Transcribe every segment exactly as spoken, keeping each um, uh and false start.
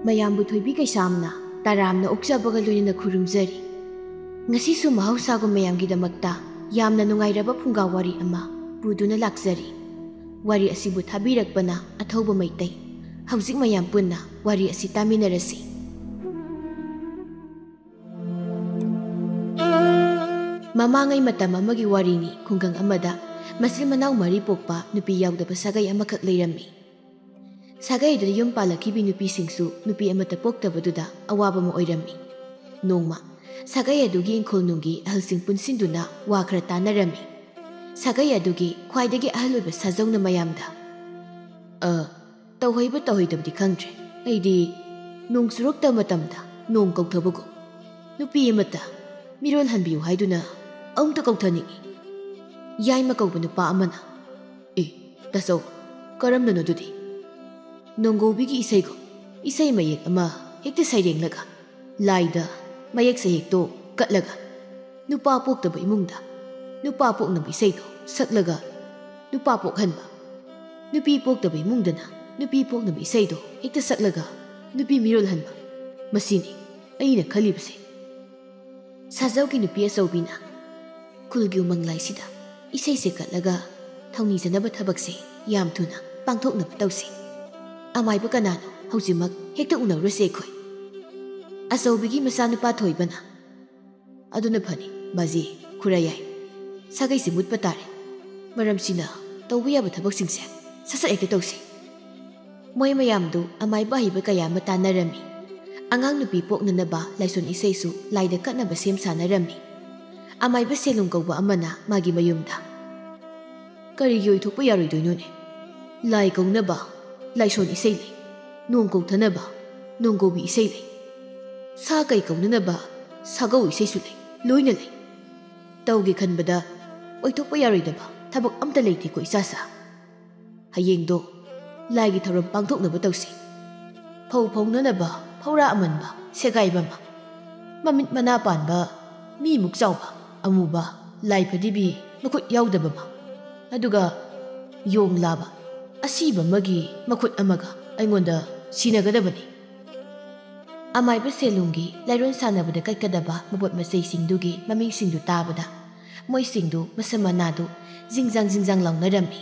ꯃꯌꯥꯝꯕꯨ ꯊꯣꯏꯕꯤ ꯀꯩꯁꯥꯝꯅ ꯇꯔꯥꯝꯅ ꯑꯣꯛꯆꯕꯒ ꯂꯣꯏꯅꯅ ꯈꯨꯔꯨꯝꯖꯔꯤ꯫ ꯉꯁꯤꯁꯨ ꯃꯍꯧꯁꯥꯒꯨꯝ ꯃꯌꯥꯝꯒꯤꯗꯃꯛꯇ ꯌꯥꯝꯅ ꯅꯨꯡꯉꯥꯏꯔꯕ ꯐꯨꯡꯒꯥ ꯋꯥꯔꯤ ꯑꯃ ꯄꯨꯗꯨꯅ ꯂꯥꯛꯆꯔꯤ꯫ ꯋꯥꯔꯤ ꯑꯁꯤꯕꯨ ꯊꯥꯕꯤꯔꯛꯄꯅ ꯑꯊꯧꯕ ꯃꯩꯇꯩ꯫ ꯍꯧꯖꯤꯛ ꯃꯌꯥꯝ ꯄꯨꯟꯅ ꯋꯥꯔꯤ ꯑꯁꯤ ꯇꯥꯃꯤꯟꯅꯔꯁꯤ꯫ ꯃꯃꯥꯡꯉꯩ ꯃꯇꯝ ꯑꯃꯒꯤ ꯋꯥꯔꯤꯅꯤ꯫ ꯈꯨꯡꯒꯪ ꯑꯃꯗ ꯃꯆꯤꯟ ꯃꯅꯥꯎ ꯃꯔꯤ ꯄꯣꯛꯄ ꯅꯨꯄꯤ ꯌꯥꯎꯗꯕ ꯁꯥꯒꯩ ꯑꯃꯈꯛ ꯂꯩꯔꯝꯃꯤ꯫ ꯁꯥꯒꯩ ꯑꯗꯨꯗ ꯌꯨꯝ ꯄꯥꯜꯂꯛꯈꯤꯕꯤ ꯅꯨꯄꯤꯁꯤꯡꯁꯨ ꯅꯨꯄꯤ ꯑꯃꯠꯇ ꯄꯣꯛꯇꯕꯗꯨꯗ ꯑꯋꯥꯕ ꯑꯃ ꯑꯣꯏꯔꯝꯃꯤ꯫ ꯅꯣꯡꯃ ꯁꯥꯒꯩ ꯑꯗꯨꯒꯤ ꯏꯪꯈꯣꯜꯅꯨꯡꯒꯤ ꯑꯍꯜꯁꯤꯡ ꯄꯨꯟꯁꯤꯟꯗꯨꯅ ꯋꯥ ꯈꯔ ꯇꯥꯟꯅꯔꯝꯃꯤ꯫ ꯁꯥꯒꯩ ꯑꯗꯨꯒꯤ ꯈ꯭ꯋꯥꯏꯗꯒꯤ ꯑꯍꯜ ꯑꯣꯏꯕ ꯁꯥꯖꯧꯅ ꯃꯌꯥꯝꯗ, "ꯑ, ꯇꯧꯍꯩꯕ ꯇꯧꯍꯩꯗꯕꯗꯤ ꯈꯪꯗ꯭ꯔꯦ꯫ ꯑꯩꯗꯤ ꯅꯣꯡ ꯆꯨꯔꯛꯇꯕ ꯃꯇꯝꯗ ꯅꯣꯡ ꯀꯧꯊꯕꯒꯨꯝ ꯅꯨꯄꯤ ꯑꯃꯠꯇ ꯃꯤꯔꯣꯜ ꯍꯟꯕꯤꯌꯨ ꯍꯥꯏꯗꯨꯅ ꯑꯃꯨꯛꯇ ꯀꯧꯊꯅꯤꯡꯏ꯫" ꯌꯥꯏꯃ ꯀꯧꯕ ꯅꯨꯄꯥ ꯑꯃꯅ, "ꯑꯦ, ꯇꯥꯆꯧ, ꯀꯔꯝꯅꯅꯣ ꯑꯗꯨꯗꯤ? ꯅꯣꯡꯒꯧꯕꯤꯒꯤ ꯏꯁꯩꯒꯨꯝ ꯏꯁꯩ ꯃꯌꯦꯛ ꯑꯃ ꯍꯦꯛꯇ ꯁꯩꯔꯦꯡꯂꯒ, ꯂꯥꯏꯗ ꯃꯌꯦꯛ ꯁꯩꯌꯦꯛꯇꯣ ꯀꯠꯂꯒ, ꯅꯨꯄꯥ ꯄꯣꯛꯇꯕ ꯏꯃꯨꯡꯗ ꯅꯨꯄꯥ ꯄꯣꯛꯅꯕ ꯏꯁꯩꯗꯣ ꯁꯛꯂꯒ ꯅꯨꯄꯥ ꯄꯣꯛꯍꯟꯕ, ꯅꯨꯄꯤ ꯄꯣꯛꯇꯕ ꯏꯃꯨꯡꯗꯅ ꯅꯨꯄꯤ ꯄꯣꯛꯅꯕ ꯏꯁꯩꯗꯣ ꯍꯦꯛꯇ ꯁꯛꯂꯒ ꯅꯨꯄꯤ ꯃꯤꯔꯣꯜꯍꯟꯕ, ꯃꯁꯤꯅꯤ ꯑꯩꯅ ꯈꯜꯂꯤꯕꯁꯦ꯫" ꯁꯥꯖꯧꯒꯤ ꯅꯨꯄꯤ ꯑꯆꯧꯕꯤꯅ, "ꯈꯨꯜꯒꯤ ꯎꯃꯪ ꯂꯥꯏꯁꯤꯗ ꯏꯁꯩꯁꯦ ꯀꯠꯂꯒ ꯊꯧꯅꯤꯖꯅꯕ ꯊꯕꯛꯁꯦ ꯌꯥꯝ ꯊꯨꯅ ꯄꯥꯡꯊꯣꯛꯅꯕ ꯇꯧꯁꯤ꯫ ꯑꯃꯥꯏꯕ ꯀꯅꯥꯅꯣ ꯍꯧꯖꯤꯛꯃꯛ ꯍꯦꯛꯇ ꯎꯅꯧꯔꯁꯦ ꯑꯩꯈꯣꯏ꯫" ꯑꯆꯧꯕꯤꯒꯤ ꯃꯆꯥꯅꯨꯄꯥ ꯊꯣꯏꯕꯅ, "ꯑꯗꯨꯅ ꯐꯅꯤ, ꯕꯥꯖꯤ, ꯈꯨꯔꯥ ꯌꯥꯏ꯫ ꯁꯥꯒꯩꯁꯤ ꯃꯨꯠꯄ ꯇꯥꯔꯦ꯫ ꯃꯔꯝꯁꯤꯅ ꯇꯧꯕ ꯌꯥꯕ ꯊꯕꯛꯁꯤꯡꯁꯦ ꯁꯠ ꯁꯠ ꯍꯦꯛꯇ ꯇꯧꯁꯤ꯫" ꯃꯣꯏ ꯃꯌꯥꯝꯗꯨ ꯑꯃꯥꯏꯕ ꯑꯍꯩꯕ ꯀꯌꯥ ꯑꯃ ꯇꯥꯟꯅꯔꯝꯃꯤ꯫ ꯑꯉꯥꯡ ꯅꯨꯄꯤ ꯄꯣꯛꯅꯅꯕ ꯂꯥꯏꯁꯣꯟ ꯏꯁꯩꯁꯨ ꯂꯥꯏꯗ ꯀꯠꯅꯕ ꯁꯦꯝ ꯁꯥꯅꯔꯝꯃꯤ꯫ ꯑꯃꯥꯏꯕ ꯁꯦꯂꯨꯡ ꯀꯧꯕ ꯑꯃꯅ ꯃꯥꯒꯤ ꯃꯌꯨꯝꯗ, "ꯀꯔꯤꯒꯤ ꯑꯣꯏꯊꯣꯛꯄ ꯌꯥꯔꯣꯏꯗꯣꯏꯅꯣꯅꯦ? ꯂꯥꯏ ꯀꯧꯅꯕ ꯂꯥꯏꯁꯣꯟ ꯏꯁꯩ ꯂꯩ, ꯅꯣꯡ ꯀꯧꯊꯅꯕ ꯅꯣꯡ ꯀꯧꯕꯤ ꯏꯁꯩ ꯂꯩ, ꯁꯥ ꯀꯩ ꯀꯧꯅꯅꯕ ꯁꯥꯒꯧ ꯏꯁꯩꯁꯨ ꯂꯩ, ꯂꯣꯏꯅ ꯂꯩ꯫ ꯇꯧꯒꯦ ꯈꯟꯕꯗ ꯑꯣꯏꯊꯣꯛꯄ ꯌꯥꯔꯣꯏꯗꯕ ꯊꯕꯛ ꯑꯝꯇ ꯂꯩꯇꯦꯀꯣ ꯏꯆꯥꯁꯥ꯫ ꯍꯌꯦꯡꯗꯣ ꯂꯥꯏꯒꯤ ꯊꯧꯔꯝ ꯄꯥꯡꯊꯣꯛꯅꯕ ꯇꯧꯁꯤ꯫ ꯐꯧ ꯐꯧꯅꯅꯕ ꯐꯧꯔꯥ ꯑꯃꯟꯕ ꯁꯦꯒꯥꯏꯕ ꯑꯃ, ꯃꯃꯤꯠ ꯃꯅꯥ ꯄꯥꯟꯕ ꯃꯤꯃꯨꯛ ꯆꯥꯎꯕ ꯑꯃꯨꯕ ꯂꯥꯏ ꯐꯗꯤꯕꯤ ꯃꯈꯨꯠ ꯌꯥꯎꯗꯕ ꯑꯃ, ꯑꯗꯨꯒ ꯌꯣꯡ ꯂꯥꯕ ꯑꯁꯤꯕ ꯑꯃꯒꯤ ꯃꯈꯨꯠ ꯑꯃꯒ ꯑꯩꯉꯣꯟꯗ ꯁꯤꯟꯅꯒꯗꯕꯅꯤ꯫ ꯑꯃꯥꯏꯕ ꯁꯦꯂꯨꯡꯒꯤ ꯂꯥꯏꯔꯣꯟ ꯁꯥꯟꯅꯕꯗ ꯀꯠꯀꯗꯕ ꯃꯄꯣꯠ ꯃꯆꯩꯁꯤꯡꯗꯨꯒꯤ ꯃꯃꯤꯡꯁꯤꯡꯗꯨ ꯇꯥꯕꯗ ꯃꯣꯏꯁꯤꯡꯗꯨ ꯃꯁꯝ ꯃꯅꯥꯗꯨ ꯖꯤꯡꯖꯥꯡ ꯖꯤꯡꯖꯥꯡ ꯂꯥꯎꯅꯔꯝꯃꯤ꯫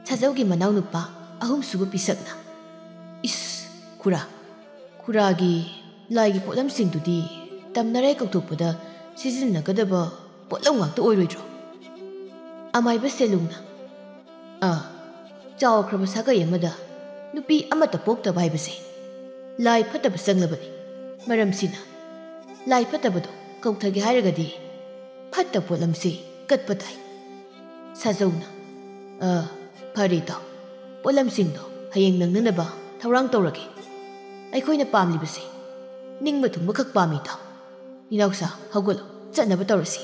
ꯁꯥꯖꯧꯒꯤ ꯃꯅꯥꯎꯅꯨꯄꯥ ꯑꯍꯨꯝꯁꯨꯕ ꯄꯤꯁꯛꯅ, "ꯏꯁ, ꯈꯨꯔꯥ, ꯈꯨꯔꯥꯒꯤ ꯂꯥꯏꯒꯤ ꯄꯣꯠꯂꯝꯁꯤꯡꯗꯨꯗꯤ ꯇꯝꯅꯔꯦ ꯀꯧꯊꯣꯛꯄꯗ ꯁꯤꯖꯤꯟꯅꯒꯗꯕ ꯄꯣꯠꯂꯝ ꯉꯥꯛꯇ ꯑꯣꯏꯔꯣꯏꯗ꯭ꯔꯣ?" ꯑꯃꯥꯏꯕ ꯁꯦꯂꯨꯡꯅ, "ꯑꯥ, ꯆꯥꯎꯈ꯭ꯔꯕ ꯁꯥꯒꯩ ꯑꯃꯗ ꯅꯨꯄꯤ ꯑꯃꯠꯇ ꯄꯣꯛꯇꯕ ꯍꯥꯏꯕꯁꯦ ꯂꯥꯏ ꯐꯠꯇꯕ ꯆꯪꯂꯕꯅꯤ꯫ ꯃꯔꯝꯁꯤꯅ ꯂꯥꯏ ꯐꯠꯇꯕꯗꯣ ꯀꯧꯊꯒꯦ ꯍꯥꯏꯔꯒꯗꯤ ꯐꯠꯇ ꯄꯣꯠꯂꯝꯁꯤ ꯀꯠꯄ ꯇꯥꯏ꯫" ꯁꯥꯖꯧꯅ, "ꯑ, ꯐꯔꯦ ꯏꯇꯥꯎ, ꯄꯣꯠꯂꯝꯁꯤꯡꯗꯣ ꯍꯌꯦꯡ ꯅꯪꯅꯅꯕ ꯊꯧꯔꯥꯡ ꯇꯧꯔꯒꯦ꯫ ꯑꯩꯈꯣꯏꯅ ꯄꯥꯝꯂꯤꯕꯁꯦ ꯅꯤꯡꯕ ꯊꯨꯡꯕꯈꯛ ꯄꯥꯝꯃꯤ ꯏꯇꯥꯎ꯫ ꯏꯅꯥꯎꯁꯥ, ꯍꯧꯒꯠꯂꯣ, ꯆꯠꯅꯕ ꯇꯧꯔꯁꯤ꯫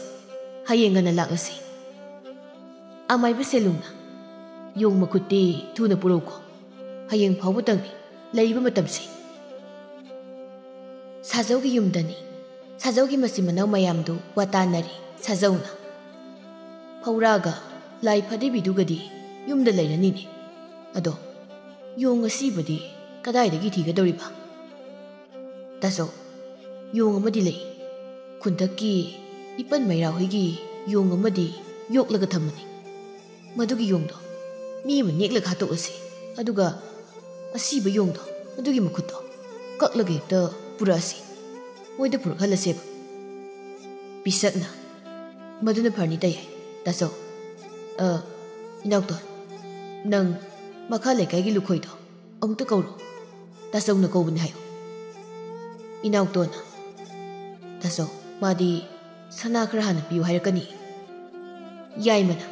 ꯍꯌꯦꯡ ꯉꯟꯅ ꯂꯥꯛꯂꯁꯤ꯫" ꯑꯃꯥꯏꯕ ꯁꯦꯂꯨꯡꯅ, "ꯌꯣꯡ ꯃꯈꯨꯠꯇꯤ ꯊꯨꯅ ꯄꯨꯔꯛꯎꯀꯣ꯫ ꯍꯌꯦꯡ ꯐꯥꯎꯕꯇꯪꯅꯤ ꯂꯩꯔꯤꯕ ꯃꯇꯝꯁꯦ꯫" ꯁꯥꯖꯧꯒꯤ ꯌꯨꯝꯗꯅꯤ꯫ ꯁꯥꯖꯧꯒꯤ ꯃꯆꯤꯟ ꯃꯅꯥꯎ ꯃꯌꯥꯝꯗꯨ ꯋꯥꯇꯥꯅꯔꯤ꯫ ꯁꯥꯖꯧꯅ, "ꯐꯧꯔꯥꯒ ꯂꯥꯏ ꯐꯗꯤꯕꯤꯗꯨꯒꯗꯤ ꯌꯨꯝꯗ ꯂꯩꯔꯅꯤꯅꯦ꯫ ꯑꯗꯣ ꯌꯣꯡ ꯑꯁꯤꯕꯗꯤ ꯀꯗꯥꯏꯗꯒꯤ ꯊꯤꯒꯗꯧꯔꯤꯕ?" "ꯇꯥꯆꯧ, ꯌꯣꯡ ꯑꯃꯗꯤ ꯂꯩ꯫ ꯈꯨꯟꯊꯛꯀꯤ ꯏꯄꯟ ꯃꯩꯔꯥ ꯍꯣꯏꯒꯤ ꯌꯣꯡ ꯑꯃꯗꯤ ꯌꯣꯛꯂꯒ ꯊꯝꯕꯅꯤ꯫ ꯃꯗꯨꯒꯤ ꯌꯣꯡꯗꯣ ꯃꯤ ꯑꯃ ꯅꯦꯛꯂꯒ ꯍꯥꯠꯇꯣꯛꯂꯁꯤ꯫ ꯑꯗꯨꯒ ꯑꯁꯤꯕ ꯌꯣꯡꯗꯣ, ꯑꯗꯨꯒꯤ ꯃꯈꯨꯠꯇꯣ ꯀꯛꯂꯒ ꯍꯦꯛꯇ ꯄꯨꯔꯛꯂꯁꯤ꯫ ꯃꯣꯏꯗ ꯄꯨꯔꯛꯍꯜꯂꯁꯦꯕ꯫" ꯄꯤꯁꯛꯅ, "ꯃꯗꯨꯅ ꯐꯔꯅꯤ ꯇꯌꯥꯏ꯫ ꯇꯥꯆꯧ, ꯑ, ꯏꯅꯥꯎꯇꯣꯟ, ꯅꯪ ꯃꯈꯥ ꯂꯩꯀꯥꯏꯒꯤ ꯂꯨꯈꯣꯏꯗꯣ ꯑꯃꯨꯛꯇ ꯀꯧꯔꯣ꯫ ꯇꯥꯆꯧꯅ ꯀꯧꯕꯅꯤ ꯍꯥꯏꯌꯨ꯫" ꯏꯅꯥꯎꯇꯣꯟꯅ, "ꯇꯥꯆꯧ, ꯃꯥꯗꯤ ꯁꯅꯥ ꯈꯔ ꯍꯥꯟꯅ ꯄꯤꯌꯨ ꯍꯥꯏꯔꯛꯀꯅꯤ꯫" ꯌꯥꯏꯃꯅ,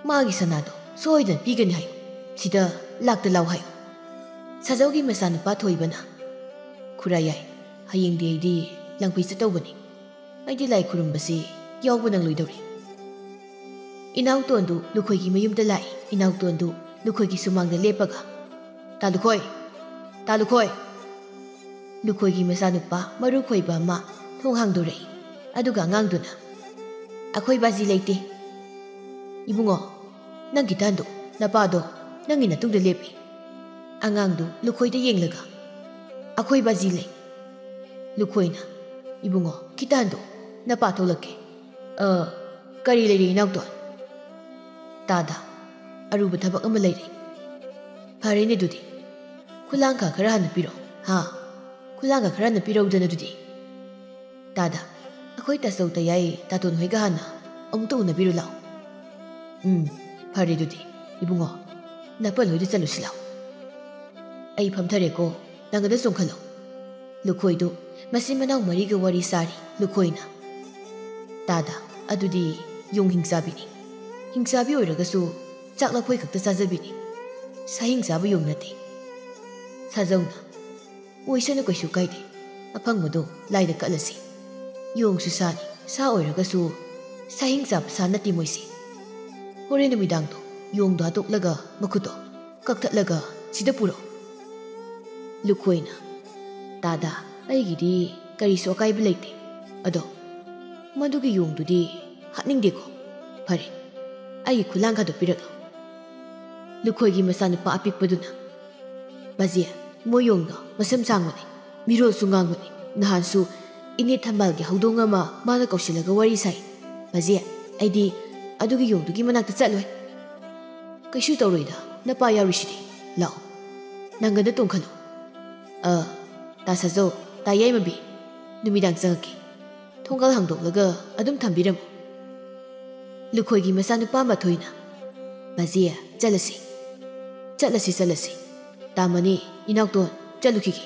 "ꯃꯥꯒꯤ ꯁꯅꯥꯗꯣ ꯁꯣꯏꯗꯅ ꯄꯤꯒꯅꯤ ꯍꯥꯏꯌꯨ꯫ ꯁꯤꯗ ꯂꯥꯛꯇ ꯂꯥꯎ ꯍꯥꯏꯌꯨ꯫" ꯁꯥꯖꯧꯒꯤ ꯃꯆꯥꯅꯨꯄꯥ ꯊꯣꯏꯕꯅ, "ꯈꯨꯔꯥ ꯌꯥꯏ, ꯍꯌꯦꯡꯗꯤ ꯑꯩꯗꯤ ꯂꯪꯐꯩ ꯆꯠꯇꯧꯕꯅꯤ꯫ ꯑꯩꯗꯤ ꯂꯥꯏ ꯈꯨꯔꯨꯝꯕꯁꯤ ꯌꯥꯎꯕ ꯅꯪꯂꯣꯏꯗꯧꯔꯤ꯫" ꯏꯅꯥꯎꯇꯣꯟꯗꯨ ꯂꯨꯈꯣꯏꯒꯤ ꯃꯌꯨꯝꯗ ꯂꯥꯛꯏ꯫ ꯏꯅꯥꯎꯇꯣꯟꯗꯨ ꯂꯨꯈꯣꯏꯒꯤ ꯁꯨꯃꯥꯡꯗ ꯂꯦꯞꯄꯒ, "ꯇꯥ ꯂꯨꯈꯣꯏ! ꯇꯥ ꯂꯨꯈꯣꯏ!" ꯂꯨꯈꯣꯏꯒꯤ ꯃꯆꯥꯅꯨꯄꯥ ꯃꯔꯨ ꯈꯣꯏꯕ ꯑꯃ ꯊꯣꯡ ꯍꯥꯡꯗꯣꯔꯛꯏ꯫ ꯑꯗꯨꯒ ꯑꯉꯥꯡꯗꯨꯅ, "ꯑꯩꯈꯣꯏ ꯕꯥꯖꯤ ꯂꯩꯇꯦ꯫" "ꯏꯕꯨꯡꯉꯣ, ꯅꯪ ꯈꯤꯇ ꯍꯟꯗꯣꯛ, ꯅꯄꯥꯗꯣ ꯅꯪꯒꯤ ꯅꯇꯨꯡꯗ ꯂꯦꯞꯄꯤ꯫" ꯑꯉꯥꯡꯗꯨ ꯂꯨꯈꯣꯏꯗ ꯌꯦꯡꯂꯒ, "ꯑꯩꯈꯣꯏ ꯕꯥꯖꯤ ꯂꯩ, ꯂꯨꯈꯣꯏꯅ, "ꯏꯕꯨꯡꯉꯣ, ꯈꯤꯇ ꯍꯟꯗꯣꯛ, ꯅꯄꯥ ꯊꯣꯛꯂꯛꯀꯦ꯫ ꯑ, ꯀꯔꯤ ꯂꯩꯔꯦ ꯏꯅꯥꯎꯇꯣꯟ?" "ꯇꯥꯗ, ꯑꯔꯨꯕ ꯊꯕꯛ ꯑꯃ ꯂꯩꯔꯦ꯫" "ꯐꯔꯦꯅꯦ ꯑꯗꯨꯗꯤ꯫ ꯈꯨꯂꯥꯡꯈꯥ ꯈꯔ ꯍꯥꯟꯅ ꯄꯤꯔꯣ꯫ ꯍꯥ? ꯈꯨꯂꯥꯡꯈꯥ ꯈꯔ ꯍꯥꯟꯅ ꯄꯤꯔꯧꯗꯅ ꯑꯗꯨꯗꯤ꯫" "ꯇꯥꯗ, ꯑꯩꯈꯣꯏ ꯇꯥꯆꯧ ꯇꯌꯥꯏ ꯇꯥꯇꯣꯟ ꯍꯣꯏꯒ ꯍꯥꯟꯅ ꯑꯃꯨꯛꯇ ꯎꯅꯕꯤꯔꯨ ꯂꯥꯎ꯫" "ꯎꯝ, ꯐꯔꯦ ꯑꯗꯨꯗꯤ꯫ ꯏꯕꯨꯡꯉꯣ, ꯅꯄꯜ ꯍꯣꯏꯗ ꯆꯠꯂꯨꯁꯤ ꯂꯥꯎ꯫" "ꯑꯩ ꯐꯝꯊꯔꯦꯀꯣ, ꯅꯪ ꯑꯗ ꯆꯣꯡꯈꯠꯂꯣ꯫" ꯂꯨꯈꯣꯏꯗꯨ ꯃꯆꯤꯟ ꯃꯅꯥꯎ ꯃꯔꯤꯒ ꯋꯥꯔꯤ ꯁꯥꯔꯤ꯫ ꯂꯨꯈꯣꯏꯅ, "ꯇꯥꯗ, ꯑꯗꯨꯗꯤ ꯌꯣꯡ ꯍꯤꯡꯆꯥꯕꯤꯅꯤ꯫ ꯍꯤꯡꯆꯥꯕꯤ ꯑꯣꯏꯔꯒꯁꯨ ꯆꯥꯛ ꯂꯐꯣꯏ ꯈꯛꯇ ꯆꯥꯖꯕꯤꯅꯤ꯫ ꯁꯥꯍꯤꯡ ꯆꯥꯕ ꯌꯣꯡ ꯅꯠꯇꯦ꯫" ꯁꯥꯖꯧꯅ, "ꯑꯣꯏꯁꯅꯨ, ꯀꯩꯁꯨ ꯀꯥꯏꯗꯦ꯫ ꯑꯐꯪꯕꯗꯣ ꯂꯥꯏꯗ ꯀꯠꯂꯁꯤ꯫ ꯌꯣꯡꯁꯨ ꯁꯥꯅꯤ, ꯁꯥ ꯑꯣꯏꯔꯒꯁꯨ ꯁꯥꯍꯤꯡ ꯆꯥꯕ ꯁꯥ ꯅꯠꯇꯦ ꯃꯣꯏꯁꯦ꯫ ꯍꯣꯔꯦꯟ ꯅꯨꯃꯤꯗꯥꯡꯗꯣ ꯌꯣꯡꯗꯣ ꯍꯥꯠꯇꯣꯛꯂꯒ ꯃꯈꯨꯠꯇꯣ ꯀꯛꯊꯠꯂꯒ ꯁꯤꯗ ꯄꯨꯔꯛꯑꯣ꯫" ꯂꯨꯈꯣꯏꯅ, "ꯇꯥꯗ, ꯑꯩꯒꯤꯗꯤ ꯀꯔꯤꯁꯨ ꯑꯀꯥꯏꯕ ꯂꯩꯇꯦ꯫ ꯑꯗꯣ ꯃꯗꯨꯒꯤ ꯌꯣꯡꯗꯨꯗꯤ ꯍꯥꯠꯅꯤꯡꯗꯦꯀꯣ꯫ ꯐꯔꯦ, ꯑꯩꯒꯤ ꯈꯨꯂꯥꯡꯈꯥꯗꯣ ꯄꯤꯔꯛꯑꯣ꯫" ꯂꯨꯈꯣꯏꯒꯤ ꯃꯆꯥꯅꯨꯄꯥ ꯑꯄꯤꯛꯄꯗꯨꯅ, "ꯕꯥꯖꯤ, ꯃꯣꯏ ꯌꯣꯡꯗꯣ ꯃꯁꯝ ꯁꯥꯡꯕꯅꯤ, ꯃꯤꯔꯣꯜꯁꯨ ꯉꯥꯡꯕꯅꯤ꯫ ꯅꯍꯥꯟꯁꯨ ꯏꯅꯦ ꯊꯝꯕꯥꯜꯒꯤ ꯍꯧꯗꯣꯡ ꯑꯃ ꯃꯥꯅ ꯀꯧꯁꯤꯜꯂꯒ ꯋꯥꯔꯤ ꯁꯥꯏ꯫ ꯕꯥꯖꯤ, ꯑꯩꯗꯤ ꯑꯗꯨꯒꯤ ꯌꯣꯡꯗꯨꯒꯤ ꯃꯅꯥꯛꯇ ꯆꯠꯂꯣꯏ꯫" "ꯀꯩꯁꯨ ꯇꯧꯔꯣꯏꯗ, ꯅꯄꯥ ꯌꯥꯎꯔꯤꯁꯤꯗꯤ꯫ ꯂꯥꯛꯑꯣ, ꯅꯪꯒꯗ ꯇꯣꯡꯈꯠꯂꯣ꯫ ꯑ, ꯇꯥ ꯁꯥꯖꯧ, ꯇꯥ ꯌꯥꯏꯃꯕꯤ, ꯅꯨꯃꯤꯗꯥꯡ ꯆꯪꯉꯛꯀꯦ꯫ ꯊꯣꯡꯒꯥꯜ ꯍꯥꯡꯗꯣꯛꯂꯒ ꯑꯗꯨꯝ ꯊꯝꯕꯤꯔꯝꯃꯨ꯫" ꯂꯨꯈꯣꯏꯒꯤ ꯃꯆꯥꯅꯨꯄꯥ ꯃꯊꯣꯏꯅ, "ꯕꯥꯖꯤ, ꯆꯠꯂꯁꯤ꯫ ꯆꯠꯂꯁꯤ, ꯆꯠꯂꯁꯤ꯫ ꯇꯥꯃꯅꯤ, ꯏꯅꯥꯎꯇꯣꯟ, ꯆꯠꯂꯨꯈꯤꯒꯦ꯫"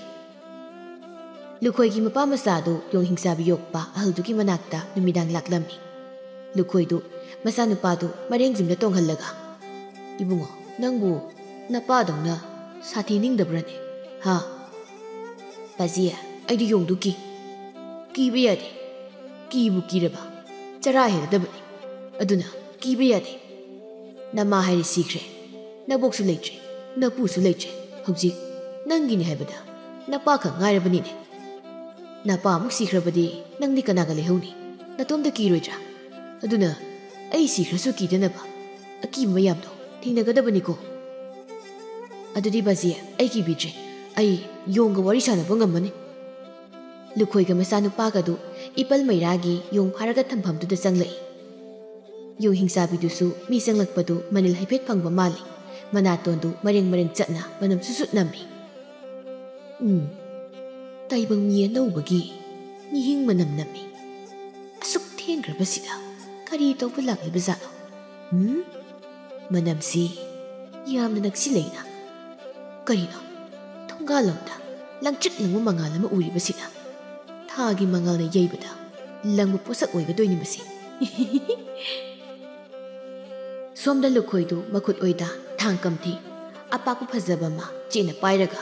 ꯂꯨꯈꯣꯏꯒꯤ ꯃꯄꯥ ꯃꯆꯥꯗꯨ ꯌꯣꯡ ꯍꯤꯡꯆꯥꯕꯤ ꯌꯣꯛꯄ ꯑꯍꯜꯗꯨꯒꯤ ꯃꯅꯥꯛꯇ ꯅꯨꯃꯤꯗꯥꯡ ꯂꯥꯛꯂꯝꯃꯤ꯫ ꯂꯨꯈꯣꯏꯗꯨ ꯃꯆꯥꯅꯨꯄꯥꯗꯨ ꯃꯔꯦꯡꯖꯤꯝꯗ ꯇꯣꯡꯍꯜꯂꯒ, "ꯏꯕꯨꯡꯉꯣ, ꯅꯪꯕꯨ ꯅꯄꯥꯗꯧꯅ ꯁꯥꯊꯤ ꯅꯤꯡꯗꯕ꯭ꯔꯅꯦ? ꯍꯥ?" "ꯕꯥꯖꯤ, ꯑꯩꯗꯤ ꯌꯣꯡꯗꯨ ꯀꯤ꯫ ꯀꯤꯕ ꯌꯥꯗꯦ꯫ ꯀꯤꯕꯨ ꯀꯤꯔꯕ ꯆꯔꯥ ꯍꯦꯜꯂꯗꯕꯅꯤ꯫ ꯑꯗꯨꯅ ꯀꯤꯕ ꯌꯥꯗꯦ꯫ ꯅꯃꯥ ꯍꯥꯏꯔꯦ ꯁꯤꯈ꯭ꯔꯦ꯫ ꯅꯕꯣꯛꯁꯨ ꯂꯩꯇ꯭ꯔꯦ, ꯅꯄꯨꯁꯨ ꯂꯩꯇ꯭ꯔꯦ꯫ ꯍꯧꯖꯤꯛ ꯅꯪꯒꯤꯅꯤ ꯍꯥꯏꯕꯗ ꯅꯄꯥꯈꯛ ꯉꯥꯏꯔꯕꯅꯤꯅꯦ꯫ ꯅꯄꯥ ꯑꯃꯨꯛ ꯁꯤꯈ꯭ꯔꯕꯗꯤ ꯅꯪꯗꯤ ꯀꯅꯥꯒ ꯂꯩꯍꯧꯅꯤ? ꯅꯇꯣꯝꯇ ꯀꯤꯔꯣꯏꯗ꯭ꯔꯥ? ꯑꯗꯨꯅ ꯑꯩ ꯁꯤꯈ꯭ꯔꯁꯨ ꯀꯤꯗꯅꯕ ꯑꯀꯤꯕ ꯃꯌꯥꯝꯗꯣ ꯊꯦꯡꯅꯒꯗꯕꯅꯤꯀꯣ꯫" "ꯑꯗꯨꯗꯤ ꯕꯥꯖꯤ, ꯑꯩ ꯀꯤꯕꯤꯗ꯭ꯔꯦ꯫ ꯑꯩ ꯌꯣꯡꯒ ꯋꯥꯔꯤ ꯁꯥꯟꯅꯕ ꯉꯝꯃꯅꯤ꯫" ꯂꯨꯈꯣꯏꯒ ꯃꯆꯥꯅꯨꯄꯥꯒꯗꯨ ꯏꯄꯜ ꯃꯩꯔꯥꯒꯤ ꯌꯣꯡ ꯐꯥꯔꯒ ꯊꯝꯐꯝꯗꯨꯗ ꯆꯪꯂꯛꯏ꯫ ꯌꯣꯡ ꯍꯤꯡꯆꯥꯕꯤꯗꯨꯁꯨ ꯃꯤ ꯆꯪꯂꯛꯄꯗꯨ ꯃꯅꯤꯜ ꯍꯥꯏꯐꯦꯠ ꯐꯪꯕ ꯃꯥꯜꯂꯤ꯫ ꯃꯅꯥꯇꯣꯟꯗꯨ ꯃꯔꯦꯡ ꯃꯔꯦꯡ ꯆꯠꯅ ꯃꯅꯝ ꯁꯨꯠ ꯁꯨꯠ ꯅꯝꯃꯤ꯫ ꯎꯝ, ꯇꯥꯏꯕꯪ ꯃꯤ ꯑꯅꯧꯕꯒꯤ ꯃꯤꯍꯤꯡ ꯃꯅꯝ ꯅꯝꯃꯤ꯫ ꯑꯁꯨꯛ ꯊꯦꯡꯈ꯭ꯔꯕꯁꯤꯗ ꯀꯔꯤ ꯇꯧꯕ ꯂꯥꯛꯂꯤꯕ ꯖꯥꯠꯅꯣ? ꯎꯝ? ꯃꯅꯝꯁꯤ ꯌꯥꯝꯅ ꯅꯛꯁꯤꯜꯂꯛꯏꯅ꯫ ꯀꯔꯤꯅꯣ? ꯊꯣꯡꯒꯥꯜꯂꯣꯝꯗ ꯂꯪꯇ꯭ꯔꯤꯛ ꯂꯪꯕ ꯃꯉꯥꯜ ꯑꯃ ꯎꯔꯤꯕꯁꯤꯅ꯫ ꯊꯥꯒꯤ ꯃꯉꯥꯜꯅ ꯌꯩꯕꯗ ꯂꯪꯕ ꯄꯣꯠꯁꯛ ꯑꯣꯏꯒꯗꯣꯏꯅꯤ ꯃꯁꯤ꯫ ꯁꯣꯝꯗ ꯂꯨꯈꯣꯏꯗꯨ ꯃꯈꯨꯠ ꯑꯣꯏꯗ ꯊꯥꯡ ꯀꯝꯊꯤ ꯑꯄꯥꯛꯄ ꯐꯖꯕ ꯑꯃ ꯆꯦꯠꯅ ꯄꯥꯏꯔꯒ,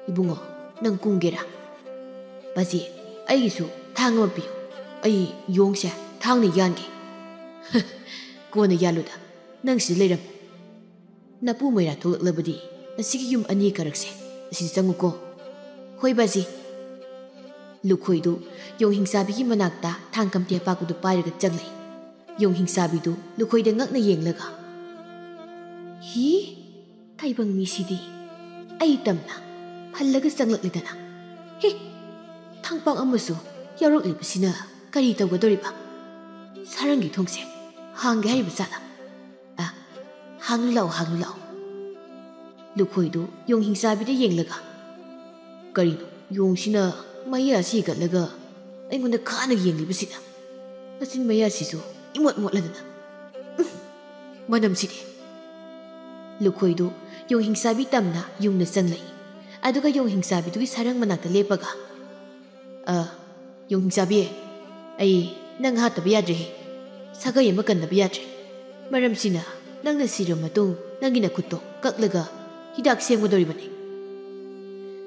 "ꯏꯕꯨꯡꯉꯣ, ꯅꯪ ꯀꯨꯝꯒꯦꯔꯥ? ꯕꯥꯖꯤ, ꯑꯩꯒꯤꯁꯨ ꯊꯥꯡ ꯑꯃ ꯄꯤꯌꯨ꯫ ꯑꯩ ꯌꯣꯡꯁꯦ ꯊꯥꯡꯅ ꯌꯥꯟꯒꯦ꯫" "ꯀꯣꯟꯅ ꯌꯥꯜꯂꯨꯗ, ꯅꯪ ꯁꯤꯗ ꯂꯩꯔꯝꯃꯨ꯫ ꯅꯄꯨ ꯃꯩꯔꯥ ꯊꯣꯛꯂꯛꯂꯕꯗꯤ ꯑꯁꯤꯒꯤ ꯌꯨꯝ ꯑꯅꯤ ꯀꯥꯔꯛꯁꯦ ꯑꯁꯤꯗ ꯆꯪꯉꯨꯀꯣ꯫" "ꯍꯣꯏ ꯕꯥꯖꯤ꯫" ꯂꯨꯈꯣꯏꯗꯨ ꯌꯣꯡ ꯍꯤꯡꯆꯥꯕꯤꯒꯤ ꯃꯅꯥꯛꯇ ꯊꯥꯡ ꯀꯝꯊꯤ ꯑꯄꯥꯛꯄꯗꯨ ꯄꯥꯏꯔꯒ ꯆꯪꯂꯛꯏ꯫ ꯌꯣꯡ ꯍꯤꯡꯆꯥꯕꯤꯗꯨ ꯂꯨꯈꯣꯏꯗ ꯉꯛꯅ ꯌꯦꯡꯂꯒ, "ꯍꯤ, ꯇꯥꯏꯕꯪ ꯃꯤꯁꯤꯗꯤ ꯑꯩ ꯇꯝꯅ ꯍꯜꯂꯒ ꯆꯪꯂꯛꯂꯤꯗꯅ꯫ ꯍꯤ, ꯊꯥꯡꯄꯥꯛ ꯑꯃꯁꯨ ꯌꯥꯎꯔꯛꯂꯤꯕꯁꯤꯅ ꯀꯔꯤ ꯇꯧꯒꯗꯧꯔꯤꯕ? ꯁꯥꯔꯪꯒꯤ ꯊꯣꯡꯁꯦ ꯍꯥꯡꯒꯦ ꯍꯥꯏꯔꯤꯕ ꯖꯥꯠꯂ? ꯑ, ꯍꯥꯡꯂꯨ ꯂꯥꯛꯑꯣ, ꯍꯥꯡꯂꯨ ꯂꯥꯛꯑꯣ꯫" ꯂꯨꯈꯣꯏꯗꯨ ꯌꯣꯡ ꯍꯤꯡꯆꯥꯕꯤꯗ ꯌꯦꯡꯂꯒ, "ꯀꯔꯤꯅꯣ, ꯌꯣꯡꯁꯤꯅ ꯃꯌꯥꯁꯤ ꯍꯤꯒꯠꯂꯒ ꯑꯩꯉꯣꯟꯗ ꯈꯥꯅ ꯌꯦꯡꯂꯤꯕꯁꯤꯅ? ꯃꯆꯤꯟ ꯃꯌꯥꯁꯤꯁꯨ ꯏꯃꯣꯠ ꯃꯣꯠꯂꯗꯅ꯫ ꯎꯝ, ꯃꯅꯝꯁꯤꯗꯤ!" ꯂꯨꯈꯣꯏꯗꯨ ꯌꯣꯡ ꯍꯤꯡꯆꯥꯕꯤ ꯇꯝꯅ ꯌꯨꯡꯅ ꯆꯪꯂꯛꯏ꯫ ꯑꯗꯨꯒ ꯌꯣꯡ ꯍꯤꯡꯆꯥꯕꯤꯗꯨꯒꯤ ꯁꯥꯔꯪ ꯃꯅꯥꯛꯇ ꯂꯦꯞꯄꯒ, "ꯑ, ꯌꯣꯡ ꯍꯤꯡꯆꯥꯕꯤ, ꯑꯩ ꯅꯪ ꯍꯥꯠꯇꯕ ꯌꯥꯗ꯭ꯔꯦꯍꯦ꯫ ꯁꯥꯒꯩ ꯑꯃ ꯀꯟꯗꯕ ꯌꯥꯗ꯭ꯔꯦ꯫ ꯃꯔꯝꯁꯤꯅ ꯅꯪꯅ ꯁꯤꯔꯕ ꯃꯇꯨꯡ ꯅꯪꯒꯤ ꯅꯈꯨꯠꯇꯣ ꯀꯛꯂꯒ ꯍꯤꯗꯥꯛ ꯁꯦꯝꯒꯗꯧꯔꯤꯕꯅꯤ꯫"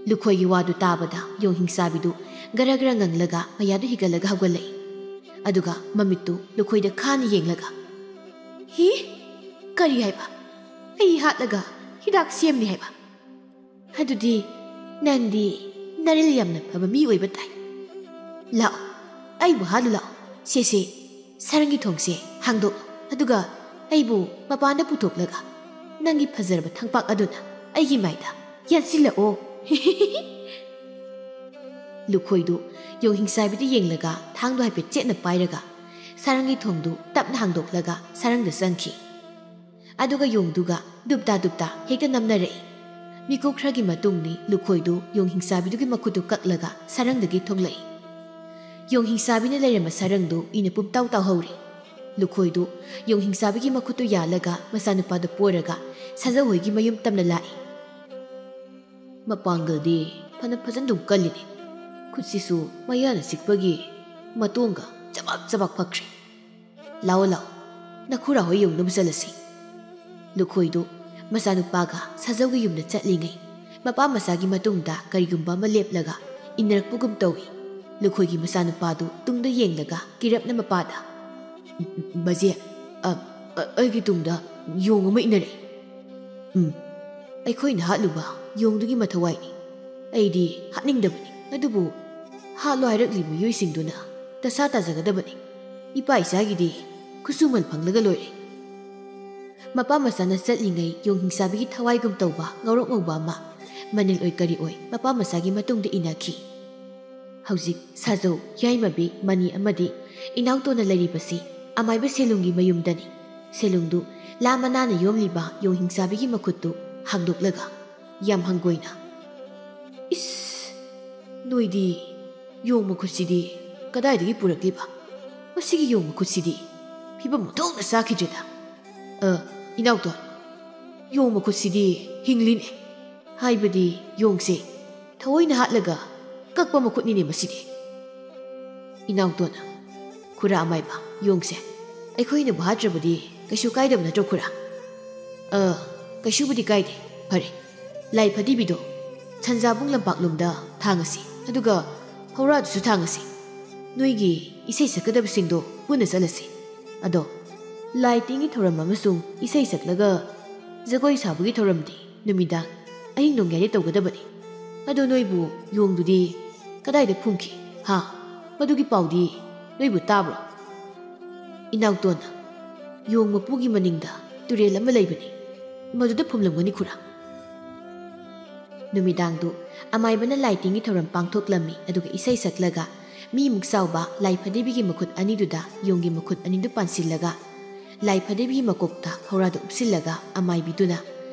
ꯂꯨꯈꯣꯏꯒꯤ ꯋꯥꯗꯨ ꯇꯥꯕꯗ ꯌꯣꯡ ꯍꯤꯡꯆꯥꯕꯤꯗꯨ ꯒꯔ ꯒꯔ ꯉꯪꯂꯒ ꯃꯌꯥꯗꯨ ꯍꯤꯒꯠꯂꯒ ꯍꯧꯒꯠꯂꯛꯏ꯫ ꯑꯗꯨꯒ ꯃꯃꯤꯠꯇꯨ ꯂꯨꯈꯣꯏꯗ ꯈꯥꯅ ꯌꯦꯡꯂꯒ, "ꯍꯤ? ꯀꯔꯤ ꯍꯥꯏꯕ? ꯑꯩ ꯍꯥꯠꯂꯒ ꯍꯤꯗꯥꯛ ꯁꯦꯝꯅꯤ ꯍꯥꯏꯕ? ꯑꯗꯨꯗꯤ ꯅꯪꯗꯤ ꯅꯔꯤꯜ ꯌꯥꯝꯅ ꯐꯕ ꯃꯤ ꯑꯣꯏꯕ ꯇꯥꯏ꯫ ꯂꯥꯛꯑꯣ, ꯑꯩꯕꯨ ꯍꯥꯠꯂꯨ ꯂꯥꯛꯑꯣ꯫ ꯁꯦ, ꯁꯦ, ꯁꯥꯔꯪꯒꯤ ꯊꯣꯡꯁꯦ ꯍꯥꯡꯗꯣꯛꯂꯣ, ꯑꯗꯨꯒ ꯑꯩꯕꯨ ꯃꯄꯥꯟꯗ ꯄꯨꯊꯣꯛꯂꯒ ꯅꯪꯒꯤ ꯐꯖꯔꯕ ꯊꯥꯡꯄꯥꯛ ꯑꯗꯨꯅ ꯑꯩꯒꯤ ꯃꯥꯏꯗ ꯌꯥꯟꯁꯤꯜꯂꯛꯑꯣ꯫" ꯂꯨꯈꯣꯏꯗꯨ ꯌꯣꯡ ꯍꯤꯡꯆꯥꯕꯤꯗ ꯌꯦꯡꯂꯒ ꯊꯥꯡꯗꯨ ꯍꯥꯏꯐꯦꯠ ꯆꯦꯠꯅ ꯄꯥꯏꯔꯒ ꯁꯥꯔꯪꯒꯤ ꯊꯣꯡꯗꯨ ꯇꯞꯅ ꯍꯥꯡꯗꯣꯛꯂꯒ ꯁꯥꯔꯪꯗ ꯆꯪꯈꯤ꯫ ꯑꯗꯨꯒ ꯌꯣꯡꯗꯨꯒ ꯗꯨꯞꯇꯥ ꯗꯨꯞꯇꯥ ꯍꯦꯛꯇ ꯅꯝꯅꯔꯛꯏ꯫ ꯃꯤꯀꯨꯞ ꯈꯔꯒꯤ ꯃꯇꯨꯡꯅꯤ ꯂꯨꯈꯣꯏꯗꯨ ꯌꯣꯡ ꯍꯤꯡꯆꯥꯕꯤꯗꯨꯒꯤ ꯃꯈꯨꯠꯇꯨ ꯀꯛꯂꯒ ꯁꯥꯔꯪꯗꯒꯤ ꯊꯣꯛꯂꯛꯏ꯫ ꯌꯣꯡ ꯍꯤꯡꯆꯥꯕꯤꯅ ꯂꯩꯔꯝꯕ ꯁꯥꯔꯪꯗꯨ ꯏꯅ ꯄꯨꯝꯇꯥꯎ ꯇꯥꯎꯍꯧꯔꯤ꯫ ꯂꯨꯈꯣꯏꯗꯨ ꯌꯣꯡ ꯍꯤꯡꯆꯥꯕꯤꯒꯤ ꯃꯈꯨꯠꯇꯨ ꯌꯥꯜꯂꯒ ꯃꯆꯥꯅꯨꯄꯥꯗꯨ ꯄꯣꯔꯒ ꯁꯥꯖꯧ ꯍꯣꯏꯒꯤ ꯃꯌꯨꯝ ꯇꯝꯅ ꯂꯥꯛꯏ꯫ ꯃꯄꯥꯡꯒꯜꯗꯤ ꯐꯅ ꯐꯖꯅ ꯑꯗꯨꯝ ꯀꯜꯂꯤꯅꯦ꯫ ꯈꯨꯠꯁꯤꯁꯨ ꯃꯌꯥꯅ ꯆꯤꯛꯄꯒꯤ ꯃꯇꯣꯡꯒ ꯆꯕꯥꯛ ꯆꯕꯥꯛ ꯐꯛꯈ꯭ꯔꯦ꯫ ꯂꯥꯛꯑꯣ, ꯂꯥꯛꯑꯣ, ꯅꯈꯨꯔꯥ ꯍꯣꯏ ꯌꯧꯅꯕ ꯆꯠꯂꯁꯤ꯫ ꯂꯨꯈꯣꯏꯗꯨ ꯃꯆꯥꯅꯨꯄꯥꯒ ꯁꯥꯖꯧꯒꯤ ꯌꯨꯝꯗ ꯆꯠꯂꯤꯉꯩ ꯃꯄꯥ ꯃꯆꯥꯒꯤ ꯃꯇꯨꯡꯗ ꯀꯔꯤꯒꯨꯝꯕ ꯑꯃ ꯂꯦꯞꯂꯒ ꯏꯟꯅꯔꯛꯄꯒꯨꯝ ꯇꯧꯏ꯫ ꯂꯨꯈꯣꯏꯒꯤ ꯃꯆꯥꯅꯨꯄꯥꯗꯨ ꯇꯨꯡꯗ ꯌꯦꯡꯂꯒ ꯀꯤꯔꯞꯅ ꯃꯄꯥꯗ, "ꯕꯖꯦ, ꯑ, ꯑ, ꯑꯩꯒꯤ ꯇꯨꯡꯗ ꯌꯣꯡ ꯑꯃ ꯏꯟꯅꯔꯛꯏ꯫ ꯎꯝ, ꯑꯩꯈꯣꯏꯅ ꯍꯥꯠꯂꯨꯕ ꯌꯣꯡꯗꯨꯒꯤ ꯃꯊꯋꯥꯏꯅꯤ꯫ ꯑꯩꯗꯤ ꯍꯥꯠꯅꯤꯡꯗꯕꯅꯤ, ꯑꯗꯨꯕꯨ ꯍꯥꯠꯂꯣ ꯍꯥꯏꯔꯛꯂꯤꯕ ꯃꯤꯑꯣꯏꯁꯤꯡꯗꯨꯅ ꯗꯁꯥ ꯇꯥꯖꯒꯗꯕꯅꯤ꯫ ꯏꯄꯥ ꯏꯆꯥꯒꯤꯗꯤ ꯈꯨꯠꯁꯨꯃꯟ ꯐꯪꯂꯒ ꯂꯣꯏꯔꯦ"꯫ ꯃꯄꯥ ꯃꯆꯥꯅ ꯆꯠꯂꯤꯉꯩ ꯌꯣꯡ ꯍꯤꯡꯆꯥꯕꯤꯒꯤ ꯊꯋꯥꯏꯒꯨꯝ ꯇꯧꯕ ꯉꯧꯔꯣꯛ ꯉꯧꯕ ꯑꯃ ꯃꯅꯤꯜ ꯑꯣꯏ ꯀꯔꯤ ꯑꯣꯏ ꯃꯄꯥ ꯃꯆꯥꯒꯤ ꯃꯇꯨꯡꯗ ꯏꯟꯅꯈꯤ꯫ ꯍꯧꯖꯤꯛ ꯁꯥꯖꯧ, ꯌꯥꯏꯃꯕꯤ, ꯃꯅꯤ ꯑꯃꯗꯤ ꯏꯅꯥꯎꯇꯣꯟꯅ ꯂꯩꯔꯤꯕꯁꯤ ꯑꯃꯥꯏꯕ ꯁꯦꯂꯨꯡꯒꯤ ꯃꯌꯨꯝꯗꯅꯤ꯫ ꯁꯦꯂꯨꯡꯗꯨ ꯂꯥ ꯃꯅꯥꯅ ꯌꯣꯝꯂꯤꯕ ꯌꯣꯡ ꯍꯤꯡꯆꯥꯕꯤꯒꯤ ꯃꯈꯨꯠꯇꯨ ꯍꯥꯡꯗꯣꯛꯂꯒ ꯌꯥꯝ ꯍꯪꯒꯣꯏꯅ, "ꯏꯁ! ꯅꯣꯏꯗꯤ ꯌꯣꯡ ꯃꯈꯨꯠꯁꯤꯗꯤ ꯀꯗꯥꯏꯗꯒꯤ ꯄꯨꯔꯛꯂꯤꯕ? ꯃꯁꯤꯒꯤ ꯌꯣꯡ ꯃꯈꯨꯠꯁꯤꯗꯤ ꯐꯤꯕꯝ ꯑꯣꯟꯊꯣꯛꯅ ꯆꯥꯈꯤꯗ꯭ꯔꯦꯗ꯫ ꯑ, ꯏꯅꯥꯎꯇꯣꯟ, ꯌꯣꯡ ꯃꯈꯨꯠꯁꯤꯗꯤ ꯍꯤꯡꯂꯤꯅꯦ꯫ ꯍꯥꯏꯕꯗꯤ ꯌꯣꯡꯁꯦ ꯊꯑꯣꯏꯅ ꯍꯥꯠꯂꯒ ꯀꯛꯄ ꯃꯈꯨꯠꯅꯤꯅꯦ ꯃꯁꯤꯗꯤ"꯫ ꯏꯅꯥꯎꯇꯣꯟꯅ, "ꯈꯨꯔꯥ ꯑꯃꯥꯏꯕ, ꯌꯣꯡꯁꯦ ꯑꯩꯈꯣꯏꯅꯕꯨ ꯍꯥꯠꯇ꯭ꯔꯕꯗꯤ ꯀꯩꯁꯨ ꯀꯥꯏꯗꯕ ꯅꯠꯇ꯭ꯔꯣ ꯈꯨꯔꯥ?" "ꯑ, ꯀꯩꯁꯨꯕꯨꯗꯤ ꯀꯥꯏꯗꯦ꯫ ꯐꯔꯦ, ꯂꯥꯏ ꯐꯗꯤꯕꯤꯗꯣ ꯁꯟꯖꯥꯕꯨꯡ ꯂꯝꯄꯥꯛꯂꯣꯝꯗ ꯊꯥꯡꯉꯁꯤ, ꯑꯗꯨꯒ ꯐꯧꯔꯥꯗꯨꯁꯨ ꯊꯥꯡꯉꯁꯤ꯫ ꯅꯣꯏꯒꯤ ꯏꯁꯩ ꯁꯛꯀꯗꯕꯁꯤꯡꯗꯣ ꯄꯨꯟꯅ ꯆꯠꯂꯁꯤ꯫ ꯑꯗꯣ ꯂꯥꯏ ꯇꯤꯟꯒꯤ ꯊꯧꯔꯝ ꯑꯃꯁꯨꯡ ꯏꯁꯩ ꯁꯛꯂꯒ ꯖꯒꯣꯏ ꯁꯥꯕꯒꯤ ꯊꯧꯔꯝꯗꯤ ꯅꯨꯃꯤꯗꯥꯡ ꯑꯍꯤꯡ ꯅꯣꯡꯌꯥꯏꯗ ꯇꯧꯒꯗꯕꯅꯤ꯫ ꯑꯗꯣ ꯅꯣꯏꯕꯨ ꯌꯣꯡꯗꯨꯗꯤ ꯀꯗꯥꯏꯗ ꯐꯨꯝꯈꯤ? ꯍꯥ? ꯃꯗꯨꯒꯤ ꯄꯥꯎꯗꯤ ꯅꯣꯏꯕꯨ ꯇꯥꯕ꯭ꯔꯣ?" ꯏꯅꯥꯎꯇꯣꯟꯅ, "ꯌꯣꯡ ꯃꯄꯨꯒꯤ ꯃꯅꯤꯡꯗ ꯇꯨꯔꯦꯜ ꯑꯃ ꯂꯩꯕꯅꯤ, ꯃꯗꯨꯗ ꯐꯨꯝꯂꯝꯒꯅꯤ ꯈꯨꯔꯥ"꯫ ꯅꯨꯃꯤꯗꯥꯡꯗꯨ ꯑꯃꯥꯏꯕꯅ ꯂꯥꯏ ꯇꯤꯟꯒꯤ ꯊꯧꯔꯝ ꯄꯥꯡꯊꯣꯛꯂꯝꯃꯤ, ꯑꯗꯨꯒ ꯏꯁꯩ ꯁꯛꯂꯒ ꯃꯤ ꯃꯨꯛ ꯆꯥꯎꯕ ꯂꯥꯏ ꯐꯗꯤꯕꯤꯒꯤ ꯃꯈꯨꯠ ꯑꯅꯤꯗꯨꯗ ꯌꯣꯡꯒꯤ ꯃꯈꯨꯠ ꯑꯅꯤꯗꯨ ꯄꯥꯟꯁꯤꯜꯂꯒ ꯂꯥꯏ ꯐꯗꯤꯕꯤꯒꯤ ꯃꯀꯣꯛꯇ ꯐꯧꯔꯥꯗ ꯎꯞꯁꯤꯜꯂꯒ ꯑꯃꯥꯏꯕꯤꯗꯨꯅ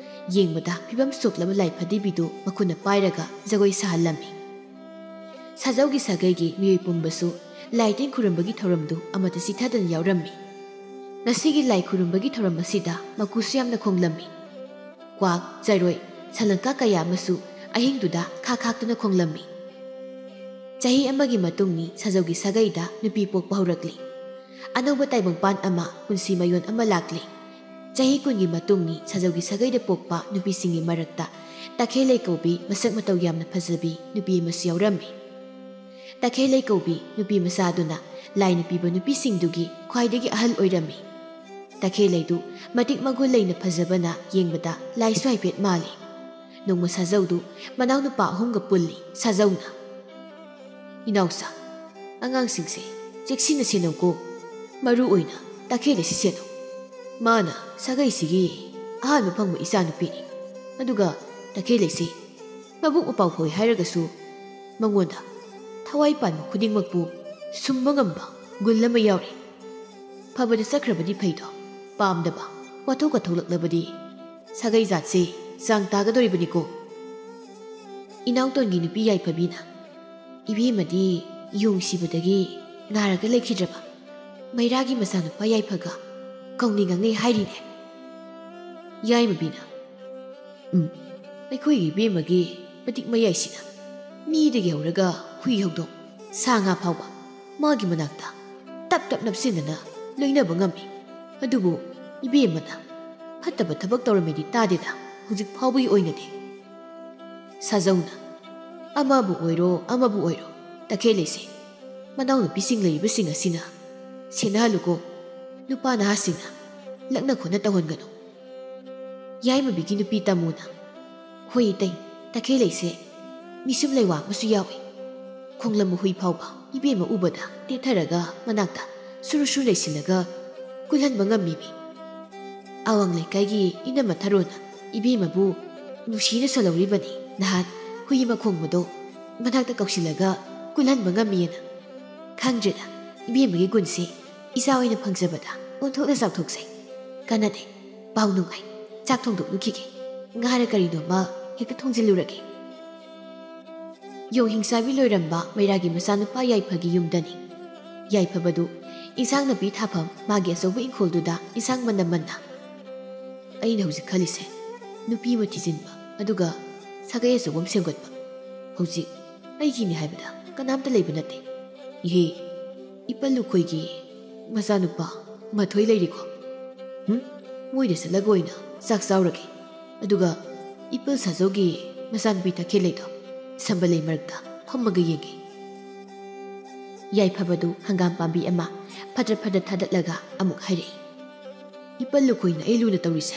ꯌꯦꯡꯕꯗ ꯐꯤꯕꯝ ꯁꯣꯛꯂꯕ ꯂꯥꯏ ꯐꯗꯤꯕꯤꯗꯨ ꯃꯈꯨꯠꯅ ꯄꯥꯏꯔꯒ ꯖꯒꯣꯏ ꯁꯥꯍꯜꯂꯝꯃꯤ꯫ ꯁꯥꯖꯧꯒꯤ ꯁꯥꯒꯩꯒꯤ ꯃꯤꯑꯣꯏ ꯄꯨꯝꯕꯁꯨ ꯂꯥꯏ ꯇꯤꯟ ꯈꯨꯔꯨꯝꯕꯒꯤ ꯊꯧꯔꯝꯗꯨ ꯑꯃꯠꯇ ꯆꯤꯊꯗꯅ ꯌꯥꯎꯔꯝꯃꯤ꯫ ꯉꯁꯤꯒꯤ ꯂꯥꯏ ꯈꯨꯔꯨꯝꯕꯒꯤ ꯊꯧꯔꯝ ꯑꯁꯤꯗ ꯃꯀꯨꯁꯨ ꯌꯥꯝꯅ ꯈꯣꯡꯂꯝꯃꯤ꯫ ꯀ꯭ꯋꯥꯛ, ꯆꯔꯣꯏ, ꯁꯂꯪꯀꯥ ꯀꯌꯥ ꯑꯃꯁꯨ ꯑꯍꯤꯡꯗꯨꯗ ꯈꯥꯛ ꯈꯥꯛꯇꯨꯅ ꯈꯣꯡꯂꯝꯃꯤ꯫ ꯆꯍꯤ ꯑꯃꯒꯤ ꯃꯇꯨꯡꯅꯤ ꯁꯥꯖꯧꯒꯤ ꯁꯥꯒꯩꯗ ꯅꯨꯄꯤ ꯄꯣꯛꯄ ꯍꯧꯔꯛꯂꯤ꯫ ꯑꯅꯧꯕ ꯇꯥꯏꯕꯪꯄꯥꯟ ꯑꯃ, ꯄꯨꯟꯁꯤ ꯃꯌꯣꯟ ꯑꯃ ꯂꯥꯛꯂꯤ꯫ ꯆꯍꯤ ꯀꯨꯟꯒꯤ ꯃꯇꯨꯡꯅꯤ ꯁꯥꯖꯧꯒꯤ ꯁꯥꯒꯩꯗ ꯄꯣꯛꯄ ꯅꯨꯄꯤꯁꯤꯡꯒꯤ ꯃꯔꯛꯇ ꯇꯈꯦꯜꯂꯩ ꯀꯧꯕꯤ ꯃꯁꯛ ꯃꯇꯧ ꯌꯥꯝꯅ ꯐꯖꯕꯤ ꯅꯨꯄꯤ ꯑꯃꯁꯨ ꯌꯥꯎꯔꯝꯃꯤ꯫ ꯇꯈꯦꯜꯂꯩ ꯀꯧꯕꯤ ꯅꯨꯄꯤ ꯃꯆꯥꯗꯨꯅ ꯂꯥꯏꯅ ꯄꯤꯕ ꯅꯨꯄꯤꯁꯤꯡꯗꯨꯒꯤ ꯈ꯭ꯋꯥꯏꯗꯒꯤ ꯑꯍꯜ ꯑꯣꯏꯔꯝꯃꯤ꯫ ꯇꯈꯦꯜꯂꯩꯗꯨ ꯃꯇꯤꯛ ꯃꯒꯨꯟ ꯂꯩꯅ ꯐꯖꯕꯅ ꯌꯦꯡꯕꯗ ꯂꯥꯏꯁꯨ ꯍꯥꯏꯐꯦꯠ ꯃꯥꯜꯂꯤ꯫ ꯅꯣꯡꯃ ꯁꯥꯖꯧꯗꯨ ꯃꯅꯥꯎꯅꯨꯄꯥ ꯑꯍꯨꯝꯒ ꯄꯨꯜꯂꯤ꯫ ꯁꯥꯖꯧꯅ, "ꯏꯅꯥꯎꯆꯥ, ꯑꯉꯥꯡꯁꯤꯡꯁꯦ ꯆꯦꯛꯁꯤꯟꯅ ꯁꯦꯟꯅꯧꯀꯣ, ꯃꯔꯨ ꯑꯣꯏꯅ ꯇꯈꯦꯜꯂꯩꯁꯤ ꯁꯦꯟꯅꯧ꯫ ꯃꯥꯅ ꯁꯥꯒꯩꯁꯤꯒꯤ ꯑꯍꯥꯟꯕ ꯐꯪꯕ ꯏꯆꯥꯅꯨꯄꯤꯅꯤ꯫ ꯑꯗꯨꯒ ꯇꯈꯦꯜꯂꯩꯁꯤ ꯃꯕꯨꯛ ꯃꯄꯥꯎ ꯐꯣꯏ ꯍꯥꯏꯔꯒꯁꯨ ꯃꯉꯣꯟꯗ ꯊꯋꯥꯏ ꯄꯥꯟꯕ ꯈꯨꯗꯤꯡꯃꯛꯄꯨ ꯁꯨꯝꯕ ꯉꯝꯕ ꯒꯨꯜ ꯑꯃ ꯌꯥꯎꯔꯤ꯫ ꯐꯕꯗ ꯆꯠꯈ꯭ꯔꯕꯗꯤ ꯐꯩꯗꯣ, ꯄꯥꯝꯗꯕ ꯋꯥꯊꯣꯛꯀ ꯊꯣꯛꯂꯛꯂꯕꯗꯤ ꯁꯥꯒꯩ ꯖꯥꯠꯁꯦ ꯆꯥꯡ ꯇꯥꯒꯗꯧꯔꯤꯕꯅꯤꯀꯣ꯫" ꯏꯅꯥꯎꯇꯣꯟꯒꯤ ꯅꯨꯄꯤ ꯌꯥꯏꯐꯕꯤꯅ, "ꯏꯕꯦꯝꯃꯗꯤ ꯌꯣꯡ ꯁꯤꯕꯗꯒꯤ ꯅꯥꯔꯒ ꯂꯩꯈꯤꯗ꯭ꯔꯕ ꯃꯩꯔꯥꯒꯤ ꯃꯆꯥꯅꯨꯄꯥ ꯌꯥꯏꯐꯒ ꯀꯧꯅꯩ ꯉꯥꯡꯅꯩ ꯍꯥꯏꯔꯤꯅꯦ꯫" ꯌꯥꯏꯃꯕꯤꯅ, "ꯎꯝ, ꯑꯩꯈꯣꯏꯒꯤ ꯏꯕꯦꯝꯃꯒꯤ ꯃꯇꯤꯛ ꯃꯌꯥꯏꯁꯤꯅ ꯃꯤꯗꯒꯤ ꯍꯧꯔꯒ ꯍꯨꯏ ꯍꯧꯗꯣꯡ, ꯁꯥ ꯉꯥ ꯐꯥꯎꯕ ꯃꯥꯒꯤ ꯃꯅꯥꯛꯇ ꯇꯞ ꯇꯞ ꯅꯞꯁꯤꯟꯅꯅ ꯂꯣꯏꯅꯕ ꯉꯝꯃꯤ꯫ ꯑꯗꯨꯕꯨ ꯏꯕꯦꯝꯃꯅ ꯐꯠꯇꯕ ꯊꯕꯛ ꯇꯧꯔꯝꯃꯤꯗꯤ ꯇꯥꯗꯦꯗ, ꯍꯧꯖꯤꯛ ꯐꯥꯎꯕꯒꯤ ꯑꯣꯏꯅꯗꯤ꯫" ꯁꯥꯖꯧꯅ, "ꯑꯃꯕꯨ ꯑꯣꯏꯔꯣ ꯑꯃꯕꯨ ꯑꯣꯏꯔꯣ, ꯇꯈꯦꯜꯂꯩꯁꯦ ꯃꯅꯥꯎꯅꯨꯄꯤꯁꯤꯡ ꯂꯩꯔꯤꯕꯁꯤꯡ ꯑꯁꯤꯅ ꯁꯦꯟꯅꯍꯜꯂꯨꯀꯣ꯫ ꯅꯨꯄꯥ ꯅꯍꯥꯁꯤꯡꯅ ꯂꯛꯅ ꯈꯣꯠꯅ ꯇꯧꯍꯟꯒꯅꯨ꯫" ꯌꯥꯏꯃꯕꯤꯒꯤ ꯅꯨꯄꯤ ꯇꯥꯃꯣꯅ, "ꯍꯣꯏ ꯏꯇꯩ, ꯇꯈꯦꯜꯂꯩꯁꯦ ꯃꯤꯁꯨꯝ ꯂꯩꯋꯥ ꯑꯃꯁꯨ ꯌꯥꯎꯏ꯫ ꯈꯣꯡꯂꯝꯕ ꯍꯨꯏ ꯐꯥꯎꯕ ꯏꯕꯦꯝꯃ ꯎꯕꯗ ꯇꯦꯊꯔꯒ ꯃꯅꯥꯛꯇ ꯁꯨꯔꯨ ꯁꯨꯔꯨ ꯂꯩꯁꯤꯜꯂꯒ ꯀꯨꯜꯍꯟꯕ ꯉꯝꯃꯤꯃꯤ꯫ ꯑꯋꯥꯡ ꯂꯩꯀꯥꯏꯒꯤ ꯏꯅꯝꯃ ꯊꯔꯣꯅ ꯏꯕꯦꯝꯃꯕꯨ ꯅꯨꯡꯁꯤꯅ ꯁꯣꯜꯍꯧꯔꯤꯕꯅꯤ꯫ ꯅꯍꯥꯟ ꯍꯨꯏ ꯑꯃ ꯈꯣꯡꯕꯗꯣ ꯃꯅꯥꯛꯇ ꯀꯧꯁꯤꯜꯂꯒ ꯀꯨꯜꯍꯟꯕ ꯉꯝꯃꯤꯑꯅ꯫ ꯈꯪꯗ꯭ꯔꯦꯗ, ꯏꯕꯦꯝꯃꯒꯤ ꯒꯨꯟꯁꯦ ꯏꯆꯥ ꯑꯣꯏꯅ ꯐꯪꯖꯕꯗ ꯑꯣꯟꯊꯣꯛꯅ ꯆꯥꯎꯊꯣꯛꯆꯩ꯫ ꯀꯥꯟꯅꯗꯦ, ꯄꯥꯎ ꯅꯨꯡꯉꯥꯏ꯫ ꯆꯥꯛ ꯊꯣꯡꯗꯣꯛꯂꯨꯈꯤꯒꯦ꯫ ꯉꯥꯔ ꯀꯔꯤꯅꯣꯃ ꯍꯦꯛꯇ ꯊꯣꯡꯖꯤꯜꯂꯨꯔꯒꯦ꯫ ꯌꯣꯡ ꯍꯤꯡꯆꯥꯕꯤ ꯂꯣꯏꯔꯝꯕ ꯃꯩꯔꯥꯒꯤ ꯃꯆꯥꯅꯨꯄꯥ ꯌꯥꯏꯐꯒꯤ ꯌꯨꯝꯗꯅꯤ꯫ ꯌꯥꯏꯐꯕꯗꯨ ꯏꯟꯁꯥꯡ ꯅꯥꯄꯤ ꯊꯥꯐꯝ ꯃꯥꯒꯤ ꯑꯆꯧꯕ ꯏꯪꯈꯣꯜꯗꯨꯗ ꯏꯟꯁꯥꯡ ꯃꯅꯝ ꯃꯟꯅ꯫ ꯑꯩꯅ ꯍꯧꯖꯤꯛ ꯈꯜꯂꯤꯁꯦ, ꯅꯨꯄꯤ ꯑꯃ ꯊꯤꯖꯤꯟꯕ, ꯑꯗꯨꯒ ꯁꯥꯒꯩ ꯑꯆꯧꯕ ꯑꯃ ꯁꯦꯝꯒꯠꯄ꯫ ꯍꯧꯖꯤꯛ ꯑꯩꯒꯤꯅꯤ ꯍꯥꯏꯕꯗ ꯀꯅꯥꯝꯇ ꯂꯩꯕ ꯅꯠꯇꯦ꯫ ꯏꯍꯦ, ꯏꯄꯜ ꯂꯨꯈꯣꯏꯒꯤ ꯃꯆꯥꯅꯨꯄꯥ ꯃꯊꯣꯏ ꯂꯩꯔꯤꯀꯣ? ꯎꯝ? ꯃꯣꯏꯗ ꯆꯠꯂꯒ ꯑꯣꯏꯅ ꯆꯥꯛ ꯆꯥꯎꯔꯒꯦ꯫ ꯑꯗꯨꯒ ꯏꯄꯜ ꯁꯥꯖꯧꯒꯤ ꯃꯆꯥꯅꯨꯄꯤ ꯇꯈꯦꯜꯂꯩꯗꯣ ꯁꯝꯕꯜ ꯂꯩ ꯃꯔꯛꯇ ꯐꯝꯃꯒ ꯌꯦꯡꯒꯦ꯫ ꯌꯥꯏꯐꯕꯗꯨ ꯍꯪꯒꯥꯝ ꯄꯥꯝꯕꯤ ꯑꯃ ꯐꯗ꯭ꯔꯠ ꯐꯗ꯭ꯔꯠ ꯊꯥꯗꯠꯂꯒ ꯑꯃꯨꯛ ꯍꯥꯏꯔꯛꯏ, "ꯏꯄꯜ ꯂꯨꯈꯣꯏꯅ ꯑꯩ ꯂꯨꯅ ꯇꯧꯔꯤꯁꯦ,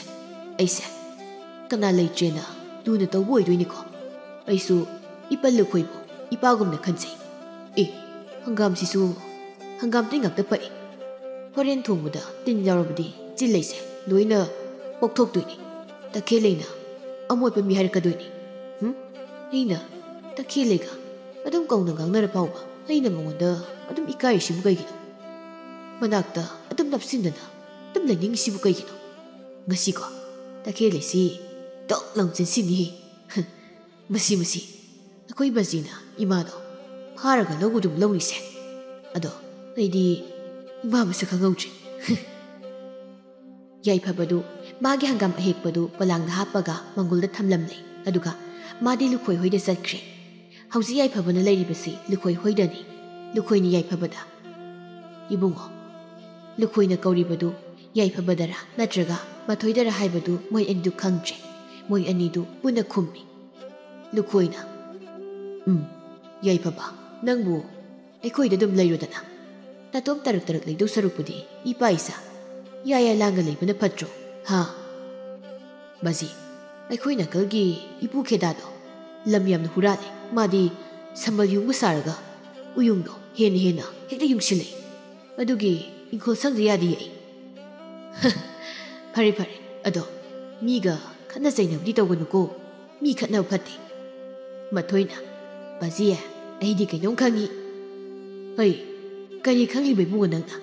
ꯑꯩꯁꯦ ꯀꯅꯥ ꯂꯩꯇ꯭ꯔꯦꯅ ꯂꯨꯅ ꯇꯧꯕ ꯑꯣꯏꯗꯣꯏꯅꯤꯀꯣ? ꯑꯩꯁꯨ ꯏꯄꯜ ꯂꯨꯈꯣꯏꯕꯨ ꯏꯄꯥꯒꯨꯝꯅ ꯈꯟꯖꯩ꯫ ꯑꯦ, ꯍꯪꯒꯥꯝꯁꯤꯁꯨ ꯍꯪꯒꯥꯝ ꯇꯤꯟ ꯉꯥꯛꯇ ꯄꯛꯏ꯫ ꯍꯣꯔꯦꯟ ꯊꯣꯡꯕꯗ ꯇꯤꯟ ꯌꯥꯎꯔꯕꯗꯤ ꯆꯤꯜꯂꯩꯁꯦ ꯂꯣꯏꯅ ꯄꯣꯛꯊꯣꯛꯇꯣꯏꯅꯤ꯫ ꯇꯈꯦꯜꯂꯩꯅ ꯑꯃꯣꯠꯄ ꯃꯤ ꯍꯥꯏꯔꯛꯀꯗꯣꯏꯅꯤ꯫ ꯍꯨꯝ? ꯑꯩꯅ ꯇꯈꯦꯜꯂꯩꯒ ꯑꯗꯨꯝ ꯀꯧꯅ ꯉꯥꯡꯅꯔ ꯐꯥꯎꯕ ꯑꯩꯅ ꯃꯉꯣꯟꯗ ꯑꯗꯨꯝ ꯏꯀꯥꯏꯔꯤꯁꯤꯕꯨ ꯀꯩꯒꯤꯅꯣ? ꯃꯅꯥꯛꯇ ꯑꯗꯨꯝ ꯅꯞꯁꯤꯟꯗꯅ ꯑꯗꯨꯝ ꯂꯩꯅꯤꯡꯉꯤꯁꯤꯕꯨ ꯀꯩꯒꯤꯅꯣ? ꯉꯁꯤꯀꯣ ꯇꯈꯦꯜꯂꯩꯁꯤ ꯇꯣꯛ ꯂꯥꯎ ꯆꯦꯟꯁꯤꯟꯅꯤꯍꯦ꯫ ꯃꯁꯤ, ꯃꯁꯤ, ꯑꯩꯈꯣꯏ ꯕꯖꯤꯅ ꯏꯃꯥꯗꯣ ꯐꯥꯔꯒ ꯂꯧꯕꯗꯨꯝ ꯂꯧꯅꯤꯁꯦ꯫ ꯑꯗꯣ ꯑꯩꯗꯤ ꯏꯃꯥ ꯃꯁꯛ ꯈꯪꯍꯧꯗ꯭ꯔꯦ꯫" ꯌꯥꯏꯐꯕꯗꯨ ꯃꯥꯒꯤ ꯍꯪꯒꯥꯝ ꯑꯍꯦꯛꯄꯗꯨ ꯄꯣꯂꯥꯡꯗ ꯍꯥꯞꯄꯒ ꯃꯪꯒꯣꯜꯗ ꯊꯝꯂꯝꯂꯦ꯫ ꯑꯗꯨꯒ ꯃꯥꯗꯤ ꯂꯨꯈꯣꯏ ꯍꯣꯏꯗ ꯆꯠꯈ꯭ꯔꯦ꯫ ꯍꯧꯖꯤꯛ ꯌꯥꯏꯐꯕꯅ ꯂꯩꯔꯤꯕꯁꯤ ꯂꯨꯈꯣꯏ ꯍꯣꯏꯗꯅꯤ꯫ ꯂꯨꯈꯣꯏꯅ ꯌꯥꯏꯐꯕꯗ, "ꯏꯕꯨꯡꯉꯣ, ꯂꯨꯈꯣꯏꯅ ꯀꯧꯔꯤꯕꯗꯨ ꯌꯥꯏꯐꯕꯗꯔ ꯅꯠꯇ꯭ꯔꯒ ꯃꯊꯣꯏꯗꯔ ꯍꯥꯏꯕꯗꯨ ꯃꯣꯏ ꯑꯅꯤꯗꯨ ꯈꯪꯗ꯭ꯔꯦ꯫" ꯃꯣꯏ ꯑꯅꯤꯗꯨ ꯄꯨꯟꯅ ꯈꯨꯝꯃꯤ꯫ ꯂꯨꯈꯣꯏꯅ, "ꯎꯝ, ꯌꯥꯏꯐꯕ, ꯅꯪꯕꯨ ꯑꯩꯈꯣꯏꯗ ꯑꯗꯨꯝ ꯂꯩꯔꯨꯗꯅ꯫ ꯅꯇꯣꯝ ꯇꯔꯛ ꯇꯔꯛ ꯂꯩꯗꯧ ꯁꯔꯨꯛꯄꯨꯗꯤ ꯏꯄꯥ ꯏꯆꯥ ꯌꯥ ꯌꯥ ꯂꯥꯡꯒ ꯂꯩꯕꯅ ꯐꯠꯇ꯭ꯔꯣ, ꯍꯥ?" "ꯕꯥꯖꯤ, ꯑꯩꯈꯣꯏ ꯅꯥꯀꯜꯒꯤ ꯏꯄꯨ ꯈꯦꯗꯥꯗꯣ ꯂꯝ ꯌꯥꯝꯅ ꯍꯨꯔꯥꯜꯂꯦ꯫ ꯃꯥꯗꯤ ꯁꯝꯕꯜ ꯌꯨꯡꯕ ꯁꯥꯔꯒ ꯎꯌꯨꯡꯗꯣ ꯍꯦꯟꯅ ꯍꯦꯟꯅ ꯍꯦꯛꯇ ꯌꯨꯡꯁꯤꯜꯂꯦ꯫ ꯑꯗꯨꯒꯤ ꯏꯪꯈꯣꯜ ꯁꯪꯗ ꯌꯥꯗꯦ ꯑꯩ꯫" "ꯐꯔꯦ, ꯐꯔꯦ꯫ ꯑꯗꯣ ꯃꯤꯒ ꯈꯠꯅ ꯆꯩꯅꯕꯗꯤ ꯇꯧꯒꯅꯨꯀꯣ꯫ ꯃꯤ ꯈꯠꯅꯕ ꯐꯠꯇꯦ꯫ ꯃꯊꯣꯏꯅ, "ꯕꯥꯖꯤ, ꯑꯩꯗꯤ ꯀꯩꯅꯣꯝ ꯈꯪꯉꯤ꯫" "ꯍꯩ, ꯀꯔꯤ ꯈꯪꯂꯤꯕ ꯏꯕꯨꯡꯉꯣ ꯅꯪꯅ?"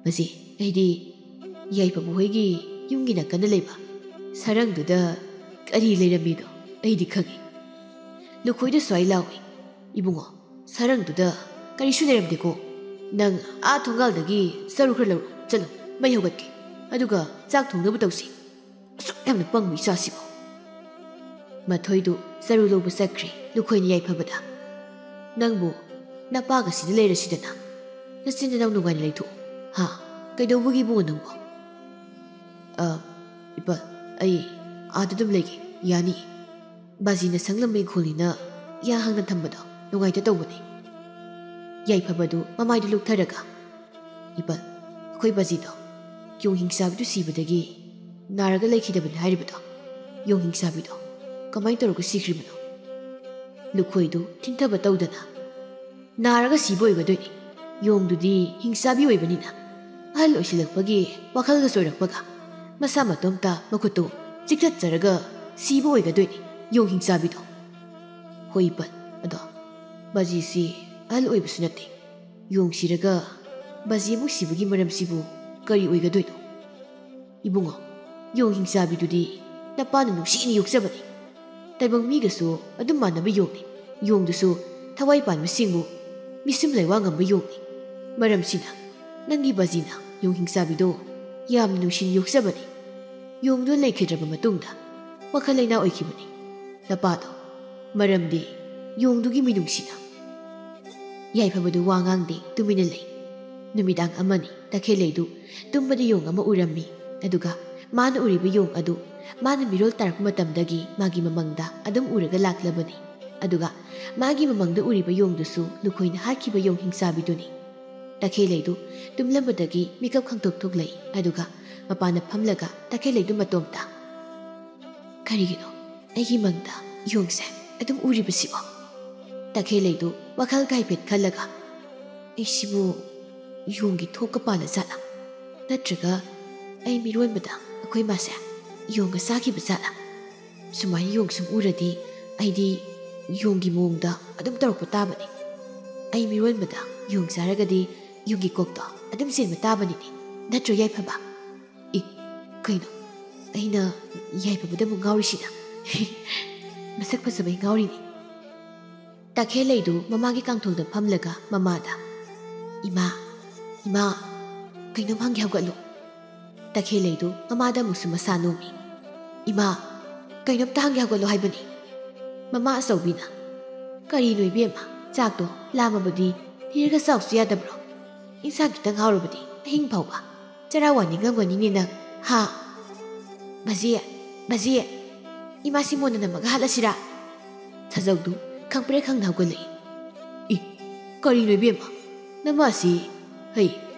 "ꯕꯥꯖꯤ, ꯑꯩꯗꯤ ꯌꯥꯏꯐꯕ ꯍꯣꯏꯒꯤ ꯌꯨꯝꯒꯤ ꯅꯥꯀꯟꯗ ꯂꯩꯕ ꯁꯔꯪꯗꯨꯗ ꯀꯔꯤ ꯂꯩꯔꯝꯃꯤꯗꯣ ꯑꯩꯗꯤ ꯈꯪꯉꯤ꯫" ꯂꯨꯈꯣꯏꯗ ꯁ꯭ꯋꯥꯏ ꯂꯥꯎꯏ, "ꯏꯕꯨꯡꯉꯣ, ꯁꯔꯪꯗꯨꯗ ꯀꯔꯤꯁꯨ ꯂꯩꯔꯝꯗꯦꯀꯣ꯫ ꯅꯪ ꯑꯥ ꯊꯣꯡꯒꯥꯜꯗꯒꯤ ꯆꯔꯨ ꯈꯔ ꯂꯧꯔꯣ, ꯆꯠꯂꯣ, ꯃꯩ ꯍꯧꯒꯠꯀꯦ꯫ ꯑꯗꯨꯒ ꯆꯥꯛ ꯊꯣꯡꯅꯕ ꯇꯧꯁꯤ꯫ ꯑꯁꯨꯛ ꯌꯥꯝꯅ ꯄꯪꯕ ꯏꯆꯥꯁꯤꯕꯨ꯫" ꯃꯊꯣꯏꯗꯨ ꯆꯔꯨ ꯂꯧꯕ ꯆꯠꯈ꯭ꯔꯦ꯫ ꯂꯨꯈꯣꯏꯅ ꯌꯥꯏꯐꯕꯗ, "ꯅꯪꯕꯨ ꯅꯄꯥꯒ ꯁꯤꯗ ꯂꯩꯔꯁꯤꯗꯅ꯫ ꯅꯆꯤꯟ ꯅꯅꯥꯎ ꯅꯨꯡꯉꯥꯏꯅ ꯂꯩꯊꯣꯛꯑꯣ꯫ ꯍꯥ? ꯀꯩꯗꯧꯕꯒꯤ ꯏꯕꯨꯡꯉꯣ ꯅꯪꯕꯨ?" "ꯑ, ꯏꯄꯥ, ꯑꯩ ꯑꯥꯗ ꯑꯗꯨꯝ ꯂꯩꯒꯦ, ꯌꯥꯅꯤ꯫ ꯕꯥꯖꯤꯅ ꯁꯪꯂꯝꯕ ꯏꯪꯈꯣꯜꯅꯤꯅ ꯌꯥ ꯍꯥꯡꯅ ꯊꯝꯕꯗꯣ ꯅꯨꯡꯉꯥꯏꯇ ꯇꯧꯕꯅꯤ꯫" ꯌꯥꯏꯐꯕꯗꯨ ꯃꯃꯥꯏꯗ ꯂꯨꯞꯊꯔꯒ, "ꯏꯄꯥ, ꯑꯩꯈꯣꯏ ꯕꯥꯖꯤꯗꯣ ꯌꯣꯡ ꯍꯤꯡꯆꯥꯕꯤꯗꯨ ꯁꯤꯕꯗꯒꯤ ꯅꯥꯔꯒ ꯂꯩꯈꯤꯗꯕꯅꯤ ꯍꯥꯏꯔꯤꯕꯗꯣ, ꯌꯣꯡ ꯍꯤꯡꯆꯥꯕꯤꯗꯣ ꯀꯃꯥꯏꯅ ꯇꯧꯔꯒ ꯁꯤꯈ꯭ꯔꯤꯕꯅꯣ?" ꯂꯨꯈꯣꯏꯗꯨ ꯊꯤꯟꯊꯕ ꯇꯧꯗꯅ, "ꯅꯥꯔꯒ ꯁꯤꯕ ꯑꯣꯏꯒꯗꯣꯏꯅꯤ꯫ ꯌꯣꯡꯗꯨꯗꯤ ꯍꯤꯡꯆꯥꯕꯤ ꯑꯣꯏꯕꯅꯤꯅ ꯑꯍꯜ ꯑꯣꯏꯁꯤꯜꯂꯛꯄꯒꯤ ꯋꯥꯈꯜꯒ ꯆꯣꯏꯔꯛꯄꯒ ꯃꯁꯥ ꯃꯇꯣꯝꯇ ꯃꯈꯨꯠꯇꯨ ꯆꯤꯛꯊꯠꯆꯔꯒ ꯁꯤꯕ ꯑꯣꯏꯒꯗꯣꯏꯅꯤ ꯌꯣꯡ ꯍꯤꯡꯆꯥꯕꯤꯗꯣ꯫" "ꯍꯣꯏ ꯏꯄꯥ, ꯑꯗꯣ ꯕꯥꯖꯤꯁꯤ ꯑꯍꯜ ꯑꯣꯏꯕꯁꯨ ꯅꯠꯇꯦ꯫ ꯌꯣꯡ ꯁꯤꯔꯒ ꯕꯥꯖꯤ ꯑꯃꯨꯛ ꯁꯤꯕꯒꯤ ꯃꯔꯝꯁꯤꯕꯨ ꯀꯔꯤ ꯑꯣꯏꯒꯗꯣꯏꯅꯣ? ꯏꯕꯨꯡꯉꯣ, ꯌꯣꯡ ꯍꯤꯡꯆꯥꯕꯤꯗꯨꯗꯤ ꯅꯄꯥꯅ ꯅꯨꯡꯁꯤꯅ ꯌꯣꯛꯆꯕꯅꯤ꯫ ꯇꯥꯏꯕꯪ ꯃꯤꯒꯁꯨ ꯑꯗꯨꯝ ꯃꯥꯟꯅꯕ ꯌꯣꯡꯅꯤ꯫ ꯌꯣꯡꯗꯨꯁꯨ ꯊꯋꯥꯏ ꯄꯥꯟꯕꯁꯤꯡꯕꯨ ꯃꯤꯁꯨꯝ ꯂꯩꯋꯥ ꯉꯝꯕ ꯌꯣꯡꯅꯤ꯫ ꯃꯔꯝꯁꯤꯅ ꯅꯪꯒꯤ ꯕꯥꯖꯤꯅ ꯌꯣꯡ ꯍꯤꯡꯆꯥꯕꯤꯗꯣ ꯌꯥꯝꯅ ꯅꯨꯡꯁꯤꯅ ꯌꯣꯛꯆꯕꯅꯤ꯫ ꯌꯣꯡꯗꯨ ꯂꯩꯈꯤꯗ꯭ꯔꯕ ꯃꯇꯨꯡꯗ ꯋꯥꯈꯜ ꯂꯩꯅꯥ ꯑꯣꯏꯈꯤꯕꯅꯤ ꯅꯄꯥꯗꯣ, ꯃꯔꯝꯗꯤ ꯌꯣꯡꯗꯨꯒꯤ ꯃꯤꯅꯨꯡꯁꯤꯅ꯫" ꯌꯥꯏꯐꯕꯗꯨ ꯋꯥ ꯉꯥꯡꯗꯦ, ꯇꯨꯃꯤꯟꯅ ꯂꯩ꯫ ꯅꯨꯃꯤꯗꯥꯡ ꯑꯃꯅꯤ, ꯇꯈꯦꯜꯂꯩꯗꯨ ꯇꯨꯝꯕꯗ ꯌꯣꯡ ꯑꯃ ꯎꯔꯝꯃꯤ꯫ ꯑꯗꯨꯒ ꯃꯥꯅ ꯎꯔꯤꯕ ꯌꯣꯡ ꯑꯗꯨ ꯃꯥꯅ ꯃꯤꯔꯣꯜ ꯇꯥꯔꯛꯄ ꯃꯇꯝꯗꯒꯤ ꯃꯥꯒꯤ ꯃꯃꯪꯗ ꯑꯗꯨꯝ ꯎꯔꯒ ꯂꯥꯛꯂꯕꯅꯤ꯫ ꯑꯗꯨꯒ ꯃꯥꯒꯤ ꯃꯃꯪꯗ ꯎꯔꯤꯕ ꯌꯣꯡꯗꯨꯁꯨ ꯂꯨꯈꯣꯏꯅ ꯍꯥꯠꯈꯤꯕ ꯌꯣꯡ ꯍꯤꯡꯆꯥꯕꯤꯗꯨꯅꯤ꯫ ꯇꯈꯦꯜꯂꯩꯗꯨ ꯇꯨꯝꯂꯝꯕꯗꯒꯤ ꯃꯤꯀꯞ ꯈꯪꯇꯣꯛ ꯊꯣꯛꯂꯛꯏ꯫ ꯑꯗꯨꯒ ꯃꯄꯥꯟꯗ ꯐꯝꯂꯒ ꯇꯈꯦꯜꯂꯩꯗꯨ ꯃꯇꯣꯝꯇ, "ꯀꯔꯤꯒꯤꯅꯣ ꯑꯩꯒꯤ ꯃꯪꯗ ꯌꯣꯡꯁꯦ ꯑꯗꯨꯝ ꯎꯔꯤꯕꯁꯤꯕꯣ?" ꯇꯈꯦꯜꯂꯩꯗꯨ ꯋꯥꯈꯜ ꯍꯥꯏꯐꯦꯠ ꯈꯜꯂꯒ, "ꯑꯩꯁꯤꯕꯨ ꯌꯣꯡꯒꯤ ꯊꯣꯛꯀ ꯄꯥꯜꯂ ꯖꯥꯠꯂꯥ? ꯅꯠꯇ꯭ꯔꯒ ꯑꯩ ꯃꯤꯔꯣꯟꯕꯗ ꯑꯩꯈꯣꯏ ꯃꯥꯁꯦ ꯌꯣꯡꯒ ꯆꯥꯈꯤꯕ ꯖꯥꯠꯂꯥ? ꯁꯨꯃꯥꯏꯅ ꯌꯣꯡ ꯁꯨꯝ ꯎꯔꯗꯤ ꯑꯩꯗꯤ ꯌꯣꯡꯒꯤ ꯃꯑꯣꯡꯗ ꯑꯗꯨꯝ ꯇꯧꯔꯛꯄ ꯇꯥꯕꯅꯤ꯫ ꯑꯩ ꯃꯤꯔꯣꯟꯕꯗ ꯌꯣꯡ ꯆꯥꯔꯒꯗꯤ ꯌꯣꯡꯒꯤ ꯀꯣꯛꯇꯣ ꯑꯗꯨꯝ ꯆꯦꯟꯕ ꯇꯥꯕꯅꯤꯅꯦ, ꯅꯠꯇ꯭ꯔꯣ ꯌꯥꯏꯐꯕ? ꯏ, ꯀꯩꯅꯣ? ꯑꯩꯅ ꯌꯥꯏꯐꯕꯗꯕꯨ ꯉꯥꯎꯔꯤꯁꯤꯅ? ꯃꯁꯛ ꯐꯖꯕꯩ ꯉꯥꯎꯔꯤꯅꯤ꯫ ꯇꯈꯦꯜꯂꯩꯗꯨ ꯃꯃꯥꯒꯤ ꯀꯥꯡꯊꯣꯜꯗ ꯐꯝꯂꯒ ꯃꯃꯥꯗ, "ꯏꯃꯥ, ꯏꯃꯥ, ꯀꯩꯅꯣꯝ ꯍꯪꯒꯦ, ꯍꯧꯒꯠꯂꯨ꯫" ꯇꯈꯦꯜꯂꯩꯗꯨ ꯃꯃꯥꯗ ꯑꯃꯨꯛꯁꯨ ꯃꯁꯥ ꯅꯣꯝꯃꯤ꯫ "ꯏꯃꯥ, ꯀꯩꯅꯣꯝꯇ ꯍꯪꯒꯦ, ꯍꯧꯒꯠꯂꯨ ꯍꯥꯏꯕꯅꯤ꯫" ꯃꯃꯥ ꯑꯆꯧꯕꯤꯅ, "ꯀꯔꯤꯅꯣ ꯏꯕꯦꯝꯃ, ꯆꯥꯛꯇꯣ ꯂꯥꯝꯃꯕꯗꯤ ꯊꯤꯔꯒ ꯆꯥꯎꯁꯨ ꯌꯥꯗꯕ꯭ꯔꯣ? ꯏꯟꯁꯥꯡ ꯈꯤꯇꯪ ꯍꯥꯎꯔꯕꯗꯤ ꯑꯍꯤꯡ ꯐꯥꯎꯕ ꯆꯔꯥ ꯋꯥꯅꯤꯡꯉꯝꯒꯅꯤꯅꯦ ꯅꯪ, ꯍꯥ?" "ꯕꯥꯖꯤ, ꯕꯥꯖꯤ, ꯏꯃꯥꯁꯤ ꯃꯣꯟꯅ ꯅꯝꯃꯒ ꯍꯥꯠꯂꯁꯤꯔꯥ?" ꯁꯥꯖꯧꯗꯨ ꯈꯪꯄ꯭ꯔꯦꯛ ꯈꯪꯅ ꯍꯧꯒꯠꯂꯛꯏ꯫ "ꯏ, ꯀꯔꯤꯅꯣ ꯏꯕꯦꯝꯃ? ꯅꯃꯥꯁꯤ, ꯍꯩ,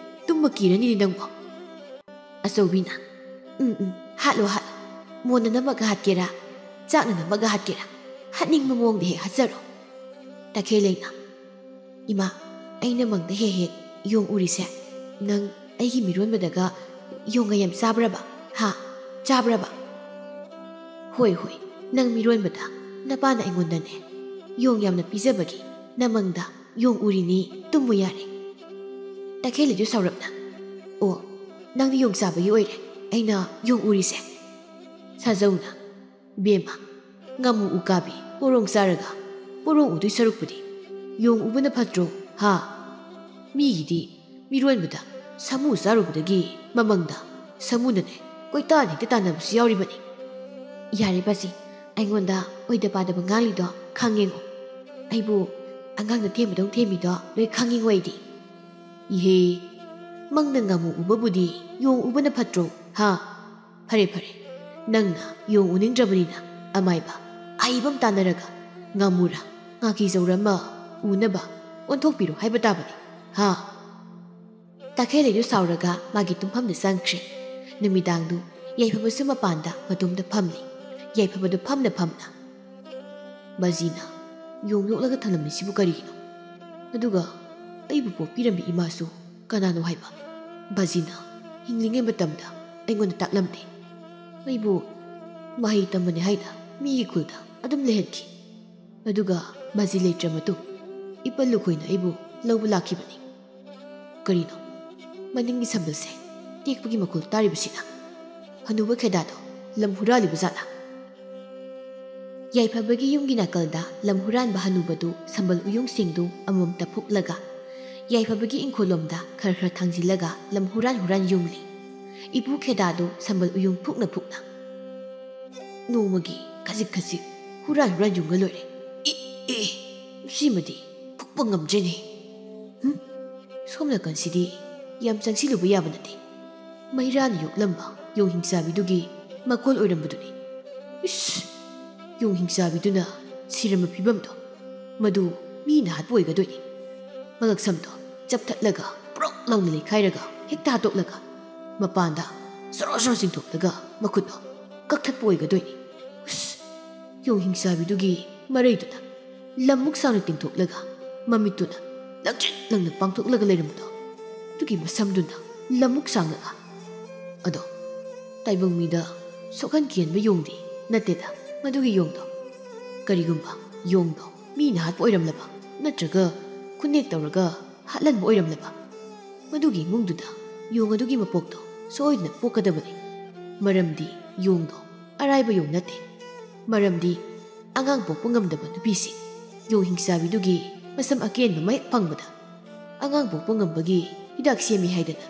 ꯇꯨꯝꯕ ꯀꯤꯔꯅꯤꯅꯦ ꯅꯪꯕꯣ꯫" ꯑꯆꯧꯕꯤꯅ, "ꯎꯝ, ꯎꯝ, ꯍꯥꯠꯂꯣ, ꯍꯥꯠꯂꯣ꯫ ꯃꯣꯟꯅ ꯅꯝꯃꯒ ꯍꯥꯠꯀꯦꯔꯥ, ꯆꯥꯛꯅ ꯅꯝꯃꯒ ꯍꯥꯠꯀꯦꯔꯥ, ꯍꯥꯠꯅꯤꯡꯕ ꯃꯑꯣꯡꯗ ꯍꯦꯛ ꯍꯥꯠꯆꯔꯣ꯫" ꯇꯈꯦꯜꯂꯩꯅ, "ꯏꯃꯥ, ꯑꯩꯅ ꯃꯪꯗ ꯍꯦꯛ ꯍꯦꯛ ꯌꯣꯡ ꯎꯔꯤꯁꯦ, ꯅꯪ ꯑꯩꯒꯤ ꯃꯤꯔꯣꯟꯕꯗꯒ ꯌꯣꯡꯒ ꯌꯥꯝ ꯆꯥꯕ꯭ꯔꯕ? ꯍꯥ? ꯆꯥꯕ꯭ꯔꯕ?" "ꯍꯣꯏ, ꯍꯣꯏ, ꯅꯪ ꯃꯤꯔꯣꯟꯕꯗ ꯅꯄꯥꯅ ꯑꯩꯉꯣꯟꯗꯅꯦ ꯌꯣꯡ ꯌꯥꯝꯅ ꯄꯤꯖꯕꯒꯤ ꯅꯃꯪꯗ ꯌꯣꯡ ꯎꯔꯤꯅꯤ, ꯇꯨꯝꯃꯨ ꯌꯥꯔꯦ꯫" ꯇꯈꯦꯜꯂꯩꯗꯨ ꯁꯥꯎꯔꯞꯅ, "ꯑꯣ, ꯅꯪꯗꯤ ꯌꯣꯡ ꯆꯥꯕꯒꯤ ꯑꯣꯏꯔꯦ ꯑꯩꯅ ꯌꯣꯡ ꯎꯔꯤꯁꯦ?" ꯁꯥꯖꯧꯅ, "ꯕꯦꯝꯃ, ꯉꯥꯃꯨ ꯎꯀꯥꯕꯤ ꯄꯣꯔꯣꯡ ꯆꯥꯔꯒ ꯄꯣꯔꯣꯡ ꯎꯗꯣꯏ ꯁꯔꯨꯛꯄꯨꯗꯤ ꯌꯣꯡ ꯎꯕꯅ ꯐꯠꯇ꯭ꯔꯣ, ꯍꯥ? ꯃꯤꯒꯤꯗꯤ ꯃꯤꯔꯣꯟꯕꯗ ꯁꯥꯃꯨ ꯆꯥꯔꯨꯕꯗꯒꯤ ꯃꯃꯪꯗ ꯁꯥꯃꯨꯅꯅꯦ ꯀꯣꯏꯇꯥꯟ ꯍꯦꯛꯇ ꯇꯥꯟꯅꯕꯁꯨ ꯌꯥꯎꯔꯤꯕꯅꯤ꯫" "ꯌꯥꯔꯦ ꯕꯥꯖꯤ, ꯑꯩꯉꯣꯟꯗ ꯑꯣꯏꯗ ꯄꯥꯗꯕ ꯉꯥꯡꯂꯤꯗꯣ ꯈꯪꯉꯦꯉꯣ꯫ ꯑꯩꯕꯨ ꯑꯉꯥꯡꯅ ꯊꯦꯝꯕꯗꯧ ꯊꯦꯝꯃꯤꯗꯣ ꯂꯣꯏ ꯈꯪꯉꯦꯉꯣ ꯑꯩꯗꯤ꯫" "ꯏꯍꯦ, ꯃꯪꯗ ꯉꯥꯃꯨ ꯎꯕꯕꯨꯗꯤ ꯌꯣꯡ ꯎꯕꯅ ꯐꯠꯇ꯭ꯔꯣ, ꯍꯥ? ꯐꯔꯦ, ꯐꯔꯦ, ꯅꯪꯅ ꯌꯣꯡ ꯎꯅꯤꯡꯗ꯭ꯔꯕꯅꯤꯅ ꯑꯃꯥꯏꯕ ꯑꯍꯩꯕ ꯑꯃ ꯇꯥꯟꯅꯔꯒ ꯉꯥꯃꯨꯔ ꯉꯥꯀꯤꯖꯧꯔ ꯑꯃ ꯎꯅꯕ ꯑꯣꯟꯊꯣꯛꯄꯤꯔꯣ ꯍꯥꯏꯕ ꯇꯥꯕꯅꯤ, ꯍꯥ?" ꯇꯈꯦꯜꯂꯩꯗꯨ ꯁꯥꯎꯔꯒ ꯃꯥꯒꯤ ꯇꯨꯝꯐꯝꯗ ꯆꯪꯈ꯭ꯔꯦ꯫ ꯅꯨꯃꯤꯗꯥꯡꯗꯨ ꯌꯥꯏꯐꯕꯁꯨ ꯃꯄꯥꯟꯗ ꯃꯇꯣꯝꯇ ꯐꯝꯂꯤ꯫ ꯌꯥꯏꯐꯕꯗꯨ ꯐꯝꯅ ꯐꯝꯅ, "ꯕꯥꯖꯤꯅ ꯌꯣꯡ ꯌꯣꯛꯂꯒ ꯊꯝꯂꯝꯃꯤꯁꯤꯕꯨ ꯀꯔꯤꯒꯤꯅꯣ? ꯑꯗꯨꯒ ꯑꯩꯕꯨ ꯄꯣꯛꯄꯤꯔꯝꯕꯤ ꯏꯃꯥꯁꯨ ꯀꯅꯥꯅꯣ ꯍꯥꯏꯕ ꯕꯥꯖꯤꯅ ꯍꯤꯡꯂꯤꯉꯩ ꯃꯇꯝꯗ ꯑꯩꯉꯣꯟꯗ ꯇꯥꯛꯂꯝꯗꯦ꯫ ꯑꯩꯕꯨ ꯃꯍꯩ ꯇꯝꯕꯅꯤ ꯍꯥꯏꯅ ꯃꯤꯒꯤ ꯈꯨꯜꯗ ꯑꯗꯨꯝ ꯂꯩꯍꯟꯈꯤ꯫ ꯑꯗꯨꯒ ꯃꯁꯤ ꯂꯩꯇ꯭ꯔ ꯃꯇꯨꯡ ꯏꯄꯜ ꯂꯨꯈꯣꯏꯅ ꯑꯩꯕꯨ ꯂꯧꯕ ꯂꯥꯛꯈꯤꯕꯅꯤ꯫ ꯀꯔꯤꯅꯣ ꯃꯅꯤꯡꯒꯤ ꯁꯝꯕꯜꯁꯦ ꯇꯦꯛꯄꯒꯤ ꯃꯈꯣꯜ ꯇꯥꯔꯤꯕꯁꯤꯅ? ꯍꯅꯨꯕ ꯈꯦꯗꯥꯗꯣ ꯂꯝ ꯍꯨꯔꯥꯜꯂꯤꯕ ꯖꯥꯠꯂꯥ? ꯌꯥꯏꯐꯕꯒꯤ ꯌꯨꯝꯒꯤ ꯅꯥꯀꯜꯗ ꯂꯝ ꯍꯨꯔꯥꯟꯕ ꯍꯅꯨꯕꯗꯨ ꯁꯝꯕꯜ ꯎꯌꯨꯡꯁꯤꯡꯗꯨ ꯑꯃꯃꯝꯇ ꯐꯨꯛꯂꯒ ꯌꯥꯏꯐꯕꯒꯤ ꯏꯪꯈꯣꯜꯂꯣꯝꯗ ꯈꯔ ꯈꯔ ꯊꯥꯡꯖꯤꯜꯂꯒ ꯂꯝ ꯍꯨꯔꯥꯟ ꯍꯨꯔꯥꯟ ꯌꯨꯡꯂꯤ꯫ ꯏꯄꯨ ꯈꯦꯗꯥꯗꯨ ꯁꯝꯕꯜ ꯎꯌꯨꯡ ꯐꯨꯛꯅ ꯐꯨꯛꯅ, "ꯅꯣꯡꯃꯒꯤ ꯈꯖꯤꯛ ꯈꯖꯤꯛ ꯍꯨꯔꯥꯟ ꯍꯨꯔꯥꯟ ꯌꯨꯡꯉ ꯂꯣꯏꯔꯦ꯫ ꯏ, ꯏ, ꯁꯤꯃꯗꯤ ꯐꯨꯛꯄ ꯉꯝꯗ꯭ꯔꯦꯅꯦ꯫ ꯍꯨꯝ, ꯁꯣꯝ ꯅꯥꯀꯟꯁꯤꯗꯤ ꯌꯥꯝ ꯆꯪꯁꯤꯜꯂꯨꯕ ꯌꯥꯕ ꯅꯠꯇꯦ꯫ ꯃꯩꯔꯥꯅ ꯌꯣꯛꯂꯝꯕ ꯌꯣꯡ ꯍꯤꯡꯆꯥꯕꯤꯗꯨꯒꯤ ꯃꯀꯣꯜ ꯑꯣꯏꯔꯝꯕꯗꯨꯅꯤ꯫ ꯏꯁ! ꯌꯣꯡ ꯍꯤꯡꯆꯥꯕꯤꯗꯨꯅ ꯁꯤꯔꯝꯕ ꯐꯤꯕꯝꯗꯣ, ꯃꯗꯨ ꯃꯤꯅ ꯍꯥꯠꯄ ꯑꯣꯏꯒꯗꯣꯏꯅꯤ꯫ ꯃꯉꯛꯁꯝꯗꯣ ꯆꯞꯊꯠꯂꯒ ꯄ꯭ꯔꯣꯛ ꯂꯥꯎꯅ ꯂꯩꯈꯥꯏꯔꯒ ꯍꯦꯛꯇ ꯍꯥꯠꯇꯣꯛꯂꯒ ꯃꯄꯥꯟꯗ ꯁꯣꯔꯣ ꯁꯣꯔꯣ ꯆꯤꯡꯊꯣꯛꯂꯒ ꯃꯈꯨꯠꯇꯣ ꯀꯛꯊꯠꯄ ꯑꯣꯏꯒꯗꯣꯏꯅꯤ꯫ ꯎꯁ! ꯌꯣꯡ ꯍꯤꯡꯆꯥꯕꯤꯗꯨꯒꯤ ꯃꯔꯩꯗꯨꯅ ꯂꯝꯃꯨꯛ ꯁꯥꯡꯅ ꯇꯤꯡꯊꯣꯛꯂꯒ ꯃꯃꯤꯠꯇꯨꯅ ꯂꯪꯇ꯭ꯔꯤꯛ ꯂꯪꯅ ꯄꯥꯡꯊꯣꯛꯂꯒ ꯂꯩꯔꯝꯕꯗꯣ, ꯑꯗꯨꯒꯤ ꯃꯁꯝꯗꯨꯅ ꯂꯝꯃꯨꯛ ꯁꯥꯡꯂꯒ꯫ ꯑꯗꯣ ꯇꯥꯏꯕꯪ ꯃꯤꯗ ꯁꯣꯛꯍꯟ ꯈꯤꯍꯟꯕ ꯌꯣꯡꯗꯤ ꯅꯠꯇꯦꯗ ꯃꯗꯨꯒꯤ ꯌꯣꯡꯗꯣ꯫ ꯀꯔꯤꯒꯨꯝꯕ ꯌꯣꯡꯗꯣ ꯃꯤꯅ ꯍꯥꯠꯄ ꯑꯣꯏꯔꯝꯂꯕ ꯅꯠꯇ꯭ꯔꯒ ꯈꯨꯟꯅꯦꯛ ꯇꯧꯔꯒ ꯍꯥꯠꯍꯟꯕ ꯑꯣꯏꯔꯝꯂꯕ, ꯃꯗꯨꯒꯤ ꯏꯃꯨꯡꯗꯨꯗ ꯌꯣꯡ ꯑꯗꯨꯒꯤ ꯃꯄꯣꯛꯇꯣ ꯁꯣꯏꯗꯅ ꯄꯣꯛꯀꯗꯕꯅꯤ꯫ ꯃꯔꯝꯗꯤ ꯌꯣꯡꯗꯣ ꯑꯔꯥꯏꯕ ꯌꯣꯡ ꯅꯠꯇꯦ꯫ ꯃꯔꯝꯗꯤ ꯑꯉꯥꯡ ꯄꯣꯛꯄ ꯉꯝꯗꯕ ꯅꯨꯄꯤꯁꯤꯡ ꯌꯣꯡ ꯍꯤꯡꯆꯥꯕꯤꯗꯨꯒꯤ ꯃꯁꯝ ꯑꯀꯦꯟꯕ ꯃꯍꯦꯛ ꯐꯪꯕꯗ ꯑꯉꯥꯡ ꯄꯣꯛꯄ ꯉꯝꯕꯒꯤ ꯍꯤꯗꯥꯛ ꯁꯦꯝꯃꯤ ꯍꯥꯏꯗꯅ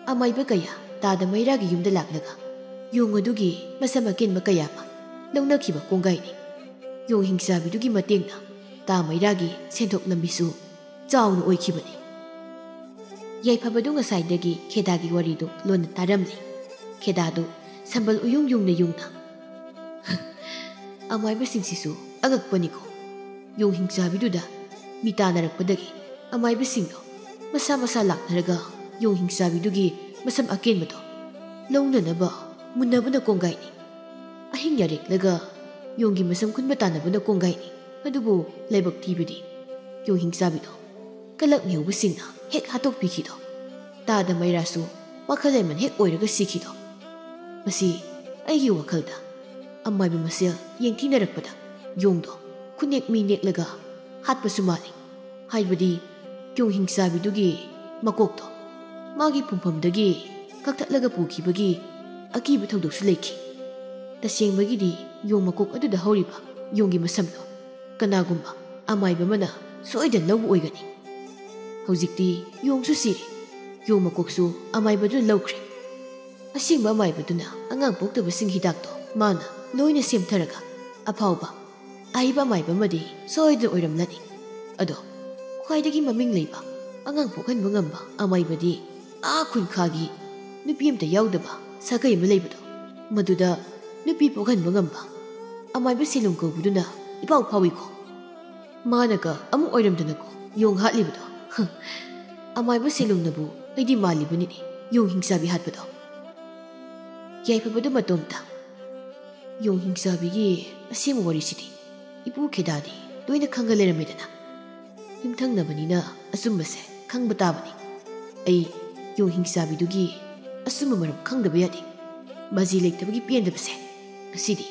ꯑꯃꯥꯏꯕ ꯀꯌꯥ ꯇꯥꯗ ꯃꯩꯔꯥꯒꯤ ꯌꯨꯝꯗ ꯂꯥꯛꯂꯒ ꯌꯣꯡ ꯑꯗꯨꯒꯤ ꯃꯁꯝ ꯑꯀꯦꯟꯕ ꯀꯌꯥ ꯑꯃ ꯂꯧꯅꯈꯤꯕ ꯀꯣꯡꯒꯥꯏꯅꯤ꯫ ꯌꯣꯡ ꯍꯤꯡꯆꯥꯕꯤꯗꯨꯒꯤ ꯃꯇꯦꯡꯅ ꯇꯥ ꯃꯩꯔꯥꯒꯤ ꯁꯦꯟꯊꯣꯛ ꯂꯝꯕꯤꯁꯨ ꯆꯥꯎꯅ ꯑꯣꯏꯈꯤꯕꯅꯤ꯫ ꯌꯥꯏꯐꯕꯗꯨ ꯉꯁꯥꯏꯗꯒꯤ ꯈꯦꯗꯥꯒꯤ ꯋꯥꯔꯤꯗꯨ ꯂꯣꯟꯅ ꯇꯥꯔꯝꯂꯤ꯫ ꯈꯦꯗꯥꯗꯨ ꯁꯝꯕꯜ ꯎꯌꯨꯡ ꯌꯨꯡꯅ ꯌꯨꯡꯅ, "ꯑꯃꯥꯏꯕꯁꯤꯡꯁꯤꯁꯨ ꯑꯉꯛꯄꯅꯤꯀꯣ꯫ ꯌꯣꯡ ꯍꯤꯡꯆꯥꯕꯤꯗꯨꯗ ꯃꯤ ꯇꯥꯅꯔꯛꯄꯗꯒꯤ ꯑꯃꯥꯏꯕꯁꯤꯡꯗꯣ ꯃꯁꯥ ꯃꯁꯥ ꯂꯥꯛꯅꯔꯒ ꯌꯣꯡ ꯍꯤꯡꯆꯥꯕꯤꯗꯨꯒꯤ ꯃꯁꯝ ꯑꯀꯦꯟꯕꯗꯣ ꯂꯧꯅꯅꯕ ꯃꯨꯟꯅꯕꯅ ꯀꯣꯡꯒꯥꯏꯅꯤ꯫ ꯑꯍꯤꯡ ꯌꯥꯔꯦꯛꯂꯒ ꯌꯣꯡꯒꯤ ꯃꯁꯝ ꯈꯨꯟꯕ ꯇꯥꯟꯅꯕꯅ ꯀꯣꯡꯒꯥꯏꯅꯤ꯫ ꯑꯗꯨꯕꯨ ꯂꯥꯏꯕꯛ ꯊꯤꯕꯗꯤ ꯌꯣꯡ ꯍꯤꯡꯆꯥꯕꯤꯗꯣ ꯀꯂꯛ ꯃꯤꯍꯧꯕꯁꯤꯡꯅ ꯍꯦꯛ ꯍꯥꯠꯇꯣꯛꯄꯤꯈꯤꯗꯣ꯫ ꯇꯥꯗ ꯃꯩꯔꯥꯁꯨ ꯋꯥꯈꯜ ꯂꯩꯃꯟ ꯍꯦꯛ ꯑꯣꯏꯔꯒ ꯁꯤꯈꯤꯗꯣ꯫ ꯃꯁꯤ ꯑꯩꯒꯤ ꯋꯥꯈꯜꯗ ꯑꯃꯥꯏꯕ ꯃꯁꯦꯜ ꯌꯦꯡꯊꯤꯅꯔꯛꯄꯗ ꯌꯣꯡꯗꯣ ꯈꯨꯅꯦꯛ ꯃꯤ ꯅꯦꯛꯂꯒ ꯍꯥꯠꯄꯁꯨ ꯃꯥꯜꯂꯤ꯫ ꯍꯥꯏꯕꯗꯤ ꯌꯣꯡ ꯍꯤꯡꯆꯥꯕꯤꯗꯨꯒꯤ ꯃꯀꯣꯛꯇꯣ ꯃꯥꯒꯤ ꯐꯨꯝꯐꯝꯗꯒꯤ ꯀꯛꯊꯠꯂꯒ ꯄꯨꯈꯤꯕꯒꯤ ꯑꯀꯤꯕ ꯊꯧꯗꯣꯛꯁꯨ ꯂꯩꯈꯤ꯫ ꯇꯁꯦꯡꯕꯒꯤꯗꯤ ꯌꯣꯡ ꯃꯀꯣꯛ ꯑꯗꯨꯗ ꯍꯧꯔꯤꯕ ꯌꯣꯡꯒꯤ ꯃꯁꯝꯗꯣ ꯀꯅꯥꯒꯨꯝꯕ ꯑꯃꯥꯏꯕ ꯑꯃꯅ ꯁꯣꯏꯗꯅ ꯂꯧꯕ ꯑꯣꯏꯒꯅꯤ꯫ ꯍꯧꯖꯤꯛꯇꯤ ꯌꯣꯡꯁꯨ ꯁꯤꯔꯦ, ꯌꯣꯡ ꯃꯀꯣꯛꯁꯨ ꯑꯃꯥꯏꯕꯗꯨꯅ ꯂꯧꯈ꯭ꯔꯦ꯫ ꯑꯁꯦꯡꯕ ꯑꯃꯥꯏꯕꯗꯨꯅ ꯑꯉꯥꯡ ꯄꯣꯛꯇꯕꯁꯤꯡꯒꯤ ꯍꯤꯗꯥꯛꯇꯣ ꯃꯥꯅ ꯂꯣꯏꯅ ꯁꯦꯝꯊꯔꯒ ꯑꯐꯥꯎꯕ ꯑꯍꯩꯕ ꯑꯃꯥꯏꯕ ꯑꯃꯗꯤ ꯁꯣꯏꯗꯅ ꯑꯣꯏꯔꯝꯂꯅꯤ꯫ ꯑꯗꯣ ꯈ꯭ꯋꯥꯏꯗꯒꯤ ꯃꯃꯤꯡ ꯂꯩꯕ ꯑꯉꯥꯡ ꯄꯣꯛꯍꯟꯕ ꯉꯝꯕ ꯑꯃꯥꯏꯕꯗꯤ ꯑꯥ ꯈꯨꯟꯈꯥꯒꯤ ꯅꯨꯄꯤ ꯑꯃꯇ ꯌꯥꯎꯗꯕ ꯁꯥꯒꯩ ꯑꯃ ꯂꯩꯕꯗꯣ, ꯃꯗꯨꯗ ꯅꯨꯄꯤ ꯄꯣꯛꯍꯟꯕ ꯉꯝꯕ ꯑꯃꯥꯏꯕ ꯁꯦꯂꯨꯡ ꯀꯧꯕꯗꯨꯅ ꯏꯄꯥꯎ ꯐꯥꯎꯏꯀꯣ꯫ ꯃꯥꯅꯒ ꯑꯃꯨꯛ ꯑꯣꯏꯔꯝꯗꯅꯀꯣ ꯌꯣꯡ ꯍꯥꯠꯂꯤꯕꯗꯣ꯫ ꯑꯃꯥꯏꯕ ꯁꯦꯂꯨꯡꯅꯕꯨ ꯑꯩꯗꯤ ꯃꯥꯜꯂꯤꯕꯅꯤꯅꯦ ꯌꯣꯡ ꯍꯤꯡꯆꯥꯕꯤ ꯍꯥꯠꯄꯗꯣ꯫ ꯌꯥꯏꯐꯕꯗꯨ ꯃꯇꯣꯝꯇ ꯌꯣꯡ ꯍꯤꯡꯆꯥꯕꯤꯒꯤ ꯑꯁꯦꯡꯕ ꯋꯥꯔꯤꯁꯤꯗꯤ ꯏꯄꯨ ꯈꯦꯗꯥꯗꯤ ꯂꯣꯏꯅ ꯈꯪꯒ ꯂꯩꯔꯝꯃꯦꯗꯅ꯫ ꯌꯨꯝꯊꯪꯅꯕꯅꯤꯅ ꯑꯆꯨꯝꯕꯁꯦ ꯈꯪꯕ ꯇꯥꯕꯅꯤ꯫ ꯑꯩ ꯌꯣꯡ ꯍꯤꯡꯆꯥꯕꯤꯗꯨꯒꯤ ꯑꯆꯨꯝꯕ ꯃꯔꯝ ꯈꯪꯗꯕ ꯌꯥꯗꯦ꯫ ꯕꯥꯖꯤ ꯂꯩꯇꯕꯒꯤ ꯄꯦꯟꯗꯕꯁꯦ꯫ ꯉꯁꯤꯗꯤ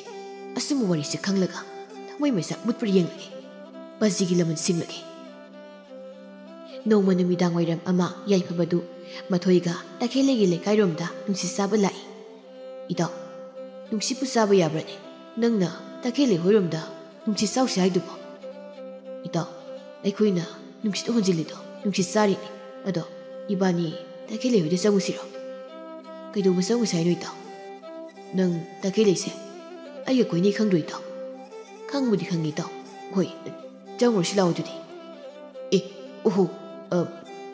ꯑꯆꯨꯝꯕ ꯋꯥꯔꯤꯁꯦ ꯈꯪꯂꯒ ꯊꯃꯣꯏ ꯃꯩꯆꯥꯛ ꯃꯨꯠꯄ꯭ꯔꯥ ꯌꯦꯡꯂꯒꯦ꯫ ꯕꯥꯖꯤꯒꯤ ꯂꯃꯟ ꯁꯤꯡꯂꯒꯦ꯫ ꯅꯣꯡꯃ ꯅꯨꯃꯤꯗꯥꯡ ꯋꯥꯏꯔꯝ ꯑꯃ ꯌꯥꯏꯐꯕꯗꯨ ꯃꯊꯣꯏꯒ ꯇꯈꯦꯜꯂꯩꯒꯤ ꯂꯩꯀꯥꯏꯔꯣꯝꯗ ꯅꯨꯡꯁꯤꯠ ꯆꯥꯕ ꯂꯥꯛꯏ꯫ "ꯏꯇꯥꯎ, ꯅꯨꯡꯁꯤꯠꯄꯨ ꯆꯥꯕ ꯌꯥꯕ꯭ꯔꯅꯦ? ꯅꯪꯅ ꯇꯈꯦꯜꯂꯩ ꯍꯣꯏꯔꯣꯝꯗ ꯅꯨꯡꯁꯤꯠ ꯆꯥꯎꯁꯤ ꯍꯥꯏꯗꯨꯕꯣ?" "ꯏꯇꯥꯎ, ꯑꯩꯈꯣꯏꯅ ꯅꯨꯡꯁꯤꯠ ꯍꯣꯟꯖꯤꯜꯂꯤꯗꯣ ꯅꯨꯡꯁꯤꯠ ꯆꯥꯔꯤꯅꯤ꯫ ꯑꯗꯣ ꯏꯕꯥꯅꯤ ꯇꯈꯦꯜꯂꯩ ꯍꯣꯏꯗ ꯆꯪꯉꯨꯁꯤꯔꯣ?" "ꯀꯩꯗꯧꯕ ꯆꯪꯉꯨꯁꯤ ꯍꯥꯏꯅꯣ ꯏꯇꯥꯎ?" "ꯅꯪ ꯇꯈꯦꯜꯂꯩꯁꯦ ꯑꯩꯒ ꯀꯣꯏꯅꯩ ꯈꯪꯗ꯭ꯔꯣ ꯏꯇꯥꯎ?" "ꯈꯪꯕꯨꯗꯤ ꯈꯪꯉꯤ ꯏꯇꯥꯎ꯫ ꯍꯣꯏ, ꯆꯪꯉꯨꯔꯁꯤ ꯂꯥꯛꯑꯣ ꯑꯗꯨꯗꯤ꯫" "ꯑꯦ, ꯑꯣꯍꯣ, ꯑ,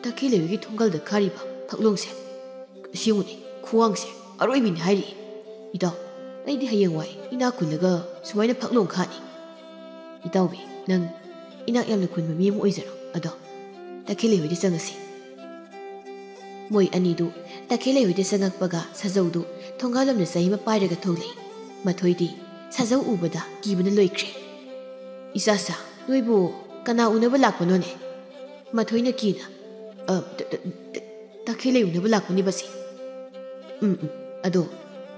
ꯇꯈꯦꯜꯂꯩ ꯍꯣꯏꯒꯤ ꯊꯣꯡꯒꯜꯗ ꯈꯥꯔꯤꯕ ꯐꯛꯂꯣꯡꯁꯦ꯫ ꯑꯁꯤ ꯌꯦꯡꯉꯨꯅꯦ, ꯈꯨꯋꯥꯡꯁꯦ ꯑꯔꯣꯏꯕꯤꯅꯤ ꯍꯥꯏꯔꯤ꯫ ꯏꯇꯥꯎ, ꯑꯩꯗꯤ ꯍꯌꯦꯡꯋꯥꯏ ꯏꯅꯥꯛ ꯈꯨꯜꯂꯒ ꯁꯨꯃꯥꯏꯅ ꯐꯛꯂꯣꯡ ꯈꯥꯅꯤ꯫" "ꯏꯇꯥꯎꯕꯤ, ꯅꯪ ꯏꯅꯥꯛ ꯌꯥꯝꯅ ꯈꯨꯟꯕ ꯃꯤ ꯑꯃ ꯑꯣꯏꯖꯔꯣ꯫ ꯑꯗꯣ ꯇꯈꯦꯜꯂꯩ ꯍꯣꯏꯗ ꯆꯪꯉꯁꯤ꯫" ꯃꯣꯏ ꯑꯅꯤꯗꯨ ꯇꯈꯦꯜꯂꯩ ꯍꯣꯏꯗ ꯆꯪꯉꯛꯄꯒ ꯁꯖꯧꯗꯨ ꯊꯣꯡꯒꯥꯜꯂꯣꯝꯗ ꯆꯍꯤ ꯑꯃ ꯄꯥꯏꯔꯒ ꯊꯣꯛꯂꯛꯏ꯫ ꯃꯊꯣꯏꯗꯤ ꯁꯖꯧ ꯎꯕꯗ ꯀꯤꯕꯅ ꯂꯣꯏꯈ꯭ꯔꯦ꯫ "ꯏꯆꯥꯁꯥ, ꯅꯣꯏꯕꯨ ꯀꯅꯥ ꯎꯅꯕ ꯂꯥꯛꯄꯅꯣꯅꯦ?" ꯃꯊꯣꯏꯅ ꯀꯤꯅ, "ꯑ, ꯇ-, ꯇ-, ꯇ-, ꯇꯈꯦꯜꯂꯩ ꯎꯅꯕ ꯂꯥꯛꯄꯅꯤ ꯕꯥꯖꯤ꯫" "ꯎꯝ, ꯎꯝ, ꯑꯗꯣ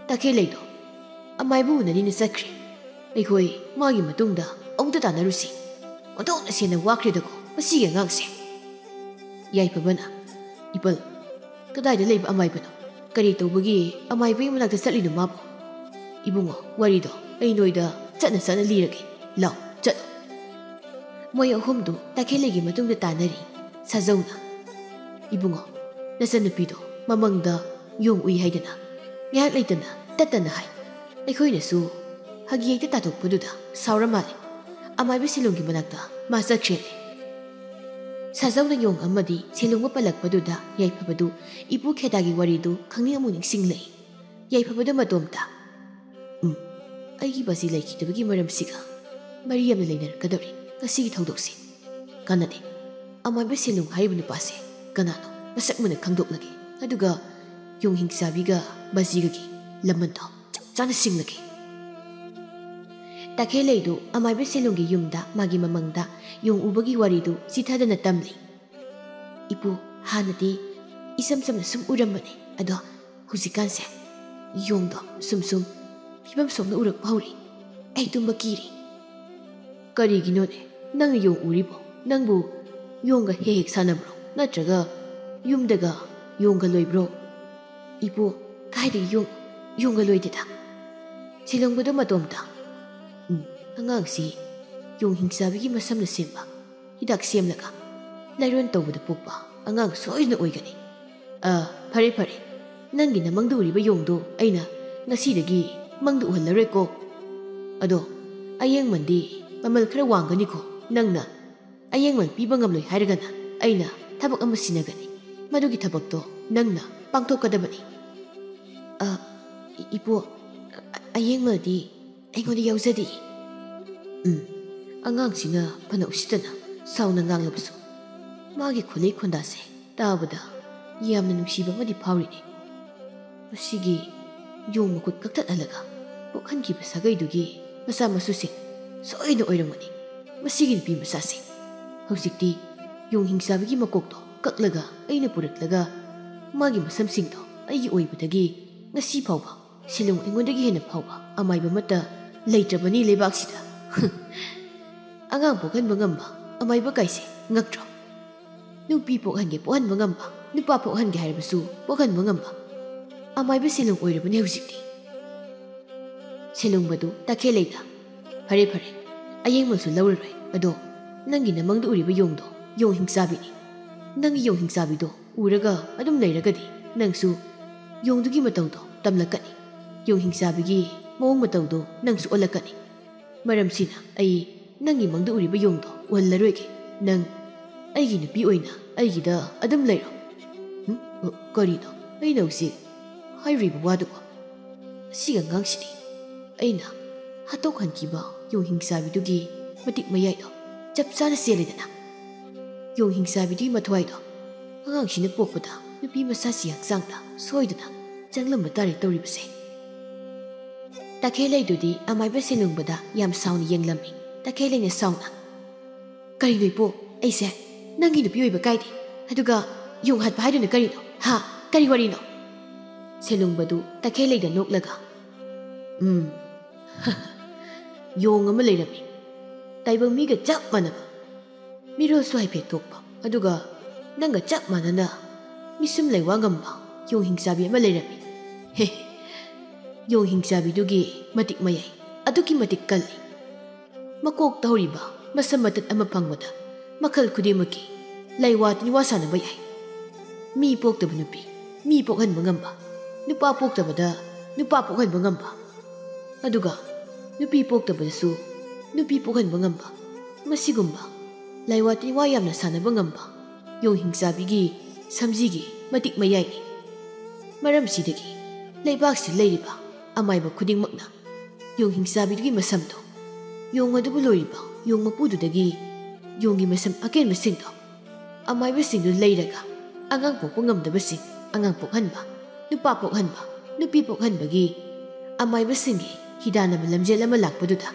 ꯇꯈꯦꯜꯂꯩꯗꯣ ꯑꯃꯥꯏꯕ ꯎꯅꯅꯤꯅ ꯆꯠꯈ꯭ꯔꯦ꯫ ꯑꯩꯈꯣꯏ ꯃꯥꯒꯤ ꯃꯇꯨꯡꯗ ꯑꯃꯨꯛꯇ ꯇꯥꯟꯅꯔꯨꯁꯤ꯫ ꯑꯣꯟꯊꯣꯛꯅ ꯁꯦꯟꯅ ꯋꯥꯈ꯭ꯔꯦꯗꯀꯣ ꯃꯁꯤꯒꯤ ꯑꯉꯥꯡꯁꯦ꯫ ꯌꯥꯏꯐꯕꯅ, "ꯏꯄꯜ, ꯀꯗꯥꯏꯗ ꯂꯩꯕ ꯑꯃꯥꯏꯕꯅꯣ? ꯀꯔꯤ ꯇꯧꯕꯒꯤ ꯑꯃꯥꯏꯕꯒꯤ ꯃꯅꯥꯛꯇ ꯆꯠꯂꯤꯅꯣ ꯃꯥꯕꯨ? ꯏꯕꯨꯡꯉꯣ, ꯋꯥꯔꯤꯗꯣ ꯑꯩ ꯅꯣꯏꯗ ꯆꯠꯅ ꯆꯠꯅ ꯂꯤꯔꯒꯦ꯫ ꯂꯥꯎ, ꯆꯠꯂꯣ꯫" ꯃꯣꯏ ꯑꯍꯨꯝꯗꯨ ꯇꯈꯦꯜꯂꯩꯒꯤ ꯃꯇꯨꯡꯗ ꯇꯥꯟꯅꯔꯤ꯫ ꯁꯥꯖꯧꯅ, "ꯏꯕꯨꯡꯉꯣ, ꯅꯆꯟꯅꯨꯄꯤꯗꯣ ꯃꯃꯪꯗ ꯌꯣꯡ ꯎꯏ ꯍꯥꯏꯗꯅ ꯉꯥꯏꯍꯥꯛ ꯂꯩꯇꯅ ꯇꯠꯇꯅ ꯍꯥꯏ꯫ ꯑꯩꯈꯣꯏꯅꯁꯨ ꯍꯒꯤ ꯍꯦꯛꯇ ꯇꯥꯊꯣꯛꯄꯗꯨꯗ ꯁꯥꯎꯔ ꯃꯥꯜꯂꯦ꯫ ꯑꯃꯥꯏꯕ ꯁꯦꯂꯨꯡꯒꯤ ꯃꯅꯥꯛꯇ ꯃꯥ ꯆꯠꯈ꯭ꯔꯦꯅꯦ꯫" ꯁꯥꯖꯧꯅ ꯌꯣꯡ ꯑꯃꯗꯤ ꯁꯦꯂꯨꯡꯕ ꯄꯜꯂꯛꯄꯗꯨꯗ ꯌꯥꯏꯐꯕꯗꯨ ꯏꯄꯨ ꯈꯦꯗꯥꯒꯤ ꯋꯥꯔꯤꯗꯨ ꯈꯪꯅꯤꯡ ꯑꯃꯨꯛ ꯅꯤꯡꯁꯤꯡꯂꯛꯏ꯫ ꯌꯥꯏꯐꯕꯗ ꯃꯇꯣꯝꯇ, "ꯎꯝ, ꯑꯩꯒꯤ ꯕꯥꯖꯤ ꯂꯩꯈꯤꯗꯕꯒꯤ ꯃꯔꯝꯁꯤꯒ ꯃꯔꯤ ꯌꯥꯝꯅ ꯂꯩꯅꯔꯛꯀꯗꯧꯔꯤ ꯉꯁꯤꯒꯤ ꯊꯧꯗꯣꯛꯁꯤ꯫ ꯀꯥꯟꯅꯗꯦ, ꯑꯃꯥꯏꯕ ꯁꯦꯂꯨꯡ ꯍꯥꯏꯔꯤꯕ ꯅꯨꯄꯥꯁꯦ ꯀꯅꯥꯅꯣ ꯃꯁꯛ ꯃꯨꯟꯅ ꯈꯪꯗꯣꯛꯂꯒꯦ꯫ ꯑꯗꯨꯒ ꯌꯣꯡ ꯍꯤꯡꯆꯥꯕꯤꯒ ꯕꯥꯖꯤꯒꯒꯤ ꯂꯃꯟꯗꯣ ꯆꯞ ꯆꯥꯅ ꯁꯤꯡꯂꯒꯦ꯫" ꯇꯈꯦꯜꯂꯩꯗꯨ ꯑꯃꯥꯏꯕ ꯁꯦꯂꯨꯡꯒꯤ ꯌꯨꯝꯗ ꯃꯥꯒꯤ ꯃꯃꯪꯗ ꯌꯣꯡ ꯎꯕꯒꯤ ꯋꯥꯔꯤꯗꯨ ꯆꯤꯊꯗꯅ ꯇꯝꯂꯤ꯫ "ꯏꯄꯨ, ꯍꯥꯟꯅꯗꯤ ꯏꯆꯝ ꯆꯝꯅ ꯁꯨꯝ ꯎꯔꯝꯕꯅꯦ꯫ ꯑꯗꯣ ꯍꯧꯖꯤꯛꯀꯥꯟꯁꯦ ꯌꯣꯡꯗꯣ ꯁꯨꯝ ꯁꯨꯝ ꯐꯤꯕꯝ ꯁꯣꯛꯅ ꯎꯔꯛꯄ ꯍꯧꯔꯦ꯫ ꯑꯩ ꯇꯨꯝꯕ ꯀꯤꯔꯦ꯫" "ꯀꯔꯤꯒꯤꯅꯣꯅꯦ ꯅꯪꯅ ꯌꯣꯡ ꯎꯔꯤꯕꯣ? ꯅꯪꯕꯨ ꯌꯣꯡꯒ ꯍꯦꯛ ꯍꯦꯛ ꯁꯥꯟꯅꯕ꯭ꯔꯣ? ꯅꯠꯇ꯭ꯔꯒ ꯌꯨꯝꯗꯒ ꯌꯣꯡꯒ ꯂꯣꯏꯕ꯭ꯔꯣ?" "ꯏꯄꯨ, ꯀꯥꯏꯗꯒꯤ ꯌꯣꯡ, ꯌꯣꯡꯒ ꯂꯣꯏꯗꯦꯗ꯫" ꯁꯦꯂꯨꯡꯕꯗꯣ ꯃꯇꯣꯝꯇ, "ꯎꯝ, ꯑꯉꯥꯡꯁꯤ ꯌꯣꯡ ꯍꯤꯡꯆꯥꯕꯤꯒꯤ ꯃꯁꯝꯅ ꯁꯦꯝꯕ ꯍꯤꯗꯥꯛ ꯁꯦꯝꯂꯒ ꯂꯥꯏꯔꯣꯟ ꯇꯧꯕꯗ ꯄꯣꯛꯄ ꯑꯉꯥꯡ ꯁꯣꯏꯗꯅ ꯑꯣꯏꯒꯅꯤ꯫ ꯑ, ꯐꯔꯦ, ꯐꯔꯦ, ꯅꯪꯒꯤ ꯅꯃꯪꯗ ꯎꯔꯤꯕ ꯌꯣꯡꯗꯣ ꯑꯩꯅ ꯉꯁꯤꯗꯒꯤ ꯃꯪꯗ ꯎꯍꯜꯂꯔꯣꯏꯀꯣ꯫ ꯑꯗꯣ ꯑꯌꯦꯡꯃꯟꯗꯤ ꯃꯃꯜ ꯈꯔ ꯋꯥꯡꯒꯅꯤꯀꯣ꯫ ꯅꯪꯅ ꯑꯌꯦꯡꯃꯟ ꯄꯤꯕ ꯉꯝꯂꯣꯏ ꯍꯥꯏꯔꯒꯅ ꯑꯩꯅ ꯊꯕꯛ ꯑꯃ ꯁꯤꯟꯅꯒꯅꯤ꯫ ꯃꯗꯨꯒꯤ ꯊꯕꯛꯇꯣ ꯅꯪꯅ ꯄꯥꯡꯊꯣꯛꯀꯗꯕꯅꯤ꯫" "ꯑ, ꯏ-, ꯏꯄꯨ, ꯑ-, ꯑꯌꯦꯡꯃꯜꯗꯤ ꯑꯩꯉꯣꯟꯗ ꯌꯥꯎꯖꯗꯦ꯫" ꯎꯝ, ꯑꯉꯥꯡꯁꯤꯅ ꯐꯅ ꯎꯁꯤꯠꯇꯅ ꯁꯥꯎꯅ ꯉꯥꯡꯂꯕꯁꯨ ꯃꯥꯒꯤ ꯈꯣꯜꯂꯩ ꯈꯣꯟꯗꯥꯁꯦ ꯇꯥꯕꯗ ꯌꯥꯝꯅ ꯅꯨꯡꯁꯤꯕ ꯑꯃꯗꯤ ꯐꯥꯎꯔꯤꯅꯦ꯫ ꯃꯁꯤꯒꯤ ꯌꯣꯡ ꯃꯈꯨꯠ ꯀꯛꯊꯠꯍꯜꯂꯒ ꯄꯣꯛꯍꯟꯈꯤꯕ ꯁꯥꯒꯩꯗꯨꯒꯤ ꯃꯆꯥ ꯃꯁꯨꯁꯤꯡ ꯁꯣꯏꯗꯅ ꯑꯣꯏꯔꯝꯒꯅꯤ꯫ ꯃꯁꯤꯒꯤ ꯅꯨꯄꯤ ꯃꯆꯥꯁꯦ ꯍꯧꯖꯤꯛꯇꯤ ꯌꯣꯡ ꯍꯤꯡꯆꯥꯕꯤꯒꯤ ꯃꯀꯣꯛꯇꯣ ꯀꯛꯂꯒ ꯑꯩꯅ ꯄꯨꯔꯛꯂꯒ ꯃꯥꯒꯤ ꯃꯁꯝꯁꯤꯡꯗꯣ ꯑꯩꯒꯤ ꯑꯣꯏꯕꯗꯒꯤ ꯉꯁꯤ ꯐꯥꯎꯕ ꯁꯤꯂꯣꯡ ꯑꯩꯉꯣꯟꯗꯒꯤ ꯍꯦꯟꯅ ꯐꯥꯎꯕ ꯑꯃꯥꯏꯕ ꯑꯃꯠꯇ ꯂꯩꯇ꯭ꯔꯕꯅꯤ ꯂꯩꯕꯥꯛꯁꯤꯗ꯫ ꯑꯉꯥꯡ ꯄꯣꯛꯍꯟꯕ ꯉꯝꯕ ꯑꯃꯥꯏꯕ ꯀꯥꯏꯁꯦ ꯉꯛꯇ꯭ꯔꯣ? ꯅꯨꯄꯤ ꯄꯣꯛꯍꯟꯒꯦ ꯄꯣꯛꯍꯟꯕ ꯉꯝꯕ, ꯅꯨꯄꯥ ꯄꯣꯛꯍꯟꯒꯦ ꯍꯥꯏꯔꯕꯁꯨ ꯄꯣꯛꯍꯟꯕ ꯉꯝꯕ ꯑꯃꯥꯏꯕ ꯁꯦꯂꯨꯡ ꯑꯣꯏꯔꯕꯅꯦ ꯍꯧꯖꯤꯛꯇꯤ꯫ ꯁꯦꯂꯨꯡꯕꯗꯨ ꯇꯈꯦꯜꯂꯩꯗ, "ꯐꯔꯦ ꯐꯔꯦ, ꯑꯌꯦꯡꯃꯜꯁꯨ ꯂꯧꯔꯔꯣꯏ꯫ ꯑꯗꯣ ꯅꯪꯒꯤ ꯅꯃꯪꯗ ꯎꯔꯤꯕ ꯌꯣꯡꯗꯣ ꯌꯣꯡ ꯍꯤꯡꯆꯥꯕꯤꯅꯤ꯫ ꯅꯪꯒꯤ ꯌꯣꯡ ꯍꯤꯡꯆꯥꯕꯤꯗꯣ ꯎꯔꯒ ꯑꯗꯨꯝ ꯂꯩꯔꯒꯗꯤ ꯅꯪꯁꯨ ꯌꯣꯡꯗꯨꯒꯤ ꯃꯇꯧꯗꯣ ꯇꯝꯂꯛꯀꯅꯤ꯫ ꯌꯣꯡ ꯍꯤꯡꯆꯥꯕꯤꯒꯤ ꯃꯑꯣꯡ ꯃꯇꯧꯗꯣ ꯅꯪꯁꯨ ꯑꯣꯜꯂꯛꯀꯅꯤ꯫ ꯃꯔꯝꯁꯤꯅ ꯑꯩ ꯅꯪꯒꯤ ꯃꯪꯗ ꯎꯔꯤꯕ ꯌꯣꯡꯗꯣ ꯎꯍꯜꯂꯔꯣꯏꯒꯦ꯫ ꯅꯪ ꯑꯩꯒꯤ ꯅꯨꯄꯤ ꯑꯣꯏꯅ ꯑꯩꯒꯤꯗ ꯑꯗꯨꯝ ꯂꯩꯔꯣ꯫" "ꯍꯨꯝ? ꯑ, ꯀꯔꯤꯅꯣ ꯑꯩꯅ ꯍꯧꯖꯤꯛ ꯍꯥꯏꯔꯤꯕ ꯋꯥꯗꯨꯕꯣ? ꯑꯁꯤꯒꯤ ꯑꯉꯥꯡꯁꯤꯗꯤ!" ꯑꯩꯅ ꯍꯥꯠꯇꯣꯛꯍꯟꯈꯤꯕ ꯌꯣꯡ ꯍꯤꯡꯆꯥꯕꯤꯗꯨꯒꯤ ꯃꯇꯤꯛ ꯃꯌꯥꯏꯗꯣ ꯆꯞ ꯆꯥꯅ ꯆꯦꯜꯂꯦꯗꯅ꯫ ꯌꯣꯡ ꯍꯤꯡꯆꯥꯕꯤꯗꯨꯒꯤ ꯃꯊ꯭ꯋꯥꯏꯗꯣ ꯑꯉꯥꯡꯁꯤꯅ ꯄꯣꯛꯄꯗ ꯅꯨꯄꯤ ꯃꯆꯥꯁꯤ ꯍꯛꯆꯥꯡꯗ ꯁꯣꯏꯗꯅ ꯆꯪꯂꯝꯕ ꯇꯥꯔꯦ ꯇꯧꯔꯤꯕꯁꯦ꯫ ꯇꯈꯦꯜꯂꯩꯗꯨꯗꯤ ꯑꯃꯥꯏꯕ ꯁꯦꯂꯨꯡꯕꯗ ꯌꯥꯝ ꯁꯥꯎꯅ ꯌꯦꯡꯂꯝꯃꯤ꯫ ꯇꯈꯦꯜꯂꯩꯅ ꯁꯥꯎꯅ, "ꯀꯔꯤꯅꯣ ꯏꯄꯣ? ꯑꯩꯁꯦ ꯅꯪꯒꯤ ꯅꯨꯄꯤ ꯑꯣꯏꯕ ꯀꯥꯏꯗꯦ꯫ ꯑꯗꯨꯒ ꯌꯣꯡ ꯍꯥꯠꯄ ꯍꯥꯏꯗꯨꯅ ꯀꯔꯤꯅꯣ? ꯍꯥ? ꯀꯔꯤ ꯋꯥꯔꯤꯅꯣ?" ꯁꯦꯂꯨꯡꯕꯗꯨ ꯇꯈꯦꯜꯂꯩꯗ ꯅꯣꯛꯂꯒ, "ꯎꯝ, ꯌꯣꯡ ꯑꯃ ꯂꯩꯔꯝꯃꯤ꯫ ꯇꯥꯏꯕꯪ ꯃꯤꯒ ꯆꯞ ꯃꯥꯟꯅꯕ꯫ ꯃꯤꯔꯣꯜꯁꯨ ꯍꯥꯏꯐꯦꯠ ꯊꯣꯛꯄ꯫ ꯑꯗꯨꯒ ꯅꯪꯒ ꯆꯞ ꯃꯥꯟꯅꯅ ꯃꯤꯁꯨꯝ ꯂꯩꯋꯥ ꯉꯝꯕ ꯌꯣꯡ ꯍꯤꯡꯆꯥꯕꯤ ꯑꯃ ꯂꯩꯔꯝꯃꯤ꯫ ꯍꯦ, ꯌꯣꯡ ꯍꯤꯡꯆꯥꯕꯤꯗꯨꯒꯤ ꯃꯇꯤꯛ ꯃꯌꯥꯏ, ꯑꯗꯨꯛꯀꯤ ꯃꯇꯤꯛ ꯀꯜꯂꯤ꯫ ꯃꯀꯣꯛꯇ ꯍꯧꯔꯤꯕ ꯃꯁꯝ ꯃꯇꯠ ꯑꯃ ꯐꯪꯕꯗ ꯃꯈꯜ ꯈꯨꯗꯤꯡꯃꯛꯀꯤ ꯂꯩꯋꯥ ꯇꯤꯟꯋꯥ ꯁꯥꯟꯅꯕ ꯌꯥꯏ꯫ ꯃꯤ ꯄꯣꯛꯇꯕ ꯅꯨꯄꯤ ꯃꯤ ꯄꯣꯛꯍꯟꯕ ꯉꯝꯕ, ꯅꯨꯄꯥ ꯄꯣꯛꯇꯕꯗ ꯅꯨꯄꯥ ꯄꯣꯛꯍꯟꯕ ꯉꯝꯕ, ꯑꯗꯨꯒ ꯅꯨꯄꯤ ꯄꯣꯛꯇꯕꯗꯁꯨ ꯅꯨꯄꯤ ꯄꯣꯛꯍꯟꯕ ꯉꯝꯕ, ꯃꯁꯤꯒꯨꯝꯕ ꯂꯩꯋꯥ ꯇꯤꯟꯋꯥ ꯌꯥꯝꯅ ꯁꯥꯟꯅꯕ ꯉꯝꯕ ꯌꯣꯡ ꯍꯤꯡꯆꯥꯕꯤꯒꯤ ꯁꯝꯖꯤꯒꯤ ꯃꯇꯤꯛ ꯃꯌꯥꯏꯅꯤ꯫ ꯃꯔꯝꯁꯤꯗꯒꯤ ꯂꯩꯕꯥꯛꯁꯤꯗ ꯂꯩꯔꯤꯕ ꯑꯃꯥꯏꯕ ꯈꯨꯗꯤꯡꯃꯛꯅ ꯌꯣꯡ ꯍꯤꯡꯆꯥꯕꯤꯗꯨꯒꯤ ꯃꯁꯝꯗꯣ, ꯌꯣꯡ ꯑꯗꯨꯕꯨ ꯂꯣꯏꯔꯤꯕ ꯌꯣꯡ ꯃꯄꯨꯗꯨꯗꯒꯤ ꯌꯣꯡꯒꯤ ꯃꯁꯝ ꯑꯀꯦꯟꯕꯁꯤꯡꯗꯣ ꯑꯃꯥꯏꯕꯁꯤꯡꯗꯨ ꯂꯩꯔꯒ ꯑꯉꯥꯡ ꯄꯣꯛꯄ ꯉꯝꯗꯕꯁꯤꯡ ꯑꯉꯥꯡ ꯄꯣꯛꯍꯟꯕ, ꯅꯨꯄꯥ ꯄꯣꯛꯍꯟꯕ, ꯅꯨꯄꯤ ꯄꯣꯛꯍꯟꯕꯒꯤ ꯑꯃꯥꯏꯕꯁꯤꯡꯒꯤ ꯍꯤꯗꯥꯟꯅꯕ ꯂꯝꯖꯦꯜ ꯑꯃ ꯂꯥꯛꯄꯗꯨꯗ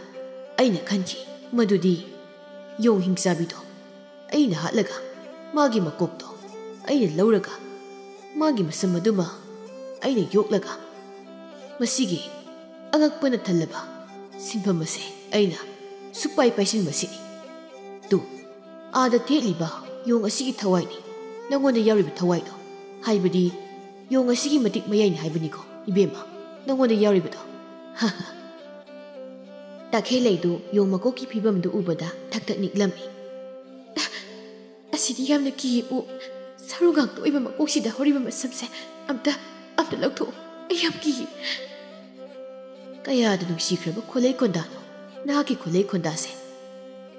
ꯑꯩꯅ ꯈꯟꯈꯤ, ꯃꯗꯨꯗꯤ ꯌꯣꯡ ꯍꯤꯡꯆꯥꯕꯤꯗꯣ ꯑꯩꯅ ꯍꯥꯠꯂꯒ ꯃꯥꯒꯤ ꯃꯀꯣꯛꯇꯣ ꯑꯩꯅ ꯂꯧꯔꯒ ꯃꯥꯒꯤ ꯃꯁꯝ ꯑꯗꯨꯃ ꯑꯩꯅ ꯌꯣꯛꯂꯒ ꯃꯁꯤꯒꯤ ꯑꯉꯛꯄꯅ ꯊꯜꯂꯕ ꯁꯤꯟꯐꯝ ꯑꯁꯦ ꯑꯩꯅ ꯁꯨꯛꯄꯥꯏ ꯄꯥꯏꯁꯤꯟꯕꯁꯤꯅꯤ꯫ ꯇꯨ, ꯑꯥꯗ ꯊꯦꯠꯂꯤꯕ ꯌꯣꯡ ꯑꯁꯤꯒꯤ ꯊꯋꯥꯏꯅꯤ ꯅꯪꯉꯣꯟꯗ ꯌꯥꯎꯔꯤꯕ ꯊꯋꯥꯏꯗꯣ, ꯍꯥꯏꯕꯗꯤ ꯌꯣꯡ ꯑꯁꯤꯒꯤ ꯃꯇꯤꯛ ꯃꯌꯥꯏꯅꯤ ꯍꯥꯏꯕꯅꯤꯀꯣ ꯏꯕꯦꯝꯃ, ꯅꯪꯉꯣꯟꯗ ꯌꯥꯎꯔꯤꯕꯗꯣ꯫ ꯇꯈꯦꯜꯂꯩꯗꯨ ꯌꯣꯡ ꯃꯀꯣꯛꯀꯤ ꯐꯤꯕꯝꯗꯨ ꯎꯕꯗ ꯊꯛ ꯊꯛ ꯅꯤꯛꯂꯝꯃꯤ꯫ "ꯑꯁꯤꯗꯤ ꯌꯥꯝꯅ ꯀꯤꯌꯦ ꯄꯨ꯫ ꯁꯔꯨ ꯉꯥꯛꯇ ꯑꯣꯏꯕ ꯃꯀꯣꯛꯁꯤꯗ ꯍꯧꯔꯤꯕ ꯃꯁꯝꯁꯦ ꯑꯝꯇ, ꯑꯝꯇ ꯂꯧꯊꯣꯛꯎ꯫ ꯑꯩ ꯌꯥꯝ ꯀꯤꯌꯦ꯫" ꯀꯌꯥꯗ ꯅꯨꯡꯁꯤꯈ꯭ꯔꯕ ꯈꯣꯂꯩ ꯈꯣꯟꯗꯥꯅꯣ ꯅꯍꯥꯛꯀꯤ ꯈꯣꯂꯩ ꯈꯣꯟꯗꯥꯁꯦ꯫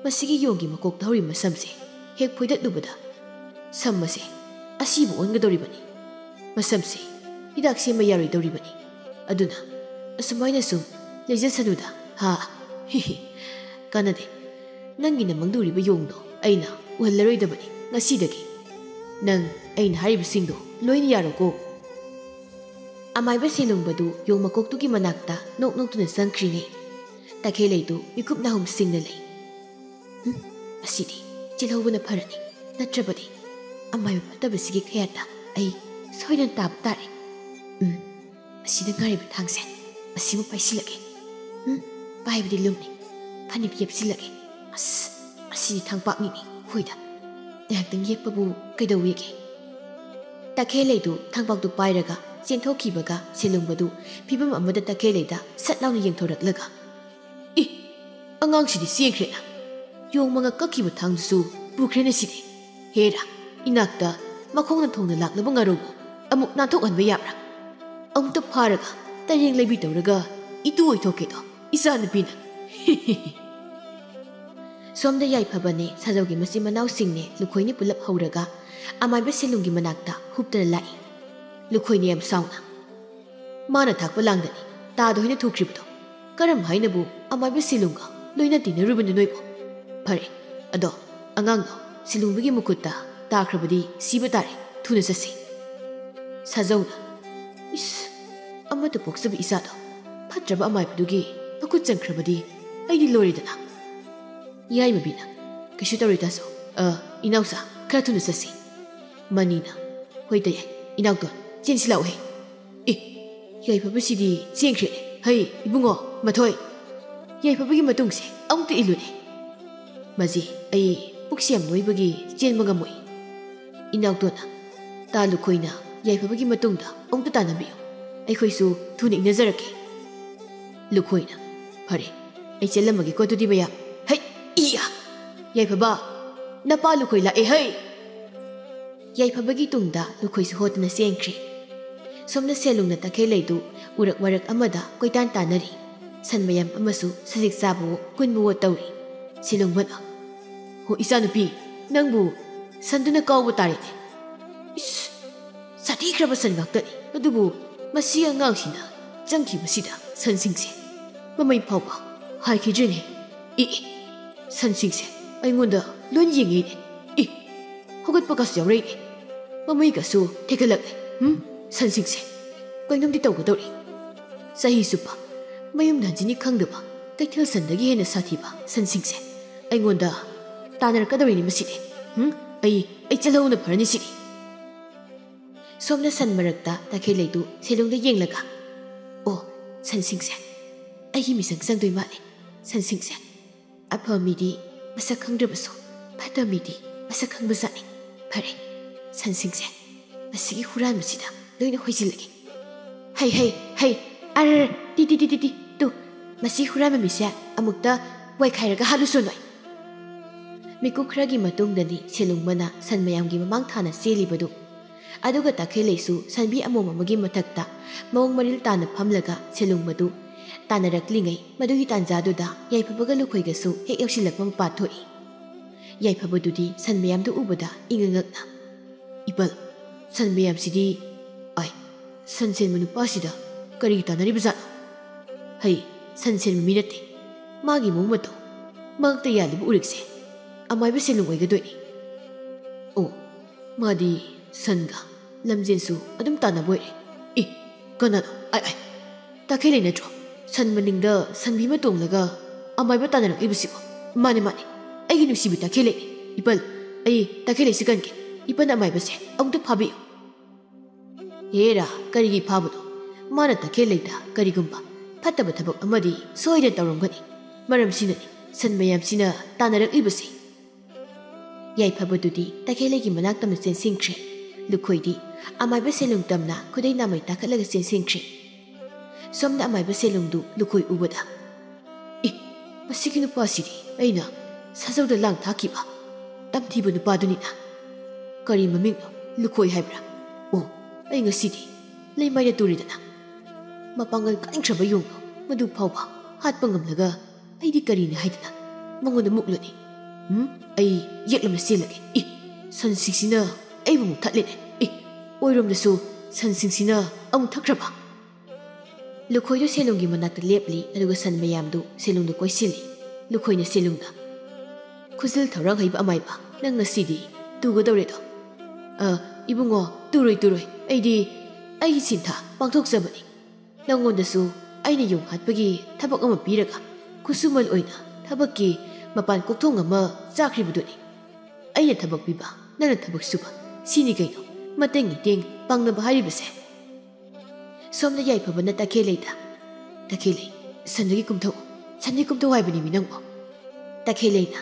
ꯃꯁꯤꯒꯤ ꯌꯣꯡꯒꯤ ꯃꯀꯣꯛꯇ ꯍꯧꯔꯤꯕ ꯃꯁꯝꯁꯦ ꯍꯦꯛ ꯐꯣꯏꯗꯠꯂꯨꯕꯗ ꯁꯝ ꯑꯁꯦ ꯑꯁꯤꯕ ꯑꯣꯟꯒꯗꯧꯔꯤꯕꯅꯤ꯫ ꯃꯁꯝꯁꯦ ꯍꯤꯗꯥꯛ ꯁꯦꯝꯕ ꯌꯥꯔꯣꯏꯗꯧꯔꯤꯕꯅꯤ꯫ ꯑꯗꯨꯅ ꯑꯁꯨꯃꯥꯏꯅ ꯁꯨꯝ ꯂꯩꯖꯁꯅꯨꯗ꯫ ꯍꯥ? ꯍꯤꯍꯤ꯫ ꯀꯥꯟꯅꯗꯦ꯫ ꯅꯪꯒꯤ ꯅꯃꯪꯗ ꯎꯔꯤꯕ ꯌꯣꯡꯗꯣ ꯑꯩꯅ ꯎꯍꯜꯂꯔꯣꯏꯗꯕꯅꯤ ꯉꯁꯤꯗꯒꯤ꯫ ꯅꯪ ꯑꯩꯅ ꯍꯥꯏꯔꯤꯕꯁꯤꯡꯗꯣ ꯂꯣꯏꯅ ꯌꯥꯔꯣꯀꯣ꯫ ꯑꯃꯥꯏꯕ ꯁꯦꯂꯨꯡꯕꯗꯨ ꯌꯣꯡ ꯃꯀꯣꯛꯇꯨꯒꯤ ꯃꯅꯥꯛꯇ ꯅꯣꯛ ꯅꯣꯛꯇꯨꯅ ꯆꯪꯈ꯭ꯔꯤꯅꯦ꯫ ꯇꯈꯦꯜꯂꯩꯗꯨ ꯃꯤꯀꯨꯞ ꯅꯥꯍꯨꯝ ꯁꯤꯡꯅ ꯂꯩ꯫ "ꯍꯨꯝ, ꯑꯁꯤꯗꯤ ꯆꯦꯜꯍꯧꯕꯅ ꯐꯔꯅꯤ, ꯅꯠꯇ꯭ꯔꯕꯗꯤ ꯑꯃꯥꯏꯕ ꯐꯠꯇꯕꯁꯤꯒꯤ ꯈꯌꯥꯠꯇ ꯑꯩ ꯁꯣꯏꯗꯅ ꯇꯥꯕ ꯇꯥꯔꯦ꯫ ꯎꯝ, ꯑꯁꯤꯗ ꯉꯥꯏꯔꯤꯕ ꯊꯥꯡꯁꯦ ꯑꯁꯤꯃꯨꯛ ꯄꯥꯏꯁꯤꯜꯂꯒꯦ꯫ ꯎꯝ, ꯄꯥꯏꯕꯗꯤ ꯂꯨꯝꯃꯤ, ꯐꯅꯦꯛ ꯌꯦꯞꯁꯤꯜꯂꯒꯦ꯫ ꯑꯁ, ꯑꯁꯤꯗꯤ ꯊꯥꯡꯄꯥꯛꯅꯤꯅꯦ, ꯍꯣꯏꯗ꯫ ꯉꯥꯏꯍꯥꯛꯇꯪ ꯌꯦꯞꯄꯕꯨ ꯀꯩꯗꯧꯋꯦꯒꯦ?" ꯇꯈꯦꯜꯂꯩꯗꯨ ꯊꯥꯡꯄꯥꯛꯇꯨ ꯄꯥꯏꯔꯒ ꯆꯦꯟꯊꯣꯛꯈꯤꯕꯒ ꯁꯦꯂꯨꯡꯕꯗꯨ ꯐꯤꯕꯝ ꯑꯃꯗ ꯇꯈꯦꯜꯂꯩꯗ ꯁꯠ ꯂꯥꯎꯅ ꯌꯦꯡꯊꯣꯔꯛꯂꯒ, "ꯏ, ꯑꯉꯥꯡꯁꯤꯗꯤ ꯆꯦꯟꯈ꯭ꯔꯦꯅ꯫ ꯌꯣꯡ ꯃꯉꯛ ꯀꯛꯈꯤꯕ ꯊꯥꯡꯗꯨꯁꯨ ꯄꯨꯈ꯭ꯔꯦꯅꯦ ꯁꯤꯗꯤ꯫ ꯍꯦꯔꯥ, ꯏꯅꯥꯛꯇ ꯃꯈꯣꯡꯅ ꯊꯣꯡꯅ ꯂꯥꯛꯂꯕ ꯉꯥꯔꯧꯕꯨ ꯑꯃꯨꯛ ꯅꯥꯟꯊꯣꯛꯍꯟꯕ ꯌꯥꯕ꯭ꯔꯥ? ꯑꯃꯨꯛꯇ ꯐꯥꯔꯒ ꯇꯔꯦꯡ ꯂꯩꯕꯤ ꯇꯧꯔꯒ ꯏꯇꯨ ꯑꯣꯏꯊꯣꯛꯀꯦꯗꯣ ꯏꯆꯥꯅꯨꯄꯤꯅ꯫" ꯁꯣꯝꯗ ꯌꯥꯏꯐꯕꯅꯦ ꯁꯥꯖꯧꯒꯤ ꯃꯆꯤꯟ ꯃꯅꯥꯎꯁꯤꯡꯅꯦ ꯂꯨꯈꯣꯏꯅꯤ ꯄꯨꯂꯞ ꯍꯧꯔꯒ ꯑꯃꯥꯏꯕ ꯁꯦꯂꯨꯡꯒꯤ ꯃꯅꯥꯛꯇ ꯍꯨꯞꯇꯅ ꯂꯥꯛꯏ꯫ ꯂꯨꯈꯣꯏꯅꯤ ꯌꯥꯝ ꯁꯥꯎꯅ, "ꯃꯥꯅ ꯊꯥꯛꯄ ꯂꯥꯡꯗꯅꯤ ꯇꯥꯗ ꯍꯣꯏꯅ ꯊꯣꯛꯈ꯭ꯔꯤꯕꯗꯣ꯫ ꯀꯔꯝ ꯍꯥꯏꯅꯕꯨ ꯑꯃꯥꯏꯕ ꯁꯦꯂꯨꯡꯒ ꯂꯣꯏꯅ ꯇꯤꯟꯅꯔꯨꯕꯅꯣ ꯅꯣꯏꯕꯣ? ꯐꯔꯦ, ꯑꯗꯣ ꯑꯉꯥꯡꯗꯣ ꯁꯦꯂꯨꯡꯕꯒꯤ ꯃꯈꯨꯠꯇ ꯇꯥꯈ꯭ꯔꯕꯗꯤ ꯁꯤꯕ ꯇꯥꯔꯦ, ꯊꯨꯅ ꯆꯠꯁꯤ꯫" ꯁꯥꯖꯧꯅ, "ꯏꯁ, ꯑꯃꯠꯇ ꯄꯣꯛꯆꯕ ꯏꯆꯥꯗꯣ ꯐꯠꯇ꯭ꯔꯕ ꯑꯃꯥꯏꯕꯗꯨꯒꯤ ꯃꯈꯨꯠ ꯆꯪꯈ꯭ꯔꯕꯗꯤ ꯑꯩꯗꯤ ꯂꯣꯏꯔꯦꯗꯅ꯫" ꯌꯥꯏꯃꯕꯤꯅ, "ꯀꯩꯁꯨ ꯇꯧꯔꯣꯏ ꯇꯥꯆꯧ꯫ ꯑ, ꯏꯅꯥꯎꯆꯥ, ꯈꯔ ꯊꯨꯅ ꯆꯠꯁꯤ꯫" ꯃꯅꯤꯅ, "ꯍꯣꯏ ꯇꯌꯥꯏ, ꯏꯅꯥꯎꯇꯣꯟ, ꯆꯦꯟꯁꯤ ꯂꯥꯛꯎꯍꯦ꯫ ꯑꯦ, ꯌꯥꯏꯐꯕꯁꯤꯗꯤ ꯆꯦꯟꯈ꯭ꯔꯦ꯫ ꯍꯩ, ꯏꯕꯨꯡꯉꯣ, ꯃꯊꯣꯏ꯫" ꯌꯥꯏꯐꯕꯒꯤ ꯃꯇꯨꯡꯁꯦ ꯑꯃꯨꯛꯇ ꯏꯜꯂꯨꯅꯦ꯫ ꯃꯁꯤ ꯑꯩ ꯄꯨꯛꯁꯦ ꯌꯥꯝ ꯅꯣꯏꯕꯒꯤ ꯆꯦꯟꯕ ꯉꯝꯃꯣꯏ꯫ ꯏꯅꯥꯎꯇꯣꯟꯅ, "ꯇꯥ ꯂꯨꯈꯣꯏꯅ ꯌꯥꯏꯐꯕꯒꯤ ꯃꯇꯨꯡꯗ ꯑꯃꯨꯛꯇ ꯇꯥꯟꯅꯕꯤꯌꯨ꯫ ꯑꯩꯈꯣꯏꯁꯨ ꯊꯨꯅ ꯏꯪꯅꯖꯔꯛꯀꯦ꯫" ꯂꯨꯈꯣꯏꯅ, "ꯐꯔꯦ, ꯑꯩ ꯆꯦꯜꯂꯝꯃꯒꯦꯀꯣ ꯑꯗꯨꯗꯤ ꯃꯌꯥꯝ꯫ ꯍꯩ, ꯏꯌꯥ! ꯌꯥꯏꯐꯕ, ꯅꯄꯥ ꯂꯨꯈꯣꯏ ꯂꯥꯛꯑꯦ ꯍꯩ!" ꯌꯥꯏꯐꯕꯒꯤ ꯇꯨꯡꯗ ꯂꯨꯈꯣꯏꯁꯨ ꯍꯣꯠꯇꯨꯅ ꯆꯦꯟꯈ꯭ꯔꯦ꯫ ꯁꯣꯝꯗ ꯁꯦꯂꯨꯡꯅ ꯇꯈꯦꯜꯂꯩꯗꯨ ꯎꯔꯛ ꯋꯥꯔꯛ ꯑꯃꯗ ꯀꯣꯏꯇꯥꯟ ꯇꯥꯟꯅꯔꯤ꯫ ꯁꯟ ꯃꯌꯥꯝ ꯑꯃꯁꯨ ꯁꯖꯤꯛ ꯆꯥꯕꯋꯣ ꯀꯨꯟꯕꯋꯣ ꯇꯧꯔꯤ꯫ ꯁꯦꯂꯨꯡꯕꯅ, "ꯍꯣ ꯏꯆꯥꯅꯨꯄꯤ, ꯅꯪꯕꯨ ꯁꯟꯗꯨꯅ ꯀꯥꯎꯕ ꯇꯥꯔꯦꯅꯦ꯫ ꯏꯁ, ꯁꯥꯊꯤꯈ꯭ꯔꯕ ꯁꯟ ꯉꯥꯛꯇꯅꯤ꯫ ꯑꯗꯨꯕꯨ ꯃꯁꯤ ꯑꯉꯥꯡꯁꯤꯅ ꯆꯪꯈꯤꯕꯁꯤꯗ ꯁꯟꯁꯤꯡꯁꯦ ꯃꯃꯩ ꯐꯥꯎꯕ ꯍꯥꯏꯈꯤꯗ꯭ꯔꯤꯅꯦ꯫ ꯏ, ꯏ, ꯁꯟꯁꯤꯡꯁꯦ ꯑꯩꯉꯣꯟꯗ ꯂꯣꯏ ꯌꯦꯡꯉꯤꯅꯦ꯫ ꯏ, ꯍꯧꯒꯠꯄꯒꯁꯨ ꯌꯥꯎꯔꯛꯏꯅꯦ꯫ ꯃꯃꯩꯒꯁꯨ ꯊꯦꯛꯀꯠꯂꯛꯂꯦ꯫ ꯍꯨꯝ, ꯁꯟꯁꯤꯡꯁꯦ ꯀꯩꯅꯣꯝꯗꯤ ꯇꯧꯒꯗꯧꯔꯤ꯫ ꯆꯍꯤ ꯆꯨꯞꯄ ꯃꯌꯨꯝꯗ ꯍꯟꯖꯤꯟꯅꯤ ꯈꯪꯗꯕ ꯀꯩꯊꯦꯜ ꯁꯟꯗꯒꯤ ꯍꯦꯟꯅ ꯁꯥꯊꯤꯕ ꯁꯟꯁꯤꯡꯁꯦ ꯑꯩꯉꯣꯟꯗ ꯇꯥꯟꯅꯔꯛꯀꯗꯧꯔꯤꯅꯤ ꯃꯁꯤꯗꯤ꯫ ꯍꯨꯝ, ꯑꯩ, ꯑꯩ ꯆꯠꯍꯧꯅ ꯐꯔꯅꯤ ꯁꯤꯗꯤ꯫" ꯁꯣꯝꯅ ꯁꯟ ꯃꯔꯛꯇ ꯇꯈꯦꯜꯂꯩꯗꯨ ꯁꯦꯂꯨꯡꯗ ꯌꯦꯡꯂꯒ, "ꯑꯣ, ꯁꯟꯁꯤꯡꯁꯦ ꯑꯩꯒꯤ ꯃꯤꯆꯪ ꯆꯪꯗꯣꯏ ꯃꯥꯜꯂꯦ꯫ ꯁꯟꯁꯤꯡꯁꯦ ꯑꯐꯕ ꯃꯤꯗꯤ ꯃꯁꯛ ꯈꯪꯗ꯭ꯔꯕꯁꯨ ꯐꯠꯇꯕ ꯃꯤꯗꯤ ꯃꯁꯛ ꯈꯪꯕꯖꯥꯠꯅꯤ꯫ ꯐꯔꯦ, ꯁꯟꯁꯤꯡꯁꯦ ꯃꯁꯤꯒꯤ ꯍꯨꯔꯥꯟꯕꯁꯤꯗ ꯂꯣꯏꯅ ꯍꯣꯏꯖꯤꯜꯂꯒꯦ꯫ ꯍꯩ, ꯍꯩ, ꯍꯩ, ꯑꯔ, ꯇꯤ, ꯇꯤ, ꯇꯤ, ꯇꯤ, ꯇꯤ, ꯇꯨ, ꯃꯁꯤ ꯍꯨꯔꯥꯟꯕ ꯃꯤꯁꯦ ꯑꯃꯨꯛꯇ ꯋꯥꯏꯈꯥꯏꯔꯒ ꯍꯥꯠꯂꯨꯁꯣ ꯅꯣꯏ꯫" ꯃꯤꯀꯨꯞ ꯈꯔꯒꯤ ꯃꯇꯨꯡꯗꯅꯤ ꯁꯦꯂꯨꯡꯕꯅ ꯁꯟ ꯃꯌꯥꯝꯒꯤ ꯃꯃꯥꯡ ꯊꯥꯅ ꯆꯦꯜꯂꯤꯕꯗꯨ꯫ ꯑꯗꯨꯒ ꯇꯈꯦꯜꯂꯩꯁꯨ ꯁꯟꯕꯤ ꯑꯃꯣꯝ ꯑꯃꯒꯤ ꯃꯊꯛꯇ ꯃꯑꯣꯡ ꯃꯔꯤꯜ ꯇꯥꯅ ꯐꯝꯂꯒ ꯁꯦꯂꯨꯡꯕꯗꯨ ꯇꯥꯟꯅꯔꯛꯂꯤꯉꯩ, ꯃꯗꯨꯒꯤ ꯇꯥꯟꯖꯥꯗꯨꯗ ꯌꯥꯏꯐꯕꯒ ꯂꯨꯈꯣꯏꯒꯁꯨ ꯍꯦꯛ ꯌꯧꯁꯤꯜꯂꯛꯄ ꯃꯄꯥ ꯊꯣꯛꯏ꯫ ꯌꯥꯏꯐꯕꯗꯨꯗꯤ ꯁꯟ ꯃꯌꯥꯝꯗꯨ ꯎꯕꯗ ꯏꯉꯛ ꯉꯛꯅ, "ꯏꯄꯜ, ꯁꯟ ꯃꯌꯥꯝꯁꯤꯗꯤ, ꯑꯥꯏ, ꯁꯟ ꯁꯦꯟꯕ ꯅꯨꯄꯥꯁꯤꯗ ꯀꯔꯤ ꯇꯥꯟꯅꯔꯤꯕꯖꯥꯠꯅꯣ? ꯍꯩ, ꯁꯟ ꯁꯦꯟꯕ ꯃꯤ ꯅꯠꯇꯦ꯫ ꯃꯥꯒꯤ ꯃꯑꯣꯡ ꯃꯇꯧ, ꯃꯉꯛꯇ ꯌꯥꯜꯂꯤꯕ ꯎꯔꯤꯛꯁꯦ ꯑꯃꯥꯏꯕ ꯁꯦꯂꯨꯡ ꯑꯣꯏꯒꯗꯣꯏꯅꯤ꯫ ꯑꯣ, ꯃꯥꯗꯤ ꯁꯟꯒ ꯂꯝꯖꯦꯟꯁꯨ ꯑꯗꯨꯝ ꯇꯥꯟꯅꯕ ꯑꯣꯏꯔꯦ꯫ ꯏ, ꯀꯅꯥꯅꯣ? ꯑꯥꯏ, ꯑꯥꯏ, ꯇꯈꯦꯜꯂꯩ ꯅꯠꯇ꯭ꯔꯣ? ꯁꯟ ꯃꯅꯤꯡꯗ ꯁꯟꯕꯤ ꯑꯃ ꯇꯣꯡꯂꯒ ꯑꯃꯥꯏꯕ ꯇꯥꯟꯅꯔꯛꯂꯤꯕꯁꯤꯕꯣ? ꯃꯥꯅꯦ, ꯃꯥꯅꯦ, ꯑꯩꯒꯤ ꯅꯨꯡꯁꯤꯕꯤ ꯇꯈꯦꯜꯂꯩꯅꯦ꯫ ꯏꯄꯜ, ꯑꯩ ꯇꯈꯦꯜꯂꯩꯁꯤ ꯀꯟꯒꯦ꯫ ꯏꯄꯜꯅ ꯑꯃꯥꯏꯕꯁꯦ ꯑꯃꯨꯛꯇ ꯐꯥꯕꯤꯌꯨ꯫" "ꯍꯦꯔꯥ, ꯀꯔꯤꯒꯤ ꯐꯥꯕꯅꯣ? ꯃꯥꯅ ꯇꯈꯦꯜꯂꯩꯗ ꯀꯔꯤꯒꯨꯝꯕ ꯐꯠꯇꯕ ꯊꯕꯛ ꯑꯃꯗꯤ ꯁꯣꯏꯗꯅ ꯇꯧꯔꯝꯒꯅꯤ꯫ ꯃꯔꯝꯁꯤꯅꯅꯤ ꯁꯟ ꯃꯌꯥꯝꯁꯤꯅ ꯇꯥꯟꯅꯔꯛꯂꯤꯕꯁꯤ꯫ ꯌꯥꯏꯐꯕꯗꯨꯗꯤ ꯇꯈꯦꯜꯂꯩꯒꯤ ꯃꯅꯥꯛ ꯇꯝꯅ ꯆꯦꯟꯁꯤꯟꯈ꯭ꯔꯦ꯫ ꯂꯨꯈꯣꯏꯗꯤ ꯑꯃꯥꯏꯕ ꯁꯦꯂꯨꯡ ꯇꯝꯅ ꯈꯨꯗꯩ ꯅꯥꯃꯩ ꯇꯥꯈꯠꯂꯒ ꯆꯦꯟꯁꯤꯟꯈ꯭ꯔꯦ꯫ ꯁꯣꯝꯗ ꯑꯃꯥꯏꯕ ꯁꯦꯂꯨꯡꯗꯨ ꯂꯨꯈꯣꯏ ꯎꯕꯗ, "ꯏ, ꯃꯁꯤꯒꯤ ꯅꯨꯄꯥꯁꯤꯗꯤ ꯑꯩꯅ ꯁꯥꯖꯧꯗ ꯂꯥꯡ ꯊꯥꯈꯤꯕ ꯇꯝꯊꯤꯕ ꯅꯨꯄꯥꯗꯨꯅꯤꯅ꯫ ꯀꯔꯤ ꯃꯃꯤꯡꯅꯣ? ꯂꯨꯈꯣꯏ ꯍꯥꯏꯕ꯭ꯔꯥ? ꯑꯣ, ꯑꯩ ꯉꯁꯤꯗꯤ ꯂꯩꯃꯥꯏꯗ ꯇꯨꯔꯦꯗꯅ꯫ ꯃꯄꯥꯡꯒꯜ ꯀꯟꯈ꯭ꯔꯕ ꯌꯣꯡꯗꯣ ꯃꯗꯨ ꯐꯥꯎꯕ ꯍꯥꯠꯄ ꯉꯝꯂꯒ ꯑꯩꯗꯤ ꯀꯔꯤꯅꯤ ꯍꯥꯏꯗꯅ ꯃꯉꯣꯟꯗ ꯃꯨꯛꯂꯨꯅꯤ? ꯎꯝ? ꯑꯩ ꯌꯦꯛꯂꯝꯅ ꯆꯦꯜꯂꯒꯦ꯫ ꯏ, ꯁꯟꯁꯤꯡꯁꯤꯅ ꯑꯩꯕꯨ ꯃꯨꯛꯊꯠꯂꯦꯅꯦ꯫ ꯏ, ꯑꯣꯏꯔꯣꯝꯗꯁꯨ ꯁꯟꯁꯤꯡꯁꯤꯅ ꯑꯃꯨꯛ ꯊꯛꯈ꯭ꯔꯕ?" ꯂꯨꯈꯣꯏꯗꯨ ꯁꯦꯂꯨꯡꯒꯤ ꯃꯅꯥꯛꯇ ꯂꯦꯞꯂꯤ, ꯑꯗꯨꯒ ꯁꯟ ꯃꯌꯥꯝꯗꯨ ꯁꯦꯂꯨꯡꯗ ꯀꯣꯏꯁꯤꯜꯂꯤ꯫ ꯂꯨꯈꯣꯏꯅ ꯁꯦꯂꯨꯡꯗ, "ꯈꯨꯖꯤꯜ ꯊꯧꯔꯥꯡ ꯍꯩꯕ ꯑꯃꯥꯏꯕ, ꯅꯪ ꯉꯁꯤꯗꯤ ꯇꯨꯒꯗꯧꯔꯦꯗꯣ?" "ꯑ, ꯏꯕꯨꯡꯉꯣ, ꯇꯨꯔꯣꯏ, ꯇꯨꯔꯣꯏ꯫ ꯑꯩꯗꯤ ꯑꯩꯒꯤ ꯁꯤꯟꯊꯥ ꯄꯥꯡꯊꯣꯛꯆꯕꯅꯤ꯫ ꯅꯪꯉꯣꯟꯗꯁꯨ ꯑꯩꯅ ꯌꯣꯡ ꯍꯥꯠꯄꯒꯤ ꯊꯕꯛ ꯑꯃ ꯄꯤꯔꯒ ꯈꯨꯠꯁꯨꯃꯜ ꯑꯣꯏꯅ ꯊꯕꯛꯀꯤ ꯃꯄꯥꯟ ꯀꯣꯛꯊꯣꯡ ꯑꯃ ꯆꯥꯈ꯭ꯔꯤꯕꯗꯨꯅꯤ꯫ ꯑꯩꯅ ꯊꯕꯛ ꯄꯤꯕ, ꯅꯪꯅ ꯊꯕꯛ ꯁꯨꯕ, ꯁꯤꯅꯤ ꯀꯩꯅꯣ ꯃꯇꯦꯡ ꯃꯇꯦꯡ ꯄꯥꯡꯅꯕ ꯍꯥꯏꯔꯤꯕꯁꯦ?" ꯁꯣꯝꯗ ꯌꯥꯏꯐꯕꯅ ꯇꯈꯦꯜꯂꯩꯗ, "ꯇꯈꯦꯜꯂꯩ, ꯁꯟꯗꯒꯤ ꯀꯨꯝꯊꯧ, ꯁꯟꯗꯒꯤ ꯀꯨꯝꯊꯧ ꯍꯥꯏꯕꯅꯤꯃꯤ ꯅꯪꯕꯣ꯫" ꯇꯈꯦꯜꯂꯩꯅ,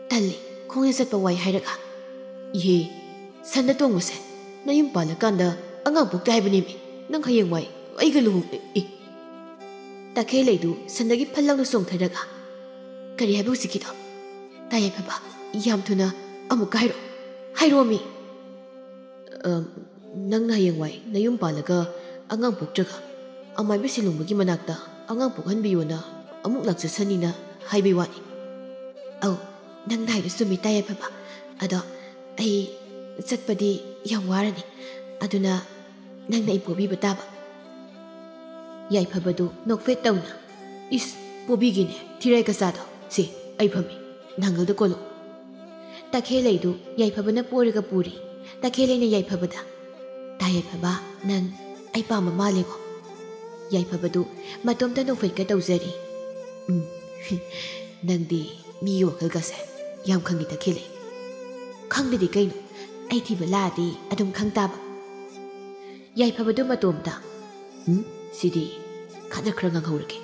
"ꯇꯜꯂꯤ, ꯈꯣꯡꯅ ꯆꯠꯄ ꯋꯥꯏ ꯍꯥꯏꯔꯒ?" "ꯏꯍꯦ, ꯁꯟꯗ ꯇꯣꯡꯕꯁꯦ ꯅꯌꯨꯝ ꯄꯥꯜꯂꯀꯥꯟꯗ ꯑꯉꯥꯡ ꯄꯣꯛꯇꯦ ꯍꯥꯏꯕꯅꯦꯃꯤ꯫ ꯅꯪ ꯍꯌꯦꯡꯋꯥꯏ ꯑꯩꯒ ꯂꯨꯍꯣꯡ-, ꯏ, ꯏ꯫" ꯇꯈꯦꯜꯂꯩꯗꯨ ꯁꯟꯗꯒꯤ ꯐꯜ ꯂꯥꯎꯅ ꯆꯣꯡꯊꯔꯒ, "ꯀꯔꯤ ꯍꯥꯏꯕ ꯍꯧꯖꯤꯛꯀꯤꯗꯣ? ꯇꯥ ꯌꯥꯏꯐꯕ, ꯌꯥꯝ ꯊꯨꯅ ꯑꯃꯨꯛꯀ ꯍꯥꯏꯔꯣ, ꯍꯥꯏꯔꯣꯃꯤ꯫" "ꯑ, ꯅꯪꯅ ꯍꯌꯦꯡꯋꯥꯏ ꯅꯌꯨꯝ ꯄꯥꯜꯂꯒ ꯑꯉꯥꯡ ꯄꯣꯛꯇ꯭ꯔꯒ ꯑꯃꯥꯏꯕ ꯁꯦꯂꯨꯡꯕꯒꯤ ꯃꯅꯥꯛꯇ ꯑꯉꯥꯡ ꯄꯣꯛꯍꯟꯕꯤꯌꯣꯅ ꯑꯃꯨꯛ ꯂꯥꯛꯆꯁꯅꯤꯅ ꯍꯥꯏꯕꯩ ꯋꯥꯅꯤ꯫" "ꯑꯧ, ꯅꯪꯅ ꯍꯥꯏꯕ ꯆꯨꯝꯃꯤ ꯇꯥ ꯌꯥꯏꯐꯕ꯫ ꯑꯗꯣ ꯑꯩ ꯆꯠꯄꯗꯤ ꯌꯥꯝ ꯋꯥꯔꯅꯤ꯫ ꯑꯗꯨꯅ ꯅꯪꯅ ꯑꯩ ꯄꯣꯕꯤꯕ ꯇꯥꯕ꯫" ꯌꯥꯏꯐꯕꯗꯨ ꯅꯣꯛꯐꯦꯠ ꯇꯧꯅ, "ꯏꯁ, ꯄꯣꯕꯤꯒꯤꯅꯦ, ꯊꯤꯔꯥꯏ ꯀꯆꯥꯗꯣ꯫ ꯁꯤ, ꯑꯩ ꯐꯝꯃꯤ, ꯅꯥꯡꯒꯜꯗ ꯀꯣꯜꯂꯣ꯫" ꯇꯈꯦꯜꯂꯩꯗꯨ ꯌꯥꯏꯐꯕꯅ ꯄꯣꯔꯒ ꯄꯨꯔꯤ꯫ ꯇꯈꯦꯜꯂꯩꯅ ꯌꯥꯏꯐꯕꯗ, "ꯇꯥ ꯌꯥꯏꯐꯕ, ꯅꯪ ꯑꯩ ꯄꯥꯝꯕ ꯃꯥꯜꯂꯦꯀꯣ?" ꯌꯥꯏꯐꯕꯗꯨ ꯃꯇꯣꯝꯇ ꯅꯣꯛꯐꯦꯠꯀ ꯇꯧꯖꯔꯤ꯫ "ꯎꯝ, ꯅꯪꯗꯤ ꯃꯤꯒꯤ ꯋꯥꯈꯜꯒꯁꯦ ꯌꯥꯝ ꯈꯪꯉꯤ ꯇꯈꯦꯜꯂꯩ꯫" "ꯈꯪꯗꯗꯤ ꯀꯩꯅꯣ, ꯑꯩ ꯊꯤꯕ ꯂꯥꯛꯑꯗꯤ ꯑꯗꯨꯝ ꯈꯪ ꯇꯥꯕ꯫" ꯌꯥꯏꯐꯕꯗꯨ ꯃꯇꯣꯝꯇ, "ꯎꯝ, ꯁꯤꯗꯤ ꯈꯠꯅ ꯈꯔ ꯉꯥꯡꯍꯧꯔꯒꯦ꯫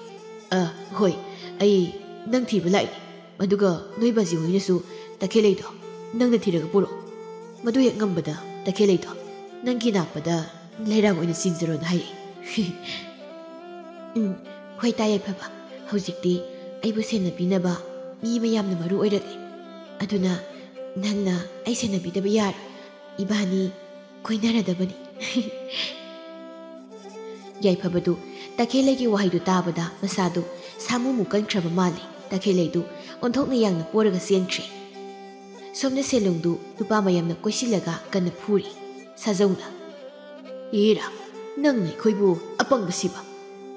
ꯑ, ꯍꯣꯏ, ꯑꯩ ꯅꯪ ꯊꯤꯕ ꯂꯥꯛꯏ꯫ ꯑꯗꯨꯒ ꯅꯣꯏ ꯕꯥꯖꯤ ꯍꯣꯏꯅꯁꯨ ꯇꯈꯦꯜꯂꯩꯗꯣ ꯅꯪꯅ ꯊꯤꯔꯒ ꯄꯨꯔꯛꯑꯣ꯫ ꯃꯗꯨ ꯍꯦꯛ ꯉꯝꯕꯗ ꯇꯈꯦꯜꯂꯩꯗꯣ ꯅꯪꯒꯤ ꯅꯥꯛꯄꯗ ꯂꯩꯔꯥꯡ ꯑꯣꯏꯅ ꯆꯤꯟꯖꯔꯣꯅ ꯍꯥꯏꯔꯛꯏ꯫ ꯎꯝ, ꯍꯣꯏ ꯇꯥ ꯌꯥꯏꯐꯕ, ꯍꯧꯖꯤꯛꯇꯤ ꯑꯩꯕꯨ ꯁꯦꯟꯅꯕꯤꯅꯕ ꯃꯤ ꯑꯃ ꯌꯥꯝꯅ ꯃꯔꯨ ꯑꯣꯏꯔꯛꯂꯦ꯫ ꯑꯗꯨꯅ ꯅꯪꯅ ꯑꯩ ꯁꯦꯟꯅꯕꯤꯗꯕ ꯌꯥꯔꯣꯏ꯫ ꯏꯕꯥꯅꯤ ꯀꯣꯏꯅꯔꯗꯕꯅꯤ꯫ ꯌꯥꯏꯐꯕꯗꯨ ꯇꯈꯦꯜꯂꯩꯒꯤ ꯋꯥꯍꯩꯗꯨ ꯇꯥꯕꯗ ꯃꯁꯥꯗꯨ ꯁꯥꯃꯨꯃꯨꯛ ꯀꯟꯈ꯭ꯔꯕ ꯃꯥꯜꯂꯤ꯫ ꯇꯈꯦꯜꯂꯩꯗꯨ ꯑꯣꯟꯊꯣꯛꯅ ꯌꯥꯡꯅ ꯄꯣꯔꯒ ꯆꯦꯟꯈ꯭ꯔꯦ꯫ ꯁꯣꯝꯗ ꯁꯦꯂꯨꯡꯗꯨ ꯅꯨꯄꯥ ꯃꯌꯥꯝꯅ ꯀꯣꯏꯁꯤꯜꯂꯒ ꯀꯟꯅ ꯐꯨꯔꯤ꯫ ꯁꯥꯖꯧꯅ, "ꯏꯔꯥ, ꯅꯪꯅ ꯑꯩꯈꯣꯏꯕꯨ ꯑꯄꯪꯕ ꯁꯤꯕ꯫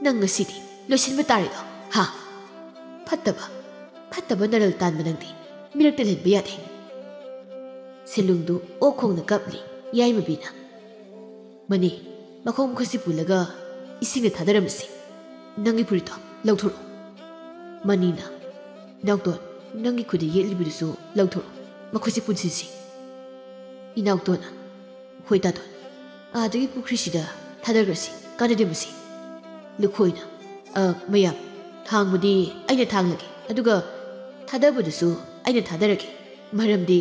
ꯅꯪ ꯉꯁꯤꯗꯤ ꯂꯣꯏꯁꯤꯟꯕ ꯇꯥꯔꯦꯗꯣ, ꯍꯥ? ꯐꯠꯇꯕ, ꯐꯠꯇꯕ ꯅꯔꯜ ꯇꯥꯟꯕ ꯅꯪꯗꯤ ꯃꯤꯔꯛꯇ ꯂꯩꯍꯟꯕ ꯌꯥꯗꯦ꯫" ꯁꯦꯂꯨꯡꯗꯨ ꯑꯣꯛ ꯈꯣꯡꯅ ꯀꯞꯂꯤ꯫ ꯌꯥꯏꯃꯕꯤꯅ, "ꯃꯅꯤ, ꯃꯈꯣꯡ ꯃꯈꯨꯠꯁꯤ ꯄꯨꯜꯂꯒ ꯏꯁꯤꯡꯗ ꯊꯥꯗꯔꯝꯃꯁꯤ꯫ ꯅꯪꯒꯤ ꯐꯨꯔꯤꯠꯇꯣ ꯂꯧꯊꯣꯔꯛꯑꯣ꯫" ꯃꯅꯤꯅ, "ꯏꯅꯥꯎꯇꯣꯟ, ꯅꯪꯒꯤ ꯈꯨꯠꯇ ꯌꯦꯠꯂꯤꯕꯗꯨꯁꯨ ꯂꯧꯊꯣꯔꯛꯑꯣ꯫ ꯃꯈꯨꯠꯁꯤ ꯄꯨꯟꯁꯤꯟꯁꯤ꯫" ꯏꯅꯥꯎꯇꯣꯟꯅ, "ꯍꯣꯏ ꯇꯥꯇꯣꯟ, ꯑꯥꯗꯒꯤ ꯄꯨꯈ꯭ꯔꯤꯁꯤꯗ ꯊꯥꯗꯈ꯭ꯔꯁꯤ, ꯀꯥꯟꯅꯗꯦ ꯃꯁꯤ꯫" ꯂꯨꯈꯣꯏꯅ, "ꯑ, ꯃꯌꯥꯝ, ꯊꯥꯡꯕꯗꯤ ꯑꯩꯅ ꯊꯥꯡꯂꯒꯦ, ꯑꯗꯨꯒ ꯊꯥꯗꯕꯗꯨꯁꯨ ꯑꯩꯅ ꯊꯥꯗꯔꯒꯦ, ꯃꯔꯝꯗꯤ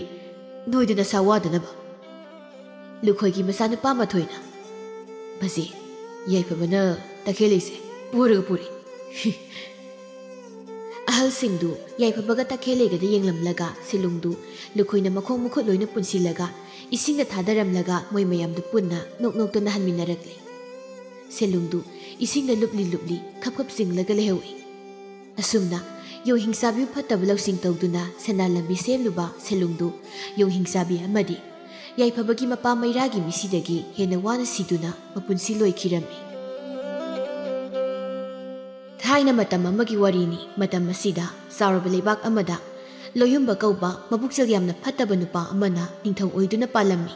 ꯅꯣꯏꯗ ꯅꯁꯥ ꯋꯥꯗꯅꯕ꯫" ꯂꯨꯈꯣꯏꯒꯤ ꯃꯆꯥꯅꯨꯄꯥ ꯃꯊꯣꯏꯅ, "ꯃꯁꯤ ꯌꯥꯏꯐꯕꯅ ꯇꯈꯦꯜꯂꯩꯁꯦ ꯄꯨꯔꯒ ꯄꯨꯔꯦ꯫" ꯑꯍꯜꯁꯤꯡꯗꯨ ꯌꯥꯏꯐꯕꯒ ꯇꯈꯦꯜꯂꯩꯒꯗ ꯌꯦꯡꯂꯝꯂꯒ ꯁꯦꯂꯨꯡꯗꯨ ꯂꯨꯈꯣꯏꯅ ꯃꯈꯣꯡ ꯃꯈꯨꯠ ꯂꯣꯏꯅ ꯄꯨꯟꯁꯤꯜꯂꯒ ꯏꯁꯤꯡꯗ ꯊꯥꯗꯔꯝꯂꯒ ꯃꯣꯏ ꯃꯌꯥꯝꯗꯨ ꯄꯨꯟꯅ ꯅꯣꯛ ꯅꯣꯛꯇꯨꯅ ꯍꯟꯃꯤꯟꯅꯔꯛꯂꯦ꯫ ꯁꯦꯂꯨꯡꯗꯨ ꯏꯁꯤꯡꯗ ꯂꯨꯞꯂꯤ ꯂꯨꯞꯂꯤ ꯈꯞ ꯈꯞ ꯆꯤꯡꯂꯒ ꯂꯩꯍꯧꯏ꯫ ꯑꯁꯨꯝꯅ ꯌꯣꯡ ꯍꯤꯡꯆꯥꯕꯤꯕꯨ ꯐꯠꯇꯕ ꯂꯧꯁꯤꯡ ꯇꯧꯗꯨꯅ ꯁꯦꯟꯗꯥꯟ ꯂꯝꯕꯤ ꯁꯦꯝꯂꯨꯕ ꯁꯦꯂꯨꯡꯗꯨ ꯌꯣꯡ ꯍꯤꯡꯆꯥꯕꯤ ꯑꯃꯗꯤ ꯌꯥꯏꯐꯕꯒꯤ ꯃꯄꯥ ꯃꯩꯔꯥꯒꯤ ꯃꯤꯁꯤꯗꯒꯤ ꯍꯦꯟꯅ ꯋꯥꯅ ꯁꯤꯗꯨꯅ ꯃꯄꯨꯟꯁꯤ ꯂꯣꯏꯈꯤꯔꯝꯃꯤ꯫ ꯊꯥꯏꯅ ꯃꯇꯝ ꯑꯃꯒꯤ ꯋꯥꯔꯤꯅꯤ꯫ ꯃꯇꯝ ꯑꯁꯤꯗ ꯆꯥꯎꯔꯕ ꯂꯩꯕꯥꯛ ꯑꯃꯗ ꯂꯣꯌꯨꯝꯕ ꯀꯧꯕ ꯃꯕꯨꯛꯆꯦꯜ ꯌꯥꯝꯅ ꯐꯠꯇꯕ ꯅꯨꯄꯥ ꯑꯃꯅ ꯅꯤꯡꯊꯧ ꯑꯣꯏꯗꯨꯅ ꯄꯥꯜꯂꯝꯃꯤ꯫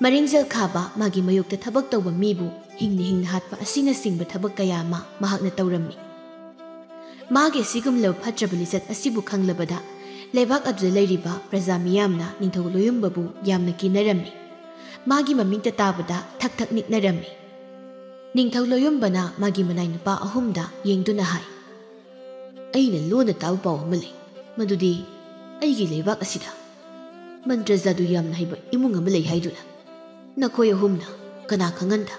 ꯃꯔꯤꯡꯖꯦꯜ ꯈꯥꯕ ꯃꯥꯒꯤ ꯃꯌꯣꯛꯇ ꯊꯕꯛ ꯇꯧꯕ ꯃꯤꯕꯨ ꯍꯤꯡꯅ ꯍꯤꯡꯅ ꯍꯥꯠꯄ ꯑꯁꯤꯅꯆꯤꯡꯕ ꯊꯕꯛ ꯀꯌꯥ ꯑꯃ ꯃꯍꯥꯛꯅ ꯇꯧꯔꯝꯃꯤ꯫ ꯃꯥꯒꯤ ꯑꯁꯤꯒꯨꯝꯂꯕ ꯐꯠꯇ꯭ꯔꯕ ꯂꯤꯆꯠ ꯑꯁꯤꯕꯨ ꯈꯪꯂꯕꯗ ꯂꯩꯕꯥꯛ ꯑꯗꯨꯗ ꯂꯩꯔꯤꯕ ꯄ꯭ꯔꯖꯥ ꯃꯤꯌꯥꯝꯅ ꯅꯤꯡꯊꯧ ꯂꯣꯌꯨꯝꯕꯕꯨ ꯌꯥꯝꯅ ꯀꯤꯅꯔꯝꯃꯤ꯫ ꯃꯥꯒꯤ ꯃꯃꯤꯡꯇ ꯇꯥꯕꯗ ꯊꯛ ꯊꯛ ꯅꯤꯛꯅꯔꯝꯃꯤ꯫ ꯅꯤꯡꯊꯧ ꯂꯣꯌꯨꯝꯕꯅ ꯃꯥꯒꯤ ꯃꯅꯥꯏ ꯅꯨꯄꯥ ꯑꯍꯨꯝꯗ ꯌꯦꯡꯗꯨꯅ ꯍꯥꯏ, "ꯑꯩꯅ ꯂꯣꯟꯅ ꯇꯥꯕ ꯄꯥꯎ ꯑꯃ ꯂꯩ꯫ ꯃꯗꯨꯗꯤ ꯑꯩꯒꯤ ꯂꯩꯕꯥꯛ ꯑꯁꯤꯗ ꯃꯟꯇ꯭ꯔ ꯖꯥꯗꯨ ꯌꯥꯝꯅ ꯍꯩꯕ ꯏꯃꯨꯡ ꯑꯃ ꯂꯩ ꯍꯥꯏꯗꯨꯅ꯫ ꯅꯈꯣꯏ ꯑꯍꯨꯝꯅ ꯀꯅꯥ ꯈꯪꯍꯟꯗ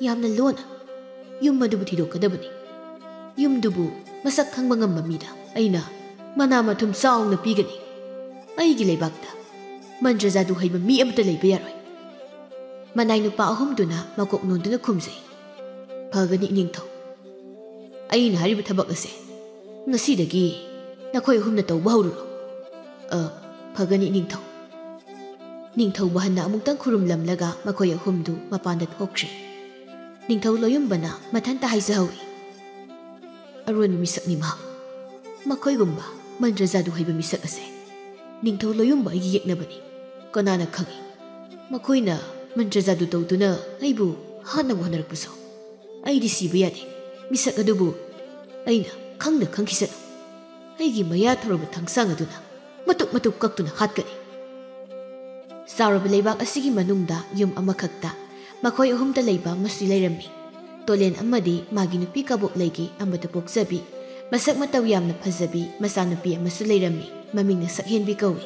ꯌꯥꯝꯅ ꯂꯣꯟꯅ ꯌꯨꯝ ꯑꯗꯨꯕꯨ ꯊꯤꯗꯣꯛꯀꯗꯕꯅꯤ꯫ ꯌꯨꯝꯗꯨꯕꯨ ꯃꯁꯛ ꯈꯪꯕ ꯉꯝꯕ ꯃꯤꯗ ꯑꯩꯅ ꯃꯅꯥ ꯃꯊꯨꯝ ꯆꯥꯎꯅ ꯄꯤꯒꯅꯤ꯫ ꯑꯩꯒꯤ ꯂꯩꯕꯥꯛꯇ ꯃꯟꯇ꯭ꯔ ꯖꯥꯗꯨ ꯍꯩꯕ ꯃꯤ ꯑꯃꯠꯇ ꯂꯩꯕ ꯌꯥꯔꯣꯏ꯫" ꯃꯅꯥꯏ ꯅꯨꯄꯥ ꯑꯍꯨꯝꯗꯨꯅ ꯃꯀꯣꯛ ꯅꯣꯟꯗꯨꯅ ꯈꯨꯝꯖꯩ, "ꯐꯒꯅꯤ ꯏꯅꯤꯡꯊꯧ꯫ ꯑꯩꯅ ꯍꯥꯏꯔꯤꯕ ꯊꯕꯛ ꯑꯁꯦ ꯉꯁꯤꯗꯒꯤ ꯅꯈꯣꯏ ꯑꯍꯨꯝꯅ ꯇꯧꯕ ꯍꯧꯔꯨꯔꯣ꯫" "ꯑ, ꯐꯒꯅꯤ ꯏꯅꯤꯡꯊꯧ꯫" ꯅꯤꯡꯊꯧꯕ ꯍꯟꯅ ꯑꯃꯨꯛꯇꯪ ꯈꯨꯔꯨꯝꯂꯝꯂꯒ ꯃꯈꯣꯏ ꯑꯍꯨꯝꯗꯨ ꯃꯄꯥꯟꯗ ꯊꯣꯛꯈ꯭ꯔꯦ꯫ ꯅꯤꯡꯊꯧ ꯂꯣꯌꯨꯝꯕꯅ ꯃꯊꯟꯇ ꯍꯥꯏꯖꯍꯧꯏ, "ꯑꯔꯣꯟꯕ ꯃꯤꯁꯛꯅꯤ ꯃꯍꯥꯛ꯫ ꯃꯈꯣꯏꯒꯨꯝꯕ ꯃꯟꯇ꯭ꯔ ꯖꯥꯗꯨ ꯍꯩꯕ ꯃꯤꯁꯛ ꯑꯁꯦ ꯅꯤꯡꯊꯧ ꯂꯣꯌꯨꯝꯕ ꯑꯩꯒꯤ ꯌꯦꯛꯅꯕꯅꯤ꯫ ꯀꯅꯥꯅ ꯈꯪꯏ, ꯃꯈꯣꯏꯅ ꯃꯟꯇ꯭ꯔ ꯖꯥꯗꯨ ꯇꯧꯗꯨꯅ ꯑꯩꯕꯨ ꯍꯥꯠꯅꯕ ꯍꯣꯠꯅꯔꯛꯄꯁꯨ꯫ ꯑꯩꯗꯤ ꯁꯤꯕ ꯌꯥꯗꯦ꯫ ꯃꯤꯁꯛ ꯑꯗꯨꯕꯨ ꯑꯩꯅ ꯈꯪꯅ ꯈꯪꯈꯤꯁꯅꯨ꯫ ꯑꯩꯒꯤ ꯃꯌꯥ ꯊꯧꯔꯕ ꯊꯥꯡꯁꯥꯡ ꯑꯗꯨꯅ ꯃꯇꯨꯞ ꯃꯇꯨꯞ ꯀꯛꯇꯨꯅ ꯍꯥꯠꯀꯅꯤ꯫" ꯆꯥꯎꯔꯕ ꯂꯩꯕꯥꯛ ꯑꯁꯤꯒꯤ ꯃꯅꯨꯡꯗ ꯌꯨꯝ ꯑꯃꯈꯛꯇ ꯃꯈꯣꯏ ꯑꯍꯨꯝꯇ ꯂꯩꯕ ꯑꯃꯁꯨ ꯂꯩꯔꯝꯃꯤ꯫ ꯇꯣꯂꯦꯟ ꯑꯃꯗꯤ ꯃꯥꯒꯤ ꯅꯨꯄꯤ ꯀꯕꯣꯛꯂꯩꯒꯤ ꯑꯃꯗ ꯄꯣꯛꯆꯕꯤ, ꯃꯁꯛ ꯃꯇꯧ ꯌꯥꯝꯅ ꯐꯖꯕꯤ ꯃꯆꯥꯅꯨꯄꯤ ꯑꯃꯁꯨ ꯂꯩꯔꯝꯃꯤ꯫ ꯃꯃꯤꯡꯅ ꯁꯛꯍꯦꯟꯕꯤ ꯀꯧꯏ꯫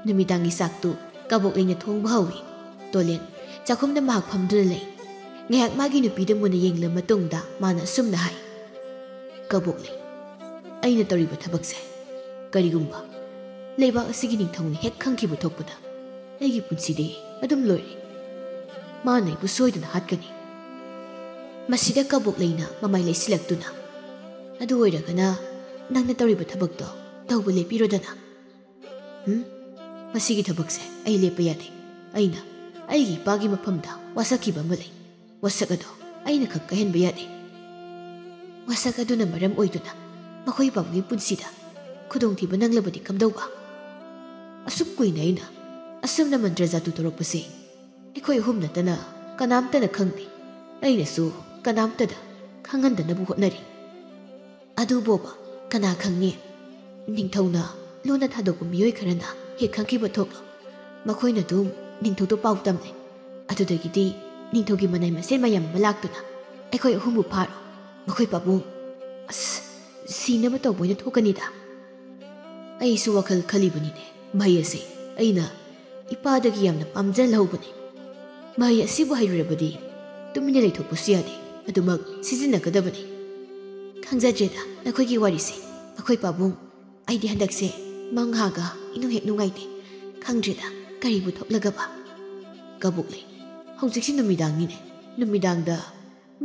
ꯅꯨꯃꯤꯗꯥꯡꯒꯤ ꯆꯥꯛꯇꯨ ꯀꯕꯣꯛꯂꯩꯅ ꯊꯣꯡꯕ ꯍꯧꯏ꯫ ꯇꯣꯂꯦꯟ ꯆꯥꯛꯈꯨꯝꯗ ꯃꯍꯥꯛ ꯐꯝꯗꯨꯅ ꯂꯩ꯫ ꯉꯥꯏꯍꯥꯛ ꯃꯥꯒꯤ ꯅꯨꯄꯤꯗ ꯃꯨꯟꯅ ꯌꯦꯡꯂꯕ ꯃꯇꯨꯡꯗ ꯃꯥꯅ ꯑꯁꯨꯝꯅ ꯍꯥꯏ, "ꯀꯕꯣꯛꯂꯩ, ꯑꯩꯅ ꯇꯧꯔꯤꯕ ꯊꯕꯛꯁꯦ ꯀꯔꯤꯒꯨꯝꯕ ꯂꯩꯕꯥꯛ ꯑꯁꯤꯒꯤ ꯅꯤꯡꯊꯧꯅ ꯍꯦꯛ ꯈꯪꯈꯤꯕ ꯊꯣꯛꯄꯗ ꯑꯩꯒꯤ ꯄꯨꯟꯁꯤꯗꯤ ꯑꯗꯨꯝ ꯂꯣꯏꯔꯦ꯫ ꯃꯥꯅ ꯑꯩꯕꯨ ꯁꯣꯏꯗꯅ ꯍꯥꯠꯀꯅꯤ꯫" ꯃꯁꯤꯗ ꯀꯕꯣꯛꯂꯩꯅ ꯃꯃꯥꯏ ꯂꯩꯁꯤꯜꯂꯛꯇꯨꯅ, "ꯑꯗꯨ ꯑꯣꯏꯔꯒꯅ ꯅꯪꯅ ꯇꯧꯔꯤꯕ ꯊꯕꯛꯇꯣ ꯇꯧꯕ ꯂꯦꯞꯄꯤꯔꯣꯗꯅ꯫" "ꯎꯝ, ꯃꯁꯤꯒꯤ ꯊꯕꯛꯁꯦ ꯑꯩ ꯂꯦꯞꯄ ꯌꯥꯗꯦ꯫ ꯑꯩꯅ ꯑꯩꯒꯤ ꯏꯄꯥꯒꯤ ꯃꯐꯝꯗ ꯋꯥꯁꯛꯈꯤꯕ ꯑꯃ ꯂꯩ꯫ ꯋꯥꯁꯛ ꯑꯗꯣ ꯑꯩꯅ ꯈꯛ ꯀꯥꯏꯍꯟꯕ ꯌꯥꯗꯦ꯫ ꯋꯥꯁꯛ ꯑꯗꯨꯅ ꯃꯔꯝ ꯑꯣꯏꯗꯨꯅ ꯃꯈꯣꯏ ꯄꯥꯕꯨꯡꯒꯤ ꯄꯨꯟꯁꯤꯗ ꯈꯨꯗꯣꯡꯊꯤꯕ ꯅꯪꯂꯕꯗꯤ ꯀꯝꯗꯧꯕ? ꯑꯁꯨꯛ ꯀꯨꯏꯅ ꯑꯩꯅ ꯑꯁꯨꯝꯅ ꯃꯟꯇ꯭ꯔ ꯖꯥꯗꯨ ꯇꯧꯔꯛꯄꯁꯦ ꯑꯩꯈꯣꯏ ꯑꯍꯨꯝ ꯅꯠꯇꯅ ꯀꯅꯥꯝꯇꯅ ꯈꯪꯗꯦ꯫ ꯑꯩꯅꯁꯨ ꯀꯅꯥꯝꯇꯗ ꯈꯪꯍꯟꯗꯅꯕ ꯍꯣꯠꯅꯔꯤ꯫ ꯑꯗꯨꯕꯨꯕ ꯀꯅꯥ ꯈꯪꯅꯤ? ꯅꯤꯡꯊꯧꯅ ꯂꯣꯟꯅ ꯊꯥꯗꯣꯛꯄ ꯃꯤꯑꯣꯏ ꯈꯔꯅ ꯍꯦꯛ ꯈꯪꯈꯤꯕ ꯊꯣꯛꯂꯣ꯫ ꯃꯈꯣꯏꯅ ꯑꯗꯨꯝ ꯅꯤꯡꯊꯧꯗ ꯄꯥꯎ ꯇꯝꯂꯦ꯫ ꯑꯗꯨꯗꯒꯤꯗꯤ ꯅꯤꯡꯊꯧꯒꯤ ꯃꯅꯥꯏ ꯃꯁꯦꯟ ꯃꯌꯥꯝ ꯑꯃ ꯂꯥꯛꯇꯨꯅ ꯑꯩꯈꯣꯏ ꯑꯍꯨꯝꯕꯨ ꯐꯥꯔꯣ꯫ ꯃꯈꯣꯏ ꯄꯥꯕꯨꯡ, ꯑꯁ, ꯁꯤꯅꯕ ꯇꯧꯕ ꯑꯣꯏꯅ ꯊꯣꯛꯀꯅꯤꯗ꯫ ꯑꯩꯁꯨ ꯋꯥꯈꯜ ꯈꯜꯂꯤꯕꯅꯤꯅꯦ꯫ ꯃꯍꯩ ꯑꯁꯤ ꯑꯩꯅ ꯏꯄꯥꯗꯒꯤ ꯌꯥꯝꯅ ꯄꯥꯝꯖꯅ ꯂꯧꯕꯅꯤ꯫ ꯃꯍꯩ ꯑꯁꯤꯕꯨ ꯍꯩꯔꯨꯔꯕꯗꯤ ꯇꯨꯃꯤꯟꯅ ꯂꯩꯊꯣꯛꯄꯁꯨ ꯌꯥꯗꯦ, ꯑꯗꯨꯃꯛ ꯁꯤꯖꯤꯟꯅꯒꯗꯕꯅꯤ꯫ ꯈꯪꯖꯗ꯭ꯔꯦꯗ ꯅꯈꯣꯏꯒꯤ ꯋꯥꯔꯤꯁꯦ, ꯑꯩꯈꯣꯏ ꯄꯥꯕꯨꯡ꯫ ꯑꯩꯗꯤ ꯍꯟꯗꯛꯁꯦ ꯃꯪꯍꯥꯒ ꯏꯅꯨꯡ ꯍꯦꯛ ꯅꯨꯡꯉꯥꯏꯇꯦ꯫ ꯈꯪꯗ꯭ꯔꯦꯗ ꯀꯔꯤꯕꯨ ꯊꯣꯛꯂꯒꯕ꯫ ꯀꯕꯣꯛꯂꯩ, ꯍꯧꯖꯤꯛꯁꯤ ꯅꯨꯃꯤꯗꯥꯡꯅꯤꯅꯦ꯫ ꯅꯨꯃꯤꯗꯥꯡꯗ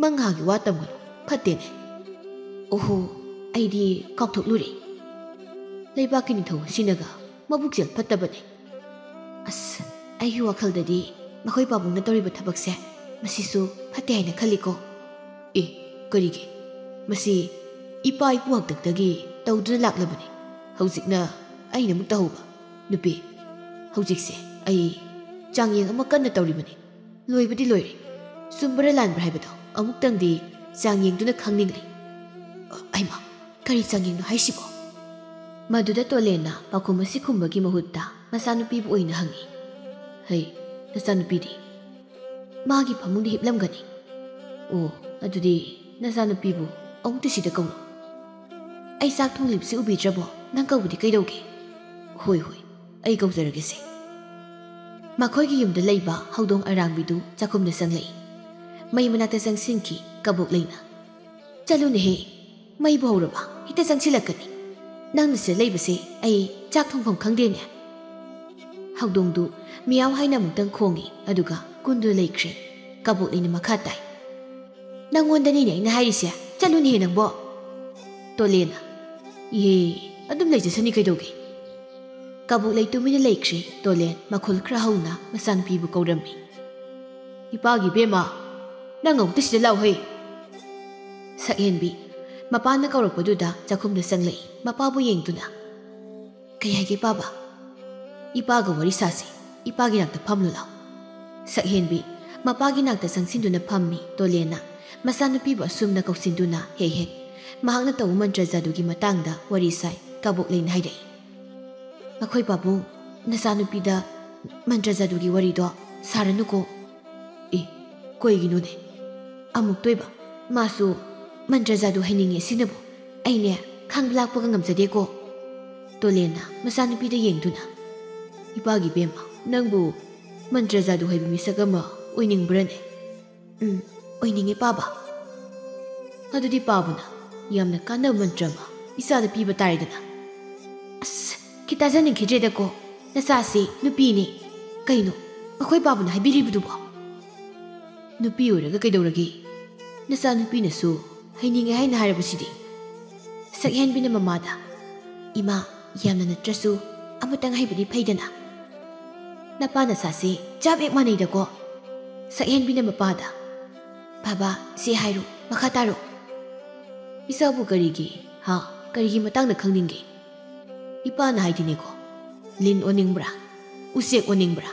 ꯃꯪꯍꯥꯒꯤ ꯋꯥ ꯇꯝꯒꯅꯨ, ꯐꯠꯇꯦꯅꯦ꯫ ꯑꯣꯍꯣ, ꯑꯩꯗꯤ ꯀꯥꯎꯊꯣꯛꯂꯨꯔꯦ꯫ ꯂꯩꯕꯥꯛꯀꯤ ꯅꯤꯡꯊꯧ ꯑꯁꯤꯅꯒ ꯃꯕꯨꯛꯆꯦꯜ ꯐꯠꯇꯕꯅꯦ꯫ ꯑꯁ, ꯑꯩꯒꯤ ꯋꯥꯈꯜꯗꯗꯤ ꯃꯈꯣꯏ ꯄꯥꯕꯨꯡꯅ ꯇꯧꯔꯤꯕ ꯊꯕꯛꯁꯦ ꯃꯁꯤꯁꯨ ꯐꯠꯇꯦ ꯍꯥꯏꯅ ꯈꯜꯂꯤꯀꯣ꯫ ꯑꯦ, ꯀꯔꯤꯒꯤ? ꯃꯁꯤ ꯏꯄꯥ ꯏꯄꯨ ꯍꯥꯛꯇꯛꯇꯒꯤ ꯇꯧꯗꯨꯅ ꯂꯥꯛꯂꯕꯅꯤ꯫ ꯍꯧꯖꯤꯛꯅ ꯑꯩꯅ ꯑꯃꯨꯛ ꯇꯧꯍꯧꯕ꯫ ꯅꯨꯄꯤ, ꯍꯧꯖꯤꯛꯁꯦ ꯑꯩ ꯆꯥꯡꯌꯦꯡ ꯑꯃ ꯀꯟꯅ ꯇꯧꯔꯤꯕꯅꯤ꯫ ꯂꯣꯏꯕꯗꯤ ꯂꯣꯏꯔꯦ꯫ ꯆꯨꯝꯕ꯭ꯔꯥ ꯂꯥꯟꯕ꯭ꯔꯥ ꯍꯥꯏꯕꯗꯣ ꯑꯃꯨꯛꯇꯪꯗꯤ ꯆꯥꯡꯌꯦꯡꯗꯨꯅ ꯈꯪꯅꯤꯡꯂꯤ꯫ ꯑ, ꯑꯩꯃ, ꯀꯔꯤ ꯆꯥꯡꯌꯦꯡꯅꯣ ꯍꯥꯏꯁꯤꯕꯣ? ꯃꯗꯨꯗ ꯇꯣꯂꯦꯟꯅ ꯄꯥꯎꯈꯨꯝ ꯑꯁꯤ ꯈꯨꯝꯕꯒꯤ ꯃꯍꯨꯠꯇ ꯃꯆꯥꯅꯨꯄꯤꯕꯨ ꯑꯣꯏꯅ ꯍꯪꯉꯤ꯫ "ꯍꯩ, ꯅꯆꯥꯅꯨꯄꯤꯗꯤ?" "ꯃꯥꯒꯤ ꯐꯃꯨꯡꯗ ꯍꯤꯞꯂꯝꯒꯅꯤ꯫" "ꯑꯣ, ꯑꯗꯨꯗꯤ ꯅꯆꯥꯅꯨꯄꯤꯕꯨ ꯑꯃꯨꯛꯇ ꯁꯤꯗ ꯀꯧꯔꯣ꯫" "ꯑꯩ ꯆꯥꯛ ꯊꯣꯡꯂꯤꯕꯁꯤ ꯎꯕꯤꯗ꯭ꯔꯕꯣ? ꯅꯪ ꯀꯧꯕꯗꯤ ꯀꯩꯗꯧꯒꯦ?" "ꯍꯣꯏ, ꯍꯣꯏ, ꯑꯩ ꯀꯧꯖꯔꯒꯦꯁꯦ꯫" ꯃꯈꯣꯏꯒꯤ ꯌꯨꯝꯗ ꯂꯩꯕ ꯍꯧꯗꯣꯡ ꯑꯔꯥꯡꯕꯤꯗꯨ ꯆꯥꯛꯈꯨꯝꯗ ꯆꯪꯂꯛꯏ꯫ ꯃꯩ ꯃꯅꯥꯛꯇ ꯆꯪꯁꯤꯟꯈꯤ ꯀꯕꯣꯛꯂꯩꯅ꯫ "ꯆꯠꯂꯨꯅꯦꯍꯦ, ꯃꯩꯕꯨ ꯍꯧꯔꯕ ꯍꯦꯛꯇ ꯆꯪꯁꯤꯜꯂꯛꯀꯅꯤ꯫ ꯅꯪꯅ ꯁꯤꯗ ꯂꯩꯕꯁꯦ ꯑꯩ ꯆꯥꯛ ꯊꯣꯡꯐꯝ ꯈꯪꯗꯦꯅꯦ꯫" ꯍꯧꯗꯣꯡꯗꯨ ꯃꯤꯌꯥꯎ ꯍꯥꯏꯅ ꯑꯃꯨꯛꯇꯪ ꯈꯣꯡꯏ, ꯑꯗꯨꯒ ꯀꯨꯟꯗꯨꯅ ꯂꯩꯈ꯭ꯔꯦ꯫ ꯀꯕꯣꯛꯂꯩꯅ ꯃꯈꯥ ꯇꯥꯏ꯫ "ꯅꯪꯉꯣꯟꯗꯅꯤꯅꯦ ꯑꯩꯅ ꯍꯥꯏꯔꯤꯁꯦ, ꯆꯠꯂꯨꯅꯦꯍꯦ ꯅꯪꯕꯣ꯫" ꯇꯣꯂꯦꯟꯅ, "ꯏꯍꯦ, ꯑꯗꯨꯝ ꯂꯩꯖꯁꯅꯤ ꯀꯩꯗꯧꯒꯦ?" ꯀꯕꯣꯛꯂꯩ ꯇꯨꯃꯤꯟꯅ ꯂꯩꯈ꯭ꯔꯦ꯫ ꯇꯣꯂꯦꯟ ꯃꯈꯣꯜ ꯈꯔ ꯍꯧꯅ ꯃꯆꯥꯅꯨꯄꯤꯕꯨ ꯀꯧꯔꯝꯃꯤ꯫ "ꯏꯄꯥꯒꯤ ꯏꯕꯦꯝꯃ, ꯅꯪ ꯑꯃꯨꯛꯇ ꯁꯤꯗ ꯂꯥꯛꯎꯍꯦ꯫" ꯁꯛꯍꯦꯟꯕꯤ ꯃꯄꯥꯅ ꯀꯧꯔꯛꯄꯗꯨꯗ ꯆꯥꯛꯈꯨꯝꯗ ꯆꯪꯂꯛꯏ, ꯃꯄꯥꯕꯨ ꯌꯦꯡꯗꯨꯅ꯫ "ꯀꯩ ꯍꯥꯏꯒꯦ ꯄꯥꯕ?" "ꯏꯄꯥꯒ ꯋꯥꯔꯤ ꯁꯥꯁꯤ, ꯏꯄꯥꯒꯤ ꯅꯥꯛꯇ ꯐꯝꯂꯨ ꯂꯥꯎ꯫" ꯁꯛꯍꯦꯟꯕꯤ ꯃꯄꯥꯒꯤ ꯅꯥꯛꯇ ꯆꯪꯁꯤꯟꯗꯨꯅ ꯐꯝꯃꯤ꯫ ꯇꯣꯂꯦꯟꯅ ꯃꯆꯥꯅꯨꯄꯤꯕꯨ ꯑꯁꯨꯝꯅ ꯀꯧꯁꯤꯟꯗꯨꯅ ꯍꯦꯛ ꯍꯦꯛ ꯃꯍꯥꯛꯅ ꯇꯧꯕ ꯃꯟꯇ꯭ꯔ ꯖꯥꯗꯨꯒꯤ ꯃꯇꯥꯡꯗ ꯋꯥꯔꯤ ꯁꯥꯏ꯫ ꯀꯕꯣꯛꯂꯩꯅ ꯍꯥꯏꯔꯛꯏ꯫ "ꯑꯩꯈꯣꯏ ꯄꯥꯕꯨꯡ, ꯅꯆꯥꯅꯨꯄꯤꯗ ꯃꯟꯇ꯭ꯔ ꯖꯥꯗꯨꯒꯤ ꯋꯥꯔꯤꯗꯣ ꯁꯥꯔꯅꯨꯀꯣ꯫" "ꯑꯦ, "ꯀꯩꯒꯤꯅꯣꯅꯦ? ꯑꯃꯨꯛꯇꯣꯏꯕ, ꯃꯥꯁꯨ ꯃꯟꯇ꯭ꯔ ꯖꯥꯗꯨ ꯍꯩꯅꯤꯡꯉꯦ ꯁꯤꯅꯕꯨ ꯑꯩꯅꯦ ꯈꯥꯡꯕ ꯂꯥꯛꯄꯒ ꯉꯝꯖꯗꯦꯀꯣ"꯫ ꯇꯣꯂꯦꯟꯅ ꯃꯆꯥꯅꯨꯄꯤꯗ ꯌꯦꯡꯗꯨꯅ, "ꯏꯄꯥꯒꯤ ꯏꯕꯦꯝꯃ, ꯅꯪꯕꯨ ꯃꯟꯇ꯭ꯔ ꯖꯥꯗꯨ ꯍꯩꯕ ꯃꯤꯁꯛ ꯑꯃ ꯑꯣꯏꯅꯤꯡꯕ꯭ꯔꯅꯦ?" "ꯎꯝ, ꯑꯣꯏꯅꯤꯡꯉꯤ ꯄꯥꯕ"꯫ "ꯑꯗꯨꯗꯤ ꯄꯥꯕꯅ ꯌꯥꯝꯅ ꯀꯥꯟꯅꯕ ꯃꯟꯇ꯭ꯔ ꯑꯃ ꯏꯆꯥꯗ ꯄꯤꯕ ꯇꯥꯔꯦꯗꯅ"꯫ "ꯑꯁ, ꯈꯤꯇ ꯇꯥꯖꯅꯤꯡꯈꯤꯗ꯭ꯔꯦꯗꯀꯣ, ꯅꯆꯥꯁꯤ ꯅꯨꯄꯤꯅꯤ꯫ ꯀꯩꯅꯣ ꯑꯩꯈꯣꯏ ꯄꯥꯕꯅ ꯍꯥꯏꯕꯤꯔꯤꯕꯗꯨꯕꯣ?" "ꯅꯨꯄꯤ ꯑꯣꯏꯔꯒ ꯀꯩꯗꯧꯔꯒꯦ? ꯅꯆꯥꯅꯨꯄꯤꯅꯁꯨ ꯍꯩꯅꯤꯡꯉꯦ ꯍꯥꯏꯅ ꯍꯥꯏꯔꯕꯁꯤꯗꯤ"꯫ ꯁꯛꯍꯦꯟꯕꯤꯅ ꯃꯃꯥꯗ, "ꯏꯃꯥ, ꯌꯥꯝꯅ ꯅꯠꯇ꯭ꯔꯁꯨ ꯑꯃꯇꯪ ꯍꯩꯕꯗꯤ ꯐꯩꯗꯅ"꯫ "ꯅꯄꯥ ꯅꯆꯥꯁꯦ ꯆꯞ ꯍꯦꯛ ꯃꯥꯟꯅꯩꯗꯀꯣ"꯫ ꯁꯛꯍꯦꯟꯕꯤꯅ ꯃꯄꯥꯗ, "ꯕꯥꯕꯥ, ꯁꯤ ꯍꯥꯏꯔꯣ, ꯃꯈꯥ ꯇꯥꯔꯣ"꯫ "ꯏꯆꯥꯕꯨ ꯀꯔꯤꯒꯤ, ꯍꯥ, ꯀꯔꯤꯒꯤ ꯃꯇꯥꯡꯗ ꯈꯪꯅꯤꯡꯒꯦ?" "ꯏꯄꯥꯅ ꯍꯥꯏꯗꯤꯅꯦꯀꯣ, ꯂꯤꯟ ꯑꯣꯟꯅꯤꯡꯕ꯭ꯔꯥ, ꯎꯆꯦꯛ ꯑꯣꯟꯅꯤꯡꯕ꯭ꯔꯥ?"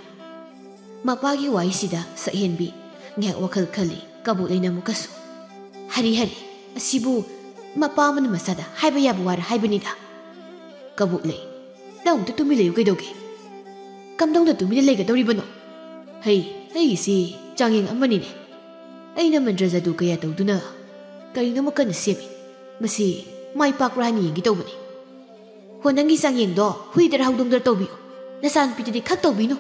ꯃꯄꯥꯒꯤ ꯋꯥꯍꯩꯁꯤꯗ ꯁꯛꯍꯦꯟꯕꯤ ꯉꯥꯏꯍꯥꯛ ꯋꯥꯈꯜ ꯈꯜꯂꯤ꯫ ꯀꯕꯣꯛꯂꯩꯅ ꯑꯃꯨꯛꯀꯁꯨ, "ꯍꯔꯤ ꯍꯔꯤ, ꯑꯁꯤꯕꯨ ꯃꯄꯥ ꯑꯃꯅ ꯃꯆꯥꯗ ꯍꯥꯏꯕ ꯌꯥꯕ ꯋꯥꯔ ꯍꯥꯏꯕꯅꯤꯗ"꯫ "ꯀꯕꯣꯛꯂꯩ, ꯅꯪ ꯑꯃꯨꯛꯇ ꯇꯨꯃꯤꯟ ꯂꯩꯌꯨ ꯀꯩꯗꯧꯒꯦ? ꯀꯝꯗꯧꯅ ꯇꯨꯃꯤꯟꯅ ꯂꯩꯒꯗꯧꯔꯤꯕꯅꯣ? ꯍꯩ, ꯑꯩꯒꯤꯁꯤ ꯆꯥꯡꯌꯦꯡ ꯑꯃꯅꯤꯅꯦ꯫ ꯑꯩꯅ ꯃꯟꯇ꯭ꯔ ꯖꯥꯗꯨ ꯀꯌꯥ ꯇꯧꯗꯨꯅ ꯀꯔꯤꯅꯣꯃ ꯀꯟꯅ ꯁꯦꯝꯃꯤ꯫ ꯃꯁꯤ ꯃꯥꯏ ꯄꯥꯛꯄ꯭ꯔꯥ ꯍꯥꯏꯅ ꯌꯦꯡꯒꯦ ꯇꯧꯕꯅꯤ"꯫ "ꯍꯣ, ꯅꯪꯒꯤ ꯆꯥꯡꯌꯦꯡꯗꯣ ꯍꯨꯏꯗꯔ ꯍꯧꯗꯣꯡꯗꯔ ꯇꯧꯕꯤꯌꯨ, ꯅꯆꯥꯅꯨꯄꯤꯗꯨꯗꯤ ꯈꯛ ꯇꯧꯕꯤꯅꯨ"꯫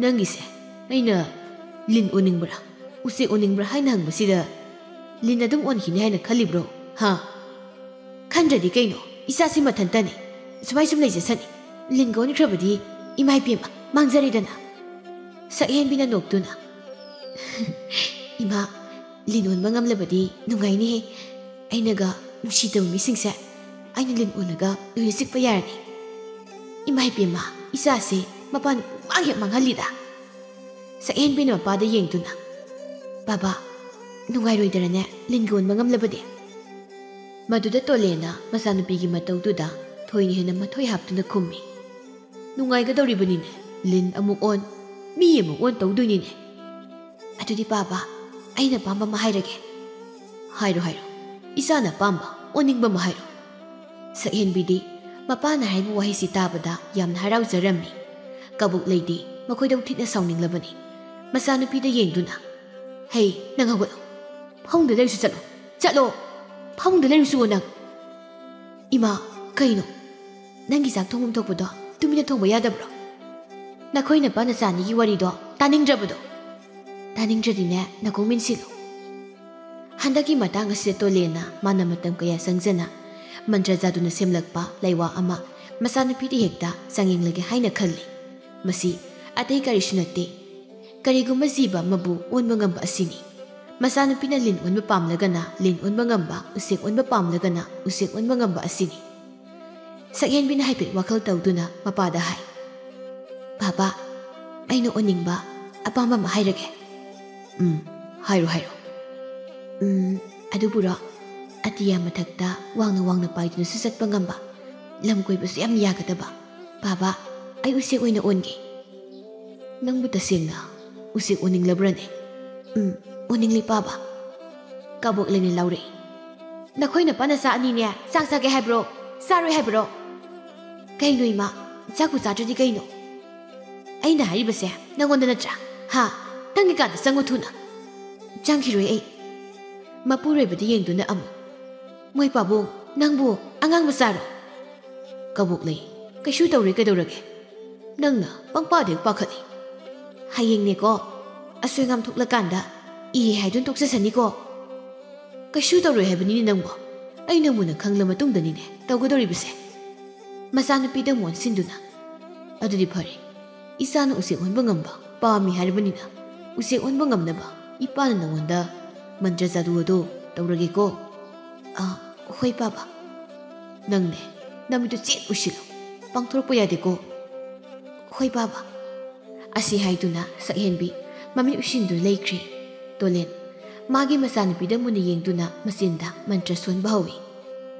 "ꯅꯪꯒꯤꯁꯦ ꯑꯩꯅ ꯂꯤꯟ ꯑꯣꯟꯅꯤꯡꯕ꯭ꯔꯥ, ꯎꯆꯦꯛ ꯑꯣꯟꯅꯤꯡꯕ꯭ꯔꯥ ꯍꯥꯏꯅ ꯍꯪꯕꯁꯤꯗ ꯂꯤꯟ ꯑꯗꯨꯝ ꯑꯣꯟꯈꯤꯅꯤ ꯍꯥꯏꯅ ꯈꯜꯂꯤꯕ꯭ꯔꯣ, ꯍꯥ? ꯈꯟꯗ꯭ꯔꯗꯤ ꯀꯩꯅꯣ, ꯏꯆꯥꯁꯤ ꯃꯊꯟꯇꯅꯤ꯫ ꯁꯨꯃꯥꯏ ꯁꯨꯝ ꯂꯩꯖꯁꯅꯤ꯫ ꯂꯤꯟꯒ ꯑꯣꯟꯈ꯭ꯔꯕꯗꯤ ꯏꯃꯥ ꯏꯕꯦꯝꯃ, ꯃꯥꯡꯖꯔꯦꯗꯅ"꯫ ꯁꯛꯍꯦꯟꯕꯤꯅ ꯅꯣꯛꯇꯨꯅ, "ꯏꯃꯥ, ꯂꯤꯟ ꯑꯣꯟꯕ ꯉꯝꯂꯕꯗꯤ ꯅꯨꯡꯉꯥꯏꯅꯤꯍꯦ꯫ ꯑꯩꯅꯒ ꯅꯨꯡꯁꯤꯗꯕ ꯃꯤꯁꯤꯡꯁꯦ ꯑꯩꯅ ꯂꯤꯟ ꯑꯣꯜꯂꯒ ꯂꯣꯏꯅ ꯆꯤꯛꯄ ꯌꯥꯔꯅꯤ꯫ ꯏꯃꯥ ꯏꯕꯦꯝꯃ, ꯏꯆꯥꯁꯦ ꯃꯄꯥꯅ ꯄꯨꯡꯃꯥꯡ ꯍꯦꯛ ꯃꯥꯡꯍꯜꯂꯤꯗ"꯫ ꯁꯛꯍꯦꯟꯕꯤꯅ ꯃꯄꯥꯗ ꯌꯦꯡꯗꯨꯅ, "ꯕꯥꯕꯥ, ꯅꯨꯡꯉꯥꯏꯔꯣꯏꯗꯔꯅꯦ ꯂꯤꯟꯒ ꯑꯣꯟꯕ ꯉꯝꯂꯕꯗꯤ?" ꯃꯗꯨꯗ ꯇꯣꯂꯦꯟꯅ ꯃꯆꯥꯅꯨꯄꯤꯒꯤ ꯃꯇꯧꯗꯨꯗ ꯊꯣꯏꯅ ꯍꯦꯟꯅ ꯃꯊꯣꯏ ꯍꯥꯞꯇꯨꯅ ꯈꯨꯝꯃꯤ, "ꯅꯨꯡꯉꯥꯏꯒꯗꯧꯔꯤꯕꯅꯤꯅꯦ, ꯂꯤꯟ ꯑꯃꯨꯛ ꯑꯣꯟ, ꯃꯤ ꯑꯃꯨꯛ ꯑꯣꯟ ꯇꯧꯗꯣꯏꯅꯤꯅꯦ꯫ ꯑꯗꯨꯗꯤ ꯕꯥꯕꯥ, ꯑꯩꯅ ꯑꯄꯥꯝꯕ ꯑꯃ ꯍꯥꯏꯔꯒꯦ"꯫ "ꯍꯥꯏꯔꯣ, ꯍꯥꯏꯔꯣ, ꯏꯆꯥꯅ ꯑꯄꯥꯝꯕ, ꯑꯣꯟꯅꯤꯡꯕ ꯑꯃ ꯍꯥꯏꯔꯣ"꯫ ꯁꯛꯍꯦꯟꯕꯤꯗꯤ ꯃꯄꯥꯅ ꯍꯥꯏꯕ ꯋꯥꯍꯩꯁꯤ ꯇꯥꯕꯗ ꯌꯥꯝꯅ ꯍꯔꯥꯎꯖꯔꯝꯃꯤ꯫ ꯀꯕꯣꯛꯂꯩꯗꯤ ꯃꯈꯣꯏꯗꯧ ꯊꯤꯅ ꯁꯥꯎꯅꯤꯡꯂꯕꯅꯤ꯫ ꯃꯆꯥꯅꯨꯄꯤꯗ ꯌꯦꯡꯗꯨꯅ, ꯍꯩ, ꯅꯪ ꯍꯧꯒꯠꯂꯣ꯫ ꯐꯃꯨꯡꯗ ꯂꯩꯔꯨꯁꯨ ꯆꯠꯂꯣ꯫ ꯆꯠꯂꯣ꯫ ꯐꯃꯨꯡꯗ ꯂꯩꯔꯨꯁꯨ ꯅꯪ꯫ ꯏꯃꯥ, ꯀꯩꯅꯣ? ꯅꯪꯒꯤ ꯆꯥꯛ ꯊꯣꯡꯐꯝ ꯊꯣꯛꯄꯗꯣ ꯇꯨꯃꯤꯟꯅ ꯊꯣꯡꯕ ꯌꯥꯗꯕ꯭ꯔꯣ? ꯅꯈꯣꯏ ꯅꯄꯥ ꯅꯆꯥ ꯑꯅꯤꯒꯤ ꯋꯥꯔꯤꯗꯣ ꯇꯥꯅꯤꯡꯗ꯭ꯔꯕꯗꯣ? ꯇꯥꯅꯤꯡꯗ꯭ꯔꯗꯤꯅꯦ, ꯅꯀꯣꯡ ꯃꯤꯟꯁꯤꯜꯂꯣ꯫ ꯍꯟꯗꯛꯀꯤ ꯃꯇꯥꯡ ꯑꯁꯤꯗ ꯇꯣꯂꯦꯟꯅ ꯃꯥꯅ ꯃꯇꯝ ꯀꯌꯥ ꯆꯪꯖꯅ ꯃꯟꯇ꯭ꯔ ꯖꯥꯗꯨꯅ ꯁꯦꯝꯂꯛꯄ ꯂꯩꯋꯥ ꯑꯃ ꯃꯆꯥꯅꯨꯄꯤꯗ ꯍꯦꯛꯇ ꯆꯥꯡꯌꯦꯡꯂꯒꯦ ꯍꯥꯏꯅ ꯈꯜꯂꯤ꯫ ꯃꯁꯤ ꯑꯇꯩ ꯀꯔꯤꯁꯨ ꯅꯠꯇꯦ, ꯀꯔꯤꯒꯨꯝꯕ ꯖꯤꯕ ꯑꯃꯕꯨ ꯑꯣꯟꯕ ꯉꯝꯕ ꯑꯁꯤꯅꯤ꯫ ꯃꯆꯥꯅꯨꯄꯤꯅ ꯂꯤꯟ ꯑꯣꯟꯕ ꯄꯥꯝꯂꯒꯅ ꯂꯤꯟ ꯑꯣꯟꯕ ꯉꯝꯕ, ꯎꯆꯦꯛ ꯑꯣꯟꯕ ꯄꯥꯝꯂꯒꯅ ꯎꯆꯦꯛ ꯑꯣꯟꯕ ꯉꯝꯕ ꯑꯁꯤꯅꯤ꯫ ꯁꯛꯍꯦꯟꯕꯤꯅ ꯍꯥꯏꯐꯦꯠ ꯋꯥꯈꯜ ꯇꯧꯗꯨꯅ ꯃꯄꯥꯗ ꯍꯥꯏ, "ꯕꯥꯕꯥ, ꯑꯩꯅ ꯑꯣꯟꯅꯤꯡꯕ ꯑꯄꯥꯝꯕ ꯑꯃ ꯍꯥꯏꯔꯒꯦ꯫" "ꯎꯝ, ꯍꯥꯏꯔꯣ, ꯍꯥꯏꯔꯣ꯫" "ꯎꯝ, ꯑꯗꯨꯕꯨꯔꯣ, ꯑꯇꯤꯌꯥ ꯃꯊꯛꯇ ꯋꯥꯡꯅ ꯋꯥꯡꯅ ꯄꯥꯏꯗꯨꯅꯁꯨ ꯆꯠꯄ ꯉꯝꯕ, ꯂꯝ ꯀꯣꯏꯕꯁꯨ ꯌꯥꯝ ꯌꯥꯒꯗꯕ꯫ ꯕꯥꯕꯥ, ꯑꯩ ꯎꯆꯦꯛ ꯑꯣꯏꯅ ꯑꯣꯟꯒꯦ꯫" "ꯅꯪꯕꯨ ꯇꯁꯦꯡꯅ ꯎꯆꯦꯛ ꯑꯣꯟꯅꯤꯡꯂꯕ꯭ꯔꯅꯦ?" "ꯎꯝ, ꯑꯣꯟꯅꯤꯡꯂꯦ ꯄꯥꯕ꯫" ꯀꯕꯣꯛꯂꯩꯅ ꯂꯥꯎꯔꯛꯏ, "ꯅꯈꯣꯏ ꯅꯄꯥ ꯅꯆꯥ ꯑꯅꯤꯅꯦ, ꯆꯥꯛ ꯆꯥꯒꯦ ꯍꯥꯏꯕ꯭ꯔꯣ, ꯆꯥꯔꯣꯏ ꯍꯥꯏꯕ꯭ꯔꯣ?" "ꯀꯩꯅꯣ ꯏꯃꯥ, ꯆꯥꯛꯄꯨ ꯆꯥꯗ꯭ꯔꯗꯤ ꯀꯩꯅꯣ?" "ꯑꯩꯅ ꯍꯥꯏꯔꯤꯕꯁꯦ ꯅꯪꯉꯣꯟꯗ ꯅꯠꯇ꯭ꯔꯥ? ꯍꯥ? ꯅꯪꯒꯤ ꯀꯥꯗ ꯆꯪꯉꯨ ꯊꯨꯅ꯫" "ꯆꯪꯈꯤꯔꯣꯏ ꯑꯩ꯫" ꯃꯄꯨꯔꯣꯏꯕꯗ ꯌꯦꯡꯗꯨꯅ ꯑꯃꯨꯛ, "ꯃꯣꯏ ꯄꯥꯕꯨꯡ, ꯅꯪꯕꯨ ꯑꯉꯥꯡ ꯃꯆꯥꯔꯣ?" ꯀꯕꯣꯛꯂꯩ, "ꯀꯩꯁꯨ ꯇꯧꯔꯣꯏ, ꯀꯩꯗꯧꯔꯒꯦ? ꯅꯪꯅ ꯄꯪꯄꯥꯗ ꯍꯦꯛ ꯄꯥꯈꯠꯂꯤ꯫ ꯍꯌꯦꯡꯅꯦꯀꯣ, ꯑꯁꯣꯏ ꯑꯉꯥꯝ ꯊꯣꯛꯂꯀꯥꯟꯗ ꯏ ꯍꯥꯏꯗꯨꯅ ꯇꯣꯛꯆꯁꯅꯤꯀꯣ꯫" "ꯀꯩꯁꯨ ꯇꯧꯔꯣꯏ ꯍꯥꯏꯕꯅꯤꯅꯦ ꯅꯪꯕꯣ꯫ ꯑꯩꯅ ꯃꯨꯟꯅ ꯈꯪꯂ ꯃꯇꯨꯡꯗꯅꯤꯅꯦ ꯇꯧꯒꯗꯧꯔꯤꯕꯁꯦ꯫" ꯃꯆꯥꯅꯨꯄꯤꯗ ꯃꯣꯟꯁꯤꯟꯗꯨꯅ, "ꯑꯗꯨꯗꯤ ꯐꯔꯦ, ꯏꯆꯥꯅ ꯎꯆꯦꯛ ꯑꯣꯟꯕ ꯉꯝꯕ ꯄꯥꯝꯃꯤ ꯍꯥꯏꯔꯕꯅꯤꯅ, ꯎꯆꯦꯛ ꯑꯣꯟꯕ ꯉꯝꯅꯕ ꯏꯄꯥꯅ ꯅꯉꯣꯟꯗ ꯃꯟꯇ꯭ꯔ ꯖꯥꯗꯨ ꯑꯗꯣ ꯇꯧꯔꯒꯦꯀꯣ꯫" "ꯑ, ꯍꯣꯏ ꯄꯥꯕ꯫" "ꯅꯪꯅꯦ, ꯅꯃꯤꯠꯇꯨ ꯆꯦꯠ ꯎꯏꯁꯤꯜꯂꯨ, ꯄꯥꯡꯊꯣꯔꯛꯄ ꯌꯥꯗꯦꯀꯣ꯫" "ꯍꯣꯏ ꯄꯥꯕ꯫" ꯑꯁꯤ ꯍꯥꯏꯗꯨꯅ ꯁꯛꯍꯦꯟꯕꯤ ꯃꯃꯤꯠ ꯎꯏꯁꯤꯟꯗꯨꯅ ꯂꯩꯈ꯭ꯔꯦ꯫ ꯇꯣꯂꯦꯟ ꯃꯥꯒꯤ ꯃꯆꯥꯅꯨꯄꯤꯗ ꯃꯨꯟꯅ ꯌꯦꯡꯗꯨꯅ ꯃꯆꯤꯟꯗ ꯃꯟꯇ꯭ꯔ ꯁꯣꯟꯕ ꯍꯧꯏ꯫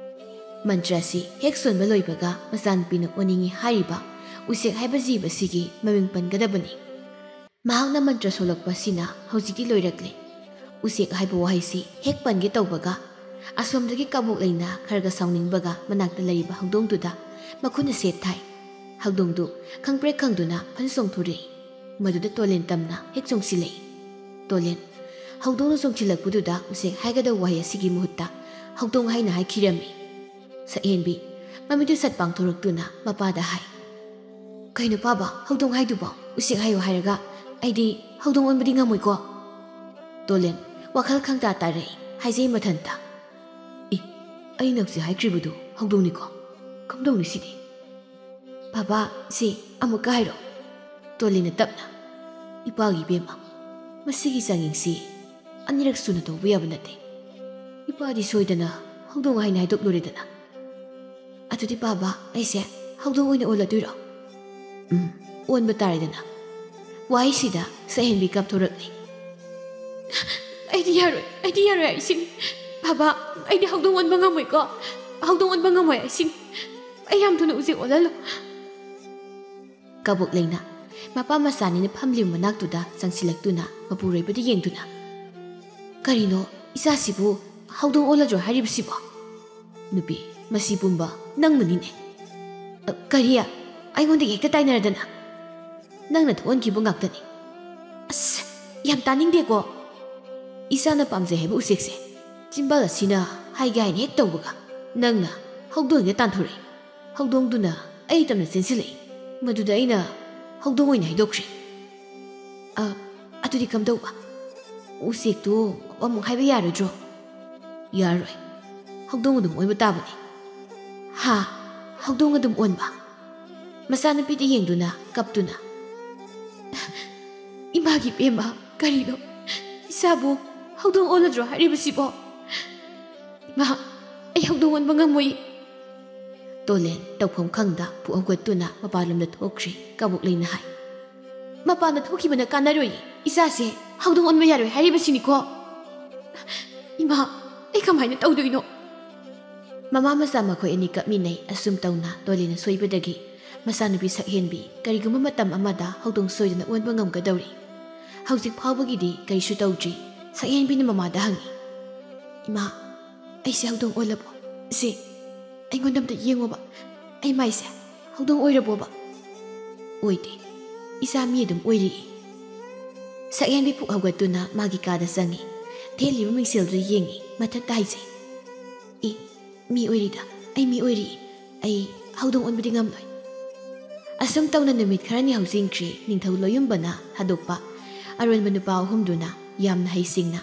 ꯃꯟꯇ꯭ꯔ ꯑꯁꯤ ꯍꯦꯛ ꯁꯣꯟꯕ ꯂꯣꯏꯕꯒ ꯃꯆꯥꯅꯨꯄꯤꯅ ꯑꯣꯟꯅꯤꯡꯏ ꯍꯥꯏꯔꯤꯕ ꯎꯆꯦꯛ ꯍꯥꯏꯕ ꯖꯤꯕ ꯑꯁꯤꯒꯤ ꯃꯃꯤꯡ ꯄꯟꯒꯗꯕꯅꯤ꯫ ꯃꯍꯥꯛꯅ ꯃꯟꯇ꯭ꯔ ꯁꯣꯜꯂꯛꯄ ꯑꯁꯤꯅ ꯍꯧꯖꯤꯛꯇꯤ ꯂꯣꯏꯔꯛꯂꯦ꯫ ꯎꯆꯦꯛ ꯍꯥꯏꯕ ꯋꯥꯍꯩꯁꯤ ꯍꯦꯛ ꯄꯟꯒꯦ ꯇꯧꯕꯒ ꯑꯁꯣꯝꯗꯒꯤ ꯀꯕꯣꯛꯂꯩꯅ ꯈꯔꯒ ꯁꯥꯎꯅꯤꯡꯕꯒ ꯃꯅꯥꯛꯇ ꯂꯩꯔꯤꯕ ꯍꯧꯗꯣꯡꯗꯨꯗ ꯃꯈꯨꯠꯅ ꯁꯦꯠ ꯊꯥꯏ꯫ ꯍꯧꯗꯣꯡꯗꯨ ꯈꯪꯄ꯭ꯔꯦꯛ ꯈꯪꯗꯨꯅ ꯐꯟ ꯆꯣꯡꯊꯣꯔꯛꯏ꯫ ꯃꯗꯨꯗ ꯇꯣꯂꯦꯟ ꯇꯝꯅ ꯍꯦꯛ ꯆꯣꯡꯁꯤꯜꯂꯛꯏ꯫ "ꯇꯣꯂꯦꯟ, ꯍꯧꯗꯣꯡꯅ ꯆꯣꯡꯊꯤꯜꯂꯛꯄꯗꯨꯗ ꯎꯆꯦꯛ ꯍꯥꯏꯒꯗꯧꯕ ꯋꯥꯍꯩ ꯑꯁꯤꯒꯤ ꯃꯍꯨꯠꯇ ꯍꯧꯗꯣꯡ ꯍꯥꯏꯅ ꯍꯥꯏꯈꯤꯔꯝꯃꯤ꯫ ꯁꯛꯍꯦꯟꯕꯤ ꯃꯃꯤꯠꯇꯨ ꯁꯠ ꯄꯥꯡꯊꯣꯔꯛꯇꯨꯅ ꯃꯄꯥꯗ ꯍꯥꯏ, "ꯀꯩꯅꯣ ꯄꯥꯕ, ꯍꯧꯗꯣꯡ ꯍꯥꯏꯗꯨꯕꯣ? ꯎꯆꯦꯛ ꯍꯥꯏꯌꯣ ꯍꯥꯏꯔꯒ ꯑꯩꯗꯤ ꯍꯧꯗꯣꯡ ꯑꯣꯟꯕꯗꯤ ꯉꯝꯃꯣꯏꯀꯣ?" ꯇꯣꯂꯦꯟ ꯋꯥꯈꯜ ꯈꯪꯇꯥ ꯇꯥꯔꯛꯏ, ꯍꯥꯏꯖꯩ ꯃꯊꯟꯇ, "ꯑꯦ, ꯑꯩꯅ ꯍꯧꯖꯤꯛ ꯍꯥꯏꯈ꯭ꯔꯤꯕꯗꯨ ꯍꯧꯗꯣꯡꯅꯤꯀꯣ? ꯀꯝꯗꯧꯅꯤ ꯁꯤꯗꯤ?" "ꯕꯥꯕꯥ, ꯁꯤ ꯑꯃꯨꯛꯀ ꯍꯥꯏꯔꯣ꯫" ꯇꯣꯂꯦꯟꯅ ꯇꯞꯅ, "ꯏꯄꯥꯒꯤ ꯏꯕꯦꯝꯃ, ꯃꯁꯤꯒꯤ ꯆꯥꯡꯌꯦꯡꯁꯤ ꯑꯅꯤꯔꯛ ꯁꯨꯅ ꯇꯧꯕ ꯌꯥꯕ ꯅꯠꯇꯦ꯫ ꯏꯄꯥꯗꯤ ꯁꯣꯏꯗꯅ ꯍꯧꯗꯣꯡ ꯍꯥꯏꯅ ꯍꯥꯏꯗꯣꯛꯂꯨꯔꯦꯗꯅ꯫ ꯑꯗꯨꯗꯤ ꯕꯥꯕꯥ, ꯑꯩꯁꯦ ꯍꯧꯗꯣꯡ ꯑꯣꯏꯅ ꯑꯣꯜꯂꯗꯣꯏꯔꯣ?" "ꯎꯝ, ꯑꯣꯟꯕ ꯇꯥꯔꯦꯗꯅ꯫" ꯋꯥꯍꯩꯁꯤꯗ ꯁꯛꯍꯦꯟꯕꯤ ꯀꯥꯞꯊꯣꯔꯛꯂꯤ꯫ "ꯑꯩꯗꯤ ꯌꯥꯔꯣꯏ, ꯑꯩꯗꯤ ꯌꯥꯔꯣꯏ ꯍꯥꯏꯁꯤꯅꯤ꯫ ꯕꯥꯕꯥ, ꯑꯩꯗꯤ ꯍꯧꯗꯣꯡ ꯑꯣꯟꯕ ꯉꯝꯃꯣꯏꯀꯣ꯫ ꯍꯧꯗꯣꯡ ꯑꯣꯟꯕ ꯉꯝꯃꯣꯏ ꯍꯥꯏꯁꯤꯅꯤ꯫ ꯑꯩ ꯌꯥꯝ ꯊꯨꯅ ꯎꯆꯦꯛ ꯑꯣꯜꯍꯜꯂꯣ꯫" ꯀꯕꯣꯛ ꯂꯩꯅ ꯃꯄꯥ ꯃꯆꯥꯅꯤꯅ ꯐꯝꯂꯤꯕ ꯃꯅꯥꯛꯇꯨꯗ ꯆꯪꯁꯤꯜꯂꯛꯇꯨꯅ ꯃꯄꯨꯔꯣꯏꯕꯗ ꯌꯦꯡꯗꯨꯅ, "ꯀꯔꯤꯅꯣ, ꯏꯆꯥꯁꯤꯕꯨ ꯍꯧꯗꯣꯡ ꯑꯣꯜꯂꯗ꯭ꯔꯣ ꯍꯥꯏꯔꯤꯕꯁꯤꯕꯣ? ꯅꯨꯄꯤ, ꯃꯁꯤ ꯄꯨꯝꯕ ꯅꯪꯅꯅꯤꯅꯦ꯫" "ꯑ, ꯀꯔꯤ? ꯑꯩꯉꯣꯟꯗꯒꯤ ꯍꯦꯛꯇ ꯇꯥꯏꯅꯔꯗꯅ? ꯅꯪꯅ ꯊꯣꯛꯍꯟꯈꯤꯕ ꯉꯥꯛꯇꯅꯤ꯫" "ꯑꯁ, ꯌꯥꯝ ꯇꯥꯅꯤꯡꯗꯦꯀꯣ꯫ ꯏꯆꯥꯅ ꯄꯥꯝꯖꯩ ꯍꯥꯏꯕ ꯎꯆꯦꯛꯁꯦ ꯆꯤꯝꯕꯥꯜ ꯑꯁꯤꯅ ꯍꯥꯏꯒꯦ ꯍꯥꯏꯅ ꯍꯦꯛ ꯇꯧꯕꯒ ꯅꯪꯅ ꯍꯧꯗꯣꯡ ꯍꯦꯛꯇ ꯇꯥꯟꯊꯣꯔꯛꯏ꯫ ꯍꯧꯗꯣꯡꯗꯨꯅ ꯑꯩ ꯇꯝꯅ ꯆꯦꯟꯁꯤꯜꯂꯛꯏ꯫ ꯃꯗꯨꯗ ꯑꯩꯅ ꯍꯧꯗꯣꯡ ꯑꯣꯏꯅ ꯍꯥꯏꯗꯣꯛꯈ꯭ꯔꯦ꯫" "ꯑ, ꯑꯗꯨꯗꯤ ꯀꯝꯗꯧꯕ? ꯎꯆꯦꯛꯇꯨ ꯑꯃꯨꯛ ꯍꯥꯏꯕ ꯌꯥꯔꯣꯏꯗ꯭ꯔꯣ?" "ꯌꯥꯔꯣꯏ꯫ ꯍꯧꯗꯣꯡ ꯑꯗꯨꯝ ꯑꯣꯟꯕ ꯇꯥꯕꯅꯤ꯫" "ꯍꯥ? ꯍꯧꯗꯣꯡ ꯑꯗꯨꯝ ꯑꯣꯟꯕ?" ꯃꯆꯥꯅꯨꯄꯤꯗ ꯌꯦꯡꯗꯨꯅ ꯀꯞꯇꯨꯅ, "ꯏꯃꯥꯒꯤ ꯄꯦꯝꯃ, ꯀꯔꯤꯅꯣ? ꯏꯆꯥꯕꯨ ꯍꯧꯗꯣꯡ ꯑꯣꯜꯂꯗ꯭ꯔꯣ ꯍꯥꯏꯔꯤꯕꯁꯤꯕꯣ? ꯏꯃꯥ, ꯑꯩ ꯍꯧꯗꯣꯡ ꯑꯣꯟꯕ ꯉꯝꯃꯣꯏ꯫" ꯇꯣꯂꯦꯟ ꯇꯧꯐꯝ ꯈꯪꯗ ꯄꯨꯛ ꯍꯧꯒꯠꯇꯨꯅ ꯃꯄꯥꯟꯂꯣꯝꯗ ꯊꯣꯛꯈ꯭ꯔꯦ꯫ ꯀꯕꯣꯛ ꯂꯩꯅ ꯍꯥꯏ, "ꯃꯄꯥꯟꯗ ꯊꯣꯛꯈꯤꯕꯅ ꯀꯥꯟꯅꯔꯣꯏ꯫ ꯏꯆꯥꯁꯦ ꯍꯧꯗꯣꯡ ꯑꯣꯟꯕ ꯌꯥꯔꯣꯏ ꯍꯥꯏꯔꯤꯕꯁꯤꯅꯤꯀꯣ꯫ ꯏꯃꯥ, ꯑꯩ ꯀꯃꯥꯏꯅ ꯇꯧꯗꯣꯏꯅꯣ?" ꯃꯃꯥ ꯃꯆꯥ ꯃꯈꯣꯏ ꯑꯅꯤ ꯀꯞꯃꯤꯟꯅꯩ꯫ ꯑꯁꯨꯝ ꯇꯧꯅ ꯇꯣꯂꯦꯟꯅ ꯁꯣꯏꯕꯗꯒꯤ ꯃꯆꯥꯅꯨꯄꯤ ꯁꯛꯍꯦꯟꯕꯤ ꯀꯔꯤꯒꯨꯝꯕ ꯃꯇꯝ ꯑꯃꯗ ꯍꯧꯗꯣꯡ ꯁꯣꯏꯗꯅ ꯑꯣꯟꯕ ꯉꯝꯒꯗꯧꯔꯤ꯫ ꯍꯧꯖꯤꯛ ꯐꯥꯎꯕꯒꯤꯗꯤ ꯀꯔꯤꯁꯨ ꯇꯧꯗ꯭ꯔꯤ꯫ ꯁꯛꯍꯦꯟꯕꯤꯅ ꯃꯃꯥꯗ ꯍꯪꯉꯤ, "ꯏꯃꯥ, ꯑꯩꯁꯦ ꯍꯧꯗꯣꯡ ꯑꯣꯜꯂꯕꯣ? ꯏꯆꯦ, ꯑꯩꯉꯣꯟꯗ ꯑꯝꯇ ꯌꯦꯡꯉꯣꯕ꯫ ꯑꯩ ꯃꯥꯏꯁꯦ ꯍꯧꯗꯣꯡ ꯑꯣꯏꯔꯕꯣꯕ?" "ꯑꯣꯏꯗꯦ, ꯏꯆꯥ ꯃꯤ ꯑꯗꯨꯝ ꯑꯣꯏꯔꯤꯌꯦ꯫" ꯁꯛꯍꯦꯟꯕꯤ ꯄꯨꯛ ꯍꯧꯒꯠꯇꯨꯅ ꯃꯥꯒꯤ ꯀꯥꯗ ꯆꯪꯉꯤ꯫ ꯊꯦꯠꯂꯤꯕ ꯃꯤꯡꯁꯦꯜꯗꯨꯗ ꯌꯦꯡꯉꯤ꯫ ꯃꯊꯟꯇ ꯍꯥꯏꯖꯩ, "ꯏ, ꯃꯤ ꯑꯣꯏꯔꯤꯗ, ꯑꯩ ꯃꯤ ꯑꯣꯏꯔꯤ꯫ ꯑꯩ ꯍꯧꯗꯣꯡ ꯑꯣꯟꯕꯗꯤ ꯉꯝꯂꯣꯏ"꯫ ꯑꯁꯨꯝ ꯇꯧꯅ ꯅꯨꯃꯤꯠ ꯈꯔꯅꯤ ꯍꯧꯖꯤꯟꯈ꯭ꯔꯦ꯫ ꯅꯤꯡꯊꯧ ꯂꯣꯌꯨꯝꯕꯅ ꯊꯥꯗꯣꯛꯄ ꯑꯔꯣꯟꯕ ꯅꯨꯄꯥ ꯑꯍꯨꯝꯗꯨꯅ ꯌꯥꯝꯅ ꯍꯩꯁꯤꯡꯅ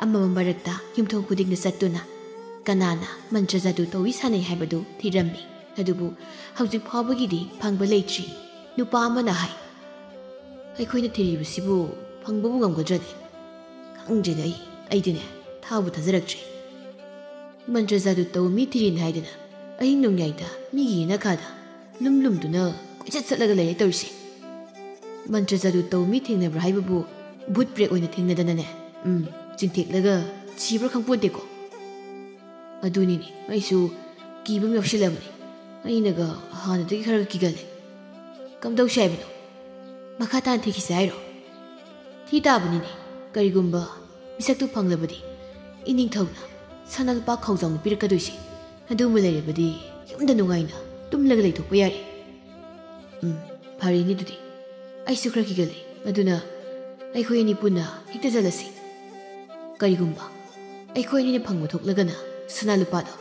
ꯑꯃꯃꯝ ꯃꯔꯛꯇ ꯌꯨꯝꯊꯣꯡ ꯈꯨꯗꯤꯡꯗ ꯆꯠꯇꯨꯅ ꯀꯅꯥꯅ ꯃꯟꯇ꯭ꯔ ꯖꯥꯗꯨ ꯇꯧꯏ ꯁꯥꯟꯅꯩ ꯍꯥꯏꯕꯗꯨ ꯊꯤꯔꯝꯃꯤ꯫ ꯑꯗꯨꯕꯨ ꯍꯧꯖꯤꯛ ꯐꯥꯎꯕꯒꯤꯗꯤ ꯐꯪꯕ ꯂꯩꯇ꯭ꯔꯤ꯫ ꯅꯨꯄꯥ ꯑꯃꯅ ꯍꯥꯏ, "ꯑꯩꯈꯣꯏꯅ ꯊꯤꯔꯤꯕꯁꯤꯕꯨ ꯐꯪꯕꯕꯨ ꯉꯝꯒꯗ꯭ꯔꯅꯦ? ꯈꯪꯗ꯭ꯔꯦꯗ ꯑꯩ, ꯑꯩꯗꯤꯅꯦ ꯊꯥꯕꯨ ꯊꯥꯖꯔꯛꯇ꯭ꯔꯦ꯫ ꯃꯟꯇ꯭ꯔ ꯖꯥꯗꯨ ꯇꯧꯕ ꯃꯤ ꯊꯤꯔꯤꯅꯤ ꯍꯥꯏꯗꯅ ꯑꯍꯤꯡ ꯅꯣꯡꯌꯥꯏꯗ ꯃꯤꯒꯤ ꯌꯦꯅꯈꯥꯗ ꯂꯨꯝ ꯂꯨꯝꯗꯨꯅ ꯀꯣꯏꯆꯠ ꯆꯠꯂꯒ ꯂꯩꯔꯦ ꯇꯧꯔꯤꯁꯦ꯫ ꯃꯟꯇ꯭ꯔ ꯖꯥꯗꯨ ꯇꯧꯕ ꯃꯤ ꯊꯦꯡꯅꯕ꯭ꯔꯥ ꯍꯥꯏꯕꯕꯨ ꯚꯨꯠ ꯄ꯭ꯔꯦꯠ ꯑꯣꯏꯅ ꯊꯦꯡꯅꯗꯅꯅꯦ, ꯎꯝ, ꯆꯤꯡꯊꯦꯛꯂꯒ ꯁꯤꯕ꯭ꯔꯥ ꯈꯪꯄꯣꯟꯇꯦꯀꯣ"꯫ ꯑꯗꯨꯅꯤꯅꯦ, ꯑꯩꯁꯨ ꯀꯤꯕ ꯑꯃ ꯌꯥꯎꯁꯤꯜꯂꯕꯅꯤ꯫ ꯑꯩꯅꯒ ꯍꯥꯟꯅꯗꯒꯤ ꯈꯔꯒ ꯀꯤꯒꯜꯂꯦ꯫ ꯀꯝꯗꯧꯁꯦ ꯍꯥꯏꯕꯅꯣ? ꯃꯈꯥ ꯇꯥꯅ ꯊꯤꯈꯤꯁꯦ ꯍꯥꯏꯔꯣ? ꯊꯤ ꯇꯥꯕꯅꯤꯅꯦ꯫ ꯀꯔꯤꯒꯨꯝꯕ ꯃꯤꯁꯛꯇꯨ ꯐꯪꯂꯕꯗꯤ ꯏꯅꯤꯡꯊꯧꯅ ꯁꯅꯥ ꯂꯨꯄꯥ ꯈꯧꯖꯥꯎꯅ ꯄꯤꯔꯛꯀꯗꯣꯏꯁꯦ꯫ ꯑꯗꯨꯃ ꯂꯩꯔꯕꯗꯤ ꯌꯨꯝꯗ ꯅꯨꯡꯉꯥꯏꯅ ꯇꯨꯝꯂꯒ ꯂꯩꯊꯣꯛꯄ ꯌꯥꯔꯦ꯫ ꯎꯝ, ꯐꯔꯦꯅꯦ ꯑꯗꯨꯗꯤ꯫ ꯑꯩꯁꯨ ꯈꯔ ꯀꯤꯒꯜꯂꯤ꯫ ꯑꯗꯨꯅ ꯑꯩꯈꯣꯏ ꯑꯅꯤ ꯄꯨꯟꯅ ꯍꯦꯛꯇ ꯆꯠꯂꯁꯤ꯫ ꯀꯔꯤꯒꯨꯝꯕ ꯑꯩꯈꯣꯏ ꯑꯅꯤꯅ ꯐꯪꯕ ꯊꯣꯛꯂꯒꯅ ꯁꯅꯥ ꯂꯨꯄꯥꯗꯣ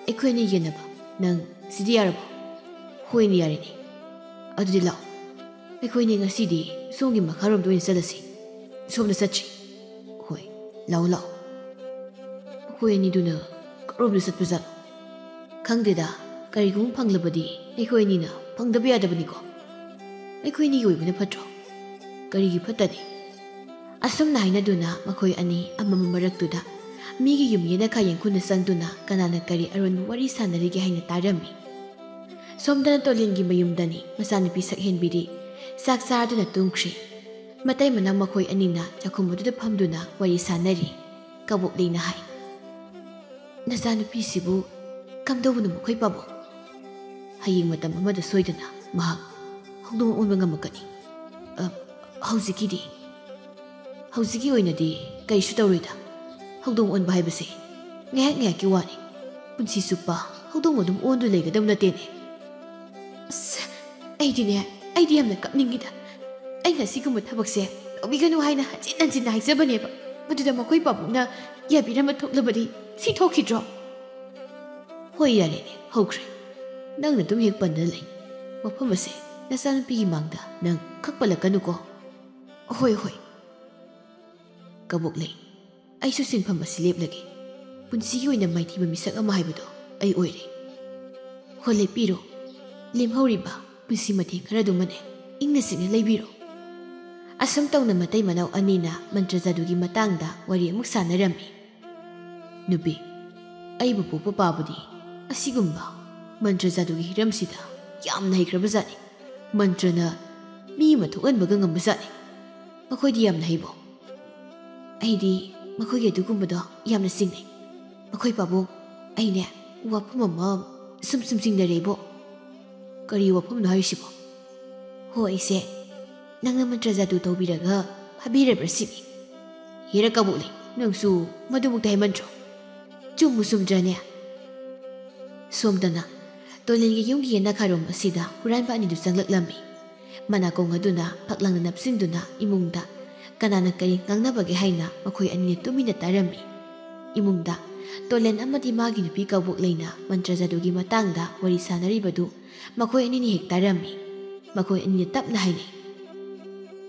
ꯑꯩꯈꯣꯏ ꯑꯅꯤ ꯌꯦꯟꯅꯕ꯫ ꯅꯪ ꯁꯤꯗꯤ ꯌꯥꯔꯕꯣ? ꯍꯣꯏꯅꯦ, ꯌꯥꯔꯦꯅꯦ꯫ ꯑꯗꯨꯗꯤ ꯂꯥꯛꯑꯣ, ꯑꯩꯈꯣꯏꯅꯤ ꯉꯁꯤꯗꯤ ꯁꯣꯝꯒꯤ ꯃꯈꯥꯔꯣꯝꯗ ꯑꯣꯏꯅ ꯆꯠꯂꯁꯤ꯫ ꯁꯣꯝꯗ ꯆꯠꯁꯤ꯫ ꯍꯣꯏ, ꯂꯥꯛꯑꯣ, ꯂꯥꯛꯑꯣ꯫ ꯑꯩꯈꯣꯏ ꯑꯅꯤꯗꯨꯅ ꯀꯔꯣꯝꯗ ꯆꯠꯄꯖꯥꯠꯅꯣ? ꯈꯪꯗꯦꯗ, ꯀꯔꯤꯒꯨꯝꯕ ꯐꯪꯂꯕꯗꯤ ꯑꯩꯈꯣꯏ ꯑꯅꯤꯅ ꯐꯪꯗꯕ ꯌꯥꯗꯕꯅꯤꯀꯣ꯫ ꯑꯩꯈꯣꯏ ꯑꯅꯤꯒꯤ ꯑꯣꯏꯕꯅ ꯐꯠꯇ꯭ꯔꯣ? ꯀꯔꯤꯒꯤ ꯐꯠꯇꯅꯤ? ꯑꯁꯨꯝꯅ ꯍꯥꯏꯅꯗꯨꯅ ꯃꯈꯣꯏ ꯑꯅꯤ ꯑꯃꯃꯝ ꯃꯔꯛꯇꯨꯗ ꯃꯤꯒꯤ ꯌꯨꯝ ꯌꯦꯅꯈꯥ ꯌꯦꯡꯈꯨꯅ ꯆꯪꯗꯨꯅ ꯀꯅꯥꯅ ꯀꯔꯤ ꯑꯔꯣꯟꯕ ꯋꯥꯔꯤ ꯁꯥꯟꯅꯔꯤꯒꯦ ꯍꯥꯏꯅ ꯇꯥꯔꯝꯃꯤ꯫ ꯁꯣꯝꯗꯅ ꯇꯣꯂꯤꯟꯒꯤ ꯃꯌꯨꯝꯗꯅꯤ ꯃꯆꯥꯅꯨꯄꯤ ꯁꯛꯍꯦꯟꯕꯤꯗꯤ ꯆꯥꯛ ꯆꯥꯗꯨꯅ ꯇꯨꯝꯈ꯭ꯔꯤ꯫ ꯃꯇꯩ ꯃꯅꯥꯎ ꯃꯈꯣꯏ ꯑꯅꯤꯅ ꯆꯥꯛꯈꯨꯝ ꯑꯗꯨꯗ ꯐꯝꯗꯨꯅ ꯋꯥꯔꯤ ꯁꯥꯟꯅꯔꯤ꯫ ꯀꯕꯣꯛꯂꯩꯅ ꯍꯥꯏ, "ꯅꯆꯥꯅꯨꯄꯤꯁꯤꯕꯨ ꯀꯝꯗꯧꯕꯅꯣ ꯃꯈꯣꯏ ꯄꯥꯕꯨꯡ? ꯍꯌꯦꯡ ꯃꯇꯝ ꯑꯃꯗ ꯁꯣꯏꯗꯅ ꯃꯍꯥꯛ ꯍꯧꯗꯣꯡ ꯑꯣꯟꯕ ꯉꯝꯃꯛꯀꯅꯤ꯫ ꯑ, ꯍꯧꯖꯤꯛꯀꯤꯗꯤ, ꯍꯧꯖꯤꯛꯀꯤ ꯑꯣꯏꯅꯗꯤ ꯀꯔꯤꯁꯨ ꯇꯧꯔꯣꯏꯗ꯫ ꯍꯧꯗꯣꯡ ꯑꯣꯟꯕ ꯍꯥꯏꯕꯁꯦ ꯉꯥꯏꯍꯥꯛ ꯉꯥꯏꯍꯥꯛꯀꯤ ꯋꯥꯅꯤ꯫ ꯄꯨꯟꯁꯤ ꯆꯨꯞꯄ ꯍꯧꯗꯣꯡ ꯑꯗꯨꯝ ꯑꯣꯟꯗꯨꯅ ꯂꯩꯒꯗꯕ ꯅꯠꯇꯦꯅꯦ"꯫ ꯑꯁ, ꯑꯩꯗꯤꯅꯦ, ꯑꯩꯗꯤ ꯌꯥꯝꯅ ꯀꯞꯅꯤꯡꯉꯤꯗ꯫ ꯑꯩꯅ ꯑꯁꯤꯒꯨꯝꯕ ꯊꯕꯛꯁꯦ ꯇꯧꯕꯤꯒꯅꯨ ꯍꯥꯏꯅ ꯍꯟꯖꯤꯟ ꯍꯟꯖꯤꯟꯅ ꯍꯥꯏꯖꯕꯅꯦꯕ꯫ ꯃꯗꯨꯗ ꯃꯈꯣꯏ ꯄꯥꯕꯨꯡꯅ ꯌꯥꯕꯤꯔꯝꯕ ꯊꯣꯛꯂꯕꯗꯤ ꯁꯤ ꯊꯣꯛꯈꯤꯗ꯭ꯔꯣ? ꯍꯣꯏ, ꯌꯥꯔꯦꯅꯦ, ꯍꯧꯈ꯭ꯔꯦ꯫ ꯅꯪꯅ ꯑꯗꯨꯝ ꯍꯦꯛ ꯄꯟꯗꯨꯅ ꯂꯩ꯫ ꯃꯐꯝ ꯑꯁꯦ ꯅꯆꯥꯅꯨꯄꯤꯒꯤ ꯃꯥꯡꯗ ꯅꯪ ꯈꯛ ꯄꯜꯂꯛꯀꯅꯨꯀꯣ꯫ ꯍꯣꯏ, ꯍꯣꯏ꯫ ꯀꯕꯣꯛꯂꯩ, ꯑꯩꯁꯨ ꯁꯤꯟꯐꯝ ꯑꯁꯤ ꯂꯦꯞꯂꯒꯦ꯫ ꯄꯨꯟꯁꯤꯒꯤ ꯑꯣꯏꯅ ꯃꯥꯏꯊꯤꯕ ꯃꯤꯁꯛ ꯑꯃ ꯍꯥꯏꯕꯗꯣ ꯑꯩ ꯑꯣꯏꯔꯦ꯫ ꯍꯣ, ꯂꯦꯞꯄꯤꯔꯣ꯫ ꯂꯦꯝꯍꯧꯔꯤꯕ ꯄꯨꯟꯁꯤ ꯃꯇꯦꯛ ꯈꯔꯗꯨꯃꯅꯦ ꯏꯪꯅ ꯆꯤꯛꯅ ꯂꯩꯕꯤꯔꯣ꯫ ꯑꯁꯨꯝ ꯇꯧꯅ ꯃꯇꯩ ꯃꯅꯥꯎ ꯑꯅꯤꯅ ꯃꯟꯇ꯭ꯔ ꯖꯥꯗꯨꯒꯤ ꯃꯇꯥꯡꯗ ꯋꯥꯔꯤ ꯑꯃꯨꯛ ꯁꯥꯟꯅꯔꯝꯃꯤ꯫ ꯅꯨꯄꯤ, ꯑꯩꯕꯨ ꯄꯣꯛꯄ ꯄꯥꯕꯨꯗꯤ ꯑꯁꯤꯒꯨꯝꯕ ꯃꯟꯇ꯭ꯔ ꯖꯥꯗꯨꯒꯤ ꯍꯤꯔꯝꯁꯤꯗ ꯌꯥꯝꯅ ꯍꯩꯈ꯭ꯔꯕꯖꯥꯠꯅꯤ꯫ ꯃꯟꯇ꯭ꯔꯅ ꯃꯤ ꯑꯃ ꯊꯣꯛꯍꯟꯕꯒ ꯉꯝꯕꯖꯥꯠꯅꯤ꯫ ꯃꯈꯣꯏꯗꯤ ꯌꯥꯝꯅ ꯍꯩꯕꯣ꯫ ꯑꯩꯗꯤ ꯃꯈꯣꯏꯒꯤ ꯑꯗꯨꯒꯨꯝꯕꯗꯣ ꯌꯥꯝꯅ ꯆꯤꯡꯅꯩ꯫ ꯃꯈꯣꯏ ꯄꯥꯕꯨꯡ, ꯑꯩꯅꯦ ꯋꯥꯐꯝ ꯑꯃ ꯁꯨꯝ ꯁꯨꯝ ꯆꯤꯡꯅꯔꯦꯕꯣ꯫ ꯀꯔꯤ ꯋꯥꯐꯝꯅꯣ ꯍꯥꯏꯔꯤꯁꯤꯕꯣ? ꯍꯣ, ꯑꯩꯁꯦ ꯅꯪꯅ ꯃꯟꯇ꯭ꯔ ꯖꯥꯗꯨ ꯇꯧꯕꯤꯔꯒ ꯐꯥꯕꯤꯔꯕ꯭ꯔꯥ ꯁꯤꯅꯤ꯫ ꯍꯦꯔꯥ ꯀꯕꯣꯛꯂꯩ, ꯅꯪꯁꯨ ꯃꯗꯨꯃꯛꯇ ꯍꯥꯏꯃꯟꯗ꯭ꯔꯣ? ꯆꯨꯝꯕꯨ ꯆꯨꯝꯗ꯭ꯔꯅꯦ? ꯁꯣꯝꯗꯅ ꯇꯣꯂꯦꯟꯒꯤ ꯌꯨꯝꯒꯤ ꯌꯦꯅꯈꯥꯔꯣꯝ ꯑꯁꯤꯗ ꯍꯨꯔꯥꯟꯕ ꯑꯅꯤꯗꯨ ꯆꯪꯂꯛꯂꯝꯃꯤ꯫ ꯃꯅꯥꯀꯣꯡ ꯑꯗꯨꯅ ꯐꯛꯂꯥꯡꯗ ꯅꯞꯁꯤꯟꯗꯨꯅ ꯏꯃꯨꯡꯗ ꯀꯅꯥꯅ ꯀꯔꯤ ꯉꯥꯡꯅꯕꯒꯦ ꯍꯥꯏꯅ ꯃꯈꯣꯏ ꯑꯅꯤꯅ ꯇꯨꯃꯤꯟꯅ ꯇꯥꯔꯝꯃꯤ꯫ ꯏꯃꯨꯡꯗ ꯇꯣꯂꯦꯟ ꯑꯃꯗꯤ ꯃꯥꯒꯤ ꯅꯨꯄꯤ ꯀꯕꯣꯛꯂꯩꯅ ꯃꯟꯇ꯭ꯔ ꯖꯥꯗꯨꯒꯤ ꯃꯇꯥꯡꯗ ꯋꯥꯔꯤ ꯁꯥꯅꯔꯤꯕꯗꯨ ꯃꯈꯣꯏ ꯑꯅꯤꯅ ꯍꯦꯛ ꯇꯥꯔꯝꯃꯤ꯫ ꯃꯈꯣꯏ ꯑꯅꯤꯅ ꯇꯞꯅ ꯍꯥꯏꯅꯩ,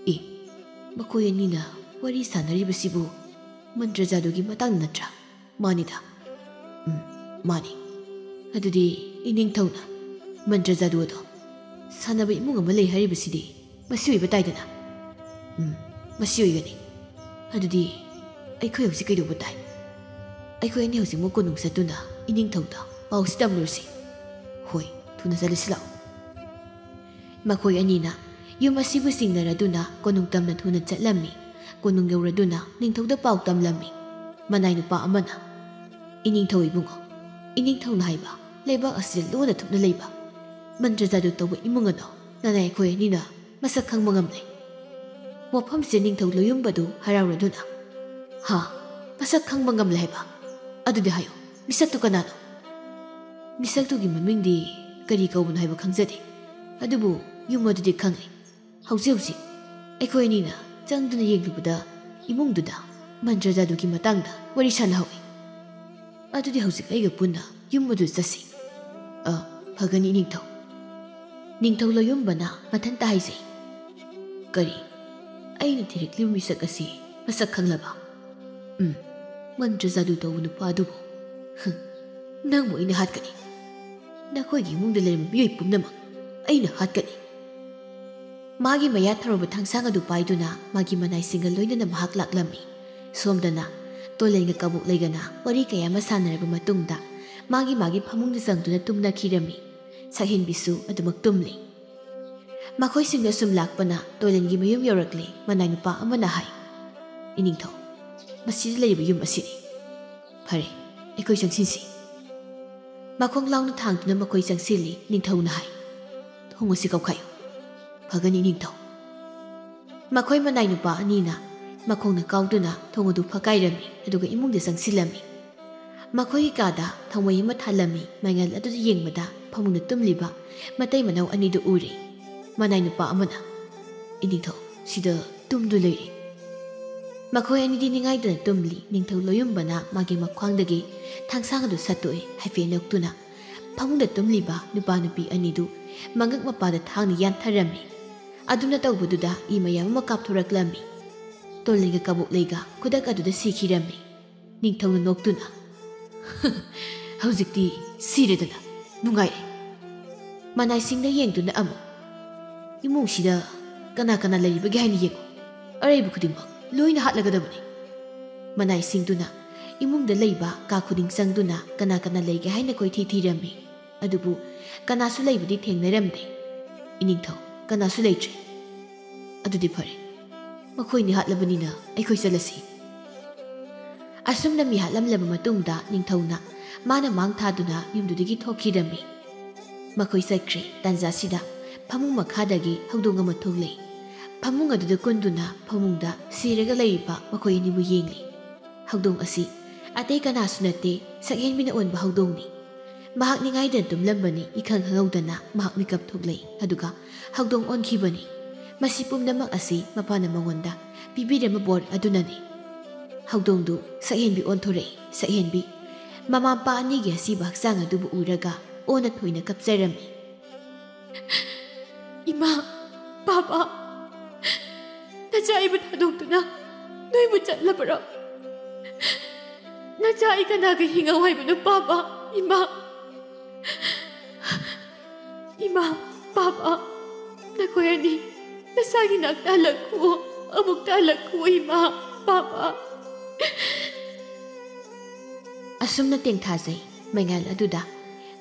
"ꯑꯦ, ꯃꯈꯣꯏ ꯑꯅꯤꯅ ꯋꯥꯔꯤ ꯁꯥꯅꯔꯤꯕꯁꯤꯕꯨ ꯃꯟꯇ꯭ꯔ ꯖꯥꯗꯨꯒꯤ ꯃꯇꯥꯡꯗ ꯅꯠꯇ꯭ꯔꯥ?" "ꯃꯥꯅꯤꯗ꯫" "ꯎꯝ, ꯃꯥꯅꯤ꯫ ꯑꯗꯨꯗꯤ ꯏꯅꯤꯡꯊꯧꯅ ꯃꯟꯇ꯭ꯔ ꯖꯥꯗꯨ ꯑꯗꯣ ꯁꯥꯟꯅꯕ ꯏꯃꯨꯡ ꯑꯃ ꯂꯩ ꯍꯥꯏꯔꯤꯕꯁꯤꯗꯤ ꯃꯁꯤ ꯑꯣꯏꯕ ꯇꯥꯏꯗꯅ?" "ꯎꯝ, ꯃꯁꯤ ꯑꯣꯏꯒꯅꯤ꯫ ꯑꯗꯨꯗꯤ ꯑꯩꯈꯣꯏ ꯍꯧꯖꯤꯛ ꯀꯩꯗꯧꯕ ꯇꯥꯏ?" "ꯑꯩꯈꯣꯏ ꯑꯅꯤ ꯍꯧꯖꯤꯛꯃꯛ ꯀꯣꯅꯨꯡ ꯆꯠꯇꯨꯅ ꯏꯅꯤꯡꯊꯧꯗ ꯄꯥꯎꯁꯤ ꯇꯝꯂꯨꯔꯁꯤ꯫" "ꯍꯣꯏ, ꯊꯨꯅ ꯆꯠꯂꯁꯤ ꯂꯥꯛꯑꯣ꯫" ꯃꯈꯣꯏ ꯑꯅꯤꯅ ꯌꯨꯝ ꯑꯁꯤꯕꯨ ꯆꯤꯡꯅꯔꯗꯨꯅ ꯀꯣꯅꯨꯡ ꯇꯝꯅ ꯊꯨꯅ ꯆꯠꯂꯝꯃꯤ꯫ ꯀꯣꯅꯨꯡ ꯌꯧꯔꯗꯨꯅ ꯅꯤꯡꯊꯧꯗ ꯄꯥꯎ ꯇꯝꯂꯝꯃꯤ꯫ ꯃꯅꯥꯏ ꯅꯨꯄꯥ ꯑꯃꯅ, "ꯏꯅꯤꯡꯊꯧ ꯏꯕꯨꯡꯉꯣ, ꯏꯅꯤꯡꯊꯧꯅ ꯍꯥꯏꯕ ꯂꯩꯕꯥꯛ ꯑꯁꯤꯗ ꯂꯣꯟꯅ ꯊꯨꯞꯅ ꯂꯩꯕ ꯃꯟꯇ꯭ꯔ ꯖꯥꯗꯨ ꯇꯧꯕ ꯏꯃꯨꯡ ꯑꯗꯣ ꯅꯅꯥꯏ ꯑꯩꯈꯣꯏ ꯑꯅꯤꯅ ꯃꯁꯛ ꯈꯪꯕ ꯉꯝꯂꯦ꯫" ꯃꯐꯝꯁꯤꯗ ꯅꯤꯡꯊꯧ ꯂꯣꯌꯨꯝꯕꯗꯨ ꯍꯔꯥꯎꯔꯗꯨꯅ, "ꯍꯥ? ꯃꯁꯛ ꯈꯪꯕ ꯉꯝꯂꯦ ꯍꯥꯏꯕ? ꯑꯗꯨꯗꯤ ꯍꯥꯏꯌꯨ, ꯃꯤꯁꯛꯇꯨ ꯀꯅꯥꯅꯣ?" "ꯃꯤꯁꯛꯇꯨꯒꯤ ꯃꯃꯤꯡꯗꯤ ꯀꯔꯤ ꯀꯧꯕꯅꯣ ꯍꯥꯏꯕ ꯈꯪꯖꯗꯦ, ꯑꯗꯨꯕꯨ ꯌꯨꯝ ꯑꯗꯨꯗꯤ ꯈꯪꯂꯦ꯫ ꯍꯧꯖꯤꯛ ꯍꯧꯖꯤꯛ ꯑꯩꯈꯣꯏ ꯑꯅꯤꯅ ꯆꯪꯗꯨꯅ ꯌꯦꯡꯂꯨꯕꯗ ꯏꯃꯨꯡꯗꯨꯗ ꯃꯟꯇ꯭ꯔ ꯖꯥꯗꯨꯒꯤ ꯃꯇꯥꯡꯗ ꯋꯥꯔꯤ ꯁꯥꯟꯅꯍꯧꯏ꯫ "ꯑꯗꯨꯗꯤ ꯍꯧꯖꯤꯛ ꯑꯩꯒ ꯄꯨꯟꯅ ꯌꯨꯝ ꯑꯗꯨ ꯆꯠꯁꯤ꯫" "ꯑ, ꯐꯒꯅꯤ ꯏꯅꯤꯡꯊꯧ꯫" ꯅꯤꯡꯊꯧ ꯂꯣꯌꯨꯝꯕꯅ ꯃꯊꯟꯇ ꯍꯥꯏꯖꯩ꯫ "ꯀꯔꯤ? ꯑꯩꯅ ꯊꯤꯔꯛꯂꯤꯕ ꯃꯤꯁꯛ ꯑꯁꯤ ꯃꯁꯛ ꯈꯪꯂꯕ?" "ꯎꯝ, ꯃꯟꯇ꯭ꯔ ꯖꯥꯗꯨ ꯇꯧꯕ ꯅꯨꯄꯥ ꯑꯗꯨꯕꯨ꯫ ꯍꯨꯝ, ꯅꯪꯕꯨ ꯑꯩꯅ ꯍꯥꯠꯀꯅꯤ꯫ ꯅꯈꯣꯏꯒꯤ ꯏꯃꯨꯡꯗ ꯂꯩꯔꯝꯕ ꯃꯤꯑꯣꯏ ꯄꯨꯝꯅꯃꯛ ꯑꯩꯅ ꯍꯥꯠꯀꯅꯤ꯫" ꯃꯥꯒꯤ ꯃꯌꯥ ꯊꯔꯣꯕ ꯊꯥꯡꯁꯥꯡ ꯑꯗꯨ ꯄꯥꯏꯗꯨꯅ ꯃꯥꯒꯤ ꯃꯅꯥꯏꯁꯤꯡꯒ ꯂꯣꯏꯅꯅ ꯃꯍꯥꯛ ꯂꯥꯛꯂꯝꯃꯤ꯫ ꯁꯣꯝꯗꯅ ꯇꯣꯂꯦꯟꯒ ꯀꯕꯣꯛꯂꯩꯒꯅ ꯋꯥꯔꯤ ꯀꯌꯥ ꯑꯃ ꯁꯥꯟꯅꯔꯕ ꯃꯇꯨꯡꯗ ꯃꯥꯒꯤ ꯃꯥꯒꯤ ꯐꯃꯨꯡꯗ ꯆꯪꯗꯨꯅ ꯇꯨꯝꯅꯈꯤꯔꯝꯃꯤ꯫ ꯁꯛꯍꯦꯟꯕꯤꯁꯨ ꯑꯗꯨꯃꯛ ꯇꯨꯝꯂꯤ꯫ ꯃꯈꯣꯏꯁꯤꯡꯗ ꯁꯨꯝ ꯂꯥꯛꯄꯅ ꯇꯣꯂꯦꯟꯒꯤ ꯃꯌꯨꯝ ꯌꯧꯔꯛꯂꯦ꯫ ꯃꯅꯥꯏ ꯅꯨꯄꯥ ꯑꯃꯅ ꯍꯥꯏ, "ꯏꯅꯤꯡꯊꯧ, ꯃꯁꯤꯗ ꯂꯩꯔꯤꯕ ꯌꯨꯝ ꯑꯁꯤꯅꯤ꯫" "ꯐꯔꯦ, ꯑꯩꯈꯣꯏ ꯆꯪꯁꯤꯟꯁꯤ꯫" ꯃꯈꯣꯡ ꯂꯥꯎꯅ ꯊꯥꯡꯗꯨꯅ ꯃꯈꯣꯏ ꯆꯪꯁꯤꯜꯂꯤ꯫ ꯅꯤꯡꯊꯧꯅ ꯍꯥꯏ, "ꯊꯣꯡ ꯑꯁꯤ ꯀꯧꯈꯥꯏꯌꯨ꯫" "ꯐꯒꯅꯤ ꯏꯅꯤꯡꯊꯧ꯫" ꯃꯈꯣꯏ ꯃꯅꯥꯏ ꯅꯨꯄꯥ ꯑꯅꯤꯅ ꯃꯈꯣꯡꯅ ꯀꯥꯎꯗꯨꯅ ꯊꯣꯡ ꯑꯗꯨ ꯐꯛꯀꯥꯏꯔꯝꯃꯤ, ꯑꯗꯨꯒ ꯏꯃꯨꯡꯗ ꯆꯪꯁꯤꯜꯂꯝꯃꯤ꯫ ꯃꯈꯣꯏꯒꯤ ꯀꯥꯗ ꯊꯥꯎꯃꯩ ꯑꯃ ꯊꯥꯜꯂꯝꯃꯤ꯫ ꯃꯩꯉꯥꯜ ꯑꯗꯨꯗ ꯌꯦꯡꯕꯗ ꯐꯃꯨꯡꯗ ꯇꯨꯝꯂꯤꯕ ꯃꯇꯩ ꯃꯅꯥꯎ ꯑꯅꯤꯗꯨ ꯎꯔꯦ꯫ ꯃꯅꯥꯏ ꯅꯨꯄꯥ ꯑꯃꯅ, "ꯏꯅꯤꯡꯊꯧ, ꯁꯤꯗ ꯇꯨꯝꯗꯨ ꯂꯩꯔꯦ꯫" ꯃꯈꯣꯏ ꯑꯅꯤꯗꯤ ꯅꯤꯡꯉꯥꯏꯗꯅ ꯇꯨꯝꯂꯤ꯫ ꯅꯤꯡꯊꯧ ꯂꯣꯌꯨꯝꯕꯅ ꯃꯥꯒꯤ ꯃꯈ꯭ꯋꯥꯡꯗꯒꯤ ꯊꯥꯡꯁꯥꯡ ꯑꯗꯨ ꯁꯠꯇꯣꯛꯏ꯫ ꯍꯥꯏꯐꯦꯠ ꯅꯣꯛꯇꯨꯅ ꯐꯃꯨꯡꯗ ꯇꯨꯝꯂꯤꯕ ꯅꯨꯄꯥ ꯅꯨꯄꯤ ꯑꯅꯤꯗꯨ ꯃꯉꯛ ꯃꯄꯥꯗ ꯊꯥꯡꯅ ꯌꯥꯟꯊꯔꯝꯃꯤ꯫ ꯑꯗꯨꯅ ꯇꯧꯕꯗꯨꯗ ꯏ ꯃꯌꯥꯝ ꯑꯃ ꯀꯥꯞꯊꯣꯔꯛꯂꯝꯃꯤ꯫ ꯇꯣꯂꯦꯟꯒ ꯀꯕꯣꯛꯂꯩꯒ ꯈꯨꯗꯛ ꯑꯗꯨꯗ ꯁꯤꯈꯤꯔꯝꯃꯤ꯫ ꯅꯤꯡꯊꯧꯅ ꯅꯣꯛꯇꯨꯅ, "ꯍꯧꯖꯤꯛꯇꯤ ꯁꯤꯔꯦꯗꯅ, ꯅꯨꯡꯉꯥꯏꯔꯦ꯫" ꯃꯅꯥꯏꯁꯤꯡꯗ ꯌꯦꯡꯗꯨꯅ ꯑꯃꯨꯛ, "ꯏꯃꯨꯡꯁꯤꯗ ꯀꯅꯥ ꯀꯅꯥ ꯂꯩꯔꯤꯕꯒꯦ ꯍꯥꯏꯅ ꯌꯦꯡꯉꯨ꯫ ꯑꯔꯩꯕ ꯈꯨꯗꯤꯡꯃꯛ ꯂꯣꯏꯅ ꯍꯥꯠꯂꯒꯗꯕꯅꯤ꯫" ꯃꯅꯥꯏꯁꯤꯡꯗꯨꯅ ꯏꯃꯨꯡꯗ ꯂꯩꯕ ꯀꯥ ꯈꯨꯗꯤꯡ ꯆꯪꯗꯨꯅ ꯀꯅꯥ ꯀꯅꯥ ꯂꯩꯒꯦ ꯍꯥꯏꯅ ꯀꯣꯏꯊꯤ ꯊꯤꯔꯝꯃꯤ꯫ ꯑꯗꯨꯕꯨ ꯀꯅꯥꯁꯨ ꯂꯩꯕꯗꯤ ꯊꯦꯡꯅꯔꯝꯗꯦ꯫ "ꯏꯅꯤꯡꯊꯧ, ꯀꯅꯥꯁꯨ ꯂꯩꯇ꯭ꯔꯦ꯫ ꯑꯗꯨꯗꯤ ꯐꯔꯦ, ꯃꯈꯣꯏꯅꯤ ꯍꯥꯠꯂꯕꯅꯤꯅ ꯑꯩꯈꯣꯏ ꯆꯠꯂꯁꯤ꯫" ꯑꯁꯨꯝꯅ ꯃꯤ ꯍꯥꯠꯂꯝꯂꯕ ꯃꯇꯨꯡꯗ ꯅꯤꯡꯊꯧꯅ ꯃꯥꯅ ꯃꯥꯡ ꯊꯥꯗꯨꯅ ꯌꯨꯝꯗꯨꯗꯒꯤ ꯊꯣꯛꯈꯤꯔꯝꯃꯤ꯫ ꯃꯈꯣꯏ ꯆꯠꯈ꯭ꯔꯦ꯫ ꯇꯥꯟꯖꯥꯁꯤꯗ ꯐꯃꯨꯡ ꯃꯈꯥꯗꯒꯤ ꯍꯧꯗꯣꯡ ꯑꯃ ꯊꯣꯛꯂꯛꯏ꯫ ꯐꯃꯨꯡ ꯑꯗꯨꯗ ꯀꯨꯟꯗꯨꯅ ꯐꯃꯨꯡꯗ ꯁꯤꯔꯒ ꯂꯩꯔꯤꯕ ꯃꯈꯣꯏ ꯑꯅꯤꯕꯨ ꯌꯦꯡꯂꯤ꯫ ꯍꯧꯗꯣꯡ ꯑꯁꯤ ꯑꯇꯩ ꯀꯅꯥꯁꯨ ꯅꯠꯇꯦ, ꯁꯛꯍꯦꯟꯕꯤꯅ ꯑꯣꯟꯕ ꯍꯧꯗꯣꯡꯅꯤ꯫ ꯃꯍꯥꯛ ꯅꯤꯡꯉꯥꯏꯗꯅ ꯇꯨꯝꯂꯝꯕꯅꯤ꯫ ꯏꯈꯪ ꯈꯪꯍꯧꯗꯅ ꯃꯍꯥꯛ ꯃꯤꯀꯞ ꯊꯣꯛꯂꯛꯏ, ꯑꯗꯨꯒ ꯍꯧꯗꯣꯡ ꯑꯣꯟꯈꯤꯕꯅꯤ꯫ ꯃꯁꯤ ꯄꯨꯝꯅꯃꯛ ꯑꯁꯤ ꯃꯄꯥꯅ ꯃꯉꯣꯟꯗ ꯄꯤꯕꯤꯔꯝꯕ ꯕꯣꯔ ꯑꯗꯨꯅꯅꯤ꯫ ꯍꯧꯗꯣꯡꯗꯨ ꯁꯛꯍꯦꯟꯕꯤ ꯑꯣꯟꯊꯣꯔꯛꯏ꯫ ꯁꯛꯍꯦꯟꯕꯤ ꯃꯃꯥ ꯃꯄꯥ ꯑꯅꯤꯒꯤ ꯑꯁꯤꯕ ꯍꯛꯆꯥꯡ ꯑꯗꯨꯕꯨ ꯎꯔꯒ ꯑꯣꯟꯅ ꯊꯣꯏꯅ ꯀꯞꯆꯔꯝꯃꯤ꯫ "ꯏꯃꯥ, ꯄꯥꯕ, ꯅꯆꯥ ꯑꯩꯕꯨ ꯊꯥꯗꯣꯛꯇꯨꯅ ꯅꯣꯏꯕꯨ ꯆꯠꯂꯕꯔꯣ? ꯅꯆꯥ ꯑꯩ ꯀꯅꯥꯒ ꯍꯤꯡꯉꯧ ꯍꯥꯏꯕꯅꯣ, ꯄꯥꯕ? ꯏꯃꯥ, ꯏꯃꯥ, ꯄꯥꯕ, ꯅꯈꯣꯏ ꯑꯅꯤ ꯅꯁꯥꯒꯤ ꯅꯥꯛꯇ ꯍꯜꯂꯛꯈꯨꯑꯣ, ꯑꯃꯨꯛꯇ ꯍꯜꯂꯛꯈꯨꯑꯣ, ꯏꯃꯥ, ꯄꯥꯕ"꯫ ꯑꯁꯨꯝꯅ ꯇꯦꯡꯊꯥꯖꯩ꯫ ꯃꯩꯉꯥꯜ ꯑꯗꯨꯗ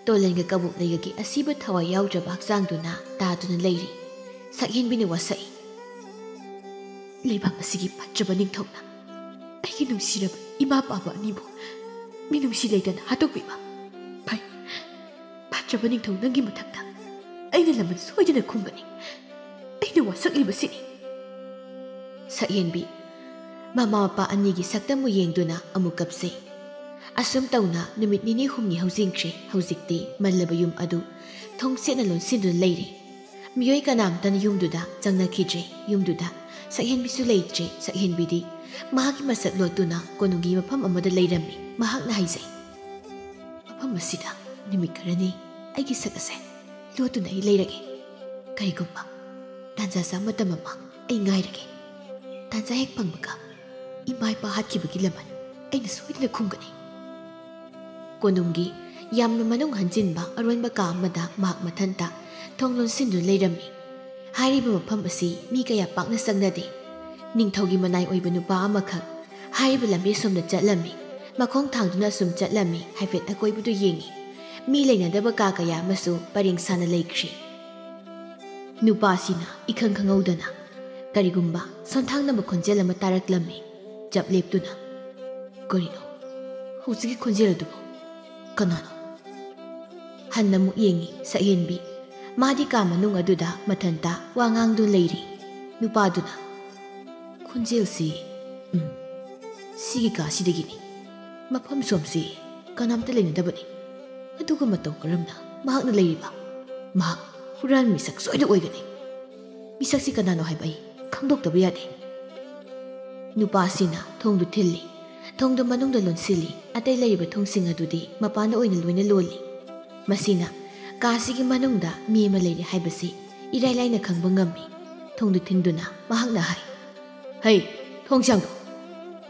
ꯇꯣꯂꯦꯟꯒ ꯀꯕꯣꯛꯂꯩꯒꯒꯤ ꯑꯁꯤꯕ ꯊꯋꯥꯏ ꯌꯥꯎꯗ꯭ꯔꯕ ꯍꯛꯆꯥꯡꯗꯨꯅ ꯇꯥꯗꯨꯅ ꯂꯩꯔꯤ꯫ ꯁꯛꯍꯦꯟꯕꯤꯅ ꯋꯥꯁꯛꯏ꯫ "ꯂꯩꯕꯥꯛ ꯑꯁꯤꯒꯤ ꯐꯠꯇ꯭ꯔꯕ ꯅꯤꯡꯊꯧꯅ ꯑꯩꯒꯤ ꯅꯨꯡꯁꯤꯔꯕ ꯏꯃꯥ ꯄꯥꯕ ꯑꯅꯤꯕꯨ ꯃꯤꯅꯨꯡꯁꯤ ꯂꯩꯇꯅ ꯍꯥꯠꯇꯣꯛꯄꯤꯕ꯫ ꯐꯩ, ꯐꯠꯇ꯭ꯔꯕ ꯅꯤꯡꯊꯧ ꯅꯪꯒꯤ ꯃꯊꯛꯇ ꯑꯩꯅ ꯂꯃꯟ ꯁꯣꯏꯗꯅ ꯈꯨꯝꯒꯅꯤ꯫ ꯑꯩꯅ ꯋꯥꯁꯛꯂꯤꯕꯁꯤꯅꯤ"꯫ ꯁꯛꯍꯦꯟꯕꯤ ꯃꯃꯥ ꯃꯄꯥ ꯑꯅꯤꯒꯤ ꯁꯛꯇꯝꯕꯨ ꯌꯦꯡꯗꯨꯅ ꯑꯃꯨꯛ ꯀꯞꯆꯩ꯫ ꯑꯁꯨꯝ ꯇꯧꯅ ꯅꯨꯃꯤꯠ ꯅꯤꯅꯤ ꯍꯨꯝꯅꯤ ꯍꯧꯖꯤꯟꯈ꯭ꯔꯦ꯫ ꯍꯧꯖꯤꯛꯇꯤ ꯃꯜꯂꯕ ꯌꯨꯝ ꯑꯗꯨ ꯊꯣꯡꯁꯦꯠꯅ ꯂꯣꯟꯁꯤꯟꯗꯨꯅ ꯂꯩꯔꯦ꯫ ꯃꯤꯑꯣꯏ ꯀꯅꯥꯝꯇꯅ ꯌꯨꯝꯗꯨꯗ ꯆꯪꯅꯈꯤꯗ꯭ꯔꯦ꯫ ꯌꯨꯝꯗꯨꯗ ꯁꯛꯍꯦꯟꯕꯤꯁꯨ ꯂꯩꯇ꯭ꯔꯦ꯫ ꯁꯛꯍꯦꯟꯕꯤꯗꯤ ꯃꯍꯥꯛꯀꯤ ꯃꯁꯛ ꯂꯣꯠꯇꯨꯅ ꯀꯣꯅꯨꯡꯒꯤ ꯃꯐꯝ ꯑꯃꯗ ꯂꯩꯔꯝꯃꯤ꯫ ꯃꯍꯥꯛꯅ ꯍꯥꯏꯖꯩ, "ꯃꯐꯝ ꯑꯁꯤꯗ ꯅꯨꯃꯤꯠ ꯈꯔꯅꯤ ꯑꯩꯒꯤ ꯁꯛ ꯑꯁꯦ ꯂꯣꯠꯇꯨꯅ ꯑꯩ ꯂꯩꯔꯒꯦ꯫ ꯀꯔꯤꯒꯨꯝꯕ ꯇꯥꯟꯖꯥ ꯆꯥ ꯃꯇꯝ ꯑꯃ ꯑꯩ ꯉꯥꯏꯔꯒꯦ꯫ ꯇꯥꯟꯖꯥ ꯍꯦꯛ ꯐꯪꯕꯒ ꯏꯃꯥ ꯏꯄꯥ ꯍꯥꯠꯈꯤꯕꯒꯤ ꯂꯃꯟ ꯑꯩꯅ ꯁꯣꯏꯗꯅ ꯈꯨꯝꯒꯅꯤ"꯫ ꯀꯣꯅꯨꯡꯒꯤ ꯌꯥꯝꯅ ꯃꯅꯨꯡ ꯍꯟꯖꯤꯟꯕ ꯑꯔꯣꯟꯕ ꯀꯥ ꯑꯃꯗ ꯃꯍꯥꯛ ꯃꯊꯟꯇ ꯊꯣꯡ ꯂꯣꯟꯁꯤꯟꯗꯨꯅ ꯂꯩꯔꯝꯃꯤ꯫ ꯍꯥꯏꯔꯤꯕ ꯃꯐꯝ ꯑꯁꯤ ꯃꯤ ꯀꯌꯥ ꯄꯥꯛꯅ ꯆꯪꯅꯗꯦ꯫ ꯅꯤꯡꯊꯧꯒꯤ ꯃꯅꯥꯏ ꯑꯣꯏꯕ ꯅꯨꯄꯥ ꯑꯃꯈꯛ ꯍꯥꯏꯔꯤꯕ ꯂꯝꯕꯤ ꯑꯁꯣꯝꯗ ꯆꯠꯂꯝꯃꯤ꯫ ꯃꯈꯣꯡ ꯊꯥꯡꯗꯨꯅ ꯑꯁꯨꯝ ꯆꯠꯂꯝꯃꯤ꯫ ꯍꯥꯏꯐꯦꯠ ꯑꯀꯣꯏꯕꯗꯨ ꯌꯦꯡꯉꯤ꯫ ꯃꯤ ꯂꯩꯅꯗꯕ ꯀꯥ ꯀꯌꯥ ꯑꯃꯁꯨ ꯄꯔꯦꯡ ꯁꯥꯅ ꯂꯩꯈ꯭ꯔꯤ꯫ ꯅꯨꯄꯥꯁꯤꯅ ꯏꯈꯪ ꯈꯪꯍꯧꯗꯅ ꯀꯔꯤꯒꯨꯝꯕ ꯁꯣꯟꯊꯥꯡꯅꯕ ꯈꯣꯟꯖꯦꯜ ꯑꯃ ꯇꯥꯔꯛꯂꯝꯃꯤ꯫ ꯆꯞ ꯂꯦꯞꯇꯨꯅ, "ꯀꯔꯤꯅꯣ ꯍꯧꯖꯤꯛꯀꯤ ꯈꯣꯟꯖꯦꯜ ꯑꯗꯨꯕꯨ? ꯀꯅꯥꯅꯣ?" ꯍꯟꯅ ꯑꯃꯨꯛ ꯌꯦꯡꯉꯤ ꯁꯛꯍꯦꯟꯕꯤ꯫ ꯃꯥꯗꯤ ꯀꯥ ꯃꯅꯨꯡ ꯑꯗꯨꯗ ꯃꯊꯟꯇ ꯋꯥ ꯉꯥꯡꯗꯨꯅ ꯂꯩꯔꯤ꯫ ꯅꯨꯄꯥꯗꯨꯅ, "ꯈꯣꯟꯖꯦꯜꯁꯤ, ꯎꯝ, ꯁꯤꯒꯤ ꯀꯥꯁꯤꯗꯒꯤꯅꯤ꯫ ꯃꯐꯝ ꯁꯣꯝꯁꯤ ꯀꯅꯥꯝꯇ ꯂꯩꯅꯗꯕꯅꯤ꯫ ꯑꯗꯨꯒ ꯃꯇꯧ ꯀꯔꯝꯅ ꯃꯍꯥꯛꯅ ꯂꯩꯔꯤꯕ? ꯃꯍꯥꯛ ꯍꯨꯔꯥꯟ ꯃꯤꯁꯛ ꯁꯣꯏꯗ ꯑꯣꯏꯒꯅꯤ"꯫ ꯃꯤꯁꯛꯁꯤ ꯀꯅꯥꯅꯣ ꯍꯥꯏꯕ ꯑꯩ ꯈꯪꯗꯣꯛꯇꯕ ꯌꯥꯗꯦ꯫ ꯅꯨꯄꯥꯁꯤꯅ ꯊꯣꯡꯗꯨ ꯊꯤꯜꯂꯤ꯫ ꯊꯣꯡꯗꯨ ꯃꯅꯨꯡꯗ ꯂꯣꯟꯁꯤꯜꯂꯤ꯫ ꯑꯇꯩ ꯂꯩꯔꯤꯕ ꯊꯣꯡꯁꯤꯡ ꯑꯗꯨꯗꯤ ꯃꯄꯥꯟꯗ ꯑꯣꯏꯅ ꯂꯣꯏꯅ ꯂꯣꯜꯂꯤ꯫ ꯃꯁꯤꯅ ꯀꯥꯁꯤꯒꯤ ꯃꯅꯨꯡꯗ ꯃꯤ ꯑꯃ ꯂꯩꯔꯤ ꯍꯥꯏꯕꯁꯤ ꯏꯔꯥꯏ ꯂꯥꯏꯅ ꯈꯪꯕ ꯉꯝꯃꯤ꯫ ꯊꯣꯡꯗꯨ ꯊꯤꯟꯗꯨꯅ ꯃꯍꯥꯛꯅ ꯍꯥꯏ, "ꯍꯩ, ꯊꯣꯡꯁꯤ ꯍꯥꯡꯗꯣꯛ꯫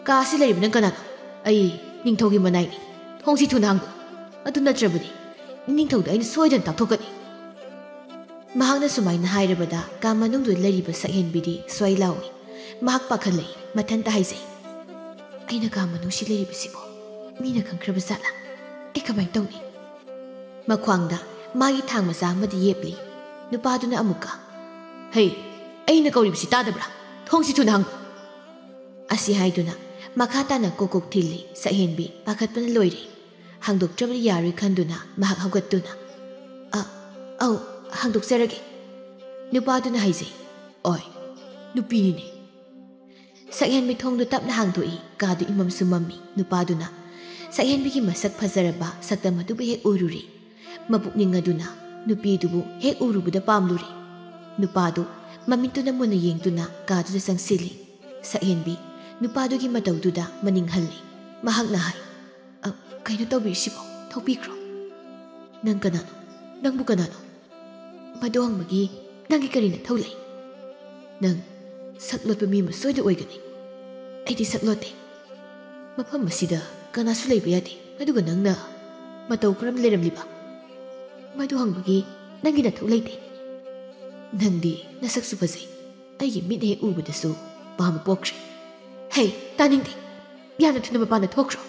ꯀꯥꯁꯤ ꯂꯩꯔꯤꯕ ꯅꯪ ꯀꯅꯥꯅꯣ? ꯑꯩ ꯅꯤꯡꯊꯧꯒꯤ ꯃꯅꯥꯏꯅꯤ꯫ ꯊꯣꯡꯁꯤ ꯊꯨꯅ ꯍꯥꯡꯗꯣꯛ꯫ ꯑꯗꯨ ꯅꯠꯇ꯭ꯔꯕꯗꯤ ꯅꯤꯡꯊꯧꯗ ꯑꯩꯅ ꯁꯣꯏꯗꯅ ꯇꯥꯛꯊꯣꯛꯀꯅꯤ꯫" ꯃꯍꯥꯛꯅ ꯁꯨꯃꯥꯏꯅ ꯍꯥꯏꯔꯕꯗ ꯀꯥ ꯃꯅꯨꯡꯗꯨꯗ ꯂꯩꯔꯤꯕ ꯁꯛꯍꯦꯟꯕꯤꯗꯤ ꯁ꯭ꯋꯥꯏ ꯂꯥꯎꯏ꯫ ꯃꯍꯥꯛ ꯄꯥꯈꯠꯂꯛꯏ꯫ ꯃꯊꯟꯇ ꯍꯥꯏꯖꯩ, "ꯑꯩꯅ ꯀꯥ ꯃꯅꯨꯡꯁꯤ ꯂꯩꯔꯤꯕꯁꯤꯕꯨ ꯃꯤꯅ ꯈꯪꯈ꯭ꯔꯕ ꯖꯥꯠꯂꯥ? ꯑꯩ ꯀꯃꯥꯏꯅ ꯇꯧꯅꯤ?" ꯃꯈ꯭ꯋꯥꯡꯗ ꯃꯥꯒꯤ ꯊꯥꯡ ꯃꯆꯥ ꯑꯃꯗꯤ ꯌꯦꯞꯂꯤ꯫ ꯅꯨꯄꯥꯗꯨꯅ ꯑꯃꯨꯛꯀ, "ꯍꯩ, ꯑꯩꯅ ꯀꯧꯔꯤꯕꯁꯤ ꯇꯥꯗꯕ꯭ꯔꯥ? ꯊꯣꯡꯁꯤ ꯊꯨꯅ ꯍꯥꯡꯗꯣꯛ!" ꯑꯁꯤ ꯍꯥꯏꯗꯨꯅ ꯃꯈꯥ ꯇꯥꯅ ꯀꯣꯛ ꯀꯣꯛ ꯊꯤꯜꯂꯤ꯫ ꯁꯛꯍꯦꯟꯕꯤ ꯄꯥꯈꯠꯄꯅ ꯂꯣꯏꯔꯦ꯫ ꯍꯥꯡꯗꯣꯛꯇ꯭ꯔꯕꯗꯤ ꯌꯥꯔꯣꯏ ꯈꯟꯗꯨꯅ ꯃꯍꯥꯛ ꯍꯧꯒꯠꯇꯨꯅ, "ꯑ, ꯑꯧ, ꯍꯥꯡꯗꯣꯛꯆꯔꯒꯦ꯫" ꯅꯨꯄꯥꯗꯨꯅ ꯍꯥꯏꯖꯩ, "ꯑꯣꯏ, ꯅꯨꯄꯤꯅꯤꯅꯦ꯫" ꯁꯛꯍꯦꯟꯕꯤ ꯊꯣꯡꯗꯨ ꯇꯞꯅ ꯍꯥꯡꯗꯣꯛꯏ꯫ ꯀꯥꯗꯨ ꯏꯃꯝꯁꯨ ꯃꯝꯃꯤ꯫ ꯅꯨꯄꯥꯗꯨꯅ ꯁꯛꯍꯦꯟꯕꯤꯒꯤ ꯃꯁꯛ ꯐꯖꯔꯕ ꯁꯛꯇꯝ ꯑꯗꯨꯕꯨ ꯍꯦꯛ ꯎꯔꯨꯔꯦ꯫ ꯃꯄꯨꯛꯅꯤꯡ ꯑꯗꯨꯅ ꯅꯨꯄꯤꯗꯨꯕꯨ ꯍꯦꯛ ꯎꯔꯨꯕꯗ ꯄꯥꯝꯂꯨꯔꯦ꯫ ꯅꯨꯄꯥꯗꯨ ꯃꯃꯤꯠꯇꯨꯅ ꯃꯨꯟꯅ ꯌꯦꯡꯗꯨꯅ ꯀꯥꯗꯨꯗ ꯆꯪꯁꯤꯜꯂꯤ꯫ ꯁꯛꯍꯦꯟꯕꯤ ꯅꯨꯄꯥꯗꯨꯒꯤ ꯃꯇꯧꯗꯨꯗ ꯃꯅꯤꯡ ꯍꯜꯂꯤ꯫ ꯃꯍꯥꯛꯅ ꯍꯥꯏ, "ꯑ, ꯀꯩꯅꯣ ꯇꯧꯕꯤꯔꯤꯁꯤꯕꯣ? ꯊꯣꯛꯄꯤꯈ꯭ꯔꯣ꯫" "ꯅꯪ ꯀꯅꯥꯅꯣ? ꯅꯪꯕꯨ ꯀꯅꯥꯅꯣ?" "ꯃꯗꯨ ꯍꯪꯕꯒꯤ ꯅꯪꯒꯤ ꯀꯔꯤ ꯅꯊꯧ ꯂꯩ? ꯅꯪ ꯁꯛ ꯂꯣꯠꯄ ꯃꯤ ꯑꯃ ꯁꯣꯏꯗ ꯑꯣꯏꯒꯅꯤ꯫" "ꯑꯩꯗꯤ ꯁꯛ ꯂꯣꯠꯇꯦ꯫ ꯃꯐꯝ ꯑꯁꯤꯗ ꯀꯅꯥꯁꯨ ꯂꯩꯕ ꯌꯥꯗꯦ꯫ ꯑꯗꯨꯒ ꯅꯪꯅ ꯃꯇꯧ ꯀꯔꯝꯅ ꯂꯩꯔꯝꯂꯤꯕ?" "ꯃꯗꯨ ꯍꯪꯕꯒꯤ ꯅꯪꯒꯤ ꯅꯊꯧ ꯂꯩꯇꯦ꯫ ꯅꯪꯗꯤ ꯅꯁꯛꯁꯨ ꯐꯖꯩ꯫ ꯑꯩꯒꯤ ꯃꯤꯠ ꯍꯦꯛ ꯎꯕꯗꯁꯨ ꯄꯥꯝꯕ ꯄꯣꯛꯈ꯭ꯔꯦ꯫" "ꯍꯦ, ꯇꯥꯅꯤꯡꯗꯦ꯫ ꯌꯥꯝꯅ ꯊꯨꯅ ꯃꯄꯥꯟꯗ ꯊꯣꯛꯈ꯭ꯔꯣ꯫"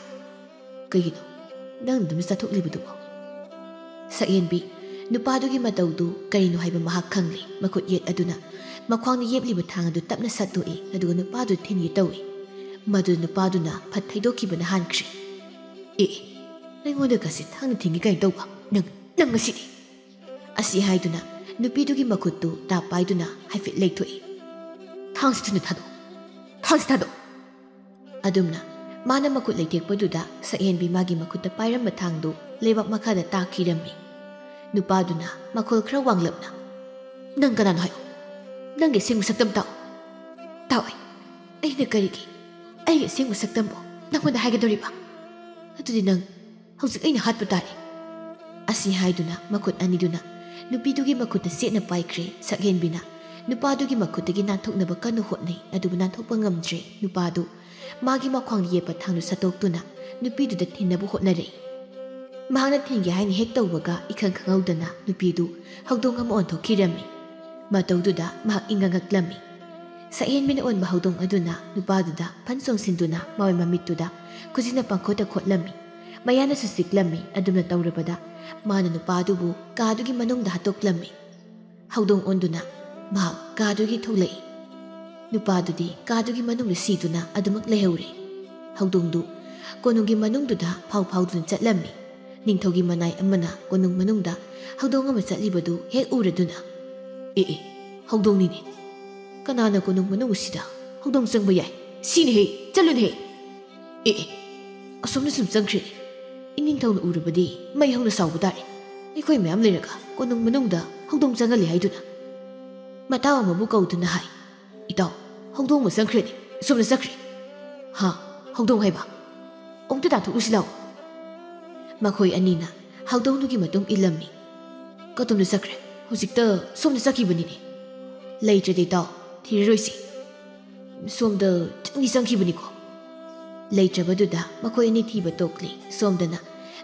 "ꯀꯩꯒꯤꯅꯣ ꯅꯪ ꯑꯗꯨꯝ ꯆꯥꯊꯣꯛꯂꯤꯕꯗꯨꯕꯣ?" ꯁꯛꯍꯦꯟꯕꯤ ꯅꯨꯄꯥꯗꯨꯒꯤ ꯃꯇꯧꯗꯨ ꯀꯔꯤꯅꯣ ꯍꯥꯏꯕ ꯃꯍꯥꯛ ꯈꯪꯂꯦ꯫ ꯃꯈꯨꯠ ꯌꯦꯠ ꯑꯗꯨꯅ ꯃꯈ꯭ꯋꯥꯡꯗ ꯌꯦꯞꯂꯤꯕ ꯊꯥꯡ ꯑꯗꯨ ꯇꯞꯅ ꯁꯠꯇꯣꯛꯏ, ꯑꯗꯨꯒ ꯅꯨꯄꯥꯗꯨ ꯊꯤꯟꯒꯦ ꯇꯧꯏ꯫ ꯃꯗꯨ ꯅꯨꯄꯥꯗꯨꯅ ꯐꯠ ꯊꯩꯗꯣꯛꯈꯤꯕꯅ ꯍꯥꯟꯈ꯭ꯔꯦ꯫ "ꯑꯦ, ꯅꯪꯉꯣꯟꯗ ꯀꯁꯤ ꯊꯥꯡꯅ ꯊꯤꯡꯒꯦ ꯀꯥꯏꯅ ꯇꯧꯕ? ꯅꯪ, ꯅꯪ ꯉꯁꯤꯗꯤ!" ꯑꯁꯤ ꯍꯥꯏꯗꯨꯅ ꯅꯨꯄꯤꯗꯨꯒꯤ ꯃꯈꯨꯠꯇꯨ ꯇꯥꯞ ꯄꯥꯏꯗꯨꯅ ꯍꯥꯏꯐꯦꯠ ꯂꯩꯊꯣꯛꯏ꯫ "ꯊꯥꯡꯁꯤ ꯊꯨꯅ ꯊꯥꯗꯣꯛ꯫ ꯊꯥꯡꯁꯤ ꯊꯥꯗꯣꯛ!" ꯑꯗꯨꯝꯅ ꯃꯥꯅ ꯃꯈꯨꯠ ꯂꯩꯊꯦꯛꯄꯗꯨꯗ ꯁꯛꯍꯦꯟꯕꯤ ꯃꯥꯒꯤ ꯃꯈꯨꯠꯇ ꯄꯥꯏꯔꯝꯕ ꯊꯥꯡꯗꯨ ꯂꯩꯕꯥꯛ ꯃꯈꯥꯗ ꯇꯥꯈꯤꯔꯝꯃꯤ꯫ ꯅꯨꯄꯥꯗꯨꯅ ꯃꯈꯣꯜ ꯈꯔ ꯋꯥꯡꯂꯞꯅ, "ꯅꯪ ꯀꯅꯥꯅꯣ ꯍꯥꯏꯌꯨ?" ꯅꯪꯒꯤ ꯑꯁꯦꯡꯕ ꯁꯛꯇꯝ ꯇꯥꯛꯑꯣ꯫ ꯇꯥꯛꯑꯣꯏ꯫ ꯑꯩꯅ ꯀꯔꯤꯒꯤ ꯑꯩꯒꯤ ꯑꯁꯦꯡꯕ ꯁꯛꯇꯝꯕꯨ ꯅꯪꯉꯣꯟꯗ ꯍꯥꯏꯒꯗꯧꯔꯤꯕ? ꯑꯗꯨꯗꯤ ꯅꯪ ꯍꯧꯖꯤꯛ ꯑꯩꯅ ꯍꯥꯠꯄ ꯇꯥꯔꯦ꯫ ꯑꯁꯤ ꯍꯥꯏꯗꯨꯅ ꯃꯈꯨꯠ ꯑꯅꯤꯗꯨꯅ ꯅꯨꯄꯤꯗꯨꯒꯤ ꯃꯈꯨꯠꯇ ꯆꯦꯠꯅ ꯄꯥꯏꯈ꯭ꯔꯦ꯫ ꯁꯛꯍꯦꯟꯕꯤꯅ ꯅꯨꯄꯥꯗꯨꯒꯤ ꯃꯈꯨꯠꯇꯒꯤ ꯅꯥꯟꯊꯣꯛꯅꯕ ꯀꯟꯅ ꯍꯣꯠꯅꯩ, ꯑꯗꯨꯕꯨ ꯅꯥꯟꯊꯣꯛꯄ ꯉꯝꯗ꯭ꯔꯦ꯫ ꯅꯨꯄꯥꯗꯨ ꯃꯥꯒꯤ ꯃꯈ꯭ꯋꯥꯡꯗ ꯌꯦꯞꯄ ꯊꯥꯡꯗꯨ ꯁꯠꯇꯣꯛꯇꯨꯅ ꯅꯨꯄꯤꯗꯨꯗ ꯊꯤꯟꯅꯕ ꯍꯣꯠꯅꯔꯛꯏ꯫ ꯃꯍꯥꯛꯅ ꯊꯤꯟꯒꯦ ꯍꯥꯏꯅ ꯍꯦꯛ ꯇꯧꯕꯒ, ꯏꯈꯪ ꯈꯪꯍꯧꯗꯅ ꯅꯨꯄꯤꯗꯨ ꯍꯧꯗꯣꯡ ꯑꯃ ꯑꯣꯟꯊꯣꯛꯈꯤꯔꯝꯃꯤ꯫ ꯃꯇꯧꯗꯨꯗ ꯃꯍꯥꯛ ꯏꯉꯛ ꯉꯛꯂꯝꯃꯤ꯫ ꯁꯛꯍꯦꯟꯕꯤꯅ ꯑꯣꯟꯕ ꯍꯧꯗꯣꯡ ꯑꯗꯨꯅ ꯅꯨꯄꯥꯗꯨꯗ ꯐꯟ ꯆꯣꯡꯁꯤꯟꯗꯨꯅ ꯃꯥꯋꯥꯏ ꯃꯃꯤꯠꯇꯨꯗ ꯈꯨꯖꯤꯟꯅ ꯄꯪꯈꯣꯠꯇ ꯈꯣꯠꯂꯝꯃꯤ꯫ ꯃꯌꯥꯅꯁꯨ ꯆꯤꯛꯂꯝꯃꯤ꯫ ꯑꯗꯨꯝꯅ ꯇꯧꯔꯕꯗ ꯃꯥꯅ ꯅꯨꯄꯥꯗꯨꯕꯨ ꯀꯥꯗꯨꯒꯤ ꯃꯅꯨꯡꯗ ꯍꯥꯠꯇꯣꯛꯂꯝꯃꯤ꯫ ꯍꯧꯗꯣꯡ ꯑꯣꯟꯗꯨꯅ ꯃꯍꯥꯛ ꯀꯥꯗꯨꯒꯤ ꯊꯣꯛꯂꯛꯏ꯫ ꯅꯨꯄꯥꯗꯨꯗꯤ ꯀꯥꯗꯨꯒꯤ ꯃꯅꯨꯡꯗ ꯁꯤꯗꯨꯅ ꯑꯗꯨꯃꯛ ꯂꯩꯍꯧꯔꯦ꯫ ꯍꯧꯗꯣꯡꯗꯨ ꯀꯣꯅꯨꯡꯒꯤ ꯃꯅꯨꯡꯗꯨꯗ ꯐꯥꯎ ꯐꯥꯎꯗꯨꯅ ꯆꯠꯂꯝꯃꯤ꯫ ꯅꯤꯡꯊꯧꯒꯤ ꯃꯅꯥꯏ ꯑꯃꯅ ꯀꯣꯅꯨꯡ ꯃꯅꯨꯡꯗ ꯍꯧꯗꯣꯡ ꯑꯃ ꯆꯠꯂꯤꯕꯗꯨ ꯍꯦꯛ ꯎꯔꯗꯨꯅ, "ꯑꯦ ꯑꯦ, ꯍꯧꯗꯣꯡꯅꯤꯅꯦ꯫ ꯀꯅꯥꯅ ꯀꯣꯅꯨꯡ ꯃꯅꯨꯡ ꯑꯁꯤꯗ ꯍꯧꯗꯣꯡ ꯆꯪꯕ ꯌꯥꯏ? ꯁꯤꯅꯦꯍꯦ, ꯆꯠꯂꯨꯅꯦꯍꯦ꯫ ꯑꯦ ꯑꯦ, ꯑꯁꯣꯝꯗ ꯁꯨꯝ ꯆꯪꯈ꯭ꯔꯦꯅꯦ꯫ ꯏꯅꯤꯡꯊꯧꯅ ꯎꯔꯕꯗꯤ ꯃꯩ ꯍꯧꯅ ꯁꯥꯎꯕ ꯇꯥꯔꯦ꯫ ꯑꯩꯈꯣꯏ ꯃꯌꯥꯝ ꯂꯩꯔꯒ ꯀꯣꯅꯨꯡ ꯃꯅꯨꯡꯗ ꯍꯧꯗꯣꯡ ꯆꯪꯍꯜꯂꯤ ꯍꯥꯏꯗꯨꯅ?" ꯃꯇꯥꯎ ꯑꯃꯕꯨ ꯀꯧꯗꯨꯅ ꯍꯥꯏ, "ꯏꯇꯥꯎ, ꯍꯧꯗꯣꯡ ꯑꯃ ꯆꯪꯈ꯭ꯔꯦꯅꯦ, ꯑꯁꯣꯝꯗ ꯆꯠꯈ꯭ꯔꯦ꯫" "ꯍꯥ? ꯍꯧꯗꯣꯡ ꯍꯥꯏꯕ? ꯑꯃꯨꯛꯇ ꯇꯥꯟꯊꯣꯛꯂꯨꯁꯤ ꯂꯥꯎ꯫" ꯃꯈꯣꯏ ꯑꯅꯤꯅ ꯍꯧꯗꯣꯡꯗꯨꯒꯤ ꯃꯇꯨꯡ ꯏꯜꯂꯝꯃꯤ꯫ "ꯀꯗꯣꯝꯗ ꯆꯠꯈ꯭ꯔꯦ? ꯍꯧꯖꯤꯛꯇ ꯁꯣꯝꯗ ꯆꯠꯈꯤꯕꯅꯤꯅꯦ꯫ ꯂꯩꯇ꯭ꯔꯗꯤ ꯏꯇꯥꯎ, ꯊꯤꯔꯔꯣꯏꯁꯤ꯫ ꯁꯣꯝꯗ ꯆꯪꯗꯤ ꯆꯪꯈꯤꯕꯅꯤꯀꯣ꯫" ꯂꯩꯇ꯭ꯔꯕꯗꯨꯗ ꯃꯈꯣꯏ ꯑꯅꯤ ꯊꯤꯕ ꯇꯣꯛꯂꯤ꯫ ꯁꯣꯝꯗꯅ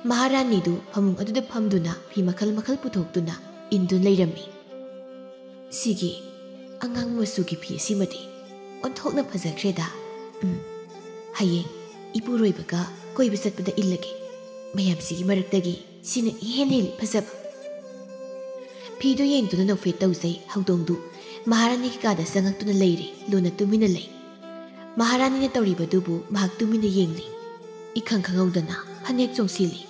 ꯃꯍꯥꯔꯥꯅꯤꯗꯨ ꯐꯃꯨꯡ ꯑꯗꯨꯗ ꯐꯝꯗꯨꯅ ꯐꯤ ꯃꯈꯜ ꯃꯈꯜ ꯄꯨꯊꯣꯛꯇꯨꯅ ꯏꯟꯗꯨꯅ ꯂꯩꯔꯝꯃꯤ꯫ "ꯁꯤꯒꯤ ꯑꯉꯥꯡ ꯃꯆꯨꯒꯤ ꯐꯤ ꯑꯁꯤꯃꯗꯤ ꯑꯣꯟꯊꯣꯛꯅ ꯐꯖꯈ꯭ꯔꯦꯗ꯫ ꯎꯝ, ꯍꯌꯦꯡ ꯏꯄꯨꯔꯣꯏꯕꯒ ꯀꯣꯏꯕ ꯆꯠꯄꯗ ꯏꯜꯂꯒꯦ꯫ ꯃꯌꯥꯝꯁꯤꯒꯤ ꯃꯔꯛꯇꯒꯤ ꯁꯤꯅ ꯏꯍꯦꯟ ꯍꯦꯜꯂꯤ ꯐꯖꯕ꯫" ꯐꯤꯗꯨ ꯌꯦꯡꯗꯨꯅ ꯅꯣꯛꯐꯦꯠ ꯇꯧꯖꯩ꯫ ꯍꯧꯗꯣꯡꯗꯨ ꯃꯍꯥꯔꯥꯅꯤꯒꯤ ꯀꯥꯗ ꯆꯪꯉꯛꯇꯨꯅ ꯂꯩꯔꯦ꯫ ꯂꯣꯟꯅ ꯇꯨꯃꯤꯟꯅ ꯂꯩ꯫ ꯃꯍꯥꯔꯥꯅꯤꯅ ꯇꯧꯔꯤꯕꯗꯨꯕꯨ ꯃꯍꯥꯛ ꯇꯨꯃꯤꯟꯅ ꯌꯦꯡꯂꯤ꯫ ꯏꯈꯪ ꯈꯪꯍꯧꯗꯅ ꯐꯅꯦꯛ ꯆꯣꯡꯁꯤꯜꯂꯤ꯫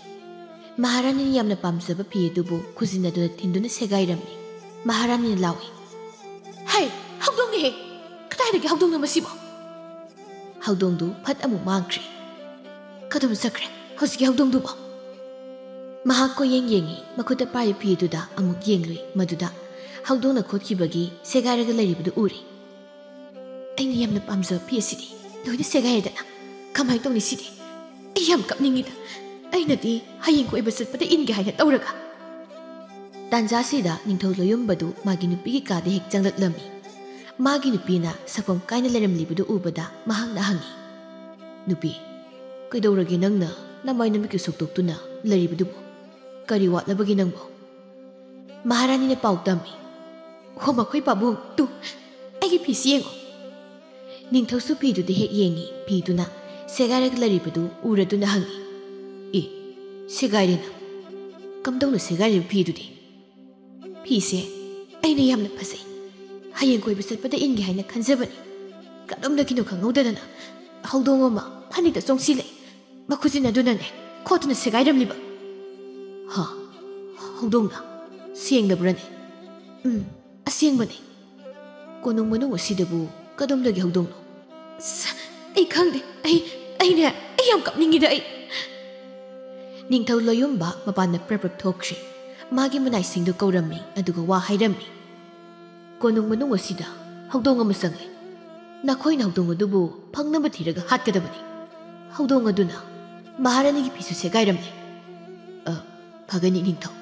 ꯃꯍꯥꯔꯥꯅꯤꯅ ꯌꯥꯝꯅ ꯄꯥꯝꯖꯕ ꯐꯤ ꯑꯗꯨꯕꯨ ꯈꯨꯖꯤꯟ ꯑꯗꯨꯅ ꯊꯤꯟꯗꯨꯅ ꯁꯦꯒꯥꯏꯔꯝꯃꯤ꯫ ꯃꯍꯥꯔꯥꯅꯤꯅ ꯂꯥꯎꯏ, "ꯍꯩ, ꯍꯧꯗꯣꯡꯅꯤꯍꯦ! ꯀꯗꯥꯏꯗꯒꯤ ꯍꯧꯗꯣꯡꯅꯣ ꯃꯁꯤꯕꯣ?" ꯍꯧꯗꯣꯡꯗꯨ ꯐꯠ ꯑꯃꯨꯛ ꯃꯥꯡꯈ꯭ꯔꯦ꯫ "ꯀꯗꯣꯝ ꯆꯠꯈ꯭ꯔꯦ ꯍꯧꯖꯤꯛꯀꯤ ꯍꯧꯗꯣꯡꯗꯨꯕꯣ?" ꯃꯍꯥꯛ ꯀꯣꯏꯌꯦꯡ ꯌꯦꯡꯉꯤ, ꯃꯈꯨꯠꯇ ꯄꯥꯏꯔꯤꯕ ꯐꯤ ꯑꯗꯨꯗ ꯑꯃꯨꯛ ꯌꯦꯡꯂꯨꯏ꯫ ꯃꯗꯨꯗ ꯍꯧꯗꯣꯡꯅ ꯈꯣꯠꯈꯤꯕꯒꯤ ꯁꯦꯒꯥꯏꯔꯒ ꯂꯩꯔꯤꯕꯗꯨ ꯎꯔꯦ꯫ "ꯑꯩꯅ ꯌꯥꯝꯅ ꯄꯥꯝꯖꯕ ꯐꯤ ꯑꯁꯤꯗꯤ ꯂꯣꯏꯅ ꯁꯦꯒꯥꯏꯔꯦꯗꯅ꯫ ꯀꯃꯥꯏꯅ ꯇꯧꯅꯤ ꯁꯤꯗꯤ? ꯑꯩ ꯌꯥꯝ ꯀꯞꯅꯤꯡꯉꯤꯗ꯫ ꯑꯩꯅꯗꯤ ꯍꯌꯦꯡ ꯀꯣꯏꯕ ꯆꯠꯄꯗ ꯏꯟꯒꯦ ꯍꯥꯏꯅ ꯇꯧꯔꯒ꯫" ꯇꯥꯟꯖꯥꯁꯤꯗ ꯅꯤꯡꯊꯧ ꯂꯣꯌꯨꯝꯕꯗꯨ ꯃꯥꯒꯤ ꯅꯨꯄꯤꯒꯤ ꯀꯥꯗ ꯍꯦꯛ ꯆꯪꯂꯛꯂꯝꯃꯤ꯫ ꯃꯥꯒꯤ ꯅꯨꯄꯤꯅ ꯁꯛꯐꯝ ꯀꯥꯏꯅ ꯂꯩꯔꯝꯂꯤꯕꯗꯨ ꯎꯕꯗ ꯃꯍꯥꯛꯅ ꯍꯪꯉꯤ, "ꯅꯨꯄꯤ, ꯀꯩꯗꯧꯔꯒꯦ ꯅꯪꯅ ꯅꯃꯥꯏ ꯅꯃꯤꯠꯀ ꯁꯣꯛꯇꯣꯛꯇꯨꯅ ꯂꯩꯔꯤꯕꯗꯨꯕꯨ? ꯀꯔꯤ ꯋꯥꯠꯂꯕꯒꯦ ꯅꯪꯕꯨ?" "ꯃꯍꯥꯔꯥꯅꯤꯅ ꯄꯥꯎ ꯇꯝꯃꯤ꯫ ꯍꯣ, ꯃꯈꯣꯏ ꯄꯥꯕꯨꯡ, ꯇꯨ, ꯑꯩꯒꯤ ꯐꯤꯁꯤ ꯌꯦꯡꯉꯨ꯫" ꯅꯤꯡꯊꯧꯁꯨ ꯐꯤꯗꯨꯗ ꯍꯦꯛ ꯌꯦꯡꯉꯤ꯫ ꯐꯤꯗꯨꯅ ꯁꯦꯒꯥꯏꯔꯒ ꯂꯩꯔꯤꯕꯗꯨ ꯎꯔꯗꯨꯅ ꯍꯪꯉꯤ, "ꯑꯦ, ꯁꯦꯒꯥꯏꯔꯦꯅ? ꯀꯝꯗꯧꯅ ꯁꯦꯒꯥꯏꯔꯤꯕ ꯐꯤꯗꯨꯗꯤ?" "ꯐꯤꯁꯦ ꯑꯩꯅ ꯌꯥꯝꯅ ꯐꯖꯩ, ꯍꯌꯦꯡ ꯀꯣꯏꯕ ꯆꯠꯄꯗ ꯏꯟꯒꯦ ꯍꯥꯏꯅ ꯈꯟꯖꯕꯅꯤ꯫ ꯀꯗꯣꯝꯗꯒꯤꯅꯣ ꯈꯪꯍꯧꯗꯗꯅ ꯍꯧꯗꯣꯡ ꯑꯃ ꯐꯅꯦꯛꯇ ꯆꯣꯡꯁꯤꯜꯂꯛꯏ꯫ ꯃꯈꯨꯠꯁꯤꯟ ꯑꯗꯨꯅꯅꯦ ꯈꯣꯠꯇꯨꯅ ꯁꯦꯒꯥꯏꯔꯝꯂꯤꯕ꯫" "ꯍꯥ? ꯍꯧꯗꯣꯡꯅ? ꯁꯦꯡꯂꯕ꯭ꯔꯅꯦ?" "ꯎꯝ, ꯑꯁꯦꯡꯕꯅꯦ꯫ ꯀꯣꯅꯨꯡ ꯃꯅꯨꯡ ꯑꯁꯤꯗꯕꯨ ꯀꯗꯣꯝꯗꯒꯤ ꯍꯧꯗꯣꯡꯅꯣ?" "ꯑꯁ, ꯑꯩ ꯈꯪꯗꯦ꯫ ꯑꯩ, ꯑꯩꯅꯦ, ꯑꯩ ꯌꯥꯝ ꯀꯞꯅꯤꯡꯉꯤꯗ ꯑꯩ꯫" ꯅꯤꯡꯊꯧ ꯂꯣꯌꯨꯝꯕ ꯃꯄꯥꯟꯗ ꯄ꯭ꯔꯞ ꯄ꯭ꯔꯞ ꯊꯣꯛꯈ꯭ꯔꯦ꯫ ꯃꯥꯒꯤ ꯃꯅꯥꯏꯁꯤꯡꯗꯨ ꯀꯧꯔꯝꯃꯤ, ꯑꯗꯨꯒ ꯋꯥ ꯍꯥꯏꯔꯝꯃꯤ꯫ "ꯀꯣꯅꯨꯡ ꯃꯅꯨꯡ ꯑꯁꯤꯗ ꯍꯧꯗꯣꯡ ꯑꯃ ꯆꯪꯂꯦ꯫ ꯅꯈꯣꯏꯅ ꯍꯧꯗꯣꯡ ꯑꯗꯨꯕꯨ ꯐꯪꯅꯕ ꯊꯤꯔꯒ ꯍꯥꯠꯀꯗꯕꯅꯤ꯫ ꯍꯧꯗꯣꯡ ꯑꯗꯨꯅ ꯃꯍꯥꯔꯥꯅꯤꯒꯤ ꯐꯤꯁꯨ ꯁꯦꯒꯥꯏꯔꯝꯂꯦ꯫" "ꯑ, ꯐꯒꯅꯤ ꯅꯤꯡꯊꯧ꯫"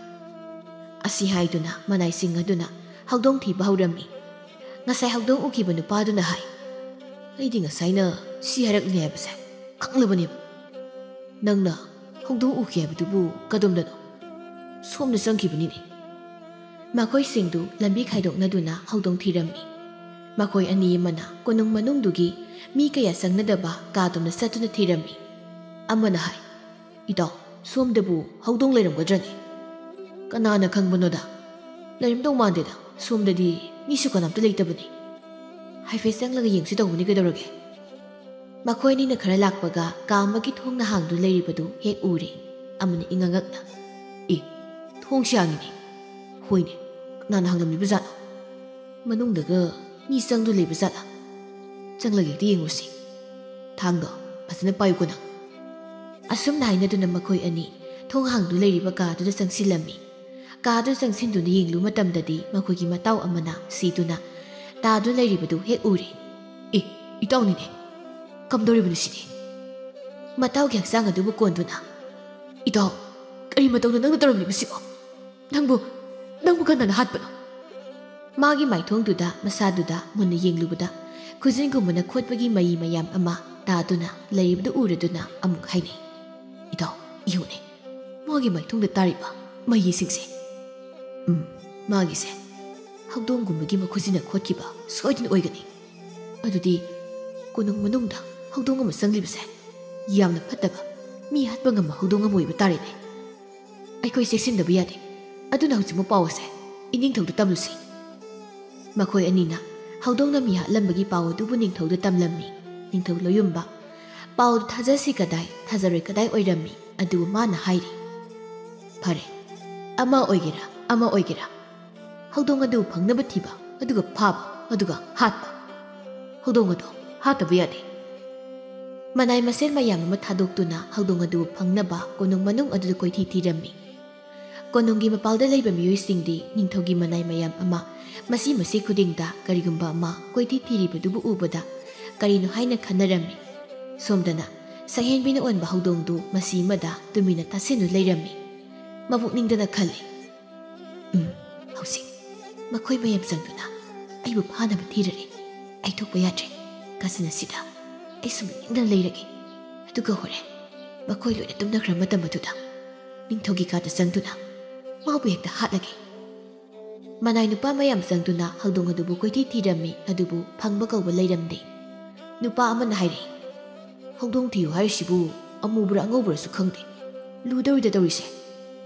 ꯑꯁꯤ ꯍꯥꯏꯗꯨꯅ ꯃꯅꯥꯏꯁꯤꯡ ꯑꯗꯨꯅ ꯍꯧꯗꯣꯡ ꯊꯤꯕ ꯍꯧꯔꯝꯃꯤ꯫ ꯉꯁꯥꯏ ꯍꯧꯗꯣꯡ ꯎꯈꯤꯕ ꯅꯨꯄꯥꯗꯨꯅ ꯍꯥꯏ, "ꯑꯩꯗꯤ ꯉꯁꯥꯏꯅ ꯁꯤ ꯍꯥꯏꯔꯛꯂꯦ ꯍꯥꯏꯕꯁꯦ ꯈꯪꯂꯕꯅꯦꯕ꯫ ꯅꯪꯅ ꯍꯧꯗꯣꯡ ꯎꯈꯤ ꯍꯥꯏꯕꯗꯨꯕꯨ ꯀꯗꯣꯝꯗꯅꯣ? ꯁꯣꯝꯗ ꯆꯪꯈꯤꯕꯅꯤꯅꯦ꯫" ꯃꯈꯣꯏꯁꯤꯡꯗꯨ ꯂꯝꯕꯤ ꯈꯥꯏꯗꯣꯛꯅꯗꯨꯅ ꯍꯧꯗꯣꯡ ꯊꯤꯔꯝꯃꯤ꯫ ꯃꯈꯣꯏ ꯑꯅꯤ ꯑꯃꯅ ꯀꯣꯅꯨꯡ ꯃꯅꯨꯡꯗꯨꯒꯤ ꯃꯤ ꯀꯌꯥ ꯆꯪꯅꯗꯕ ꯀꯥꯗꯣꯝꯗ ꯆꯠꯇꯨꯅ ꯊꯤꯔꯝꯃꯤ꯫ ꯑꯃꯅ ꯍꯥꯏ, "ꯏꯇꯥꯎ, ꯁꯣꯝꯗꯕꯨ ꯍꯧꯗꯣꯡ ꯂꯩꯔꯝꯒꯗ꯭ꯔꯅꯦ?" "ꯀꯅꯥꯅ ꯈꯪꯕꯅꯣꯗ? ꯂꯩꯔꯝꯗꯧ ꯃꯥꯟꯗꯦꯗ꯫ ꯁꯣꯝꯗꯗꯤ ꯃꯤꯁꯨ ꯀꯅꯥꯝꯇ ꯂꯩꯇꯕꯅꯤ꯫ ꯍꯥꯏꯐꯦꯠ ꯆꯪꯂꯒ ꯌꯦꯡꯁꯤ ꯇꯧꯕꯅꯤ, ꯀꯩꯗꯧꯔꯒꯦ?" ꯃꯈꯣꯏ ꯑꯅꯤꯅ ꯈꯔ ꯂꯥꯛꯄꯒ ꯀꯥ ꯑꯃꯒꯤ ꯊꯣꯡꯅ ꯍꯥꯡꯗꯨꯅ ꯂꯩꯔꯤꯕꯗꯨ ꯍꯦꯛ ꯎꯔꯦ꯫ ꯑꯃꯅ ꯏꯉꯛ ꯉꯛꯅ, "ꯑꯦ, ꯊꯣꯡꯁꯤ ꯍꯥꯡꯉꯤꯅꯦ꯫ ꯍꯣꯏꯅꯦ, ꯀꯅꯥꯅ ꯍꯥꯡꯂꯝꯂꯤꯕ ꯖꯥꯠꯅꯣ? ꯃꯅꯨꯡꯗꯒ ꯃꯤ ꯆꯪꯗꯨ ꯂꯩꯕ ꯖꯥꯠꯂꯥ? ꯆꯪꯂꯒ ꯍꯦꯛꯇ ꯌꯦꯡꯉꯨꯁꯤ꯫ ꯊꯥꯡꯗꯣ ꯐꯖꯅ ꯄꯥꯏꯌꯨꯀꯣ ꯅꯪ꯫" ꯑꯁꯨꯝꯅ ꯍꯥꯏꯅꯗꯨꯅ ꯃꯈꯣꯏ ꯑꯅꯤ ꯊꯣꯡ ꯍꯥꯡꯗꯨ ꯂꯩꯔꯤꯕ ꯀꯥꯗꯨꯗ ꯆꯪꯁꯤꯜꯂꯝꯃꯤ꯫ ꯀꯥꯗꯨ ꯆꯪꯁꯤꯟꯗꯨꯅ ꯌꯦꯡꯂꯨ ꯃꯇꯝꯗꯗꯤ ꯃꯈꯣꯏꯒꯤ ꯃꯇꯥꯎ ꯑꯃꯅ ꯁꯤꯗꯨꯅ ꯇꯥꯗꯨꯅ ꯂꯩꯔꯤꯕꯗꯨ ꯍꯦꯛ ꯎꯔꯦ꯫ "ꯑꯦ, ꯏꯇꯥꯎꯅꯤꯅꯦ꯫ ꯀꯝꯗꯧꯔꯤꯕꯅꯣ ꯁꯤꯗꯤ?" ꯃꯇꯥꯎꯒꯤ ꯍꯛꯆꯥꯡ ꯑꯗꯨꯕꯨ ꯀꯣꯟꯗꯨꯅ, "ꯏꯇꯥꯎ, ꯀꯔꯤ ꯃꯇꯧꯅꯣ ꯅꯪꯅ ꯇꯧꯔꯝꯂꯤꯕꯁꯤꯕꯣ? ꯅꯪꯕꯨ, ꯅꯪꯕꯨ ꯀꯅꯥꯅ ꯍꯥꯠꯄꯅꯣ?" ꯃꯥꯒꯤ ꯃꯥꯏꯊꯣꯡꯗꯨꯗ ꯃꯁꯥꯗꯨꯗ ꯃꯨꯟꯅ ꯌꯦꯡꯂꯨꯕꯗ ꯈꯨꯖꯤꯟꯒꯨꯝꯕꯅ ꯈꯣꯠꯄꯒꯤ ꯃꯌꯤ ꯃꯌꯥꯝ ꯑꯃ ꯇꯥꯗꯨꯅ ꯂꯩꯔꯤꯕꯗꯨ ꯎꯔꯗꯨꯅ ꯑꯃꯨꯛ ꯍꯥꯏꯅꯩ, "ꯏꯇꯥꯎ, ꯌꯦꯡꯉꯨꯅꯦ, ꯃꯥꯒꯤ ꯃꯥꯏꯊꯣꯡꯗ ꯇꯥꯔꯤꯕ ꯃꯌꯤꯁꯤꯡꯁꯦ꯫ ꯎꯝ, ꯃꯥꯒꯤꯁꯦ ꯍꯧꯗꯣꯡꯒꯨꯝꯕꯒꯤ ꯃꯈꯨꯖꯤꯟꯅ ꯈꯣꯠꯈꯤꯕ ꯁꯣꯏꯗꯅ ꯑꯣꯏꯒꯅꯤ꯫ ꯑꯗꯨꯗꯤ ꯀꯣꯅꯨꯡ ꯃꯅꯨꯡꯗ ꯍꯧꯗꯣꯡ ꯑꯃ ꯆꯪꯂꯤꯕꯁꯦ ꯌꯥꯝꯅ ꯐꯠꯇꯕ, ꯃꯤ ꯍꯥꯠꯄ ꯉꯝꯕ ꯍꯧꯗꯣꯡ ꯑꯃ ꯑꯣꯏꯕ ꯇꯥꯔꯦꯅꯦ꯫ ꯑꯩꯈꯣꯏ ꯆꯦꯛꯁꯤꯟꯗꯕ ꯌꯥꯗꯦ꯫ ꯑꯗꯨꯅ ꯍꯧꯖꯤꯛꯃꯛ ꯄꯥꯎ ꯑꯁꯦ ꯏꯅꯤꯡꯊꯧꯗ ꯇꯝꯂꯨꯁꯤ꯫" ꯃꯈꯣꯏ ꯑꯅꯤꯅ ꯍꯧꯗꯣꯡꯅ ꯃꯤ ꯍꯥꯠꯂꯝꯕꯒꯤ ꯄꯥꯎ ꯑꯗꯨꯕꯨ ꯅꯤꯡꯊꯧꯗ ꯇꯝꯂꯝꯃꯤ꯫ ꯅꯤꯡꯊꯧ ꯂꯣꯌꯨꯝꯕ ꯄꯥꯎꯗꯨ ꯊꯥꯖꯁꯤ ꯀꯗꯥꯏ, ꯊꯥꯖꯔꯣꯏ ꯀꯗꯥꯏ ꯑꯣꯏꯔꯝꯃꯤ꯫ ꯑꯗꯨꯕꯨ ꯃꯥꯅ ꯍꯥꯏꯔꯤ, "ꯐꯔꯦ, ꯑꯃ ꯑꯣꯏꯒꯦꯔꯥ, ꯑꯃ ꯑꯣꯏꯒꯦꯔꯥ, ꯍꯧꯗꯣꯡ ꯑꯗꯨ ꯐꯪꯅꯕ ꯊꯤꯕ, ꯑꯗꯨꯒ ꯐꯥꯕ, ꯑꯗꯨꯒ ꯍꯥꯠꯄ꯫ ꯍꯧꯗꯣꯡ ꯑꯗꯣ ꯍꯥꯠꯇꯕ ꯌꯥꯗꯦ꯫" ꯃꯅꯥꯏ ꯃꯁꯤꯟ ꯃꯌꯥꯝ ꯑꯃ ꯊꯥꯗꯣꯛꯇꯨꯅ ꯍꯧꯗꯣꯡ ꯑꯗꯨ ꯐꯪꯅꯕ ꯀꯣꯅꯨꯡ ꯃꯅꯨꯡ ꯑꯗꯨꯗ ꯀꯣꯏꯊꯤ ꯊꯤꯔꯝꯃꯤ꯫ ꯀꯣꯅꯨꯡꯒꯤ ꯃꯄꯥꯜꯗ ꯂꯩꯕ ꯃꯤꯑꯣꯏꯁꯤꯡꯗꯤ ꯅꯤꯡꯊꯧꯒꯤ ꯃꯅꯥꯏ ꯃꯌꯥꯝ ꯑꯃ ꯃꯁꯤ ꯃꯁꯤ ꯈꯨꯗꯤꯡꯗ ꯀꯔꯤꯒꯨꯝꯕ ꯑꯃ ꯀꯣꯏꯊꯤ ꯊꯤꯔꯤꯕꯗꯨꯕꯨ ꯎꯕꯗ ꯀꯔꯤꯅꯣ ꯍꯥꯏꯅ ꯈꯟꯅꯔꯝꯃꯤ꯫ ꯁꯣꯝꯗꯅ ꯁꯛꯍꯦꯟꯕꯤꯅ ꯑꯣꯟꯕ ꯍꯧꯗꯣꯡꯗꯨ ꯃꯁꯤ ꯑꯃꯗ ꯇꯨꯃꯤꯟꯅ ꯇꯥꯁꯤꯟꯗꯨ ꯂꯩꯔꯝꯃꯤ꯫ ꯃꯄꯨꯛꯅꯤꯡꯗꯅ ꯈꯜꯂꯤ, "ꯎꯝ, ꯍꯧꯖꯤꯛ ꯃꯈꯣꯏ ꯃꯌꯥꯝ ꯆꯪꯗꯨꯅ ꯑꯩꯕꯨ ꯐꯥꯅꯕ ꯊꯤꯔꯔꯦ꯫ ꯑꯩ ꯊꯣꯛꯄ ꯌꯥꯗ꯭ꯔꯦ꯫ ꯀꯥꯁꯤꯟ ꯑꯁꯤꯗ ꯑꯩ ꯁꯨꯝ ꯏꯪꯅ ꯂꯩꯔꯒꯦ꯫ ꯑꯗꯨꯒ ꯍꯣꯔꯦꯟ ꯃꯈꯣꯏ ꯂꯣꯏꯅ ꯇꯨꯝꯅꯈ꯭ꯔ ꯃꯇꯝ ꯑꯗꯨꯗ ꯅꯤꯡꯊꯧꯒꯤ ꯀꯥꯗ ꯆꯪꯗꯨꯅ ꯃꯥꯕꯨ ꯍꯦꯛꯇ ꯍꯥꯠꯂꯒꯦ꯫" ꯃꯅꯥꯏ ꯅꯨꯄꯥ ꯃꯌꯥꯝ ꯆꯪꯗꯨꯅ ꯍꯧꯗꯣꯡ ꯑꯗꯨꯕꯨ ꯀꯣꯏꯊꯤ ꯊꯤꯔꯝꯃꯤ, ꯑꯗꯨꯕꯨ ꯐꯪꯕ ꯀꯧꯕ ꯂꯩꯔꯝꯗꯦ꯫ ꯅꯨꯄꯥ ꯑꯃꯅ ꯍꯥꯏꯔꯛꯏ, "ꯍꯧꯗꯣꯡ ꯊꯤꯌꯨ ꯍꯥꯏꯔꯤꯁꯤꯕꯨ ꯑꯃꯨꯕ꯭ꯔꯥ ꯑꯉꯧꯕ꯭ꯔꯥꯁꯨ ꯈꯪꯗꯦ꯫ ꯂꯨꯗꯧꯔꯤꯗ ꯇꯧꯔꯤꯁꯦ꯫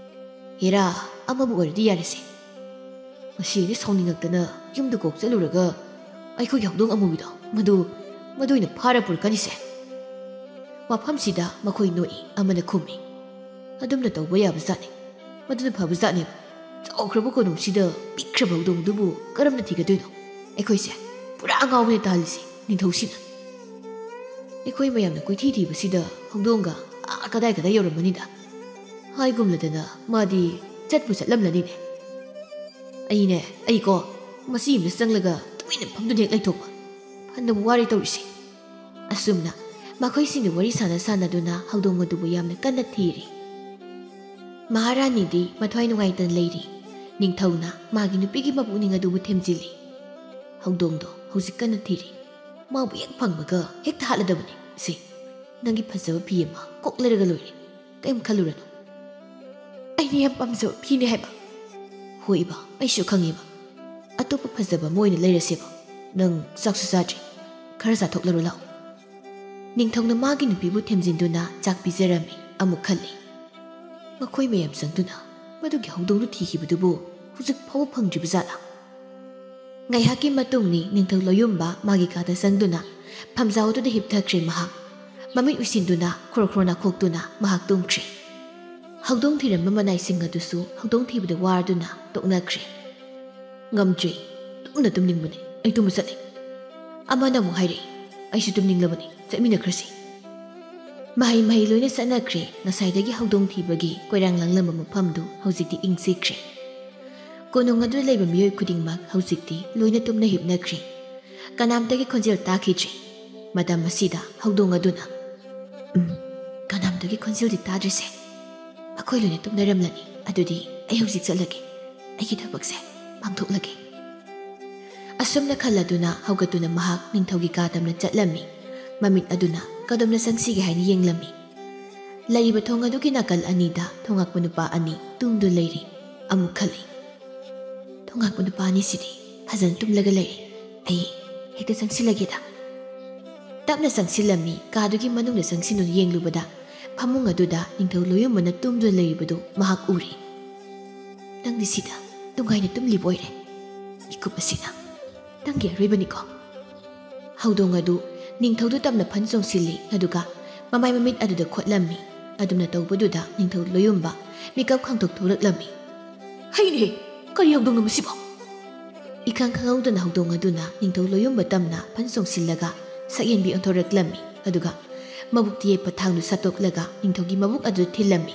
ꯍꯦꯔꯥ, ꯑꯃꯕꯨ ꯑꯣꯏꯔꯗꯤ ꯌꯥꯔꯦꯁꯦ꯫ ꯃꯁꯤ ꯑꯩꯅ ꯁꯥꯎꯅꯤꯡꯉꯛꯇꯅ ꯌꯨꯝꯗ ꯀꯣꯛ ꯆꯠꯂꯨꯔꯒ ꯑꯩꯈꯣꯏꯒꯤ ꯍꯧꯗꯣꯡ ꯑꯃꯨꯕꯤꯗꯣ ꯃꯗꯨ, ꯃꯗꯨ ꯑꯣꯏꯅ ꯐꯥꯔ ꯄꯨꯔꯛꯀꯅꯤꯁꯦ꯫" ꯃꯐꯝꯁꯤꯗ ꯃꯈꯣꯏ ꯅꯣꯛꯏ, ꯑꯃꯅ ꯈꯨꯝꯃꯤ, "ꯑꯗꯨꯝꯅ ꯇꯧꯕ ꯌꯥꯕꯖꯥꯠꯅꯤ꯫ ꯃꯗꯨꯅ ꯐꯕꯖꯥꯠꯅꯦꯕ꯫ ꯆꯥꯎꯈ꯭ꯔꯕ ꯀꯣꯅꯨꯡꯁꯤꯗ ꯄꯤꯛꯈ꯭ꯔꯕ ꯍꯧꯗꯣꯡꯗꯨꯕꯨ ꯀꯔꯝꯅ ꯊꯤꯒꯗꯣꯏꯅꯣ? ꯑꯩꯈꯣꯏꯁꯦ ꯄꯨꯔꯥ ꯑꯉꯥꯎꯕꯅꯦ ꯇꯥꯍꯜꯂꯤꯁꯦ ꯅꯤꯡꯊꯧꯁꯤꯅ꯫ ꯑꯩꯈꯣꯏ ꯃꯌꯥꯝꯅ ꯀꯣꯏꯊꯤ ꯊꯤꯕꯁꯤꯗ ꯍꯧꯗꯣꯡꯒ ꯑꯥ ꯀꯗꯥꯏ ꯀꯗꯥꯏ ꯌꯧꯔꯝꯃꯅꯤꯗ꯫ ꯍꯥꯏꯒꯨꯝꯂꯗꯅ ꯃꯥꯗꯤ ꯆꯠꯄꯨ ꯆꯠꯂꯝꯂꯅꯤꯅꯦ꯫ ꯑꯩꯅꯦ, ꯑꯩꯀꯣ, ꯃꯁꯤ ꯌꯨꯝꯗ ꯆꯪꯂꯒ ꯇꯨꯃꯤꯟꯅ ꯐꯝꯗꯨꯅ ꯍꯦꯛ ꯂꯩꯊꯣꯛꯄ꯫ ꯐꯅꯕꯨ ꯋꯥꯔꯦ ꯇꯧꯔꯤꯁꯦ꯫ ꯑꯁꯨꯝꯅ ꯃꯈꯣꯏꯁꯤꯡꯅ ꯋꯥꯔꯤ ꯁꯥꯟꯅ ꯁꯥꯟꯅꯗꯨꯅ ꯍꯧꯗꯣꯡ ꯑꯗꯨꯕꯨ ꯌꯥꯝꯅ ꯀꯟꯅ ꯊꯤꯔꯤ꯫ ꯃꯍꯥꯔꯥꯅꯤꯗꯤ ꯃꯊ꯭ꯋꯥꯏ ꯅꯨꯡꯉꯥꯏꯇꯅ ꯂꯩꯔꯤ꯫ ꯅꯤꯡꯊꯧꯅ ꯃꯥꯒꯤ ꯅꯨꯄꯤꯒꯤ ꯃꯄꯨꯛꯅꯤꯡ ꯑꯗꯨꯕꯨ ꯊꯦꯝꯖꯤꯜꯂꯤ꯫ ꯍꯧꯗꯣꯡꯗꯣ ꯍꯧꯖꯤꯛ ꯀꯟꯅ ꯊꯤꯔꯤ꯫ ꯃꯥꯕꯨ ꯍꯦꯛ ꯐꯪꯕꯒ ꯍꯦꯛꯇ ꯍꯥꯠꯂꯗꯕꯅꯤ꯫ ꯁꯦ, ꯅꯪꯒꯤ ꯐꯖꯕ ꯐꯤ ꯑꯃ ꯀꯣꯛ ꯂꯩꯔꯒ ꯂꯣꯏꯔꯦ꯫ ꯀꯩꯝ ꯈꯜꯂꯨꯔꯅꯨ꯫ ꯑꯩꯅ ꯌꯥꯝ ꯄꯥꯝꯖꯕ ꯐꯤꯅꯦ ꯍꯥꯏꯕ꯫ ꯍꯣꯏꯕ, ꯑꯩꯁꯨ ꯈꯪꯉꯦꯕ꯫ ꯑꯇꯣꯞꯄ ꯐꯖꯕ ꯑꯃ ꯑꯣꯏꯅ ꯂꯩꯔꯁꯦꯕ꯫ ꯅꯪ ꯆꯥꯛꯁꯨ ꯆꯥꯗ꯭ꯔꯤ꯫ ꯈꯔ ꯆꯥꯊꯣꯛꯂꯔꯣ ꯂꯥꯛꯑꯣ꯫ ꯅꯤꯡꯊꯧꯅ ꯃꯥꯒꯤ ꯅꯨꯄꯤꯕꯨ ꯊꯦꯝꯖꯤꯟꯗꯨꯅ ꯆꯥꯛ ꯄꯤꯖꯔꯝꯃꯤ꯫ ꯑꯃꯨꯛ ꯈꯜꯂꯤ, ꯃꯈꯣꯏ ꯃꯌꯥꯝ ꯆꯪꯗꯨꯅ ꯃꯗꯨꯒꯤ ꯍꯧꯗꯣꯡꯗꯨ ꯊꯤꯈꯤꯕꯗꯨꯕꯨ ꯍꯧꯖꯤꯛ ꯐꯥꯎꯕ ꯐꯪꯗ꯭ꯔꯤꯕ ꯖꯥꯠꯂꯥ? ꯉꯥꯏꯍꯥꯛꯀꯤ ꯃꯇꯨꯡꯅꯤ ꯅꯤꯡꯊꯧ ꯂꯣꯌꯨꯝꯕ ꯃꯥꯒꯤ ꯀꯥꯗ ꯆꯪꯗꯨꯅ ꯐꯝꯖꯥꯎ ꯑꯗꯨꯗ ꯍꯤꯞꯊꯈ꯭ꯔꯦ ꯃꯍꯥꯛ꯫ ꯃꯃꯤꯠ ꯎꯏꯁꯤꯟꯗꯨꯅ ꯈꯣꯔ ꯈꯣꯔ ꯅꯥꯈꯣꯛꯇꯨꯅ ꯃꯍꯥꯛ ꯇꯨꯝꯈ꯭ꯔꯦ꯫ ꯍꯧꯗꯣꯡ ꯊꯤꯔꯝꯕ ꯃꯅꯥꯏꯁꯤꯡ ꯑꯗꯨꯁꯨ ꯍꯧꯗꯣꯡ ꯊꯤꯕꯗ ꯋꯥꯔꯗꯨꯅ ꯇꯣꯛꯅꯈ꯭ꯔꯦ꯫ "ꯉꯝꯗ꯭ꯔꯦ, ꯇꯨꯝꯅ ꯇꯨꯝꯅꯤꯡꯕꯅꯦ, ꯑꯩ ꯇꯨꯝꯕ ꯆꯠꯂꯦ꯫" ꯑꯃꯅ ꯑꯃꯨꯛ ꯍꯥꯏꯔꯛꯏ, "ꯑꯩꯁꯨ ꯇꯨꯝꯅꯤꯡꯂꯕꯅꯤ, ꯆꯠꯃꯤꯟꯅꯈ꯭ꯔꯁꯤ꯫" ꯃꯍꯩ ꯃꯍꯩ ꯂꯣꯏꯅ ꯆꯠꯅꯈ꯭ꯔꯦ꯫ ꯉꯁꯥꯏꯗꯒꯤ ꯍꯧꯗꯣꯡ ꯊꯤꯕꯒꯤ ꯀꯣꯏꯔꯥꯡ ꯂꯥꯡꯂꯝꯕ ꯃꯐꯝꯗꯨ ꯍꯧꯖꯤꯛꯇꯤ ꯏꯪ ꯆꯤꯛꯈ꯭ꯔꯦ꯫ ꯀꯣꯅꯨꯡ ꯑꯗꯨꯗ ꯂꯩꯕ ꯃꯤꯑꯣꯏ ꯈꯨꯗꯤꯡꯃꯛ ꯍꯧꯖꯤꯛꯇꯤ ꯂꯣꯏꯅ ꯇꯨꯝꯅ ꯍꯤꯞꯅꯈ꯭ꯔꯦ꯫ ꯀꯅꯥꯝꯇꯒꯤ ꯈꯣꯟꯖꯦꯜ ꯇꯥꯈꯤꯗ꯭ꯔꯦ꯫ ꯃꯇꯝ ꯑꯁꯤꯗ ꯍꯧꯗꯣꯡ ꯑꯗꯨꯅ, "ꯎꯝ, ꯀꯅꯥꯝꯇꯒꯤ ꯈꯣꯟꯖꯦꯜꯗꯤ ꯇꯥꯗ꯭ꯔꯤꯁꯦ꯫ ꯃꯈꯣꯏ ꯂꯣꯏꯅ ꯇꯨꯝꯅꯔꯝꯂꯅꯤ꯫ ꯑꯗꯨꯗꯤ ꯑꯩ ꯍꯧꯖꯤꯛ ꯆꯠꯂꯒꯦ꯫ ꯑꯩꯒꯤ ꯊꯕꯛꯁꯦ ꯄꯥꯡꯊꯣꯛꯂꯒꯦ꯫" ꯑꯁꯨꯝꯅ ꯈꯜꯂꯗꯨꯅ ꯍꯧꯒꯠꯇꯨꯅ ꯃꯍꯥꯛ ꯅꯤꯡꯊꯧꯒꯤ ꯀꯥ ꯇꯝꯅ ꯆꯠꯂꯝꯃꯤ꯫ ꯃꯃꯤꯠ ꯑꯗꯨꯅ ꯀꯗꯣꯝꯗ ꯆꯪꯁꯤꯒꯦ ꯍꯥꯏꯅ ꯌꯦꯡꯂꯝꯃꯤ꯫ ꯂꯩꯔꯤꯕ ꯊꯣꯡ ꯑꯗꯨꯒꯤ ꯅꯥꯀꯜ ꯑꯅꯤꯗ ꯊꯣꯉꯥꯛꯄ ꯅꯨꯄꯥ ꯑꯅꯤ ꯇꯨꯝꯗꯨꯅ ꯂꯩꯔꯤ꯫ ꯑꯃꯨꯛ ꯈꯜꯂꯤ, "ꯊꯣꯉꯥꯛꯄ ꯅꯨꯄꯥ ꯑꯅꯤꯁꯤꯗꯤ ꯐꯖꯅ ꯇꯨꯝꯂꯒ ꯂꯩꯔꯦ꯫ ꯑꯩ ꯍꯦꯛꯇ ꯆꯪꯁꯤꯜꯂꯒꯦꯗ꯫" ꯇꯞꯅ ꯆꯪꯁꯤꯜꯂꯝꯃꯤ꯫ ꯀꯥꯗꯨꯒꯤ ꯃꯅꯨꯡꯗ ꯆꯪꯁꯤꯟꯗꯨꯅ ꯌꯦꯡꯂꯨꯕꯗ ꯐꯃꯨꯡ ꯑꯗꯨꯗ ꯅꯤꯡꯊꯧ ꯂꯣꯌꯨꯝꯕꯅ ꯇꯨꯝꯗꯨꯅ ꯂꯩꯔꯤꯕꯗꯨ ꯃꯍꯥꯛ ꯎꯔꯤ꯫ "ꯅꯪꯗꯤ ꯁꯤꯗ ꯅꯨꯡꯉꯥꯏꯅ ꯇꯨꯝꯂꯤꯕ ꯑꯣꯏꯔꯦ꯫ ꯃꯤꯀꯨꯞ ꯑꯁꯤꯅ ꯅꯪꯒꯤ ꯑꯔꯣꯏꯕꯅꯤꯀꯣ꯫" ꯍꯧꯗꯣꯡ ꯑꯗꯨ ꯅꯤꯡꯊꯧꯗꯨ ꯇꯞꯅ ꯐꯟ ꯆꯣꯡꯁꯤꯜꯂꯤ, ꯑꯗꯨꯒ ꯃꯃꯥꯏ ꯃꯃꯤꯠ ꯑꯗꯨꯗ ꯈꯣꯠꯂꯝꯃꯤ꯫ ꯑꯗꯨꯝꯅ ꯇꯧꯕꯗꯨꯗ ꯅꯤꯡꯊꯧ ꯂꯣꯌꯨꯝꯕ ꯃꯤꯀꯞ ꯈꯥꯡꯗꯣꯛ ꯊꯣꯔꯛꯂꯝꯃꯤ꯫ "ꯍꯩꯅꯦꯍꯦ, ꯀꯔꯤ ꯍꯧꯗꯣꯡꯅꯣ ꯃꯁꯤꯕꯣ?" ꯏꯈꯪ ꯈꯪꯍꯧꯗꯅ ꯍꯧꯗꯣꯡ ꯑꯗꯨꯅ ꯅꯤꯡꯊꯧ ꯂꯣꯌꯨꯝꯕ ꯇꯝꯅ ꯐꯟ ꯆꯣꯡꯁꯤꯜꯂꯒ ꯁꯛꯌꯦꯟꯕꯤ ꯑꯣꯟꯊꯣꯔꯛꯂꯝꯃꯤ, ꯑꯗꯨꯒ ꯃꯕꯨꯛꯇ ꯌꯦꯞꯄ ꯊꯥꯡꯗꯨ ꯁꯠꯇꯣꯛꯂꯒ ꯅꯤꯡꯊꯧꯒꯤ ꯃꯕꯨꯛ ꯑꯗꯨꯗ ꯊꯤꯜꯂꯝꯃꯤ꯫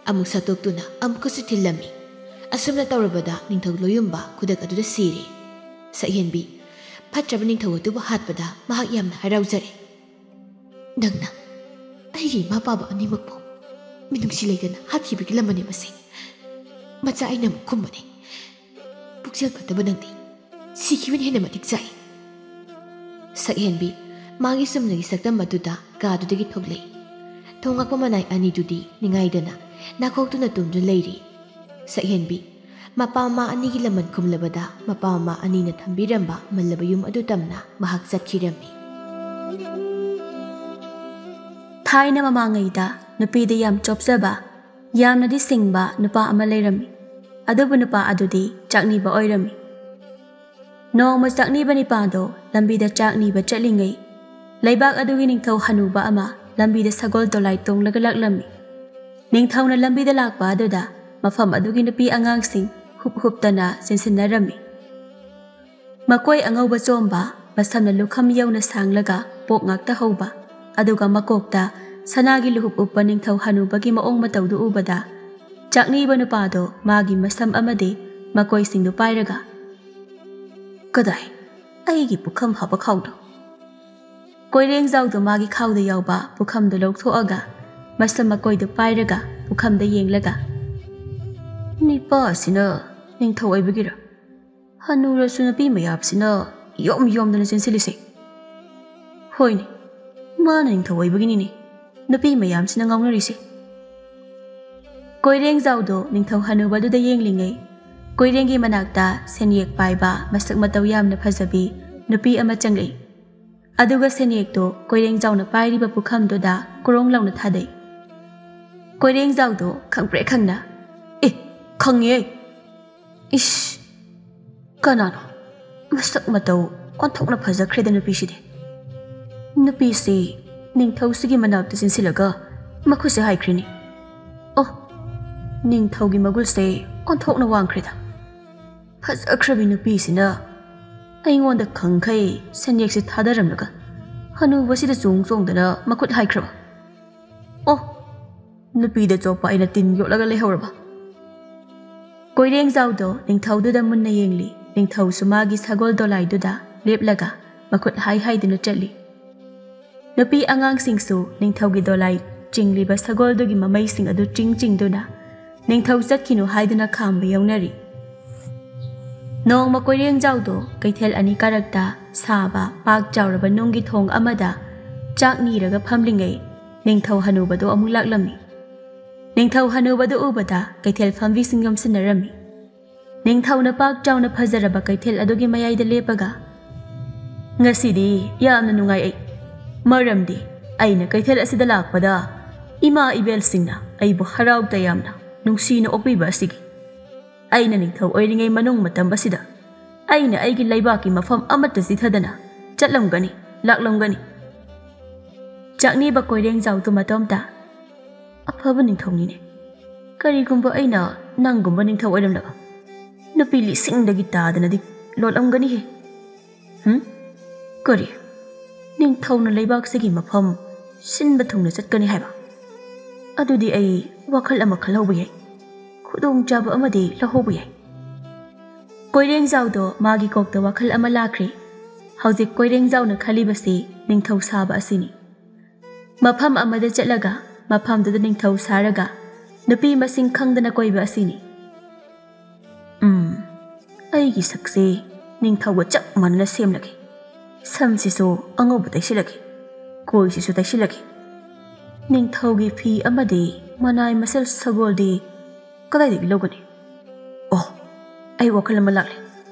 ꯑꯃꯨꯛ ꯁꯠꯇꯣꯛꯇꯨꯅ ꯑꯃꯨꯛꯀꯁꯨ ꯊꯤꯜꯂꯝꯃꯤ꯫ ꯑꯁꯨꯝꯅ ꯇꯧꯔꯕꯗ ꯅꯤꯡꯊꯧ ꯂꯣꯌꯨꯝꯕ ꯈꯨꯗꯛ ꯑꯗꯨꯗ ꯁꯤꯔꯦ꯫ ꯁꯛꯍꯦꯟꯕꯤ ꯐꯠꯇ꯭ꯔꯕ ꯅꯤꯡꯊꯧ ꯑꯗꯨꯕꯨ ꯍꯥꯠꯄꯗ ꯃꯍꯥꯛ ꯌꯥꯝꯅ ꯍꯔꯥꯎꯖꯔꯦ꯫ "ꯅꯪꯅ ꯑꯩꯒꯤ ꯏꯃꯥ ꯄꯥꯕ ꯑꯅꯤꯃꯛꯄꯨ ꯃꯤꯅꯨꯡꯁꯤ ꯂꯩꯇꯅ ꯍꯥꯠꯈꯤꯕꯒꯤ ꯂꯃꯟꯅꯦ ꯃꯁꯤ꯫ ꯃꯆꯥ ꯑꯩꯅ ꯑꯃꯨꯛ ꯈꯨꯝꯕꯅꯦ꯫ ꯄꯨꯛꯆꯦꯜ ꯐꯠꯇꯕ ꯅꯪꯗꯤ ꯁꯤꯈꯤꯕꯅ ꯍꯦꯟꯅ ꯃꯇꯤꯛ ꯆꯥꯏ꯫" ꯁꯛꯍꯦꯟꯕꯤ ꯃꯥꯒꯤ ꯆꯨꯝꯅꯒꯤ ꯁꯛꯇꯝ ꯑꯗꯨꯗ ꯀꯥꯗꯨꯗꯒꯤ ꯊꯣꯛꯂꯛꯏ꯫ ꯊꯣꯡꯉꯥꯛꯄ ꯃꯅꯥꯏ ꯑꯅꯤꯗꯨꯗꯤ ꯅꯤꯡꯉꯥꯏꯗꯅ ꯅꯥꯈꯣꯛꯇꯨꯅ ꯇꯨꯝꯗꯨꯅ ꯂꯩꯔꯤ꯫ ꯁꯛꯍꯦꯟꯕꯤ ꯃꯄꯥ ꯃꯃꯥ ꯑꯅꯤꯒꯤ ꯂꯃꯟ ꯈꯨꯝꯂꯕꯗ ꯃꯄꯥ ꯃꯃꯥ ꯑꯅꯤꯅ ꯊꯝꯕꯤꯔꯝꯕ ꯃꯜꯂꯕ ꯌꯨꯝ ꯑꯗꯨ ꯇꯝꯅ ꯃꯍꯥꯛ ꯆꯠꯈꯤꯔꯝꯃꯤ꯫ ꯊꯥꯏꯅ ꯃꯃꯥꯡꯉꯩꯗ ꯅꯨꯄꯤꯗ ꯌꯥꯝ ꯆꯣꯞꯆꯕ, ꯌꯥꯝꯅꯗꯤ ꯁꯤꯡꯕ ꯅꯨꯄꯥ ꯑꯃ ꯂꯩꯔꯝꯃꯤ꯫ ꯑꯗꯨꯕꯨ ꯅꯨꯄꯥ ꯑꯗꯨꯗꯤ ꯆꯥꯛꯅꯤꯕ ꯑꯣꯏꯔꯝꯃꯤ꯫ ꯅꯣꯡꯃ ꯆꯥꯛꯅꯤꯕ ꯅꯤꯄꯥꯗꯣ ꯂꯝꯕꯤꯗ ꯆꯥꯛ ꯅꯤꯕ ꯆꯠꯂꯤꯉꯩ, ꯂꯩꯕꯥꯛ ꯑꯗꯨꯒꯤ ꯅꯤꯡꯊꯧ ꯍꯅꯨꯕ ꯑꯃ ꯂꯝꯕꯤꯗ ꯁꯒꯣꯜ ꯗꯣꯂꯥꯏ ꯇꯣꯡꯂꯒ ꯂꯥꯛꯂꯝꯃꯤ꯫ ꯅꯤꯡꯊꯧꯅ ꯂꯝꯕꯤꯗ ꯂꯥꯛꯄ ꯑꯗꯨꯗ ꯃꯐꯝ ꯑꯗꯨꯒꯤ ꯅꯨꯄꯤ ꯑꯉꯥꯡꯁꯤꯡ ꯍꯨꯞ ꯍꯨꯞꯇꯅ ꯆꯦꯟꯁꯤꯟꯅꯔꯝꯃꯤ꯫ ꯃꯀꯣꯏ ꯑꯉꯧꯕ ꯆꯣꯝꯕ, ꯃꯁꯝꯅ ꯂꯨꯈꯝ ꯌꯧꯅ ꯁꯥꯡꯂꯒ ꯄꯣꯛ ꯉꯥꯛꯇ ꯍꯧꯕ, ꯑꯗꯨꯒ ꯃꯀꯣꯛꯇ ꯁꯅꯥꯒꯤ ꯂꯨꯍꯨꯞ ꯎꯞꯄ ꯅꯤꯡꯊꯧ ꯍꯅꯨꯕꯒꯤ ꯃꯑꯣꯡ ꯃꯇꯧꯗꯨ ꯎꯕꯗ, ꯆꯥꯛꯅꯤꯕ ꯅꯨꯄꯥꯗꯣ ꯃꯥꯒꯤ ꯃꯁꯝ ꯑꯃꯗꯤ ꯃꯀꯣꯏꯁꯤꯡꯗꯨ ꯄꯥꯏꯔꯒ, "ꯀꯗꯥꯏ? ꯑꯩꯒꯤ ꯄꯨꯈꯝ ꯍꯥꯞꯄ ꯈꯥꯎꯗꯣ?" ꯀꯣꯏꯔꯦꯡꯖꯥꯎꯗꯣ ꯃꯥꯒꯤ ꯈꯥꯎꯗ ꯌꯥꯎꯕ ꯄꯨꯈꯝꯗꯨ ꯂꯧꯊꯣꯛꯑꯒ, ꯃꯁꯝ ꯃꯀꯣꯏꯗꯨ ꯄꯥꯏꯔꯒ ꯄꯨꯈꯝꯗ ꯌꯦꯡꯂꯒ, "ꯅꯤꯄꯥ ꯑꯁꯤꯅ ꯅꯤꯡꯊꯧ ꯑꯣꯏꯕꯒꯤꯔ? ꯍꯅꯨꯔꯁꯨ ꯅꯨꯄꯤ ꯃꯌꯥꯝꯁꯤꯅ ꯌꯣꯝ ꯌꯣꯝꯗꯅ ꯆꯦꯟꯁꯤꯜꯂꯤꯁꯦ꯫ ꯍꯣꯏꯅꯦ, ꯃꯥꯅ ꯅꯤꯡꯊꯧ ꯑꯣꯏꯕꯒꯤꯅꯤꯅꯦ ꯅꯨꯄꯤ ꯃꯌꯥꯝꯁꯤꯅ ꯉꯥꯎꯅꯔꯤꯁꯦ꯫" ꯀꯣꯏꯔꯦꯡꯖꯥꯎꯗꯣ ꯅꯤꯡꯊꯧ ꯍꯅꯨꯕꯗꯨꯗ ꯌꯦꯡꯂꯤꯉꯩ, ꯀꯣꯏꯔꯦꯡꯒꯤ ꯃꯅꯥꯛꯇ ꯁꯦꯟꯌꯦꯛ ꯄꯥꯏꯕ, ꯃꯁꯛ ꯃꯇꯧ ꯌꯥꯝꯅ ꯐꯖꯕꯤ ꯅꯨꯄꯤ ꯑꯃ ꯆꯪꯂꯛꯏ꯫ ꯑꯗꯨꯒ ꯁꯦꯟꯌꯦꯛꯇꯣ ꯀꯣꯏꯔꯦꯡꯖꯥꯎꯅ ꯄꯥꯏꯔꯤꯕ ꯄꯨꯈꯝꯗꯨꯗ ꯀ꯭ꯔꯣꯡ ꯂꯥꯎꯅ ꯊꯥꯗꯩ꯫ ꯀꯣꯏꯔꯦꯡꯖꯥꯎꯗꯣ ꯈꯪꯄ꯭ꯔꯦꯛ ꯈꯪꯅ, "ꯑꯦ, ꯈꯪꯉꯦ ꯑꯩ꯫ ꯏꯁ, ꯀꯅꯥꯅꯣ? ꯃꯁꯛ ꯃꯇꯧ ꯑꯣꯟꯊꯣꯛꯅ ꯐꯖꯈ꯭ꯔꯦꯗ ꯅꯨꯄꯤꯁꯤꯗꯤ꯫ ꯅꯨꯄꯤꯁꯤ ꯅꯤꯡꯊꯧꯁꯤꯒꯤ ꯃꯅꯥꯛꯇ ꯆꯦꯟꯁꯤꯜꯂꯒ ꯃꯈꯨꯠꯁꯦ ꯍꯥꯏꯈ꯭ꯔꯤꯅꯤ꯫ ꯑꯣ, ꯅꯤꯡꯊꯧꯒꯤ ꯃꯒꯨꯜꯁꯦ ꯑꯣꯟꯊꯣꯛꯅ ꯋꯥꯡꯈ꯭ꯔꯦꯗ꯫ ꯐꯖꯈ꯭ꯔꯕꯤ ꯅꯨꯄꯤꯁꯤꯅ ꯑꯩꯉꯣꯟꯗ ꯈꯪꯈꯩ ꯁꯦꯟꯌꯦꯛꯁꯦ ꯊꯥꯗꯔꯝꯂꯒ ꯍꯅꯨꯕꯁꯤꯗ ꯆꯣꯡ ꯆꯣꯡꯗꯅ ꯃꯈꯨꯠ ꯍꯥꯏꯈ꯭ꯔꯕ꯫ ꯑꯣ, ꯅꯨꯄꯤꯗ ꯆꯣꯞꯄ ꯑꯩꯅ ꯇꯤꯟ ꯌꯣꯠꯂꯒ ꯂꯩꯍꯧꯔꯕ? ꯀꯣꯏꯔꯦꯡꯖꯥꯎꯗꯣ ꯅꯤꯡꯊꯧꯗꯨꯗ ꯃꯨꯟꯅ ꯌꯦꯡꯂꯤ꯫ ꯅꯤꯡꯊꯧꯁꯨ ꯃꯥꯒꯤ ꯁꯒꯣꯜ ꯗꯣꯂꯥꯏꯗꯨꯗ ꯂꯦꯞꯂꯒ ꯃꯈꯨꯠ ꯍꯥꯏ ꯍꯥꯏꯗꯨꯅ ꯆꯠꯂꯤ꯫ ꯅꯨꯄꯤ ꯑꯉꯥꯡꯁꯤꯡꯁꯨ ꯅꯤꯡꯊꯧꯒꯤ ꯗꯣꯂꯥꯏ ꯆꯤꯡꯂꯤꯕ ꯁꯒꯣꯜꯗꯨꯒꯤ ꯃꯃꯩꯁꯤꯡ ꯑꯗꯨ ꯆꯤꯡ ꯆꯤꯡꯗꯨꯅ ꯅꯤꯡꯊꯧ ꯆꯠꯈꯤꯅꯨ ꯍꯥꯏꯗꯨꯅ ꯈꯥꯝꯕ ꯌꯥꯎꯅꯔꯤ꯫ ꯅꯣꯡꯃ ꯀꯣꯏꯔꯦꯡꯖꯥꯎꯗꯣ ꯀꯩꯊꯦꯜ ꯑꯅꯤ ꯀꯥꯔꯛꯇ ꯁꯥꯕ ꯄꯥꯛ ꯆꯥꯎꯔꯕ ꯅꯨꯡꯒꯤ ꯊꯣꯡ ꯑꯃꯗ ꯆꯥꯛ ꯅꯤꯔꯒ ꯐꯝꯂꯤꯉꯩ, ꯅꯤꯡꯊꯧ ꯍꯅꯨꯕꯗꯣ ꯑꯃꯨꯛ ꯂꯥꯛꯂꯝꯃꯤ꯫ ꯅꯤꯡꯊꯧ ꯍꯅꯨꯕꯗꯨ ꯎꯕꯗ ꯀꯩꯊꯦꯜ ꯐꯝꯕꯤꯁꯤꯡ ꯌꯣꯝꯁꯤꯟꯅꯔꯝꯃꯤ꯫ ꯅꯤꯡꯊꯧꯅ ꯄꯥꯛ ꯆꯥꯎꯅ ꯐꯖꯔꯕ ꯀꯩꯊꯦꯜ ꯑꯗꯨꯒꯤ ꯃꯌꯥꯏꯗ ꯂꯦꯞꯄꯒ, "ꯉꯁꯤꯗꯤ ꯌꯥꯝꯅ ꯅꯨꯡꯉꯥꯏ ꯑꯩ, ꯃꯔꯝꯗꯤ ꯑꯩꯅ ꯀꯩꯊꯦꯜ ꯑꯁꯤꯗ ꯂꯥꯛꯄꯗ ꯏꯃꯥ ꯏꯕꯦꯜꯁꯤꯡꯅ ꯑꯩꯕꯨ ꯍꯔꯥꯎ ꯇꯌꯥꯝꯅ ꯅꯨꯡꯁꯤꯅ ꯑꯣꯛꯄꯤꯕ ꯑꯁꯤꯒꯤ꯫ ꯑꯩꯅ ꯅꯤꯡꯊꯧ ꯑꯣꯏꯔꯤꯉꯩ ꯃꯅꯨꯡ ꯃꯇꯝ ꯑꯁꯤꯗ ꯑꯩꯅ ꯑꯩꯒꯤ ꯂꯩꯕꯥꯛꯀꯤ ꯃꯐꯝ ꯑꯃꯠꯇ ꯆꯤꯊꯗꯅ ꯆꯠꯂꯝꯒꯅꯤ, ꯂꯥꯛꯂꯝꯒꯅꯤ꯫" ꯆꯥꯛꯅꯤꯕ ꯀꯣꯏꯔꯦꯡꯖꯥꯎꯗꯨ ꯃꯇꯣꯝꯇ, "ꯑꯐꯕ ꯅꯤꯡꯊꯧꯅꯤꯅꯦ꯫ ꯀꯔꯤꯒꯨꯝꯕ ꯑꯩꯅ ꯅꯪꯒꯨꯝꯕ ꯅꯤꯡꯊꯧ ꯑꯣꯏꯔꯝꯂꯕ, ꯅꯨꯄꯤ ꯂꯤꯁꯤꯡꯗꯒꯤ ꯇꯥꯗꯅꯗꯤ ꯂꯣꯠꯂꯝꯒꯅꯤꯍꯦ꯫ ꯍꯨꯝ? ꯀꯔꯤ? ꯅꯤꯡꯊꯧꯅ ꯂꯩꯕꯥꯛꯁꯤꯒꯤ ꯃꯐꯝ ꯁꯤꯟꯕ ꯊꯨꯡꯅ ꯆꯠꯀꯅꯤ ꯍꯥꯏꯕ? ꯑꯗꯨꯗꯤ ꯑꯩ ꯋꯥꯈꯜ ꯑꯃ ꯈꯜꯍꯧꯕ ꯌꯥꯏ, ꯈꯨꯗꯣꯡꯆꯥꯕ ꯑꯃꯗꯤ ꯂꯧꯍꯧꯕ ꯌꯥꯏ꯫" ꯀꯣꯏꯔꯦꯡꯖꯥꯎꯗꯣ ꯃꯥꯒꯤ ꯀꯣꯛꯇ ꯋꯥꯈꯜ ꯑꯃ ꯂꯥꯛꯈ꯭ꯔꯦ꯫ ꯍꯧꯖꯤꯛ ꯀꯣꯏꯔꯦꯡꯖꯥꯎꯅ ꯈꯜꯂꯤꯕꯁꯤ ꯅꯤꯡꯊꯧ ꯁꯥꯕ ꯑꯁꯤꯅꯤ꯫ ꯃꯐꯝ ꯑꯃꯗ ꯆꯠꯂꯒ ꯃꯐꯝꯗꯨꯗ ꯅꯤꯡꯊꯧ ꯁꯥꯔꯒ ꯅꯨꯄꯤ ꯃꯁꯤꯡ ꯈꯪꯗꯅ ꯀꯣꯏꯕ ꯑꯁꯤꯅꯤ꯫ ꯎꯝ, ꯑꯩꯒꯤ ꯁꯛꯁꯦ ꯅꯤꯡꯊꯧꯒ ꯆꯞ ꯃꯥꯟꯅꯅ ꯁꯦꯝꯂꯒꯦ꯫ ꯁꯝꯁꯤꯁꯨ ꯑꯉꯧꯕ ꯇꯩꯁꯤꯜꯂꯒꯦ, ꯀꯣꯏꯁꯤꯁꯨ ꯇꯩꯁꯤꯜꯂꯒꯦ꯫ ꯅꯤꯡꯊꯧꯒꯤ ꯐꯤ ꯑꯃꯗꯤ ꯃꯅꯥꯏ ꯃꯁꯤꯜ ꯁꯒꯣꯜꯗꯤ ꯀꯗꯥꯏꯗꯒꯤ ꯂꯧꯒꯅꯤ? ꯑꯣ, ꯑꯩ ꯋꯥꯈꯜ ꯑꯃ ꯂꯥꯛꯂꯦ꯫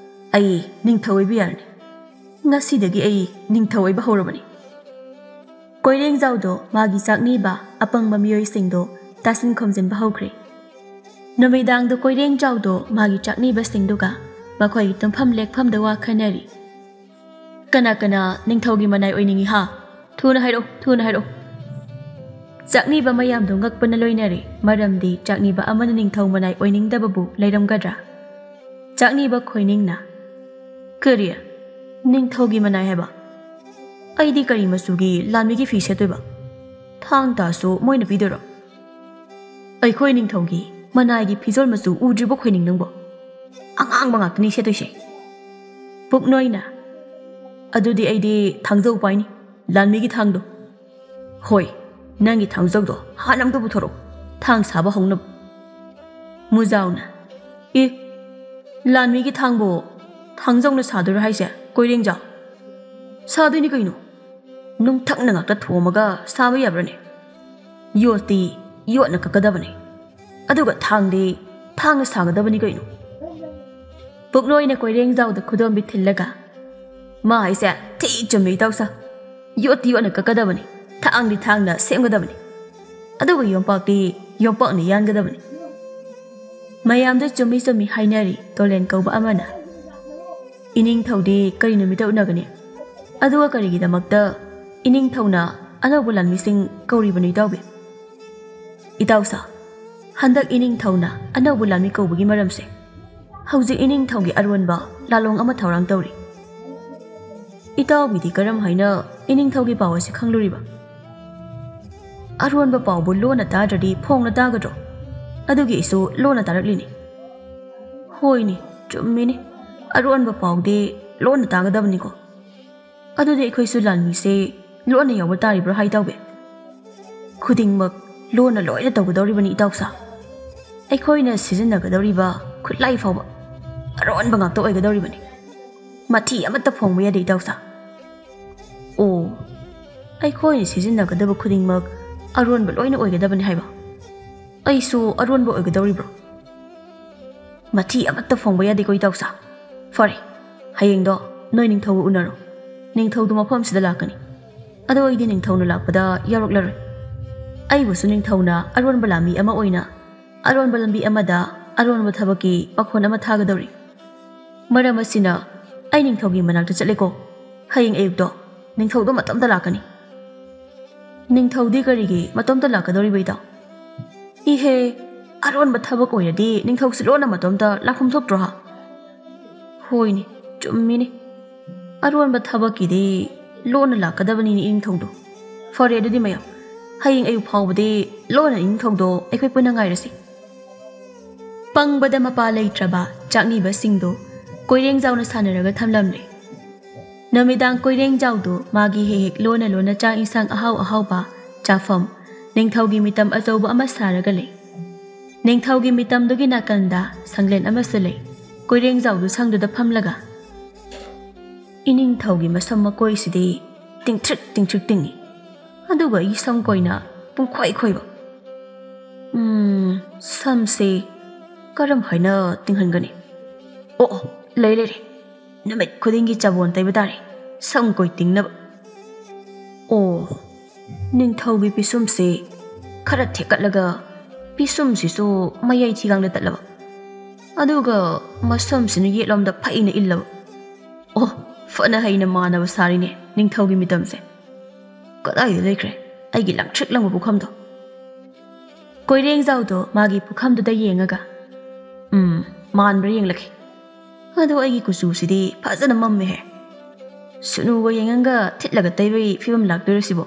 ꯑꯩ ꯅꯤꯡꯊꯧ ꯑꯣꯏꯕ ꯌꯥꯔꯅꯤ꯫ ꯉꯁꯤꯗꯒꯤ ꯑꯩ ꯅꯤꯡꯊꯧ ꯑꯣꯏꯕ ꯍꯧꯔꯕꯅꯤ꯫ ꯀꯣꯏꯔꯦꯡꯖꯥꯎꯗꯣ ꯃꯥꯒꯤ ꯆꯥꯛꯅꯤꯕ ꯑꯄꯪꯕ ꯃꯤꯑꯣꯏꯁꯤꯡꯗꯣ ꯇꯥꯁꯤꯟ ꯈꯣꯝꯖꯤꯟꯕ ꯍꯧꯈ꯭ꯔꯦ꯫ ꯅꯨꯃꯤꯗꯥꯡꯗꯣ ꯀꯣꯏꯔꯦꯡꯖꯥꯎꯗꯣ ꯃꯥꯒꯤ ꯆꯥꯛꯅꯤꯕꯁꯤꯡꯗꯨꯒ ꯃꯈꯣꯏꯒꯤ ꯇꯨꯝꯐꯝ ꯂꯦꯛꯐꯝꯗ ꯋꯥ ꯈꯟꯅꯔꯤ꯫ "ꯀꯅꯥ ꯀꯅꯥ ꯅꯤꯡꯊꯧꯒꯤ ꯃꯅꯥꯏ ꯑꯣꯏꯅꯤꯡꯏ ꯍꯥ? ꯊꯨꯅ ꯍꯥꯏꯔꯛꯎ, ꯊꯨꯅ ꯍꯥꯏꯔꯛꯎ꯫" ꯆꯥꯛꯅꯤꯕ ꯃꯌꯥꯝꯗꯣ ꯉꯛꯄꯅ ꯂꯣꯏꯅꯔꯦ, ꯃꯔꯝꯗꯤ ꯆꯥꯛꯅꯤꯕ ꯑꯃꯅ ꯅꯤꯡꯊꯧ ꯃꯅꯥꯏ ꯑꯣꯏꯅꯤꯡꯗꯕꯕꯨ ꯂꯩꯔꯝꯒꯗ꯭ꯔꯥ? ꯆꯥꯛꯅꯤꯕ ꯈꯣꯏꯅꯤꯡꯅ, "ꯀꯔꯤ? ꯅꯤꯡꯊꯧꯒꯤ ꯃꯅꯥꯏ ꯍꯥꯏꯕ? ꯑꯩꯗꯤ ꯀꯔꯤ ꯃꯆꯨꯒꯤ ꯂꯥꯟꯃꯤꯒꯤ ꯐꯤ ꯁꯦꯠꯇꯣꯏꯕ? ꯊꯥꯡ ꯇꯥꯁꯨ ꯃꯣꯏꯅ ꯄꯤꯗꯣꯏꯔꯣ?" ꯑꯩꯈꯣꯏ ꯅꯤꯡꯊꯧꯒꯤ ꯃꯅꯥꯏꯒꯤ ꯐꯤꯖꯣꯜ ꯃꯆꯨ ꯎꯗ꯭ꯔꯤꯕꯣ ꯈꯣꯏꯅꯤꯡ ꯅꯪꯕꯣ? ꯑꯉꯥꯡꯕ ꯉꯥꯛꯇꯅꯤ ꯁꯦꯠꯇꯣꯏꯁꯦ꯫ ꯄꯨꯛꯅꯣꯏꯅ, "ꯑꯗꯨꯗꯤ ꯑꯩꯗꯤ ꯊꯥꯡꯖꯧ ꯄꯥꯏꯅꯤ, ꯂꯥꯟꯃꯤꯒꯤ ꯊꯥꯡꯗꯣ꯫" "ꯍꯣꯏ, ꯅꯪꯒꯤ ꯊꯥꯡꯖꯧꯗꯣ ꯍꯥꯟꯅ ꯑꯝꯇ ꯄꯨꯊꯣꯔꯛꯑꯣ, ꯊꯥꯡ ꯁꯥꯕ ꯍꯧꯅꯕ꯫" ꯃꯨꯖꯥꯎꯅ, "ꯑꯦ, ꯂꯥꯟꯃꯤꯒꯤ ꯊꯥꯡꯕꯨ ꯊꯥꯡꯖꯧꯅ ꯁꯥꯗꯣꯏꯔꯣ ꯍꯥꯏꯁꯦ, ꯀꯣꯏꯔꯦꯡꯖꯥꯎ?" "ꯁꯥꯗꯣꯏꯅꯤ ꯀꯩꯅꯣ, ꯅꯨꯡꯊꯛꯅ ꯉꯥꯛꯇ ꯊꯣꯝꯃꯒ ꯁꯥꯕ ꯌꯥꯕ꯭ꯔꯅꯦ? ꯌꯣꯠꯇꯤ ꯌꯣꯠꯅ ꯀꯛꯀꯗꯕꯅꯤ, ꯑꯗꯨꯒ ꯊꯥꯡꯗꯤ ꯊꯥꯡꯅ ꯁꯥꯒꯗꯕꯅꯤ ꯀꯩꯅꯣ꯫" ꯄꯨꯛꯂꯣꯏꯅ ꯀꯣꯏꯔꯦꯡꯖꯥꯎꯗ ꯈꯨꯗꯣꯝꯕꯤ ꯊꯤꯜꯂꯒ, "ꯃꯥ ꯍꯥꯏꯁꯦ ꯊꯤ ꯆꯨꯝꯃꯤ ꯏꯇꯥꯎꯁꯥ, ꯌꯣꯠꯇꯤ ꯌꯣꯠꯅ ꯀꯛꯀꯗꯕꯅꯤ, ꯊꯥꯡꯗꯤ ꯊꯥꯡꯅ ꯁꯦꯝꯒꯗꯕꯅꯤ, ꯑꯗꯨꯒ ꯌꯣꯝꯄꯥꯛꯇꯤ ꯌꯣꯝꯄꯥꯛꯅ ꯌꯥꯟꯒꯗꯕꯅꯤ꯫" ꯃꯌꯥꯝꯗ ꯆꯨꯝꯃꯤ ꯆꯨꯝꯃꯤ ꯍꯥꯏꯅꯔꯤ ꯇꯣꯂꯦꯟ ꯀꯧꯕ ꯑꯃꯅ꯫ "ꯏꯅꯤꯡꯊꯧꯗꯤ ꯀꯔꯤ ꯅꯨꯃꯤꯠꯇ ꯎꯅꯒꯅꯤ? ꯑꯗꯨꯒ ꯀꯔꯤꯒꯤꯗꯃꯛꯇ ꯏꯅꯤꯡꯊꯧꯅ ꯑꯅꯧꯕ ꯂꯥꯟꯃꯤꯁꯤꯡ ꯀꯧꯔꯤꯕꯅꯣ ꯏꯇꯥꯎꯕꯤ?" "ꯏꯇꯥꯎꯁꯥ, ꯍꯟꯗꯛ ꯏꯅꯤꯡꯊꯧꯅ ꯑꯅꯧꯕ ꯂꯥꯟꯃꯤ ꯀꯧꯕꯒꯤ ꯃꯔꯝꯁꯦ, ꯍꯧꯖꯤꯛ ꯏꯅꯤꯡꯊꯧꯒꯤ ꯑꯔꯣꯟꯕ ꯂꯥꯂꯣꯡ ꯑꯃ ꯊꯧꯔꯥꯡ ꯇꯧꯔꯤ꯫" "ꯏꯇꯥꯎꯕꯤꯗꯤ ꯀꯔꯝ ꯍꯥꯏꯅ ꯏꯅꯤꯡꯊꯧꯒꯤ ꯄꯥꯎ ꯑꯁꯤ ꯈꯪꯂꯨꯔꯤꯕ?" "ꯑꯔꯣꯟꯕ ꯄꯥꯎꯕꯨ ꯂꯣꯟꯅ ꯇꯥꯗ꯭ꯔꯗꯤ ꯐꯣꯡꯅ ꯇꯥꯒꯗ꯭ꯔꯣ? ꯑꯗꯨꯒꯤ ꯑꯩꯁꯨ ꯂꯣꯟꯅ ꯇꯥꯔꯛꯂꯤꯅꯤ꯫" "ꯍꯣꯏꯅꯦ, ꯆꯨꯝꯃꯤꯅꯦ, ꯑꯔꯣꯟꯕ ꯄꯥꯎꯗꯤ ꯂꯣꯟꯅ ꯇꯥꯒꯗꯕꯅꯤꯀꯣ꯫ ꯑꯗꯨꯗꯤ ꯑꯩꯈꯣꯏꯁꯨ ꯂꯥꯟꯃꯤꯁꯦ ꯂꯣꯟꯅ ꯌꯥꯎꯕ ꯇꯥꯔꯤꯕ꯭ꯔꯣ ꯍꯥꯏ ꯏꯇꯥꯎꯕꯤ?" "ꯈꯨꯗꯤꯡꯃꯛ ꯂꯣꯟꯅ ꯂꯣꯏꯅ ꯇꯧꯒꯗꯧꯔꯤꯕꯅꯤ ꯏꯇꯥꯎꯁꯥ꯫ ꯑꯩꯈꯣꯏꯅ ꯁꯤꯖꯤꯟꯅꯒꯗꯧꯔꯤꯕ ꯈꯨꯠꯂꯥꯏ ꯐꯥꯎꯕ ꯑꯔꯣꯟꯕ ꯉꯥꯛꯇ ꯑꯣꯏꯒꯗꯧꯔꯤꯕꯅꯤ꯫ ꯃꯊꯤ ꯑꯃꯠꯇ ꯐꯣꯡꯕ ꯌꯥꯗꯦ ꯏꯇꯥꯎꯁꯥ꯫" "ꯑꯣ, ꯑꯩꯈꯣꯏꯅ ꯁꯤꯖꯤꯟꯅꯒꯗꯕ ꯈꯨꯗꯤꯡꯃꯛ ꯑꯔꯣꯟꯕ ꯂꯣꯏꯅ ꯑꯣꯏꯒꯗꯕꯅꯤ ꯍꯥꯏꯕ? ꯑꯩꯁꯨ ꯑꯔꯣꯟꯕ ꯑꯣꯏꯒꯗꯧꯔꯤꯕ꯭ꯔꯣ?" "ꯃꯊꯤ ꯑꯃꯠꯇ ꯐꯣꯡꯕ ꯌꯥꯗꯦꯀꯣ ꯏꯇꯥꯎꯁꯥ꯫ ꯐꯔꯦ, ꯍꯌꯦꯡꯗꯣ ꯅꯣꯏ ꯅꯤꯡꯊꯧꯒ ꯎꯅꯔꯣ꯫ ꯅꯤꯡꯊꯧꯗꯨ ꯃꯐꯝꯁꯤꯗ ꯂꯥꯛꯀꯅꯤ꯫ ꯑꯗꯣ ꯑꯩꯗꯤ ꯅꯤꯡꯊꯧꯅ ꯂꯥꯛꯄꯗ ꯌꯥꯎꯔꯛꯂꯔꯣꯏ꯫ ꯑꯩꯕꯨꯁꯨ ꯅꯤꯡꯊꯧꯅ ꯑꯔꯣꯟꯕ ꯂꯥꯟꯃꯤ ꯑꯃ ꯑꯣꯏꯅ ꯑꯔꯣꯟꯕ ꯂꯝꯕꯤ ꯑꯃꯗ ꯑꯔꯣꯟꯕ ꯊꯕꯛꯀꯤ ꯄꯥꯈꯣꯟ ꯑꯃ ꯊꯥꯒꯗꯧꯔꯤ꯫ ꯃꯔꯝ ꯑꯁꯤꯅ ꯑꯩ ꯅꯤꯡꯊꯧꯒꯤ ꯃꯅꯥꯛꯇ ꯆꯠꯂꯦꯀꯣ꯫ ꯍꯌꯦꯡ ꯑꯌꯨꯛꯇꯣ ꯅꯤꯡꯊꯧꯗꯣ ꯃꯇꯣꯝꯇ ꯂꯥꯛꯀꯅꯤ꯫" "ꯅꯤꯡꯊꯧꯗꯤ ꯀꯔꯤꯒꯤ ꯃꯇꯣꯝꯇ ꯂꯥꯛꯀꯗꯧꯔꯤꯕ ꯏꯇꯥꯎ?" "ꯏꯍꯦ, ꯑꯔꯣꯟꯕ ꯊꯕꯛ ꯑꯣꯏꯔꯗꯤ ꯅꯤꯡꯊꯧꯁꯨ ꯂꯣꯟꯅ ꯃꯇꯣꯝꯇ ꯂꯥꯛꯐꯝ ꯊꯣꯛꯇ꯭ꯔꯣ ꯍꯥ?" "ꯍꯣꯏꯅꯦ, ꯆꯨꯝꯃꯤꯅꯦ꯫ ꯑꯔꯣꯟꯕ ꯊꯕꯛꯀꯤꯗꯤ ꯂꯣꯟꯅ ꯂꯥꯛꯀꯗꯕꯅꯤꯅꯦ ꯏꯅꯤꯡꯊꯧꯗꯣ꯫ ꯐꯔꯦ ꯑꯗꯨꯗꯤ ꯃꯌꯥꯝ, ꯍꯌꯦꯡ ꯑꯌꯨꯛ ꯐꯥꯎꯕꯗꯤ ꯂꯣꯟꯅ ꯏꯅꯤꯡꯊꯧꯗꯣ ꯑꯩꯈꯣꯏ ꯄꯨꯟꯅ ꯉꯥꯏꯔꯁꯤ꯫ ꯄꯪꯕꯗ ꯃꯄꯥ ꯂꯩꯇ꯭ꯔꯕ ꯆꯥꯛꯅꯤꯕꯁꯤꯡꯗꯣ ꯀꯣꯏꯔꯦꯡꯖꯥꯎꯅ ꯁꯥꯟꯅꯔꯒ ꯊꯝꯂꯝꯂꯦ꯫ ꯅꯨꯃꯤꯗꯥꯡ ꯀꯣꯏꯔꯦꯡꯖꯥꯎꯗꯣ ꯃꯥꯒꯤ ꯍꯦꯛ ꯍꯦꯛ ꯂꯣꯟꯅ ꯂꯣꯟꯅ ꯆꯥꯛ ꯏꯟꯁꯥꯡ ꯑꯍꯥꯎ ꯑꯍꯥꯎꯕ ꯆꯥꯐꯝ ꯅꯤꯡꯊꯧꯒꯤ ꯃꯤꯇꯝ ꯑꯆꯧꯕ ꯑꯃ ꯁꯥꯔꯒ ꯂꯩ꯫ ꯅꯤꯡꯊꯧꯒꯤ ꯃꯤꯇꯝꯗꯨꯒꯤ ꯅꯥꯀꯟꯗ ꯁꯪꯂꯦꯟ ꯑꯃꯁꯨ ꯂꯩ꯫ ꯀꯣꯏꯔꯦꯡꯖꯥꯎꯗꯨ ꯁꯪꯗꯨꯗ ꯐꯝꯂꯒ, "ꯏꯅꯤꯡꯊꯧꯒꯤ ꯃꯁꯝ ꯃꯀꯣꯏꯁꯤꯗꯤ ꯇꯤꯡꯊ꯭ꯔꯤꯛ ꯇꯤꯡꯊ꯭ꯔꯤꯛ ꯇꯤꯡꯉꯤ, ꯑꯗꯨꯒ ꯑꯩꯒꯤ ꯁꯝ ꯀꯣꯏꯅ ꯄꯨꯡꯈꯣꯏ ꯈꯣꯏꯕ꯫ ꯎꯝ, ꯁꯝꯁꯦ ꯀꯔꯝ ꯍꯥꯏꯅ ꯇꯤꯡꯍꯟꯒꯅꯤ? ꯑꯣ, ꯑꯣ, ꯂꯩ, ꯂꯩꯔꯦ꯫ ꯅꯨꯃꯤꯠ ꯈꯨꯗꯤꯡꯒꯤ ꯆꯕꯣꯟ ꯇꯩꯕ ꯇꯥꯔꯦ, ꯁꯝ ꯀꯣꯏ ꯇꯤꯡꯅꯕ꯫ ꯑꯣ, ꯅꯤꯡꯊꯧꯒꯤ ꯄꯤꯁꯨꯝꯁꯦ ꯈꯔ ꯊꯦꯛꯀꯠꯂꯒ ꯄꯤꯁꯨꯝꯁꯤꯁꯨ ꯃꯌꯥꯏ ꯊꯤꯒꯥꯡꯗ ꯇꯠꯂꯕ, ꯑꯗꯨꯒ ꯃꯁꯝꯁꯤꯅ ꯌꯦꯠꯂꯣꯝꯗ ꯐꯩꯅ ꯏꯜꯂꯕ꯫ ꯑꯣ, ꯐꯅ ꯍꯩꯅ ꯃꯥꯟꯅꯕ ꯁꯥꯔꯤꯅꯦ ꯅꯤꯡꯊꯧꯒꯤ ꯃꯤꯇꯝꯁꯦ꯫ ꯀꯗꯥꯏꯗ ꯂꯩꯈ꯭ꯔꯦ ꯑꯩꯒꯤ ꯂꯪꯇ꯭ꯔꯤꯛ ꯂꯪꯕ ꯄꯨꯈꯝꯗꯣ?" ꯀꯣꯏꯔꯦꯡꯖꯥꯎꯗꯣ ꯃꯥꯒꯤ ꯄꯨꯈꯝꯗꯨꯗ ꯌꯦꯡꯉꯒ, "ꯎꯝ, ꯃꯥꯟꯕ꯭ꯔꯥ ꯌꯦꯡꯂꯒꯦ꯫ ꯑꯗꯣ ꯑꯩꯒꯤ ꯀꯨꯆꯨꯁꯤꯗꯤ ꯐꯖꯅ ꯃꯝꯃꯦꯍꯦ꯫ ꯁꯨꯅꯨꯒ ꯌꯦꯡꯉꯒ ꯊꯤꯠꯂꯒ ꯇꯩꯕꯒꯤ ꯐꯤꯕꯝ ꯂꯥꯛꯇꯣꯏꯔꯣ ꯁꯤꯕꯣ?"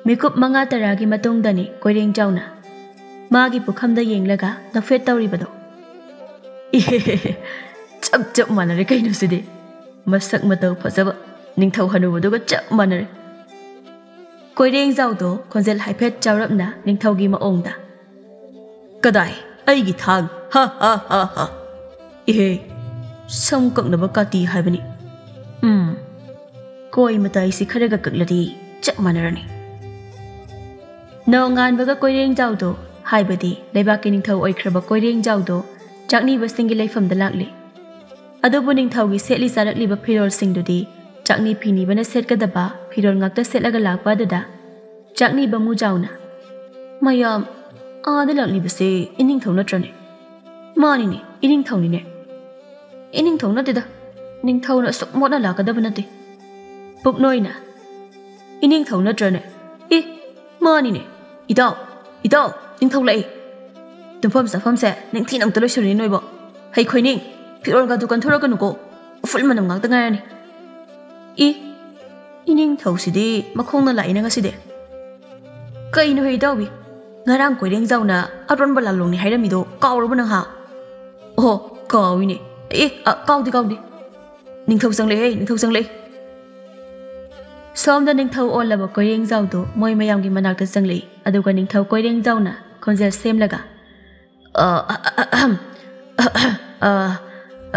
ꯃꯤꯀꯨꯞ ꯃꯉꯥ ꯇꯔꯥꯒꯤ ꯃꯇꯨꯡꯗꯅꯤ ꯀꯣꯏꯔꯦꯡꯖꯥꯎꯅ ꯃꯥꯒꯤ ꯄꯨꯈꯝꯗ ꯌꯦꯡꯂꯒ ꯅꯣꯛꯐꯦꯠ ꯇꯧꯔꯤꯕꯗꯣ꯫ "ꯏꯍꯦ, ꯆꯞ ꯆꯞ ꯃꯥꯟꯅꯔꯦ ꯀꯩꯅꯣ ꯁꯤꯗꯤ꯫ ꯃꯁꯛ ꯃꯇꯧ ꯐꯖꯕ ꯅꯤꯡꯊꯧ ꯍꯅꯨꯕꯗꯨꯒ ꯆꯞ ꯃꯥꯟꯅꯔꯦ꯫" ꯀꯣꯏꯔꯦꯡꯖꯥꯎꯗꯣ ꯈꯣꯟꯖꯦꯜ ꯍꯥꯏꯐꯦꯠ ꯆꯥꯎꯔꯞꯅ ꯅꯤꯡꯊꯧꯒꯤ ꯃꯑꯣꯡꯗ, "ꯀꯗꯥꯏ? ꯑꯩꯒꯤ ꯊꯥꯡ? ꯍꯥ, ꯍꯥ, ꯍꯥ, ꯍꯥ꯫ ꯏꯍꯦ, ꯁꯝ ꯀꯛꯅꯕ ꯀꯥꯇꯤ ꯍꯥꯏꯕꯅꯤ꯫ ꯎꯝ, ꯀꯣꯏ ꯃꯇꯥꯏꯁꯤ ꯈꯔꯒ ꯀꯛꯂꯗꯤ ꯆꯞ ꯃꯥꯟꯅꯔꯅꯤ꯫" ꯅꯣꯡꯉꯥꯟꯕꯒ ꯀꯣꯏꯔꯦꯡꯖꯥꯎꯗꯣ, ꯍꯥꯏꯕꯗꯤ ꯂꯩꯕꯥꯛꯀꯤ ꯅꯤꯡꯊꯧ ꯑꯣꯏꯈ꯭ꯔꯕ ꯀꯣꯏꯔꯦꯡꯖꯥꯎꯗꯣ ꯆꯥꯛꯅꯤꯕꯁꯤꯡꯒꯤ ꯂꯩꯐꯝꯗ ꯂꯥꯛꯂꯦ꯫ ꯑꯗꯨꯕꯨ ꯅꯤꯡꯊꯧꯒꯤ ꯁꯦꯠꯂꯤ ꯆꯥꯔꯛꯂꯤꯕ ꯐꯤꯔꯣꯜꯁꯤꯡꯗꯨꯗꯤ ꯆꯥꯛꯅꯤ ꯐꯤꯅꯤꯕꯅ ꯁꯦꯠꯀꯗꯕ ꯐꯤꯔꯣꯜ ꯉꯥꯛꯇ ꯁꯦꯠꯂꯒ ꯂꯥꯛꯄ ꯑꯗꯨꯗ ꯆꯥꯛꯅꯤꯕ ꯃꯨꯖꯥꯎꯅ, "ꯃꯌꯥꯝ, ꯑꯥꯗ ꯂꯥꯛꯂꯤꯕꯁꯦ ꯏꯅꯤꯡꯊꯧ ꯅꯠꯇ꯭ꯔꯅꯦ?" "ꯃꯥꯅꯤꯅꯦ, ꯏꯅꯤꯡꯊꯧꯅꯤꯅꯦ꯫" "ꯏꯅꯤꯡꯊꯧ ꯅꯠꯇꯦꯗ, ꯅꯤꯡꯊꯧꯅ ꯑꯁꯨꯛ ꯃꯣꯠꯅ ꯂꯥꯛꯀꯗꯕ ꯅꯠꯇꯦ꯫" ꯄꯨꯛꯅꯣꯏꯅ, "ꯏꯅꯤꯡꯊꯧ ꯅꯠꯇ꯭ꯔꯅꯦ? ꯑꯦ, ꯃꯥꯅꯤꯅꯦ꯫ ꯏꯇꯥꯎ, ꯏꯇꯥꯎ, ꯅꯤꯡꯊꯧ ꯂꯥꯛꯑꯦ꯫ ꯇꯨꯝꯐꯝ ꯆꯥꯐꯝꯁꯦ ꯅꯤꯡꯊꯤꯅ ꯑꯝꯇ ꯂꯣꯏꯁꯤꯜꯂꯨꯅꯦ ꯅꯣꯏꯕꯣ꯫ ꯍꯩ ꯈꯣꯏꯅꯤꯡ, ꯐꯤꯔꯣꯜꯒꯗꯨ ꯀꯟꯊꯣꯔꯛꯀꯅꯨꯀꯣ꯫ ꯎꯐꯨꯜ ꯃꯅꯝ ꯉꯥꯛꯇ ꯉꯥꯏꯔꯅꯤ꯫" "ꯏ, "ꯏꯅꯤꯡꯊꯧꯁꯤꯗꯤ ꯃꯈꯣꯡꯅ ꯂꯥꯛꯏꯅ ꯉꯁꯤꯗꯤ꯫ ꯀꯩꯅꯣ ꯍꯦ ꯏꯇꯥꯎꯕꯤ? ꯉꯔꯥꯡ ꯀꯣꯏꯔꯦꯡꯖꯥꯎꯅ ꯑꯔꯣꯟꯕ ꯂꯥꯂꯣꯡꯅꯤ ꯍꯥꯏꯔꯝꯃꯤꯗꯣ ꯀꯥꯎꯔꯕ ꯅꯪ ꯍꯥ?" "ꯑꯣꯍꯣ, ꯀꯥꯎꯏꯅꯦ꯫ ꯑꯦ, ꯑ, ꯀꯥꯎꯗꯦ, ꯀꯥꯎꯗꯦ꯫ ꯅꯤꯡꯊꯧ ꯆꯪꯂꯛꯑꯦ, ꯅꯤꯡꯊꯧ ꯆꯪꯂꯛꯑꯦ꯫" ꯁꯣꯝꯗ ꯅꯤꯡꯊꯧ ꯑꯣꯜꯂꯕ ꯀꯣꯏꯔꯦꯡꯖꯥꯎꯗꯣ ꯃꯣꯏ ꯃꯌꯥꯝꯒꯤ ꯃꯅꯥꯛꯇ ꯆꯪꯂꯛꯏ꯫ ꯑꯗꯨꯒ ꯅꯤꯡꯊꯧ ꯀꯣꯏꯔꯦꯡꯖꯥꯎꯅ ꯈꯣꯟꯖꯦꯜ ꯁꯦꯝꯂꯒ, "ꯑ, ꯑ, ꯑ, ꯑ, ꯑ, ꯑ,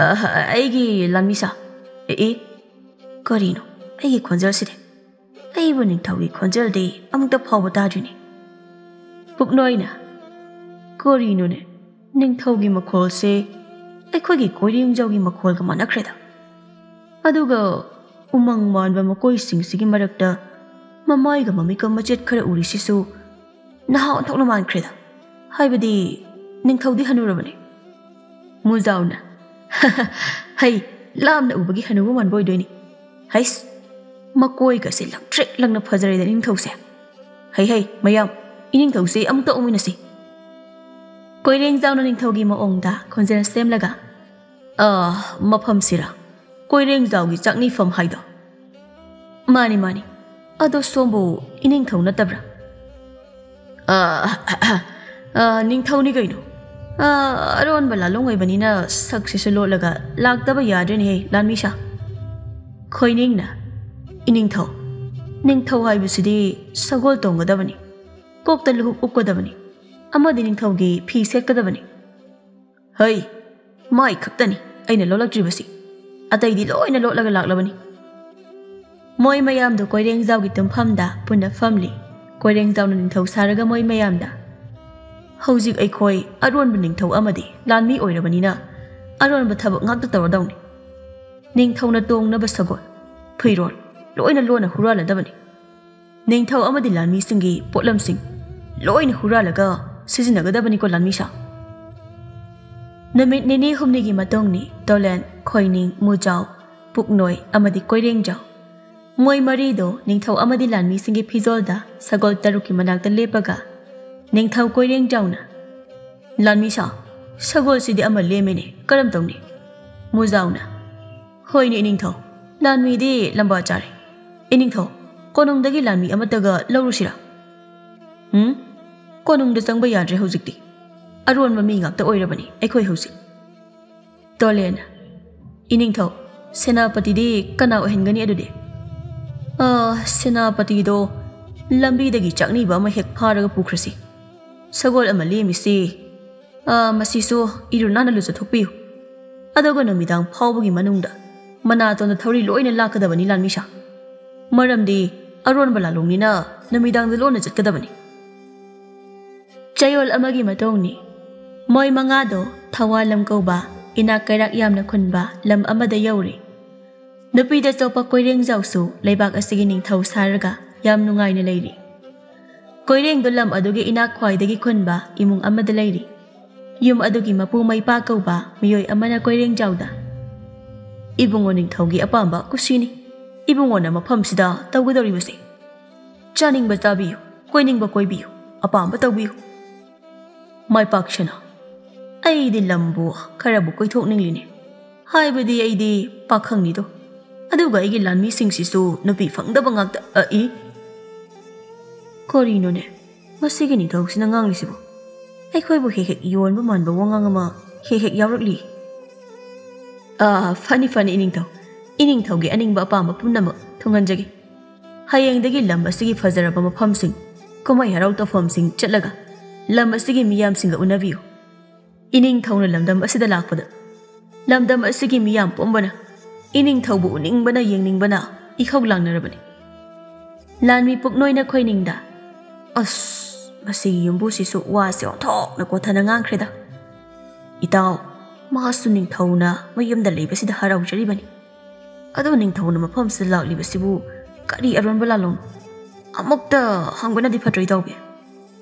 ꯑ, ꯑꯩꯒꯤ ꯂꯥꯟꯃꯤꯁꯥ꯫ ꯑꯦ, ꯑꯦ, ꯀꯔꯤꯅꯣ ꯑꯩꯒꯤ ꯈꯣꯟꯖꯦꯜꯁꯤꯗꯤ? ꯑꯩꯕꯨ ꯅꯤꯡꯊꯧꯒꯤ ꯈꯣꯟꯖꯦꯜꯗꯤ ꯑꯃꯨꯛꯇ ꯐꯥꯎꯕ ꯇꯥꯗ꯭ꯔꯤꯅꯦ꯫" ꯄꯨꯛꯅꯣꯏꯅ, "ꯀꯔꯤꯅꯣꯅꯦ, ꯅꯤꯡꯊꯧꯒꯤ ꯃꯈꯣꯜꯁꯦ ꯑꯩꯈꯣꯏꯒꯤ ꯀꯣꯏꯔꯦꯡꯖꯥꯎꯒꯤ ꯃꯈꯣꯜꯒ ꯃꯥꯟꯅꯈ꯭ꯔꯦꯗ꯫ ꯑꯗꯨꯒ ꯎꯃꯪ ꯃꯥꯟꯕ ꯃꯀꯣꯏꯁꯤꯡꯁꯤꯒꯤ ꯃꯔꯛꯇ ꯃꯃꯥꯏꯒ ꯃꯃꯤꯠꯀ ꯃꯆꯦꯠ ꯈꯔ ꯎꯔꯤꯁꯤꯁꯨ ꯅꯍꯥ ꯑꯣꯟꯊꯣꯛꯅ ꯃꯥꯟꯈ꯭ꯔꯦꯗ꯫ ꯍꯥꯏꯕꯗꯤ ꯅꯤꯡꯊꯧꯗꯤ ꯍꯅꯨꯔꯕꯅꯤ꯫" ꯃꯨꯖꯥꯎꯅ, "ꯍꯩ, ꯂꯥꯞꯅ ꯎꯕꯒꯤ ꯍꯅꯨꯕ ꯃꯥꯟꯕ ꯑꯣꯏꯗꯣꯏꯅꯤ꯫ ꯍꯩꯁ, ꯃꯀꯣꯏꯒꯁꯦ ꯂꯪꯇ꯭ꯔꯤꯛ ꯂꯪꯅ ꯐꯖꯔꯦꯗ ꯅꯤꯡꯊꯧꯁꯦ꯫ ꯍꯩ ꯍꯩ, ꯃꯌꯥꯝ, ꯏꯅꯤꯡꯊꯧꯁꯦ ꯑꯃꯨꯛꯇ ꯑꯣꯛꯃꯤꯟꯅꯁꯤ꯫" ꯀꯣꯏꯔꯦꯡꯖꯥꯎꯅ ꯅꯤꯡꯊꯧꯒꯤ ꯃꯑꯣꯡꯗ ꯈꯣꯟꯖꯦꯜ ꯁꯦꯝꯂꯒ, "ꯑ, ꯃꯐꯝꯁꯤꯔ ꯀꯣꯏꯔꯦꯡꯖꯥꯎꯒꯤ ꯆꯥꯛꯅꯤꯐꯝ ꯍꯥꯏꯗꯣ?" "ꯃꯥꯅꯤ, ꯃꯥꯅꯤ꯫ ꯑꯗꯣ ꯁꯣꯝꯕꯨ ꯏꯅꯤꯡꯊꯧ ꯅꯠꯇꯕ꯭ꯔꯥ?" "ꯑ, ꯑ, ꯅꯤꯡꯊꯧꯅꯤ ꯀꯩꯅꯣ꯫ ꯑ, ꯑꯔꯣꯟꯕ ꯂꯥꯂꯣꯡ ꯑꯣꯏꯕꯅꯤꯅ ꯁꯛꯁꯤꯁꯨ ꯂꯣꯠꯂꯒ ꯂꯥꯛꯇꯕ ꯌꯥꯗ꯭ꯔꯦꯅꯦꯍꯦ, ꯂꯥꯟꯃꯤꯁꯥ꯫" ꯈꯣꯏꯅꯤꯡꯅ, "ꯏꯅꯤꯡꯊꯧ, ꯅꯤꯡꯊꯧ ꯍꯥꯏꯕꯁꯤꯗꯤ ꯁꯒꯣꯜ ꯇꯣꯡꯒꯗꯕꯅꯤ, ꯀꯣꯛꯇ ꯂꯨꯍꯨꯞ ꯎꯞꯀꯗꯕꯅꯤ, ꯑꯃꯗꯤ ꯅꯤꯡꯊꯧꯒꯤ ꯐꯤ ꯁꯦꯠꯀꯗꯕꯅꯤ꯫" "ꯍꯩ, ꯃꯥꯏ ꯈꯛꯇꯅꯤ ꯑꯩꯅ ꯂꯣꯜꯂꯛꯇ꯭ꯔꯤꯕꯁꯤ, ꯑꯇꯩꯗꯤ ꯂꯣꯏꯅ ꯂꯣꯠꯂꯒ ꯂꯥꯛꯂꯕꯅꯤ꯫" ꯃꯣꯏ ꯃꯌꯥꯝꯗꯣ ꯀꯣꯏꯔꯦꯡꯖꯥꯎꯒꯤ ꯇꯨꯝꯐꯝꯗ ꯄꯨꯟꯅ ꯐꯝꯂꯤ꯫ ꯀꯣꯏꯔꯦꯡꯖꯥꯎꯅ ꯅꯤꯡꯊꯧ ꯁꯥꯔꯒ ꯃꯣꯏ ꯃꯌꯥꯝꯗ, "ꯍꯧꯖꯤꯛ ꯑꯩꯈꯣꯏ ꯑꯔꯣꯟꯕ ꯅꯤꯡꯊꯧ ꯑꯃꯗꯤ ꯂꯥꯟꯃꯤ ꯑꯣꯏꯔꯕꯅꯤꯅ ꯑꯔꯣꯟꯕ ꯊꯕꯛ ꯉꯥꯛꯇ ꯇꯧꯔꯗꯧꯅꯤ꯫ ꯅꯤꯡꯊꯧꯅ ꯇꯣꯡꯅꯕ ꯁꯒꯣꯜ, ꯐꯤꯔꯣꯜ ꯂꯣꯏꯅ ꯂꯣꯟꯅ ꯍꯨꯔꯥꯜꯂꯗꯕꯅꯤ꯫ ꯅꯤꯡꯊꯧ ꯑꯃꯗꯤ ꯂꯥꯟꯃꯤꯁꯤꯡꯒꯤ ꯄꯣꯠꯂꯝꯁꯤꯡ ꯂꯣꯏꯅ ꯍꯨꯔꯥꯜꯂꯒ ꯁꯤꯖꯤꯟꯅꯒꯗꯕꯅꯤꯀꯣ, ꯂꯥꯟꯃꯤꯁꯥ꯫" ꯅꯨꯃꯤꯠ ꯅꯤꯅꯤ ꯍꯨꯝꯅꯤꯒꯤ ꯃꯇꯨꯡꯅꯤ ꯇꯣꯂꯦꯟ, ꯈꯣꯏꯅꯤꯡ, ꯃꯨꯖꯥꯎ, ꯄꯨꯛꯅꯣꯏ ꯑꯃꯗꯤ ꯀꯣꯏꯔꯦꯡꯖꯥꯎ, ꯃꯣꯏ ꯃꯔꯤꯗꯣ ꯅꯤꯡꯊꯧ ꯑꯃꯗꯤ ꯂꯥꯟꯃꯤꯁꯤꯡꯒꯤ ꯐꯤꯖꯣꯜꯗ ꯁꯒꯣꯜ ꯇꯔꯨꯛꯀꯤ ꯃꯅꯥꯛꯇ ꯂꯦꯞꯄꯒ ꯅꯤꯡꯊꯧ ꯀꯣꯏꯔꯦꯡꯖꯥꯎꯅ, "ꯂꯥꯟꯃꯤꯁꯥ, ꯁꯒꯣꯜꯁꯤꯗꯤ ꯑꯃ ꯂꯦꯝꯃꯦꯅꯦ, ꯀꯔꯝ ꯇꯧꯅꯤ?" ꯃꯨꯖꯥꯎꯅ, "ꯍꯣꯏꯅꯦ ꯏꯅꯤꯡꯊꯧ, ꯂꯥꯟꯃꯤꯗꯤ ꯂꯝꯕꯥ ꯆꯥꯔꯦ꯫ ꯏꯅꯤꯡꯊꯧ, ꯀꯣꯅꯨꯡꯗꯒꯤ ꯂꯥꯟꯃꯤ ꯑꯃꯠꯇꯒ ꯂꯧꯔꯨꯁꯤꯔꯥ? ꯎꯝ? ꯀꯣꯅꯨꯡꯗ ꯆꯪꯕ ꯌꯥꯗ꯭ꯔꯦ ꯍꯧꯖꯤꯛꯇꯤ꯫ ꯑꯔꯣꯟꯕ ꯃꯤ ꯉꯥꯛꯇ ꯑꯣꯏꯔꯕꯅꯤ ꯑꯩꯈꯣꯏ ꯍꯧꯖꯤꯛ꯫ ꯇꯣꯂꯦꯟ, ꯏꯅꯤꯡꯊꯧ, ꯁꯦꯅꯥꯄꯇꯤꯗꯤ ꯀꯅꯥ ꯑꯣꯏꯍꯟꯒꯅꯤ ꯑꯗꯨꯗꯤ? ꯑꯥ, ꯁꯦꯅꯥꯄꯇꯤꯗꯣ ꯂꯝꯕꯤꯗꯒꯤ ꯆꯥꯛꯅꯤꯕ ꯑꯃ ꯍꯦꯛ ꯐꯥꯔꯒ ꯄꯨꯈ꯭ꯔꯁꯤ꯫ ꯁꯒꯣꯜ ꯑꯃ ꯂꯦꯝꯃꯤꯁꯤ, ꯑꯥ, ꯃꯁꯤꯁꯨ ꯏꯔꯨ ꯅꯥꯟꯅ ꯂꯨꯖꯊꯣꯛꯄꯤꯌꯨ꯫ ꯑꯗꯨꯒ ꯅꯨꯃꯤꯗꯥꯡ ꯐꯥꯎꯕꯒꯤ ꯃꯅꯨꯡꯗ ꯃꯅꯥꯇꯣꯟꯗ ꯊꯧꯔꯤ ꯂꯣꯏꯅ ꯂꯥꯛꯀꯗꯕꯅꯤ, ꯂꯥꯟꯃꯤꯁꯥ꯫ ꯃꯔꯝꯗꯤ ꯑꯔꯣꯟꯕ ꯂꯥꯂꯣꯡꯅꯤꯅ ꯅꯨꯃꯤꯗꯥꯡꯗ ꯂꯣꯟꯅ ꯆꯠꯀꯗꯕꯅꯤ꯫ ꯆꯌꯣꯜ ꯑꯃꯒꯤ ꯃꯇꯨꯡꯅꯤ꯫ ꯃꯣꯏ ꯃꯉꯥꯗꯣ ꯊꯋꯥꯂꯝ ꯀꯧꯕ ꯏꯅꯥꯛ ꯀꯩꯔꯥꯛ ꯌꯥꯝꯅ ꯈꯨꯟꯕ ꯂꯝ ꯑꯃꯗ ꯌꯧꯔꯦ꯫ ꯅꯨꯄꯤꯗ ꯆꯣꯞꯄ ꯀꯣꯏꯔꯦꯡꯖꯥꯎꯁꯨ ꯂꯩꯕꯥꯛ ꯑꯁꯤꯒꯤ ꯅꯤꯡꯊꯧ ꯁꯥꯔꯒ ꯌꯥꯝ ꯅꯨꯡꯉꯥꯏꯅ ꯂꯩꯔꯤ꯫ ꯀꯣꯏꯔꯦꯡꯗꯣ ꯂꯝ ꯑꯗꯨꯒꯤ ꯏꯅꯥꯛ ꯈ꯭ꯋꯥꯏꯗꯒꯤ ꯈꯨꯟꯕ ꯏꯃꯨꯡ ꯑꯃꯗ ꯂꯩꯔꯤ꯫ ꯌꯨꯝ ꯑꯗꯨꯒꯤ ꯃꯄꯨ ꯃꯩꯄꯥ ꯀꯧꯕ ꯃꯤꯑꯣꯏ ꯑꯃꯅ ꯀꯣꯏꯔꯦꯡꯖꯥꯎꯗ, "ꯏꯕꯨꯡꯉꯣ ꯅꯤꯡꯊꯧꯒꯤ ꯑꯄꯥꯝꯕ ꯀꯨꯁꯤꯅꯤ꯫ ꯏꯕꯨꯡꯉꯣꯅ ꯃꯐꯝꯁꯤꯗ ꯇꯧꯒꯗꯧꯔꯤꯕꯁꯦ꯫ ꯆꯥꯅꯤꯡꯕ ꯆꯥꯕꯤꯌꯨ, ꯀꯣꯏꯅꯤꯡꯕ ꯀꯣꯏꯕꯤꯌꯨ, ꯑꯄꯥꯝꯕ ꯇꯧꯕꯤꯌꯨ꯫" ꯃꯥꯏꯄꯥꯛꯁꯅ, "ꯑꯩꯗꯤ ꯂꯝꯕꯨ ꯈꯔꯕꯨ ꯀꯣꯏꯊꯣꯛꯅꯤꯡꯂꯤꯅꯦ꯫ ꯍꯥꯏꯕꯗꯤ ꯑꯩꯗꯤ ꯄꯥꯈꯪꯅꯤꯗꯣ꯫ ꯑꯗꯨꯒ ꯑꯩꯒꯤ ꯂꯥꯟꯃꯤꯁꯤꯡꯁꯤꯁꯨ ꯅꯨꯄꯤ ꯐꯪꯗꯕ ꯉꯥꯛꯇ ꯑꯛꯏ꯫" ꯀꯔꯤꯅꯣꯅꯦ ꯃꯁꯤꯒꯤ ꯅꯤꯡꯊꯧꯁꯤꯅ ꯉꯥꯡꯂꯤꯁꯤꯕꯨ? ꯑꯩꯈꯣꯏꯕꯨ ꯍꯦꯛ ꯍꯦꯛ ꯌꯣꯟꯕ ꯃꯥꯟꯕ ꯋꯥꯉꯥꯡ ꯑꯃ ꯍꯦꯛ ꯍꯦꯛ ꯌꯥꯎꯔꯛꯂꯤ꯫ "ꯑꯥ, ꯐꯅꯤ, ꯐꯅꯤ, ꯏꯅꯤꯡꯊꯧ꯫ ꯏꯅꯤꯡꯊꯧꯒꯤ ꯑꯅꯤꯡꯕ ꯑꯄꯥꯝꯕ ꯄꯨꯝꯅꯃꯛ ꯊꯨꯡꯍꯟꯖꯒꯦ꯫ ꯍꯌꯦꯡꯗꯒꯤ ꯂꯝ ꯑꯁꯤꯒꯤ ꯐꯖꯔꯕ ꯃꯐꯝꯁꯤꯡ, ꯀꯨꯝꯍꯩ ꯍꯔꯥꯎ ꯇꯧꯐꯝꯁꯤꯡ ꯆꯠꯂꯒ ꯂꯝ ꯑꯁꯤꯒꯤ ꯃꯤꯌꯥꯝꯁꯤꯡꯒ ꯎꯅꯕꯤꯌꯨ꯫ ꯏꯅꯤꯡꯊꯧꯅ ꯂꯝꯗꯝ ꯑꯁꯤꯗ ꯂꯥꯛꯄꯗ, ꯂꯝꯗꯝ ꯑꯁꯤꯒꯤ ꯃꯤꯌꯥꯝ ꯄꯨꯝꯕꯅ ꯏꯅꯤꯡꯊꯧꯕꯨ ꯎꯅꯤꯡꯕꯅ ꯌꯦꯡꯅꯤꯡꯕꯅ ꯏꯈꯧ ꯂꯥꯡꯅꯔꯕꯅꯤ꯫" ꯂꯥꯟꯃꯤ ꯄꯨꯛꯅꯣꯏꯅ ꯈꯣꯏꯅꯤꯡꯗ, "ꯑꯁ, ꯃꯁꯤꯒꯤ ꯌꯨꯝꯕꯨꯁꯤꯁꯨ ꯋꯥꯁꯦ ꯑꯣꯟꯊꯣꯛꯅ ꯀꯣꯊꯅ ꯉꯥꯡꯈ꯭ꯔꯦꯗ꯫ ꯏꯇꯥꯎ, ꯃꯥꯁꯨ ꯅꯤꯡꯊꯧꯅ ꯃꯌꯨꯝꯗ ꯂꯩꯕꯁꯤꯗ ꯍꯔꯥꯎꯖꯔꯤꯕꯅꯤ꯫ ꯑꯗꯣ ꯅꯤꯡꯊꯧꯅ ꯃꯐꯝꯁꯤꯗ ꯂꯥꯛꯂꯤꯕꯁꯤꯕꯨ ꯀꯔꯤ ꯑꯔꯣꯟꯕ ꯂꯥꯂꯣꯡ? ꯑꯃꯨꯛꯇ ꯍꯪꯕꯅꯗꯤ ꯐꯠꯇ꯭ꯔꯣ, ꯏꯇꯥꯎꯕꯤ?"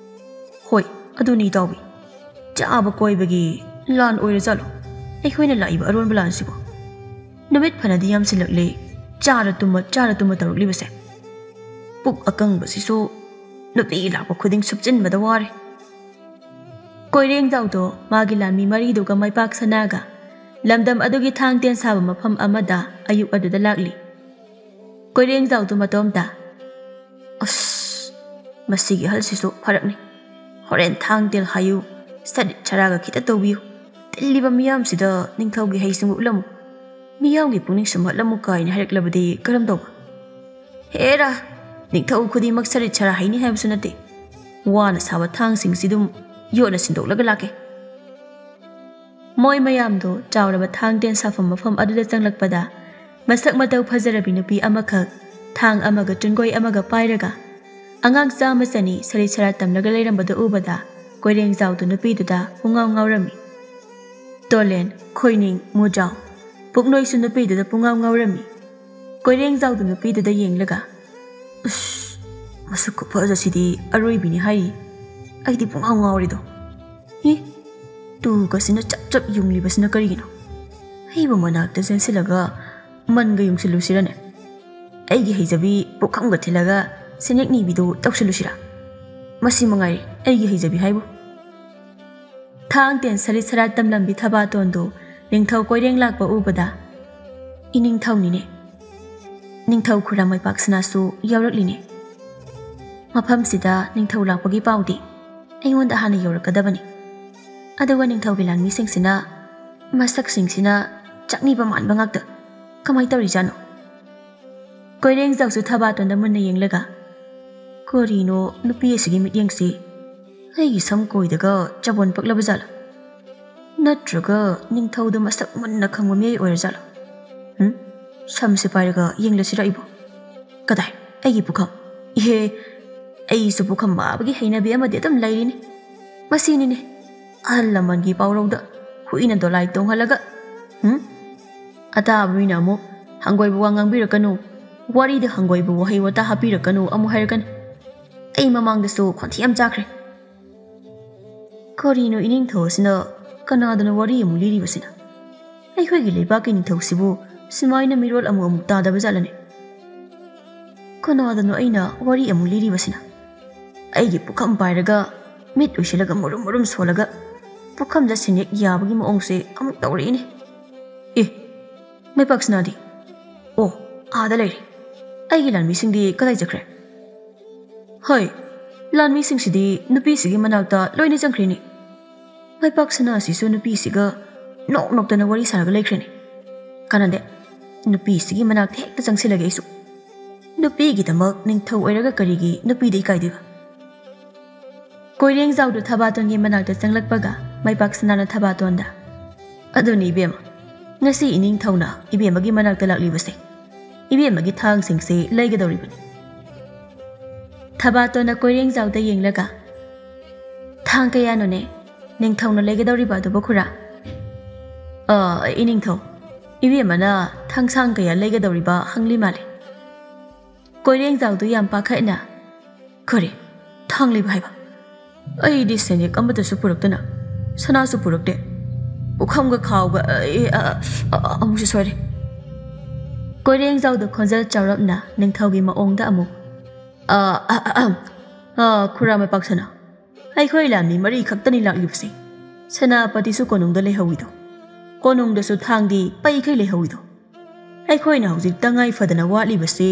"ꯍꯣꯏ, ꯑꯗꯨꯅꯤ, ꯏꯇꯥꯎꯕꯤ꯫ ꯆꯥꯕ ꯀꯣꯏꯕꯒꯤ ꯂꯥꯟ ꯑꯣꯏꯔꯖꯥꯠꯂꯣ ꯑꯩꯈꯣꯏꯅ ꯂꯥꯛꯏꯕ ꯑꯔꯣꯟꯕ ꯂꯥꯟꯁꯤꯕꯨ? ꯅꯨꯃꯤꯠ ꯐꯅꯗꯤ ꯌꯥꯝꯁꯤꯜꯂꯛꯂꯦ ꯆꯥꯔ ꯇꯨꯝꯃ, ꯆꯥꯔ ꯇꯨꯝꯃ ꯇꯧꯔꯛꯂꯤꯕꯁꯦ꯫ ꯄꯨꯛ ꯑꯀꯪꯕꯁꯤꯁꯨ ꯅꯨꯄꯤ ꯂꯥꯛꯄ ꯈꯨꯗꯤꯡ ꯁꯨꯞꯆꯤꯟꯕꯗ ꯋꯥꯔꯦ꯫" ꯀꯣꯏꯔꯦꯡꯖꯥꯎꯗꯣ ꯃꯥꯒꯤ ꯂꯥꯟꯃꯤ ꯃꯔꯤꯗꯨꯒ ꯃꯩꯄꯥꯛ ꯁꯅꯥꯒ ꯂꯝꯗꯝ ꯑꯗꯨꯒꯤ ꯊꯥꯡ ꯇꯦꯟ ꯁꯥꯕ ꯃꯐꯝ ꯑꯃꯗ ꯑꯌꯨꯛ ꯑꯗꯨꯗ ꯂꯥꯛꯂꯤ꯫ ꯀꯣꯏꯔꯦꯡꯖꯥꯎꯗꯨ ꯃꯇꯣꯝꯇ, "ꯑꯁ, ꯃꯁꯤꯒꯤ ꯑꯍꯜꯁꯤꯁꯨ ꯐꯔꯛꯅꯤ꯫ ꯍꯣꯔꯦꯟ ꯊꯥꯡ ꯇꯦꯜ ꯍꯥꯏꯌꯨ, ꯁꯔꯤꯠ ꯁꯔꯥꯒ ꯈꯤꯇ ꯇꯧꯕꯤꯌꯨ꯫ ꯇꯤꯜꯂꯤꯕ ꯃꯤꯌꯥꯝꯁꯤꯗ ꯅꯤꯡꯊꯧꯒꯤ ꯍꯩꯁꯤꯡꯕ ꯎꯠꯂꯝꯃꯨ, ꯃꯤꯌꯥꯝꯒꯤ ꯄꯨꯛꯅꯤꯡ ꯁꯨꯝꯍꯠꯂꯝꯃꯨ" ꯀꯥꯏꯅ ꯍꯥꯏꯔꯛꯂꯕꯗꯤ ꯀꯔꯝ ꯇꯧꯕ? ꯍꯦꯔꯥ, ꯅꯤꯡꯊꯧ ꯈꯨꯗꯤꯡꯃꯛ ꯁꯔꯤꯠ ꯁꯔꯥ ꯍꯩꯅꯤ ꯍꯥꯏꯕꯁꯨ ꯅꯠꯇꯦ꯫ ꯋꯥꯅ ꯁꯥꯕ ꯊꯥꯡꯁꯤꯡꯁꯤ ꯑꯗꯨꯝ ꯌꯣꯠꯅ ꯁꯤꯟꯗꯣꯛꯂꯒ ꯂꯥꯛꯀꯦ꯫ ꯃꯣꯏ ꯃꯌꯥꯝꯗꯣ ꯆꯥꯎꯔꯕ ꯊꯥꯡ ꯇꯦꯟ ꯁꯥꯐꯝ ꯃꯐꯝ ꯑꯗꯨꯗ ꯆꯪꯂꯛꯄꯗ, ꯃꯁꯛ ꯃꯇꯧ ꯐꯖꯔꯕꯤ ꯅꯨꯄꯤ ꯑꯃꯈꯛ ꯊꯥꯡ ꯑꯃꯒ ꯇꯨꯡꯒꯣꯏ ꯑꯃꯒ ꯄꯥꯏꯔꯒ ꯑꯉꯥꯡ ꯆꯥꯃ ꯆꯅꯤ ꯁꯔꯤꯠ ꯁꯔꯥ ꯇꯝꯂꯒ ꯂꯩꯔꯝꯕꯗꯨ ꯎꯕꯗ, ꯀꯣꯏꯔꯦꯡꯖꯥꯎꯗꯨ ꯅꯨꯄꯤꯗꯨꯗ ꯄꯨꯡꯉꯥꯎ ꯉꯥꯎꯔꯝꯃꯤ꯫ ꯇꯣꯂꯦꯟ, ꯈꯣꯏꯅꯤꯡ, ꯃꯨꯖꯥꯎ, ꯄꯨꯛꯅꯣꯏꯁꯨ ꯅꯨꯄꯤꯗꯨꯗ ꯄꯨꯡꯉꯥꯎ ꯉꯥꯎꯔꯝꯃꯤ꯫ ꯀꯣꯏꯔꯦꯡꯖꯥꯎꯗꯨ ꯅꯨꯄꯤꯗꯨꯗ ꯌꯦꯡꯂꯒ, "ꯎꯁ, ꯃꯁꯛ ꯈꯨꯐꯖꯁꯤꯗꯤ ꯑꯔꯣꯏꯕꯤꯅꯤ ꯍꯥꯏꯔꯤ꯫ ꯑꯩꯗꯤ ꯄꯨꯡꯉꯥꯎ ꯉꯥꯎꯔꯤꯗꯣ꯫ ꯏ, ꯇꯨꯒꯁꯤꯅ ꯆꯞ ꯆꯞ ꯌꯨꯡꯂꯤꯕꯁꯤꯅ ꯀꯔꯤꯒꯤꯅꯣ? ꯑꯩꯕꯨ ꯃꯅꯥꯛꯇ ꯆꯦꯟꯁꯤꯜꯂꯒ ꯃꯟꯒ ꯌꯨꯡꯁꯤꯜꯂꯨꯁꯤꯔꯅꯦ? ꯑꯩꯒꯤ ꯍꯩꯖꯕꯤ ꯄꯨꯈꯝꯒ ꯊꯤꯜꯂꯒ ꯁꯦꯟꯌꯦꯛ ꯅꯤꯕꯤꯗꯨ ꯇꯧꯁꯤꯜꯂꯨꯁꯤꯔꯥ? ꯃꯁꯤ ꯃꯉꯥꯏꯔꯦ ꯑꯩꯒꯤ ꯍꯩꯖꯕꯤ ꯍꯥꯏꯕꯨ"꯫ ꯊꯥꯡ ꯇꯦꯟ ꯁꯔꯤꯠ ꯁꯔꯥ ꯇꯝꯂꯝꯕꯤ ꯊꯕꯥꯇꯣꯟꯗꯨ ꯅꯤꯡꯊꯧ ꯀꯣꯏꯔꯦꯡ ꯂꯥꯛꯄ ꯎꯕꯗ, "ꯏꯅꯤꯡꯊꯧꯅꯤꯅꯦ꯫ ꯅꯤꯡꯊꯧ ꯈꯨꯔꯥꯃꯩꯄꯥꯛ ꯁꯅꯥꯁꯨ ꯌꯥꯎꯔꯛꯂꯤꯅꯦ꯫ ꯃꯐꯝꯁꯤꯗ ꯅꯤꯡꯊꯧ ꯂꯥꯛꯄꯒꯤ ꯄꯥꯎꯗꯤ ꯑꯩꯉꯣꯟꯗ ꯍꯥꯟꯅ ꯌꯧꯔꯛꯀꯗꯕꯅꯤ꯫ ꯑꯗꯨꯒ ꯅꯤꯡꯊꯧꯒꯤ ꯂꯥꯟꯃꯤꯁꯤꯡꯁꯤꯅ, ꯃꯁꯛꯁꯤꯡꯁꯤꯅ ꯆꯥꯛꯅꯤꯕ ꯃꯥꯟꯕ ꯉꯥꯛꯇ꯫ ꯀꯃꯥꯏ ꯇꯧꯔꯤꯖꯥꯠꯅꯣ?" ꯀꯣꯏꯔꯦꯡꯖꯥꯎꯁꯨ ꯊꯕꯥꯇꯣꯟꯗ ꯃꯨꯟꯅ ꯌꯦꯡꯂꯒ, "ꯀꯔꯤꯅꯣ ꯅꯨꯄꯤ ꯑꯁꯤꯒꯤ ꯃꯤꯠꯌꯦꯡꯁꯤ? ꯑꯩꯒꯤ ꯁꯝ ꯀꯣꯏꯗꯒ ꯆꯕꯣꯟ ꯄꯛꯂꯕ ꯖꯥꯠꯂꯥ? ꯅꯠꯇ꯭ꯔꯒ ꯅꯤꯡꯊꯧꯗꯣ ꯃꯁꯛ ꯃꯨꯟꯅ ꯈꯪꯕ ꯃꯤꯑꯣꯏ ꯑꯣꯏꯔꯖꯥꯠꯂꯥ? ꯍꯨꯝ? ꯁꯝꯁꯦ ꯄꯥꯏꯔꯒ ꯌꯦꯡꯂꯁꯤꯔ ꯑꯩꯕꯨ? ꯀꯗꯥꯏ? ꯑꯩꯒꯤ ꯄꯨꯈꯝ? ꯏꯍꯦ, ꯑꯩꯁꯨ ꯄꯨꯈꯝ ꯃꯥꯕꯒꯤ ꯍꯩꯅꯕꯤ ꯑꯃꯗꯤ ꯑꯗꯨꯝ ꯂꯩꯔꯤꯅꯤ꯫ ꯃꯁꯤꯅꯤꯅꯦ ꯑꯍꯜ ꯂꯃꯟꯒꯤ ꯄꯥꯎꯔꯧꯗ ꯍꯨꯏꯅ ꯗꯣꯂꯥꯏ ꯇꯣꯡꯍꯜꯂꯒ, ꯍꯨꯝ? ꯑꯇꯥꯕ ꯃꯤꯅ ꯑꯃꯨꯛ ꯍꯪꯒꯣꯏꯕ ꯋꯥ ꯉꯥꯡꯕꯤꯔꯛꯀꯅꯨ, ꯋꯥꯔꯤꯗ ꯍꯪꯒꯣꯏꯕ ꯋꯥꯍꯩ ꯋꯥꯇꯥ ꯍꯥꯞꯄꯤꯔꯛꯀꯅꯨ" ꯑꯃꯨꯛ ꯍꯥꯏꯔꯛꯀꯅꯤ꯫ ꯑꯩ ꯃꯃꯥꯡꯗꯁꯨ ꯈꯣꯟꯊꯤ ꯌꯥꯝ ꯆꯥꯈ꯭ꯔꯦ꯫ ꯀꯔꯤꯅꯣ ꯏꯅꯤꯡꯊꯧ ꯑꯁꯤꯅ ꯀꯅꯥꯗꯅꯣ ꯋꯥꯔꯤ ꯑꯃꯨꯛ ꯂꯤꯔꯤꯕꯁꯤꯅ? ꯑꯩꯈꯣꯏꯒꯤ ꯂꯩꯕꯥꯛꯀꯤ ꯅꯤꯡꯊꯧꯁꯤꯕꯨ ꯁꯨꯃꯥꯏꯅ ꯃꯤꯔꯣꯜ ꯑꯃꯨꯛ ꯑꯃꯨꯛ ꯇꯥꯗꯕ ꯖꯥꯠꯂꯅꯦ? ꯀꯅꯥꯗꯅꯣ ꯑꯩꯅ ꯋꯥꯔꯤ ꯑꯃꯨꯛ ꯂꯤꯔꯤꯕꯁꯤꯅ? ꯑꯩꯒꯤ ꯄꯨꯈꯝ ꯄꯥꯏꯔꯒ, ꯃꯤꯠ ꯎꯏꯁꯤꯜꯂꯒ ꯃꯨꯔꯨꯝ ꯃꯨꯔꯨꯝ ꯁꯣꯜꯂꯒ ꯄꯨꯈꯝꯗ ꯁꯦꯟꯌꯦꯛ ꯌꯥꯕꯒꯤ ꯃꯑꯣꯡꯁꯦ ꯑꯃꯨꯛ ꯇꯧꯔꯛꯏꯅꯦ꯫ ꯑꯦ, ꯃꯩꯄꯥꯛ ꯁꯅꯥꯗꯤ? ꯑꯣ, ꯑꯥꯗ ꯂꯩꯔꯦ꯫ ꯑꯩꯒꯤ ꯂꯥꯟꯃꯤꯁꯤꯡꯗꯤ ꯀꯗꯥꯏ ꯆꯠꯈ꯭ꯔꯦ? ꯍꯣꯏ, ꯂꯥꯟꯃꯤꯁꯤꯡꯁꯤꯗꯤ ꯅꯨꯄꯤꯁꯤꯒꯤ ꯃꯅꯥꯛꯇ ꯂꯣꯏꯅ ꯆꯪꯈ꯭ꯔꯦꯅꯦ꯫ ꯃꯥꯏꯄꯥꯛ ꯁꯅꯥꯁꯤꯁꯨ ꯅꯨꯄꯤꯁꯤꯒ ꯅꯣꯛ ꯅꯣꯛꯇꯅ ꯋꯥꯔꯤ ꯁꯥꯔꯒ ꯂꯩꯈ꯭ꯔꯦꯅꯦ꯫ ꯀꯥꯟꯅꯗꯦ, ꯅꯨꯄꯤꯁꯤꯒꯤ ꯃꯅꯥꯛꯇ ꯍꯦꯛꯇ ꯆꯪꯁꯤꯜꯂꯒꯦ ꯑꯩꯁꯨ꯫ ꯅꯨꯄꯤꯒꯤꯗꯃꯛ ꯅꯤꯡꯊꯧ ꯑꯣꯏꯔꯒ ꯀꯔꯤꯒꯤ ꯅꯨꯄꯤꯗ ꯏꯀꯥꯏꯗꯣꯏꯕ? ꯀꯣꯏꯔꯦꯡꯖꯥꯎꯗꯨ ꯊꯕꯥꯇꯣꯟꯒꯤ ꯃꯅꯥꯛꯇ ꯆꯪꯂꯛꯄꯒ ꯃꯥꯏꯄꯥꯛ ꯁꯅꯥꯅ ꯊꯕꯥꯇꯣꯟꯗ, "ꯑꯗꯨꯅꯤ ꯏꯕꯦꯝꯃ, ꯉꯁꯤ ꯏꯅꯤꯡꯊꯧꯅ ꯏꯕꯦꯝꯃꯒꯤ ꯃꯅꯥꯛꯇ ꯂꯥꯛꯂꯤꯕꯁꯦ꯫ ꯏꯕꯦꯝꯃꯒꯤ ꯊꯥꯡꯁꯤꯡꯁꯤ ꯂꯩꯒꯗꯧꯔꯤꯕꯅꯤ꯫" ꯊꯕꯥꯇꯣꯟꯅ ꯀꯣꯏꯔꯦꯡꯖꯥꯎꯗ ꯌꯦꯡꯂꯒ, "ꯊꯥꯡ ꯀꯌꯥꯅꯣꯅꯦ ꯅꯤꯡꯊꯧꯅ ꯂꯩꯒꯗꯧꯔꯤꯕ ꯑꯗꯨꯕꯨ ꯈꯨꯔꯥ?" "ꯑ, ꯏꯅꯤꯡꯊꯧ, ꯏꯕꯦꯝꯃꯅ ꯊꯥꯡꯁꯥꯡ ꯀꯌꯥ ꯂꯩꯒꯗꯧꯔꯤꯕ ꯍꯪꯂꯤ ꯃꯥꯜꯂꯦ꯫" ꯀꯣꯏꯔꯦꯡꯖꯥꯎꯗꯨ ꯌꯥꯝ ꯄꯥꯈꯠꯅ, "ꯀꯔꯤ? ꯊꯥꯡ ꯂꯩꯕ ꯍꯥꯏꯕ? ꯑꯩꯗꯤ ꯁꯦꯟꯌꯦꯛ ꯑꯃꯠꯇꯁꯨ ꯄꯨꯔꯛꯇꯅ, ꯁꯅꯥꯁꯨ ꯄꯨꯔꯛꯇꯦ꯫ ꯄꯨꯈꯝꯒ ꯈꯥꯎꯒ, ꯑꯦ, ꯑ, ꯑ, ꯑ, ꯑꯃꯨꯛꯁꯨ ꯁꯣꯏꯔꯦ꯫" ꯀꯣꯏꯔꯦꯡꯖꯥꯎꯗ ꯈꯣꯟꯖꯦꯜ ꯆꯥꯎꯔꯞꯅ ꯅꯤꯡꯊꯧꯒꯤ ꯃꯑꯣꯡꯗ ꯑꯃꯨꯛ, "ꯑ, ꯑ, ꯑ, ꯑ, ꯑ, ꯈꯨꯔꯥ ꯃꯥꯏꯄꯥꯛ ꯁꯅꯥ, ꯑꯩꯈꯣꯏ ꯂꯥꯟꯃꯤ ꯃꯔꯤ ꯈꯛꯇꯅꯤ ꯂꯥꯛꯂꯤꯕꯁꯦ꯫ ꯁꯦꯅꯥꯄꯇꯤꯁꯨ ꯀꯣꯅꯨꯡꯗ ꯂꯩꯍꯧꯋꯤꯗꯣ꯫ ꯀꯣꯅꯨꯡꯗꯁꯨ ꯊꯥꯡꯗꯤ ꯄꯩꯈꯩ ꯂꯩꯍꯧꯋꯤꯗꯣ꯫ ꯑꯩꯈꯣꯏꯅ ꯍꯧꯖꯤꯛ ꯇꯉꯥꯏ ꯐꯗꯅ ꯋꯥꯠꯂꯤꯕꯁꯤ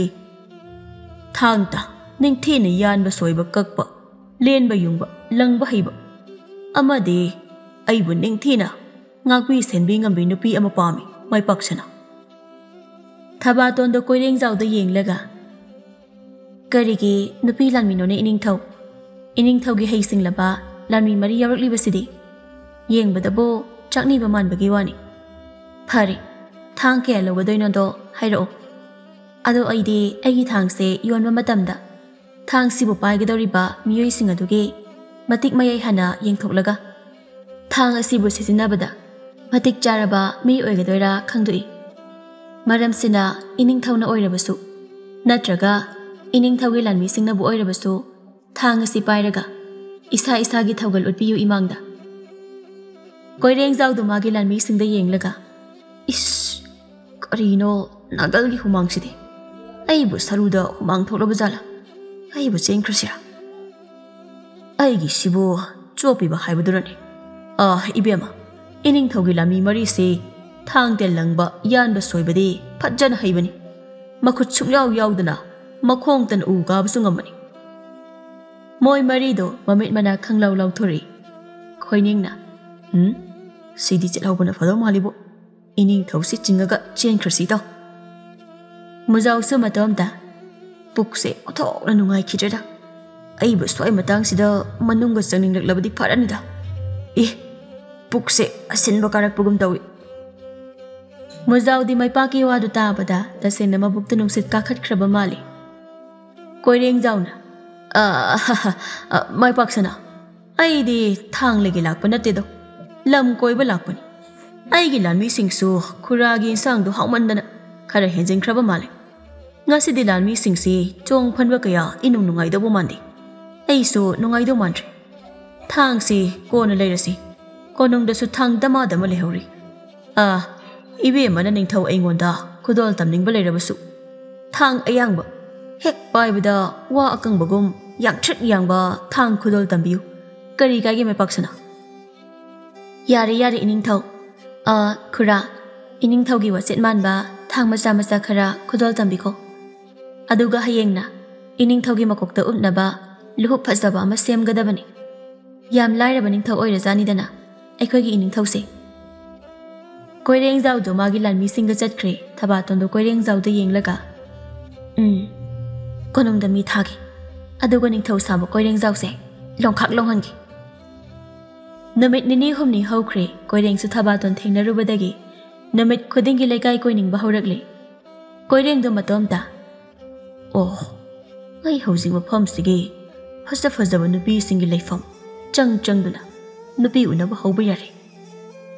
ꯊꯥꯡꯇ ꯅꯤꯡꯊꯤꯅ ꯌꯥꯟꯕ ꯁꯣꯏꯕ ꯀꯛꯄ, ꯂꯦꯟꯕ ꯌꯨꯡꯕ, ꯂꯪꯕ ꯍꯩꯕ ꯑꯃꯗꯤ ꯑꯩꯕꯨ ꯅꯤꯡꯊꯤꯅ ꯉꯥꯛꯄꯤ ꯁꯦꯟꯕꯤ ꯉꯝꯕꯤ ꯅꯨꯄꯤ ꯑꯃ ꯄꯥꯝꯃꯤ, ꯃꯥꯏꯄꯥꯛ ꯁꯅꯥ꯫" ꯊꯕꯥꯇꯣꯟꯗꯣ ꯀꯣꯏꯔꯦꯡꯖꯥꯎꯗ ꯌꯦꯡꯂꯒ, "ꯀꯔꯤꯒꯤ ꯅꯨꯄꯤ ꯂꯥꯟꯃꯤꯅꯣꯅꯦ ꯏꯅꯤꯡꯊꯧ? ꯏꯅꯤꯡꯊꯧꯒꯤ ꯍꯩꯁꯤꯡꯂꯕ ꯂꯥꯟꯃꯤ ꯃꯔꯤ ꯌꯥꯎꯔꯛꯂꯤꯕꯁꯤꯗꯤ? ꯌꯦꯡꯕꯗꯕꯨ ꯆꯥꯛꯅꯤꯕ ꯃꯥꯟꯕꯒꯤ ꯋꯥꯅꯤ꯫ ꯐꯔꯦ, ꯊꯥꯡ ꯀꯌꯥ ꯂꯧꯒꯗꯣꯏꯅꯣꯗꯣ ꯍꯥꯏꯔꯛꯑꯣ꯫ ꯑꯗꯣ ꯑꯩꯗꯤ ꯑꯩꯒꯤ ꯊꯥꯡꯁꯦ ꯌꯣꯟꯕ ꯃꯇꯝꯗ ꯊꯥꯡꯁꯤꯕꯨ ꯄꯥꯏꯒꯗꯧꯔꯤꯕ ꯃꯤꯑꯣꯏꯁꯤꯡ ꯑꯗꯨꯒꯤ ꯃꯇꯤꯛ ꯃꯌꯥꯏ ꯍꯥꯟꯅ ꯌꯦꯡꯊꯣꯛꯂꯒ, ꯊꯥꯡ ꯑꯁꯤꯕꯨ ꯁꯤꯖꯤꯟꯅꯕꯗ ꯃꯇꯤꯛ ꯆꯥꯔꯕ ꯃꯤ ꯑꯣꯏꯒꯗꯣꯏꯔꯥ ꯈꯪꯗꯣꯛꯏ꯫ ꯃꯔꯝꯁꯤꯅ ꯏꯅꯤꯡꯊꯧꯅ ꯑꯣꯏꯔꯕꯁꯨ, ꯅꯠꯇ꯭ꯔꯒ ꯏꯅꯤꯡꯊꯧꯒꯤ ꯂꯥꯟꯃꯤꯁꯤꯡꯅꯕꯨ ꯑꯣꯏꯔꯕꯁꯨ, ꯊꯥꯡ ꯑꯁꯤ ꯄꯥꯏꯔꯒ ꯏꯁꯥ ꯏꯁꯥꯒꯤ ꯊꯧꯒꯜ ꯎꯠꯄꯤꯌꯨ ꯏꯃꯥꯡꯗ꯫" ꯀꯣꯏꯔꯦꯡꯖꯥꯎꯗꯨ ꯃꯥꯒꯤ ꯂꯥꯟꯃꯤꯁꯤꯡꯗ ꯌꯦꯡꯂꯒ, "ꯏꯁ, ꯀꯔꯤꯅꯣ ꯅꯥꯒꯜꯒꯤ ꯍꯨꯃꯥꯡꯁꯤꯗꯤ? ꯑꯩꯕꯨ ꯁꯔꯨꯗ ꯍꯨꯃꯥꯡ ꯊꯣꯛꯂꯕ ꯖꯥꯠꯂꯥ? ꯑꯩꯕꯨ ꯆꯦꯟꯈ꯭ꯔꯁꯤꯔꯥ? ꯑꯩꯒꯤꯁꯤꯕꯨ ꯆꯣꯞꯄꯤꯕ ꯍꯥꯏꯕꯗꯨꯔꯅꯦ? ꯑꯥ, ꯏꯕꯦꯝꯃ, ꯏꯅꯤꯡꯊꯧꯒꯤ ꯂꯥꯟꯃꯤ ꯃꯔꯤꯁꯤ ꯊꯥꯡ ꯇꯦꯜ ꯂꯪꯕ, ꯌꯥꯟꯕ ꯁꯣꯏꯕꯗꯤ ꯐꯖꯅ ꯍꯩꯕꯅꯤ꯫ ꯃꯈꯨꯠ ꯁꯨꯡꯌꯥꯎ ꯌꯥꯎꯗꯅ ꯃꯈꯣꯡꯇꯅ ꯎ ꯀꯥꯕꯁꯨ ꯉꯝꯕꯅꯤ꯫ ꯃꯣꯏ ꯃꯔꯤꯗꯣ ꯃꯃꯤꯠ ꯃꯅꯥ ꯈꯪꯂꯥꯎ ꯂꯥꯎꯊꯣꯔꯛꯏ꯫ ꯈꯣꯏꯅꯤꯡꯅ, "ꯎꯝ, ꯁꯤꯗꯤ ꯆꯠꯍꯧꯕꯅ ꯐꯗꯧ ꯃꯥꯜꯂꯤꯕꯨ꯫ ꯏꯅꯤꯡꯊꯧꯁꯤ ꯆꯤꯡꯉꯒ ꯆꯦꯟꯈ꯭ꯔꯁꯤ ꯇꯧ꯫" ꯃꯨꯖꯥꯎꯁꯨ ꯃꯇꯣꯝꯇ, "ꯄꯨꯛꯁꯦ ꯑꯣꯟꯊꯣꯛꯅ ꯅꯨꯡꯉꯥꯏꯈꯤꯗ꯭ꯔꯦꯗ꯫ ꯑꯩꯕꯨ ꯁ꯭ꯋꯥꯏ ꯃꯇꯥꯡꯁꯤꯗ ꯃꯅꯨꯡꯒ ꯆꯪꯅꯤꯡꯂꯛꯂꯕꯗꯤ ꯐꯔꯅꯤꯗ꯫ ꯑꯦ, ꯄꯨꯛꯁꯦ ꯑꯁꯤꯟꯕ ꯀꯥꯔꯛꯄꯒꯨꯝ ꯇꯧꯏ꯫" ꯃꯨꯖꯥꯎꯗꯤ ꯃꯥꯏꯄꯥꯛꯀꯤ ꯋꯥꯗꯨ ꯇꯥꯕꯗ ꯇꯁꯦꯡꯅ ꯃꯕꯨꯛꯇ ꯅꯨꯡꯁꯤꯠ ꯀꯥꯈꯠꯈ꯭ꯔꯕ ꯃꯥꯜꯂꯤ꯫ ꯀꯣꯏꯔꯦꯡꯖꯥꯎꯅ, "ꯑ, ꯍ, ꯍ, ꯑ, ꯃꯥꯏꯄꯥꯛꯁꯅꯥ, ꯑꯩꯗꯤ ꯊꯥꯡꯂꯒꯤ ꯂꯥꯛꯄ ꯅꯠꯇꯦꯗꯣ, ꯂꯝ ꯀꯣꯏꯕ ꯂꯥꯛꯄꯅꯤ꯫ ꯑꯩꯒꯤ ꯂꯥꯟꯃꯤꯁꯤꯡꯁꯨ ꯈꯨꯔꯥꯒꯤ ꯏꯟꯁꯥꯡꯗꯣ ꯍꯥꯎꯃꯟꯗꯅ ꯈꯔ ꯍꯦꯟꯖꯤꯟꯈ꯭ꯔꯕ ꯃꯥꯜꯂꯦ꯫ ꯉꯁꯤꯗꯤ ꯂꯥꯟꯃꯤꯁꯤꯡꯁꯤ ꯆꯣꯡ ꯐꯟꯕ ꯀꯌꯥ ꯏꯅꯨꯡ ꯅꯨꯡꯉꯥꯏꯗꯧꯕ ꯃꯥꯟꯗꯦ꯫ ꯑꯩꯁꯨ ꯅꯨꯡꯉꯥꯏꯗꯧ ꯃꯥꯟꯗ꯭ꯔꯦ꯫ ꯊꯥꯡꯁꯤ ꯀꯣꯟꯅ ꯂꯩꯔꯁꯤ꯫ ꯀꯣꯅꯨꯡꯗꯁꯨ ꯊꯥꯡ ꯗꯃꯥ ꯗꯃꯥ ꯂꯩꯍꯧꯔꯤ꯫ ꯑꯥ, ꯏꯕꯦꯝꯃꯅ ꯅꯤꯡꯊꯧ ꯑꯩꯉꯣꯟꯗ ꯈꯨꯗꯣꯜ ꯇꯝꯅꯤꯡꯕ ꯂꯩꯔꯕꯁꯨ, ꯊꯥꯡ ꯑꯌꯥꯡꯕ ꯍꯦꯛ ꯄꯥꯏꯕꯗ ꯋꯥ ꯑꯀꯪꯕꯒꯨꯝ ꯌꯥꯡꯇ꯭ꯔꯤꯛ ꯌꯥꯡꯕ ꯊꯥꯡ ꯈꯨꯗꯣꯜ ꯇꯝꯕꯤꯌꯨ꯫ ꯀꯔꯤ ꯀꯥꯏꯒꯦ ꯃꯥꯏꯄꯥꯛꯁꯅꯥ?" "ꯌꯥꯔꯦ, ꯌꯥꯔꯦ ꯏꯅꯤꯡꯊꯧ꯫ ꯑ, ꯈꯨꯔꯥ, ꯏꯅꯤꯡꯊꯧꯒꯤ ꯋꯥꯆꯦꯠ ꯃꯥꯟꯕ ꯊꯥꯡ ꯃꯆꯥ ꯃꯆꯥ ꯈꯔ ꯈꯨꯗꯣꯜ ꯇꯝꯕꯤꯈꯣ꯫ ꯑꯗꯨꯒ ꯍꯌꯦꯡꯅ ꯏꯅꯤꯡꯊꯧꯒꯤ ꯃꯀꯣꯛꯇ ꯎꯞꯅꯕ ꯂꯨꯍꯨꯞ ꯐꯖꯕ ꯑꯃ ꯁꯦꯝꯒꯗꯕꯅꯤ꯫ ꯌꯥꯝ ꯂꯥꯏꯔꯕ ꯅꯤꯡꯊꯧ ꯑꯣꯏꯔꯖꯥꯠꯅꯤꯗꯅ ꯑꯩꯈꯣꯏꯒꯤ ꯏꯅꯤꯡꯊꯧꯁꯦ꯫" ꯀꯣꯏꯔꯦꯡꯖꯥꯎꯗꯣ ꯃꯥꯒꯤ ꯂꯥꯟꯃꯤꯁꯤꯡꯒ ꯆꯠꯈ꯭ꯔꯦ꯫ ꯊꯕꯥꯇꯣꯟꯗꯣ ꯀꯣꯏꯔꯦꯡꯖꯥꯎꯗ ꯌꯦꯡꯂꯒ, "ꯎꯝ, ꯀꯣꯅꯨꯡꯗ ꯃꯤ ꯊꯥꯒꯦ꯫ ꯑꯗꯨꯒ ꯅꯤꯡꯊꯧ ꯁꯥꯕ ꯀꯣꯏꯔꯦꯡꯖꯥꯎꯁꯦ ꯂꯣꯡꯈꯥꯛ ꯂꯣꯡꯍꯟꯒꯦ꯫" ꯅꯨꯃꯤꯠ ꯅꯤꯅꯤ ꯍꯨꯝꯅꯤ ꯍꯧꯈ꯭ꯔꯦ꯫ ꯀꯣꯏꯔꯦꯡꯁꯨ ꯊꯕꯥꯇꯣꯟ ꯊꯦꯡꯅꯔꯨꯕꯗꯒꯤ ꯅꯨꯃꯤꯠ ꯈꯨꯗꯤꯡꯒꯤ ꯂꯩꯀꯥꯏ ꯀꯣꯏꯅꯤꯡꯕ ꯍꯧꯔꯛꯂꯦ꯫ ꯀꯣꯏꯔꯦꯡꯗꯣ ꯃꯇꯣꯝꯇ, "ꯑꯣ, ꯑꯩ ꯍꯧꯖꯤꯛ ꯃꯐꯝꯁꯤꯒꯤ ꯐꯖ ꯐꯖꯕ ꯅꯨꯄꯤꯁꯤꯡꯒꯤ ꯂꯩꯐꯝ ꯆꯪ ꯆꯪꯗꯨꯅ ꯅꯨꯄꯤ ꯎꯅꯕ ꯍꯧꯕ ꯌꯥꯔꯦ꯫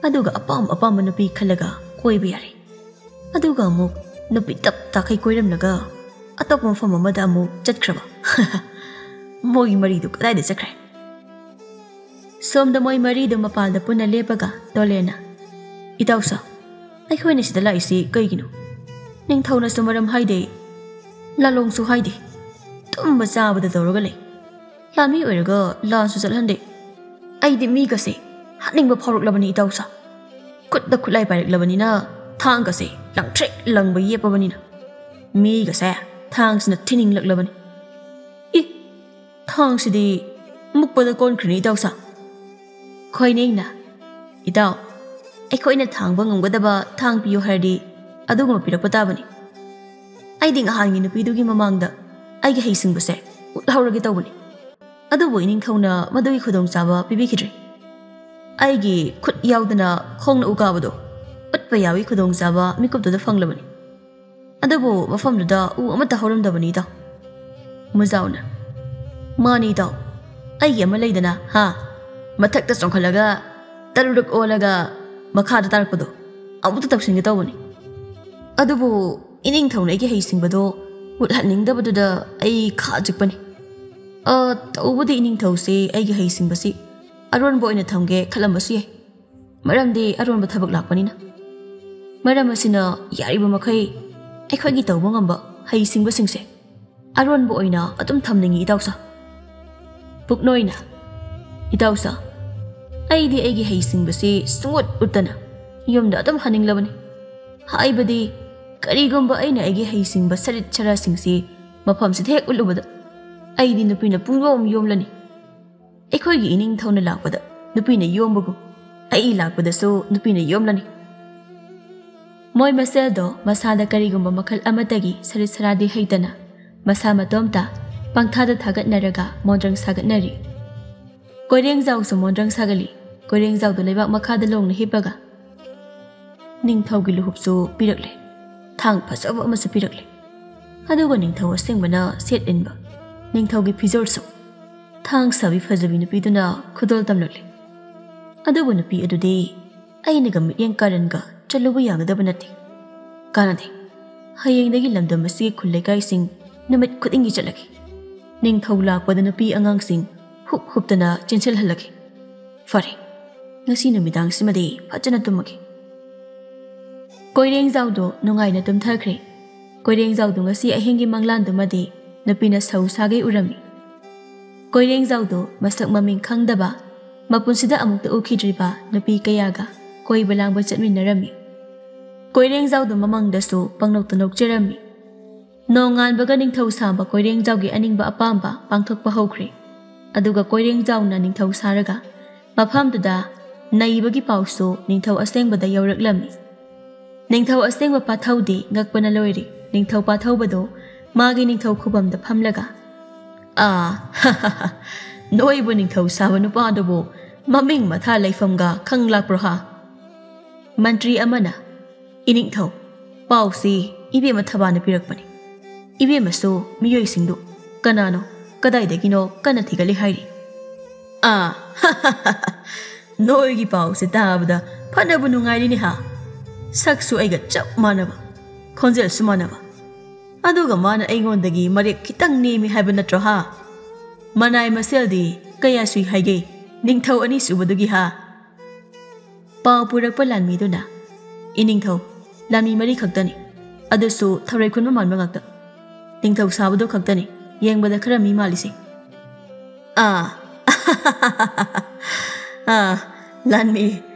ꯑꯗꯨꯒ ꯑꯄꯥꯝ ꯑꯄꯥꯝꯕ ꯅꯨꯄꯤ ꯈꯜꯂꯒ ꯀꯣꯏꯕ ꯌꯥꯔꯦ꯫ ꯑꯗꯨꯒ ꯑꯃꯨꯛ ꯅꯨꯄꯤ ꯇꯞ ꯇꯥꯈꯩ ꯀꯣꯏꯔꯝꯂꯒ ꯑꯇꯣꯞꯄ ꯃꯐꯝ ꯑꯃꯗ ꯑꯃꯨꯛ ꯆꯠꯈ꯭ꯔꯕ꯫ ꯃꯣꯏꯒꯤ ꯃꯔꯤꯗꯨ ꯀꯗꯥꯏꯗ ꯆꯠꯈ꯭ꯔꯦ?" ꯁꯣꯝꯗ ꯃꯣꯏ ꯃꯔꯤꯗꯨ ꯃꯄꯥꯜꯗ ꯄꯨꯟꯅ ꯂꯦꯞꯄꯒ ꯇꯣꯂꯦꯅ, "ꯏꯇꯥꯎꯁꯥ, ꯑꯩꯈꯣꯏꯅ ꯁꯤꯗ ꯂꯥꯛꯏꯁꯤ ꯀꯩꯒꯤꯅꯣ? ꯅꯤꯡꯊꯧꯅꯁꯨ ꯃꯔꯝ ꯍꯥꯏꯗꯦ, ꯂꯥꯂꯣꯡꯁꯨ ꯍꯥꯏꯗꯦ, ꯇꯨꯝꯕ ꯆꯥꯕꯗ ꯇꯧꯔꯒ ꯂꯩ꯫ ꯂꯥꯟꯃꯤ ꯑꯣꯏꯔꯒ ꯂꯥꯟꯁꯨ ꯆꯠꯍꯟꯗꯦ꯫ ꯑꯩꯗꯤ ꯃꯤꯒꯁꯦ ꯍꯥꯠꯅꯤꯡꯕ ꯐꯥꯎꯔꯛꯂꯕꯅꯤ ꯏꯇꯥꯎꯁꯥ꯫ ꯈꯨꯠꯇ ꯈꯨꯠꯂꯥꯏ ꯄꯥꯏꯔꯛꯂꯕꯅꯤꯅ ꯊꯥꯡꯒꯁꯦ ꯂꯪꯇ꯭ꯔꯤꯛ ꯂꯪꯕ ꯌꯦꯞꯄꯕꯅꯤꯅ꯫ ꯃꯤꯒꯁꯦ ꯊꯥꯡꯁꯤꯅ ꯊꯤꯅꯤꯡꯂꯛꯂꯕꯅꯤ꯫ ꯏ, ꯊꯥꯡꯁꯤꯗꯤ ꯃꯨꯛꯄꯗ ꯀꯣꯟꯈ꯭ꯔꯅꯤ, ꯏꯇꯥꯎꯁꯥ꯫ ꯈꯣꯏꯅꯦꯡꯅ, "ꯏꯇꯥꯎ, ꯑꯩꯈꯣꯏꯅ ꯊꯥꯡꯕ ꯉꯝꯒꯗꯕ ꯊꯥꯡ ꯄꯤꯌꯨ ꯍꯥꯏꯔꯗꯤ ꯑꯗꯨꯒꯨꯝꯕ ꯄꯤꯔꯛꯄ ꯇꯥꯕꯅꯤ꯫ ꯑꯩꯗꯤ ꯅꯍꯥꯟꯒꯤ ꯅꯨꯄꯤꯗꯨꯒꯤ ꯃꯃꯥꯡꯗ ꯑꯩꯒꯤ ꯍꯩꯁꯤꯡꯕꯁꯦ ꯎꯠꯍꯧꯔꯒꯦ ꯇꯧꯕꯅꯤ꯫ ꯑꯗꯨꯕꯨ ꯏꯅꯤꯡꯊꯧꯅ ꯃꯗꯨꯒꯤ ꯈꯨꯗꯣꯡꯆꯥꯕ ꯄꯤꯕꯤꯈꯤꯗ꯭ꯔꯦ꯫ ꯑꯩꯒꯤ ꯈꯨꯠ ꯌꯥꯎꯗꯅ ꯈꯣꯡꯅ ꯎ ꯀꯥꯕꯗꯣ ꯎꯠꯄ ꯌꯥꯕꯒꯤ ꯈꯨꯗꯣꯡꯆꯥꯕ ꯃꯤꯀꯨꯞꯇꯨꯗ ꯐꯪꯂꯕꯅꯤ꯫ ꯑꯗꯨꯕꯨ ꯃꯐꯝꯗꯨꯗ ꯎ ꯑꯃꯠꯇ ꯍꯧꯔꯝꯗꯕꯅꯤ, ꯏꯇꯥꯎ꯫" ꯃꯨꯖꯥꯎꯅ, "ꯃꯥꯅꯤ, ꯏꯇꯥꯎ꯫ ꯑꯩꯒꯤ ꯑꯃ ꯂꯩꯗꯅ, ꯍꯥ? ꯃꯊꯛꯇ ꯆꯣꯡꯈꯠꯂꯒ ꯇꯔꯨꯔꯛ ꯑꯣꯜꯂꯒ ꯃꯈꯥꯗ ꯇꯥꯔꯛꯄꯗꯣ, ꯑꯃꯨꯛꯇ ꯇꯧꯁꯤꯟꯒꯦ ꯇꯧꯕꯅꯤ꯫ ꯑꯗꯨꯕꯨ ꯏꯅꯤꯡꯊꯧꯅ ꯑꯩꯒꯤ ꯍꯩꯁꯤꯡꯕꯗꯣ ꯎꯠꯍꯟꯅꯤꯡꯗꯕꯗꯨꯗ ꯑꯩ ꯈꯥ ꯆꯤꯛꯄꯅꯤ꯫ ꯑ, ꯇꯧꯕꯗꯤ ꯏꯅꯤꯡꯊꯧꯁꯤ ꯑꯩꯒꯤ ꯍꯩꯁꯤꯡꯕꯁꯤ ꯑꯔꯣꯟꯕ ꯑꯣꯏꯅ ꯊꯝꯒꯦ ꯈꯜꯂꯝꯕꯁꯨ ꯌꯥꯏ, ꯃꯔꯝꯗꯤ ꯑꯔꯣꯟꯕ ꯊꯕꯛ ꯂꯥꯛꯄꯅꯤꯅ꯫ ꯃꯔꯝ ꯑꯁꯤꯅ ꯌꯥꯔꯤꯕ ꯃꯈꯩ ꯑꯩꯈꯣꯏꯒꯤ ꯇꯧꯕ ꯉꯝꯕ ꯍꯩꯁꯤꯡꯕꯁꯤꯡꯁꯦ ꯑꯔꯣꯟꯕ ꯑꯣꯏꯅ ꯑꯗꯨꯝ ꯊꯝꯅꯤꯡꯏ, ꯏꯇꯥꯎꯁꯥ꯫" ꯄꯨꯛꯅꯣꯏꯅ, "ꯏꯇꯥꯎꯁꯥ, ꯑꯩꯗꯤ ꯑꯩꯒꯤ ꯍꯩꯁꯤꯡꯕꯁꯤ ꯁꯨꯡꯎꯠ ꯎꯠꯇꯅ ꯌꯨꯝꯗ ꯑꯗꯨꯝ ꯍꯟꯅꯤꯡꯂꯕꯅꯤ꯫ ꯍꯥꯏꯕꯗꯤ ꯀꯔꯤꯒꯨꯝꯕ ꯑꯩꯅ ꯑꯩꯒꯤ ꯍꯩꯁꯤꯡꯕ ꯁꯔꯤꯠ ꯁꯔꯥꯁꯤꯡꯁꯤ ꯃꯐꯝꯁꯤꯗ ꯍꯦꯛ ꯎꯠꯂꯨꯕꯗ ꯑꯩꯗꯤ ꯅꯨꯄꯤꯅ ꯄꯨꯡꯌꯣꯝ ꯌꯣꯝꯂꯅꯤ꯫ ꯑꯩꯈꯣꯏꯒꯤ ꯏꯅꯤꯡꯊꯧꯅ ꯂꯥꯛꯄꯗ ꯅꯨꯄꯤꯅ ꯌꯣꯝꯕꯒꯨꯝ ꯑꯩ ꯂꯥꯛꯄꯗꯁꯨ ꯅꯨꯄꯤꯅ ꯌꯣꯝꯂꯅꯤ꯫" ꯃꯣꯏ ꯃꯁꯦꯜꯗꯣ ꯃꯁꯥꯗ ꯀꯔꯤꯒꯨꯝꯕ ꯃꯈꯜ ꯑꯃꯠꯇꯒꯤ ꯁꯔꯤꯠ ꯁꯔꯥꯗꯤ ꯍꯩꯇꯅ ꯃꯁꯥ ꯃꯇꯣꯝꯇ ꯄꯪꯊꯥꯗ ꯊꯥꯒꯠꯅꯔꯒ ꯃꯣꯟꯗ꯭ꯔꯪ ꯁꯥꯒꯠꯅꯔꯤ꯫ ꯀꯣꯏꯔꯦꯡꯖꯥꯎꯁꯨ ꯃꯣꯟꯗ꯭ꯔꯪ ꯁꯥꯒꯠꯂꯤ꯫ ꯀꯣꯏꯔꯦꯡꯖꯥꯎꯗꯣ ꯂꯩꯕꯥꯛ ꯃꯈꯥꯗ ꯂꯣꯡꯅ ꯍꯤꯞꯄꯒ ꯅꯤꯡꯊꯧꯒꯤ ꯂꯨꯍꯨꯞꯁꯨ ꯄꯤꯔꯛꯂꯦ, ꯊꯥꯡ ꯐꯖꯕ ꯑꯃꯁꯨ ꯄꯤꯔꯛꯂꯦ꯫ ꯑꯗꯨꯒ ꯅꯤꯡꯊꯧ ꯑꯁꯦꯡꯕꯅ ꯁꯦꯠ ꯏꯟꯕ ꯅꯤꯡꯊꯧꯒꯤ ꯐꯤꯖꯣꯜꯁꯨ ꯊꯥꯡ ꯁꯥꯕꯤ ꯐꯖꯕꯤ ꯅꯨꯄꯤꯗꯨꯅ ꯈꯨꯗꯣꯜ ꯇꯝꯂꯛꯂꯦ꯫ ꯑꯗꯨꯕꯨ ꯅꯨꯄꯤ ꯑꯗꯨꯗꯤ ꯑꯩꯅꯒ ꯃꯤꯠꯌꯦꯡ ꯀꯥꯔꯟꯒ ꯆꯠꯂꯨꯕ ꯌꯥꯒꯗꯕ ꯅꯠꯇꯦ꯫ ꯀꯥꯟꯅꯗꯦ꯫ ꯍꯌꯦꯡꯗꯒꯤ ꯂꯝꯗꯝ ꯑꯁꯤꯒꯤ ꯈꯨꯜ ꯂꯩꯀꯥꯏꯁꯤꯡ ꯅꯨꯃꯤꯠ ꯈꯨꯗꯤꯡꯒꯤ ꯆꯠꯂꯒꯦ꯫ ꯅꯤꯡꯊꯧ ꯂꯥꯛꯄꯗ ꯅꯨꯄꯤ ꯑꯉꯥꯡꯁꯤꯡ ꯍꯨꯞ ꯍꯨꯞꯇꯅ ꯆꯦꯟꯁꯤꯜꯍꯜꯂꯒꯦ꯫ ꯐꯔꯦ, ꯉꯁꯤ ꯅꯨꯃꯤꯗꯥꯡꯁꯤꯃꯗꯤ ꯐꯖꯅ ꯇꯨꯝꯃꯒꯦ꯫ ꯀꯣꯏꯔꯦꯡꯖꯥꯎꯗꯣ ꯅꯨꯡꯉꯥꯏꯅ ꯇꯨꯝꯊꯈ꯭ꯔꯦ꯫ ꯀꯣꯏꯔꯦꯡꯖꯥꯎꯗꯣ ꯉꯁꯤ ꯑꯍꯤꯡꯒꯤ ꯃꯪꯂꯥꯟꯗꯨꯃꯗꯤ ꯅꯨꯄꯤꯅ ꯁꯧ ꯁꯥꯒꯩ ꯎꯔꯝꯃꯤ꯫ ꯀꯣꯏꯔꯦꯡꯖꯥꯎꯗꯣ ꯃꯁꯛ ꯃꯃꯤꯡ ꯈꯪꯗꯕ, ꯃꯄꯨꯟꯁꯤꯗ ꯑꯃꯨꯛꯇ ꯎꯈꯤꯗ꯭ꯔꯤꯕ ꯅꯨꯄꯤ ꯀꯌꯥꯒ ꯀꯣꯏꯕ ꯂꯥꯡꯕ ꯆꯠꯃꯤꯟꯅꯔꯝꯃꯤ꯫ ꯀꯣꯏꯔꯦꯡꯖꯥꯎꯗꯣ ꯃꯃꯪꯗꯁꯨ ꯄꯪꯅꯣꯛꯇ ꯅꯣꯛꯆꯔꯝꯃꯤ꯫ ꯅꯣꯡꯉꯥꯟꯕꯒ ꯅꯤꯡꯊꯧ ꯁꯥꯕ ꯀꯣꯏꯔꯦꯡꯖꯥꯎꯒꯤ ꯑꯅꯤꯡꯕ ꯑꯄꯥꯝꯕ ꯄꯥꯡꯊꯣꯛꯄ ꯍꯧꯈ꯭ꯔꯦ꯫ ꯑꯗꯨꯒ ꯀꯣꯏꯔꯦꯡꯖꯥꯎꯅ ꯅꯤꯡꯊꯧ ꯁꯥꯔꯒ ꯃꯐꯝꯗꯨꯗ ꯅꯩꯕꯒꯤ ꯄꯥꯎꯁꯨ ꯅꯤꯡꯊꯧ ꯑꯁꯦꯡꯕꯗ ꯌꯧꯔꯛꯂꯝꯃꯤ꯫ ꯅꯤꯡꯊꯧ ꯑꯁꯦꯡꯕ ꯄꯥꯊꯧꯗꯤ ꯉꯛꯄꯅ ꯂꯣꯏꯔꯦ꯫ ꯅꯤꯡꯊꯧ ꯄꯥꯊꯧꯕꯗꯣ ꯃꯥꯒꯤ ꯅꯤꯡꯊꯧ ꯈꯨꯕꯝꯗ ꯐꯝꯂꯒ, "ꯑꯥ, ꯅꯣꯏꯕꯨ ꯅꯤꯡꯊꯧ ꯁꯥꯕ ꯅꯨꯄꯥꯗꯨꯕꯨ ꯃꯃꯤꯡ ꯃꯊꯥ ꯂꯩꯐꯝꯒ ꯈꯪ ꯂꯥꯛꯄ꯭ꯔꯣ ꯍꯥ?" ꯃꯟꯇ꯭ꯔꯤ ꯑꯃꯅ, "ꯏꯅꯤꯡꯊꯧ, ꯄꯥꯎꯁꯤ ꯏꯕꯦꯝꯃ ꯊꯕꯥꯅ ꯄꯤꯔꯛꯄꯅꯤ꯫ ꯏꯕꯦꯝꯃꯁꯨ ꯃꯤꯑꯣꯏꯁꯤꯡꯗꯨ ꯀꯅꯥꯅꯣ, ꯀꯗꯥꯏꯗꯒꯤꯅꯣ ꯀꯟꯅ ꯊꯤꯒꯠꯂꯤ ꯍꯥꯏꯔꯤ꯫ ꯑꯥ, ꯅꯣꯏꯒꯤ ꯄꯥꯎꯁꯦ ꯇꯥꯕꯗ ꯐꯅꯕ ꯅꯨꯡꯉꯥꯏꯔꯤꯅꯦ ꯍꯥ? ꯁꯛꯁꯨ ꯑꯩꯒ ꯆꯞ ꯃꯥꯟꯅꯕ, ꯈꯣꯟꯖꯦꯜꯁꯨ ꯃꯥꯟꯅꯕ꯫ ꯑꯗꯨꯒ ꯃꯥꯅ ꯑꯩꯉꯣꯟꯗꯒꯤ ꯃꯔꯦꯞ ꯈꯤꯇꯪ ꯅꯦꯝꯃꯤ ꯍꯥꯏꯕ ꯅꯠꯇ꯭ꯔꯣ ꯍꯥ? ꯃꯅꯥꯏ ꯃꯁꯦꯜꯗꯤ ꯀꯌꯥ ꯁꯨꯏ ꯍꯥꯏꯒꯦ? ꯅꯤꯡꯊꯧ ꯑꯅꯤꯁꯨꯕꯗꯨꯒꯤ ꯍꯥ?" ꯄꯥꯎ ꯄꯨꯔꯛꯄ ꯂꯥꯟꯃꯤꯗꯨꯅ, "ꯏꯅꯤꯡꯊꯧ, ꯂꯥꯟꯃꯤ ꯃꯔꯤ ꯈꯛꯇꯅꯤ, ꯑꯗꯨꯁꯨ ꯊꯔꯣꯏ ꯈꯨꯟꯕ ꯃꯥꯟꯕ ꯉꯥꯛꯇ꯫ ꯅꯤꯡꯊꯧ ꯁꯥꯕꯗꯣ ꯈꯛꯇꯅꯤ ꯌꯦꯡꯕꯗ ꯈꯔ ꯃꯤ ꯃꯥꯜꯂꯤꯁꯦ꯫" "ꯑꯥ, ꯑꯥ, ꯂꯥꯟꯃꯤ,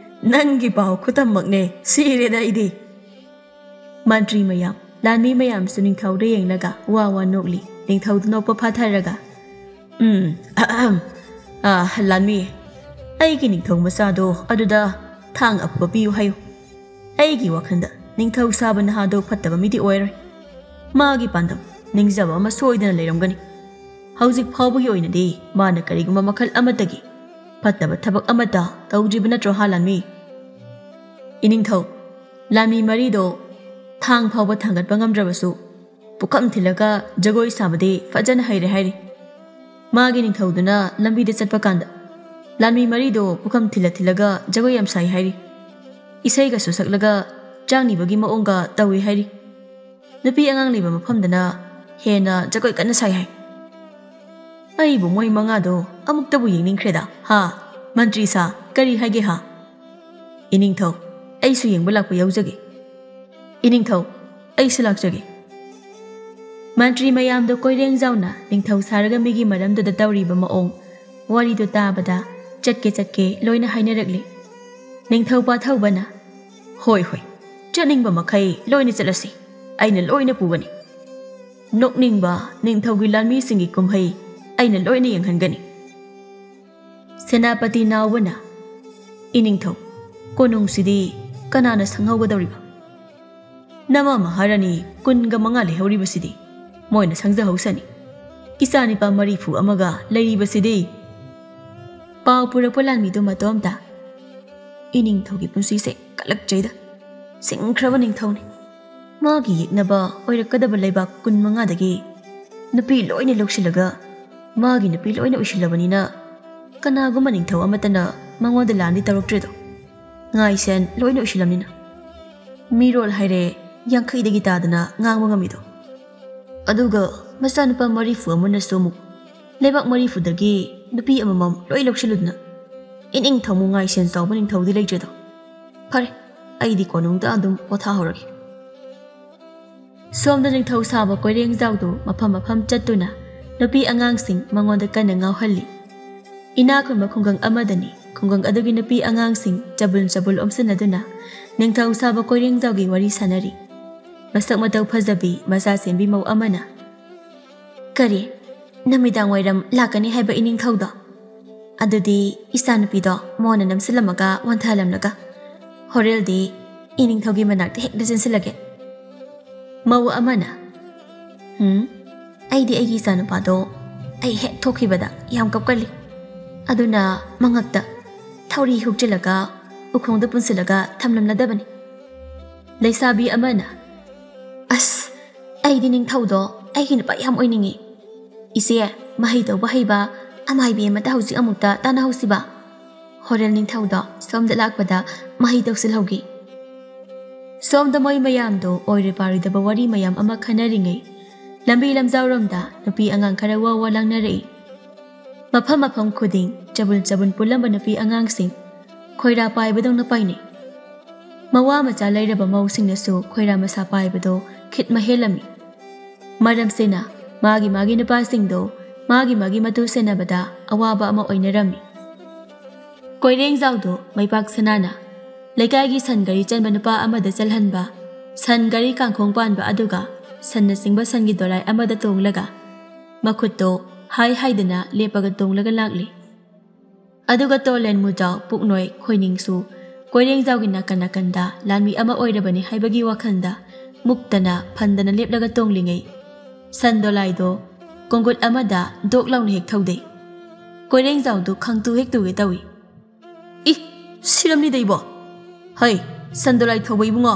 ꯅꯪꯒꯤ ꯄꯥꯎ ꯈꯨꯇꯝꯃꯛꯅꯦ, ꯁꯤꯔꯦꯗ ꯑꯩꯗꯤ꯫" ꯃꯟꯇ꯭ꯔꯤ ꯃꯌꯥꯝ, ꯂꯥꯟꯃꯤ ꯃꯌꯥꯝꯁꯨ ꯅꯤꯡꯊꯧꯗ ꯌꯦꯡꯂꯒ ꯋꯥ ꯋꯥ ꯅꯣꯛꯂꯤ꯫ ꯅꯤꯡꯊꯧꯗꯨ ꯅꯣꯛꯄ ꯐꯥꯊꯔꯒ, "ꯎꯝ, ꯑꯍꯝ, ꯑꯥ, ꯂꯥꯟꯃꯤ, ꯑꯩꯒꯤ ꯅꯤꯡꯊꯧ ꯃꯆꯥꯗꯣ ꯑꯗꯨꯗ ꯊꯥꯡ ꯑꯐꯕ ꯄꯤꯌꯨ ꯍꯥꯏꯌꯨ꯫ ꯑꯩꯒꯤ ꯋꯥꯈꯜꯗ ꯅꯤꯡꯊꯧ ꯁꯥꯕ ꯅꯍꯥꯗꯣ ꯐꯠꯇꯕ ꯃꯤꯗꯤ ꯑꯣꯏꯔꯣꯏ꯫ ꯃꯥꯒꯤ ꯄꯥꯟꯗꯝ, ꯅꯤꯡꯖꯕ ꯑꯃ ꯁꯣꯏꯗꯅ ꯂꯩꯔꯝꯒꯅꯤ꯫ ꯍꯧꯖꯤꯛ ꯐꯥꯎꯕꯒꯤ ꯑꯣꯏꯅꯗꯤ ꯃꯥꯅ ꯀꯔꯤꯒꯨꯝꯕ ꯃꯈꯜ ꯑꯃꯠꯇꯒꯤ ꯐꯠꯇꯕ ꯊꯕꯛ ꯑꯃꯠꯇ ꯇꯧꯗ꯭ꯔꯤꯕ ꯅꯠꯇ꯭ꯔꯣ ꯍꯥ, ꯂꯥꯟꯃꯤ?" "ꯏꯅꯤꯡꯊꯧ, ꯂꯥꯟꯃꯤ ꯃꯔꯤꯗꯣ ꯊꯥꯡ ꯐꯥꯎꯕ ꯊꯥꯡꯒꯠꯄ ꯉꯝꯗ꯭ꯔꯕꯁꯨ ꯄꯨꯈꯝ ꯊꯤꯜꯂꯒ ꯖꯒꯣꯏ ꯁꯥꯕꯗꯤ ꯐꯖꯅ ꯍꯩꯔꯦ ꯍꯥꯏꯔꯤ꯫ ꯃꯥꯒꯤ ꯅꯤꯡꯊꯧꯗꯨꯅ ꯂꯝꯕꯤꯗ ꯆꯠꯄ ꯀꯥꯟꯗ ꯂꯥꯟꯃꯤ ꯃꯔꯤꯗꯣ ꯄꯨꯈꯝ ꯊꯤꯜꯂ ꯊꯤꯜꯂꯒ ꯖꯒꯣꯏ ꯌꯥꯝ ꯁꯥꯏ ꯍꯥꯏꯔꯤ꯫ ꯏꯁꯩꯒꯁꯨ ꯁꯛꯂꯒ ꯆꯥꯛ ꯅꯤꯕꯒꯤ ꯃꯑꯣꯡꯒ ꯇꯧꯏ ꯍꯥꯏꯔꯤ꯫ ꯅꯨꯄꯤ ꯑꯉꯥꯡ ꯂꯩꯕ ꯃꯐꯝꯗꯅ ꯍꯦꯟꯅ ꯖꯒꯣꯏ ꯀꯟꯅ ꯁꯥꯏ ꯍꯥꯏ꯫ ꯑꯩꯕꯨ ꯃꯣꯏ ꯃꯉꯥꯗꯣ ꯑꯃꯨꯛꯇꯕꯨ ꯌꯦꯡꯅꯤꯡꯈ꯭ꯔꯦꯗ꯫ ꯍꯥ, ꯃꯟꯇ꯭ꯔꯤ ꯁꯥ, ꯀꯔꯤ ꯍꯥꯏꯒꯦ ꯍꯥ?" "ꯏꯅꯤꯡꯊꯧ, ꯑꯩꯁꯨ ꯌꯦꯡꯕ ꯂꯥꯛꯄ ꯌꯥꯎꯖꯒꯦ꯫ ꯏꯅꯤꯡꯊꯧ, ꯑꯩꯁꯨ ꯂꯥꯛꯆꯒꯦ꯫" ꯃꯟꯇ꯭ꯔꯤ ꯃꯌꯥꯝꯗꯣ ꯀꯣꯏꯔꯦꯡ ꯖꯥꯎꯅ ꯅꯤꯡꯊꯧ ꯁꯥꯔꯒ ꯃꯤꯒꯤ ꯃꯔꯝꯗꯨꯗ ꯇꯧꯔꯤꯕ ꯃꯑꯣꯡ, ꯋꯥꯔꯤꯗꯨ ꯇꯥꯕꯗ ꯆꯠꯀꯦ ꯆꯠꯀꯦ ꯂꯣꯏꯅ ꯍꯥꯏꯅꯔꯛꯂꯤ꯫ ꯅꯤꯡꯊꯧ ꯄꯥꯊꯧꯕꯅ, "ꯍꯣꯏ, ꯍꯣꯏ, ꯆꯠꯅꯤꯡꯕ ꯃꯈꯩ ꯂꯣꯏꯅ ꯆꯠꯂꯁꯤ, ꯑꯩꯅ ꯂꯣꯏꯅ ꯄꯨꯒꯅꯤ꯫" ꯅꯣꯛꯅꯤꯡꯕ ꯅꯤꯡꯊꯧꯒꯤ ꯂꯥꯟꯃꯤꯁꯤꯡꯒꯤ ꯀꯨꯝꯍꯩ ꯑꯩꯅ ꯂꯣꯏꯅ ꯌꯦꯡꯍꯟꯒꯅꯤ꯫ ꯁꯦꯅꯥꯄꯇꯤ ꯅꯥꯎꯕꯅ, "ꯏꯅꯤꯡꯊꯧ, ꯀꯣꯅꯨꯡꯁꯤꯗꯤ ꯀꯅꯥꯅ ꯁꯪꯍꯧꯒꯗꯧꯔꯤꯕ? ꯅꯃꯥ ꯃꯍꯥꯔꯥꯅꯤ ꯀꯨꯟꯒ ꯃꯉꯥ ꯂꯩꯍꯧꯔꯤꯕꯁꯤꯗꯤ ꯃꯣꯏꯅ ꯁꯪꯖꯍꯧꯁꯅꯤ꯫ ꯏꯆꯥꯅꯤꯄꯥ ꯃꯔꯤꯐꯨ ꯑꯃꯒ ꯂꯩꯔꯤꯕꯁꯤꯗꯤ?" ꯄꯥꯎ ꯄꯨꯔꯛꯄ ꯂꯥꯟꯃꯤꯗꯨ ꯃꯇꯣꯝꯇ, "ꯏꯅꯤꯡꯊꯧꯒꯤ ꯄꯨꯟꯁꯤꯁꯦ ꯀꯜꯂꯛꯆꯩꯗ꯫ ꯁꯤꯡꯈ꯭ꯔꯕ ꯅꯤꯡꯊꯧꯅꯤ꯫ ꯃꯥꯒꯤ ꯌꯦꯛꯅꯕ ꯑꯣꯏꯔꯛꯀꯗꯕ ꯂꯩꯕꯥꯛ ꯀꯨꯟ ꯃꯉꯥꯗꯒꯤ ꯅꯨꯄꯤ ꯂꯣꯏꯅ ꯂꯧꯁꯤꯜꯂꯒ ꯃꯥꯒꯤ ꯅꯨꯄꯤ ꯂꯣꯏꯅ ꯑꯣꯏꯁꯤꯜꯂꯕꯅꯤꯅ ꯀꯅꯥꯒꯨꯝꯕ ꯅꯤꯡꯊꯧ ꯑꯃꯠꯇꯅ ꯃꯉꯣꯟꯗ ꯂꯥꯟꯗꯤ ꯇꯧꯔꯛꯇ꯭ꯔꯦꯗꯣ꯫ ꯉꯥꯏꯁꯦꯟ ꯂꯣꯏꯅ ꯑꯣꯏꯁꯤꯜꯂꯝꯅꯤꯅ꯫ ꯃꯤꯔꯣꯜ ꯍꯥꯏꯔꯦ ꯌꯥꯡꯈꯩꯗꯒꯤ ꯇꯥꯗꯅ ꯉꯥꯡꯕ ꯉꯝꯃꯤꯗꯣ꯫ ꯑꯗꯨꯒ ꯃꯆꯥꯅꯨꯄꯥ ꯃꯔꯤꯐꯨ ꯑꯃꯅꯁꯨ ꯑꯃꯨꯛ ꯂꯩꯕꯥꯛ ꯃꯔꯤꯐꯨꯗꯒꯤ ꯅꯨꯄꯤ ꯑꯃꯃꯝ ꯂꯣꯏ ꯂꯧꯁꯤꯜꯂꯨꯗꯅ ꯏꯅꯤꯡꯊꯧꯃꯨꯛ ꯉꯥꯏꯁꯦꯟ ꯆꯥꯎꯕ ꯅꯤꯡꯊꯧꯗꯤ ꯂꯩꯇ꯭ꯔꯦꯗꯣ꯫ ꯐꯔꯦ, ꯑꯩꯗꯤ ꯀꯣꯅꯨꯡꯗ ꯑꯗꯨꯝ ꯄꯣꯊꯥꯍꯧꯔꯒꯦ꯫ ꯁꯣꯝꯗ ꯅꯤꯡꯊꯧ ꯁꯥꯕ ꯀꯣꯏꯔꯦꯡꯖꯥꯎꯗꯨ ꯃꯐꯝ ꯃꯐꯝ ꯆꯠꯇꯨꯅ ꯅꯨꯄꯤ ꯑꯉꯥꯡꯁꯤꯡ ꯃꯉꯣꯟꯗ ꯀꯟꯅ ꯉꯥꯎꯍꯜꯂꯤ꯫ ꯏꯅꯥꯛ ꯈꯨꯟꯕ ꯈꯨꯡꯒꯪ ꯑꯃꯗꯅꯤ꯫ ꯈꯨꯡꯒꯪ ꯑꯗꯨꯒꯤ ꯅꯨꯄꯤ ꯑꯉꯥꯡꯁꯤꯡ ꯆꯕꯨꯜ ꯆꯕꯨꯜ ꯑꯣꯝꯁꯤꯟꯅꯗꯨꯅ ꯅꯤꯡꯊꯧ ꯁꯥꯕ ꯀꯣꯏꯔꯦꯡꯖꯥꯎꯒꯤ ꯋꯥꯔꯤ ꯁꯥꯟꯅꯔꯤ꯫ ꯃꯁꯛ ꯃꯇꯧ ꯐꯖꯕꯤ ꯃꯆꯥ ꯁꯦꯝꯕꯤ ꯃꯧ ꯑꯃꯅ, "ꯀꯔꯤ, ꯅꯨꯃꯤꯗꯥꯡ ꯋꯥꯏꯔꯝ ꯂꯥꯛꯀꯅꯤ ꯍꯥꯏꯕ ꯏꯅꯤꯡꯊꯧꯗꯣ? ꯑꯗꯨꯗꯤ ꯏꯆꯥꯅꯨꯄꯤꯗꯣ ꯃꯣꯟꯅ ꯅꯝꯁꯤꯜꯂꯝꯃꯒ ꯋꯥꯟꯊꯍꯜꯂꯝꯂꯒ ꯍꯣꯔꯦꯜꯗꯤ ꯏꯅꯤꯡꯊꯧꯒꯤ ꯃꯅꯥꯛꯇ ꯍꯦꯛꯇ ꯆꯦꯟꯁꯤꯜꯂꯒꯦ"꯫ ꯃꯧ ꯑꯃꯅ, "ꯎꯝ, ꯑꯩꯗꯤ ꯑꯩꯒꯤ ꯏꯆꯥꯅꯨꯄꯥꯗꯣ ꯑꯩ ꯍꯦꯛ ꯊꯣꯛꯈꯤꯕꯗ ꯌꯥꯝ ꯀꯞꯀꯜꯂꯤ꯫ ꯑꯗꯨꯅ ꯃꯉꯛꯇ ꯊꯧꯔꯤ ꯍꯨꯛꯆꯤꯜꯂꯒ ꯎꯈꯣꯡꯗ ꯄꯨꯟꯁꯤꯜꯂꯒ ꯊꯝꯂꯝꯂꯗꯕꯅꯤ"꯫ ꯂꯩꯁꯥꯕꯤ ꯑꯃꯅ, "ꯑꯁ, ꯑꯩꯗꯤ ꯅꯤꯡꯊꯧꯗꯣ ꯑꯩꯒꯤ ꯅꯨꯄꯥ ꯌꯥꯝ ꯑꯣꯏꯅꯤꯡꯉꯤ꯫ ꯏꯆꯦ, ꯃꯍꯩ ꯇꯧꯕ ꯍꯩꯕ ꯑꯃꯥꯏꯕꯤ ꯑꯃꯗ ꯍꯧꯖꯤꯛ ꯑꯃꯨꯛꯇ ꯇꯥꯟꯅꯍꯧꯁꯤꯕ꯫ ꯍꯣꯔꯦꯜ ꯅꯤꯡꯊꯧꯗꯣ ꯁꯣꯝꯗ ꯂꯥꯛꯄꯗ ꯃꯍꯩ ꯇꯧꯁꯤꯜꯍꯧꯒꯦ"꯫ ꯁꯣꯝꯗ ꯃꯣꯏ ꯃꯌꯥꯝꯗꯣ ꯑꯣꯏꯔꯣꯏ ꯄꯥꯔꯣꯏꯗꯕ ꯋꯥꯔꯤ ꯃꯌꯥꯝ ꯑꯃ ꯈꯟꯅꯔꯤꯉꯩ ꯂꯝꯕꯤ ꯂꯝꯖꯥꯎꯔꯣꯝꯗ ꯅꯨꯄꯤ ꯑꯉꯥꯡ ꯈꯔ ꯋꯥ ꯋꯥ ꯂꯥꯡꯅꯔꯛꯏ꯫ ꯃꯐꯝ ꯃꯐꯝ ꯈꯨꯗꯤꯡ ꯆꯕꯨꯟ ꯆꯕꯨꯟ ꯄꯨꯜꯂꯝꯕ ꯅꯨꯄꯤ ꯑꯉꯥꯡꯁꯤꯡ ꯈꯣꯏꯔꯥ ꯄꯥꯏꯕꯗꯧꯅ ꯄꯥꯏꯅꯩ꯫ ꯃꯋꯥ ꯃꯆꯥ ꯂꯩꯔꯕ ꯃꯧꯁꯤꯡꯅꯁꯨ ꯈꯣꯏꯔꯥ ꯃꯁꯥ ꯄꯥꯏꯕꯗꯣ ꯈꯤꯠ ꯃꯍꯦꯜꯂꯝꯃꯤ꯫ ꯃꯔꯝꯁꯤꯅ ꯃꯥꯒꯤ ꯃꯥꯒꯤ ꯅꯨꯄꯥꯁꯤꯡꯗꯣ ꯃꯥꯒꯤ ꯃꯥꯒꯤ ꯃꯇꯨ ꯁꯦꯟꯅꯕꯗ ꯑꯋꯥꯕ ꯑꯃ ꯑꯣꯏꯅꯔꯝꯃꯤ꯫ ꯀꯣꯏꯔꯦꯡꯖꯥꯎꯗꯣ ꯃꯩꯄꯥꯛ ꯁꯅꯥꯅ ꯂꯩꯀꯥꯏꯒꯤ ꯁꯟ ꯒꯥꯔꯤ ꯆꯟꯕ ꯅꯨꯄꯥ ꯑꯃꯗ ꯆꯜꯍꯟꯕ, ꯁꯟ ꯒꯥꯔꯤ ꯀꯥꯡꯈꯣꯡ ꯄꯥꯟꯕ ꯑꯗꯨꯒ ꯁꯟꯅ ꯆꯤꯡꯕ ꯁꯟꯒꯤ ꯗꯣꯂꯥꯏ ꯑꯃꯗ ꯇꯣꯡꯂꯒ ꯃꯈꯨꯠꯇꯣ ꯍꯥꯏ ꯍꯥꯏꯗꯅ ꯂꯦꯞꯄꯒ ꯇꯣꯡꯂꯒ ꯂꯥꯛꯂꯤ꯫ ꯑꯗꯨꯒ ꯇꯣꯂꯦꯟ ꯃꯨꯖꯥꯎ ꯄꯨꯛꯅꯣꯏ ꯈꯣꯏꯅꯤꯡꯁꯨ ꯀꯣꯏꯔꯦꯡꯖꯥꯎꯒꯤ ꯅꯥꯀꯟ ꯅꯥꯀꯟꯗ ꯂꯥꯟꯃꯤ ꯑꯃ ꯑꯣꯏꯔꯕꯅꯤ ꯍꯥꯏꯕꯒꯤ ꯋꯥꯈꯜꯗ ꯃꯨꯛꯇꯅ ꯐꯟꯗꯅ ꯂꯦꯞꯂꯒ ꯇꯣꯡꯂꯤꯉꯩ ꯁꯟ ꯗꯣꯂꯥꯏꯗꯣ ꯀꯣꯡꯒꯨꯠ ꯑꯃꯗ ꯗꯣꯛ ꯂꯥꯎꯅ ꯍꯦꯛ ꯊꯧꯗꯩ꯫ ꯀꯣꯏꯔꯦꯡꯖꯥꯎꯗꯨ ꯈꯪꯇꯨ ꯍꯦꯛ ꯇꯨꯒꯦ ꯇꯧꯏ꯫ "ꯏ, ꯁꯤꯔꯝꯅꯤꯗ ꯏꯕꯣ꯫ ꯍꯩ, ꯁꯟ ꯗꯣꯂꯥꯏ ꯊꯧꯕ ꯏꯕꯨꯡꯉꯣ,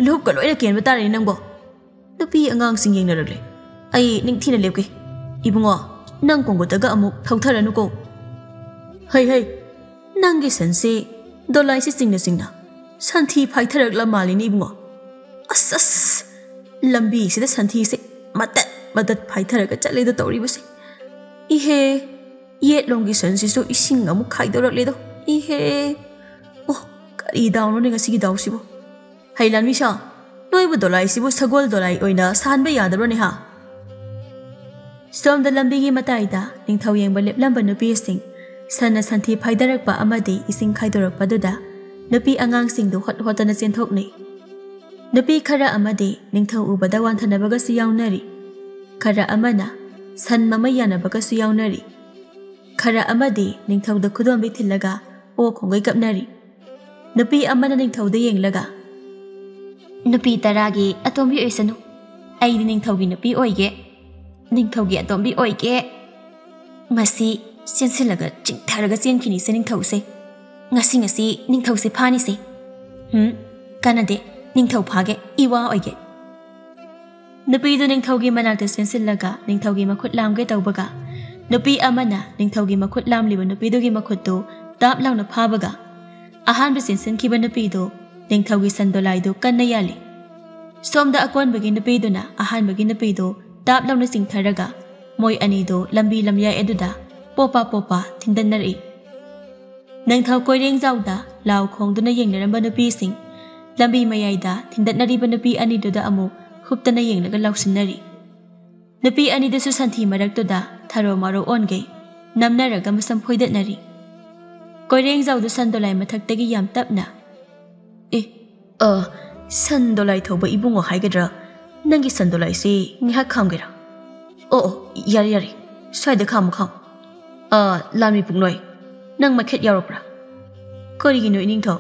ꯂꯨꯍꯨꯞꯀ ꯂꯣꯏꯅ ꯀꯦꯟꯕ ꯇꯥꯔꯦꯅꯦ ꯅꯪꯕꯣ꯫ ꯅꯨꯄꯤ ꯑꯉꯥꯡꯁꯤꯡ ꯌꯦꯡꯅꯔꯛꯂꯦ꯫ ꯑꯩ ꯅꯤꯡꯊꯤꯅ ꯂꯦꯞꯀꯦ꯫ ꯏꯕꯨꯡꯉꯣ, ꯅꯪ ꯀꯣꯡꯒꯨꯠꯇꯒ ꯑꯃꯨꯛ ꯊꯧꯊꯔꯅꯨꯀꯣ꯫ ꯍꯩ ꯍꯩ, ꯅꯪꯒꯤ ꯁꯟꯁꯤ ꯗꯣꯂꯥꯏꯁꯤ ꯆꯤꯡꯅ ꯆꯤꯡꯅ ꯁꯟꯊꯤ ꯐꯥꯏꯊꯔꯛꯂ ꯃꯥꯜꯂꯤꯅꯦ ꯏꯕꯨꯡꯉꯣ꯫ ꯑꯁ ꯑꯁ, ꯂꯝꯕꯤꯁꯤꯗ ꯁꯟꯊꯤꯁꯦ ꯃꯇꯠ ꯃꯇꯠ ꯐꯥꯏꯊꯔꯒ ꯆꯠꯂꯦꯗꯣ ꯇꯧꯔꯤꯕꯁꯦ꯫ ꯏꯍꯦ, ꯌꯦꯠꯂꯣꯝꯒꯤ ꯁꯟꯁꯤꯁꯨ ꯏꯁꯤꯡ ꯑꯃꯨꯛ ꯈꯥꯏꯗꯣꯔꯛꯂꯦꯗꯣ꯫ ꯏꯍꯦ, ꯑꯣ, ꯀꯔꯤ ꯗꯥꯎꯅꯣꯅꯦ ꯉꯁꯤꯒꯤ ꯗꯥꯎꯁꯤꯕꯨ? ꯍꯩ ꯂꯥꯟꯃꯤꯁꯥ, ꯅꯣꯏꯕꯨ ꯗꯣꯂꯥꯏꯁꯤꯕꯨ ꯁꯒꯣꯜ ꯗꯣꯂꯥꯏ ꯑꯣꯏꯅ ꯁꯥꯍꯟꯕ ꯌꯥꯗꯕ꯭ꯔꯣꯅꯦ ꯍꯥ?" ꯁꯣꯝꯗ ꯂꯝꯕꯤꯒꯤ ꯃꯇꯥꯏꯗ ꯅꯤꯡꯊꯧ ꯌꯦꯡꯕ ꯂꯦꯞꯂꯝꯕ ꯅꯨꯄꯤꯁꯤꯡ ꯁꯟꯅ ꯁꯟꯊꯤ ꯐꯥꯏꯗꯔꯛꯄ ꯑꯃꯗꯤ ꯏꯁꯤꯡ ꯈꯥꯏꯗꯣꯔꯛꯄꯗꯨꯗ ꯅꯨꯄꯤ ꯑꯉꯥꯡꯁꯤꯡꯗꯨ ꯍꯣꯠ ꯍꯣꯠꯇꯅ ꯆꯦꯟꯊꯣꯛꯅꯩ꯫ ꯅꯨꯄꯤ ꯈꯔ ꯑꯃꯗꯤ ꯅꯤꯡꯊꯧ ꯎꯕꯗ ꯋꯥꯟꯊꯅꯕꯒꯁꯨ ꯌꯥꯎꯅꯔꯤ꯫ ꯈꯔ ꯑꯃꯅ ꯁꯟ ꯃꯃꯩ ꯌꯥꯅꯕꯒꯁꯨ ꯌꯥꯎꯅꯔꯤ꯫ ꯈꯔ ꯑꯃꯗꯤ ꯅꯤꯡꯊꯧꯗ ꯈꯨꯗꯣꯝꯕꯤ ꯊꯤꯜꯂꯒ ꯑꯣ ꯈꯣꯡꯒꯩ ꯀꯞꯅꯔꯤ꯫ ꯅꯨꯄꯤ ꯑꯃꯅ ꯅꯤꯡꯊꯧꯗ ꯌꯦꯡꯂꯒ, "ꯅꯨꯄꯤ ꯇꯔꯥꯒꯤ ꯑꯇꯣꯝꯕꯤ ꯑꯣꯏꯁꯅꯨ꯫ ꯑꯩꯗꯤ ꯅꯤꯡꯊꯧꯒꯤ ꯅꯨꯄꯤ ꯑꯣꯏꯒꯦ꯫ ꯅꯤꯡꯊꯧꯒꯤ ꯑꯇꯣꯝꯕꯤ ꯑꯣꯏꯒꯦ꯫ ꯉꯁꯤ ꯆꯦꯟꯁꯤꯜꯂꯒ ꯆꯤꯡꯊꯔꯒ ꯆꯦꯟꯈꯤꯅꯤꯁꯦ ꯅꯤꯡꯊꯧꯁꯦ꯫ ꯉꯁꯤ, ꯉꯁꯤ ꯅꯤꯡꯊꯧꯁꯦ ꯐꯥꯅꯤꯁꯦ꯫ ꯎꯝ, ꯀꯥꯟꯅꯗꯦ꯫ ꯅꯤꯡꯊꯧ ꯐꯥꯒꯦ, ꯏꯋꯥ ꯑꯣꯏꯒꯦ꯫" ꯅꯨꯄꯤꯗꯨ ꯅꯤꯡꯊꯧꯒꯤ ꯃꯅꯥꯛꯇ ꯆꯦꯟꯁꯤꯜꯂꯒ ꯅꯤꯡꯊꯧꯒꯤ ꯃꯈꯨꯠ ꯂꯥꯝꯒꯦ ꯇꯧꯕꯒ, ꯅꯨꯄꯤ ꯑꯃꯅ ꯅꯤꯡꯊꯧꯒꯤ ꯃꯈꯨꯠ ꯂꯥꯝꯂꯤꯕ ꯅꯨꯄꯤꯗꯨꯒꯤ ꯃꯈꯨꯠꯇꯨ ꯇꯥꯞ ꯂꯥꯎꯅ ꯐꯥꯕꯒ, ꯑꯍꯥꯟꯕ ꯆꯦꯟꯁꯤꯟꯈꯤꯕ ꯅꯨꯄꯤꯗꯨ ꯅꯤꯡꯊꯧꯒꯤ ꯁꯟꯗꯣꯂꯥꯏꯗꯨ ꯀꯟꯅ ꯌꯥꯜꯂꯤ꯫ ꯁꯣꯝꯗ ꯑꯀꯣꯟꯕꯒꯤ ꯅꯨꯄꯤꯗꯨꯅ ꯑꯍꯥꯟꯕꯒꯤ ꯅꯨꯄꯤꯗꯨ ꯇꯥꯞ ꯂꯥꯎꯅ ꯆꯤꯡꯊꯔꯒ, ꯃꯣꯏ ꯑꯅꯤꯗꯨ ꯂꯝꯕꯤ ꯂꯝꯌꯥꯏ ꯑꯗꯨꯗ ꯄꯣꯄꯥ ꯄꯣꯄꯥ ꯊꯤꯟꯗꯟꯅꯔꯛꯏ꯫ ꯅꯤꯡꯊꯧ ꯀꯣꯏꯔꯦꯡꯖꯥꯎꯗ ꯂꯥꯎ ꯈꯣꯡꯗꯨꯅ ꯌꯦꯡꯅꯔꯝꯕ ꯅꯨꯄꯤꯁꯤꯡ, ꯂꯝꯕꯤ ꯃꯌꯥꯏꯗ ꯊꯤꯟꯗꯠꯅꯔꯤꯕ ꯅꯨꯄꯤ ꯑꯅꯤꯗꯨꯗ ꯑꯃꯨꯛ ꯍꯨꯞꯇꯅ ꯌꯦꯡꯂꯒ ꯂꯥꯎꯁꯤꯟꯅꯔꯤ꯫ ꯅꯨꯄꯤ ꯑꯅꯤꯗꯨꯁꯨ ꯁꯟꯊꯤ ꯃꯔꯛꯇꯨꯗ ꯊꯔꯣ ꯃꯔꯣ ꯑꯣꯟꯒꯩ ꯅꯝꯅꯔꯒ ꯃꯁꯝ ꯐꯣꯏꯗꯠꯅꯔꯤ꯫ ꯀꯣꯏꯔꯦꯡꯖꯥꯎꯗꯨ ꯁꯟꯗꯣꯂꯥꯏ ꯃꯊꯛꯇꯒꯤ ꯌꯥꯝ ꯇꯞꯅ, "ꯑꯦ, ꯑ, ꯁꯟꯗꯣꯂꯥꯏ ꯊꯧꯕ ꯏꯕꯨꯡꯉꯣ ꯍꯥꯏꯒꯗ꯭ꯔꯥ? ꯅꯪꯒꯤ ꯁꯟꯗꯣꯂꯥꯏꯁꯤ ꯉꯥꯏꯍꯥꯛ ꯈꯥꯝꯒꯦꯔꯥ? ꯑꯣ, ꯑꯣ, ꯌꯥꯔꯦ, ꯌꯥꯔꯦ꯫ ꯁ꯭ꯋꯥꯏꯗ ꯈꯥꯝꯃꯨ, ꯈꯥꯝꯃꯨ꯫ ꯑꯥ, ꯂꯥꯟꯃꯤ ꯄꯨꯡꯂꯣꯏ, ꯅꯪ ꯃꯩꯈꯦꯠ ꯌꯥꯎꯔꯛꯄ꯭ꯔꯥ? ꯀꯔꯤꯒꯤꯅꯣ, ꯏꯅꯤꯡꯊꯧ?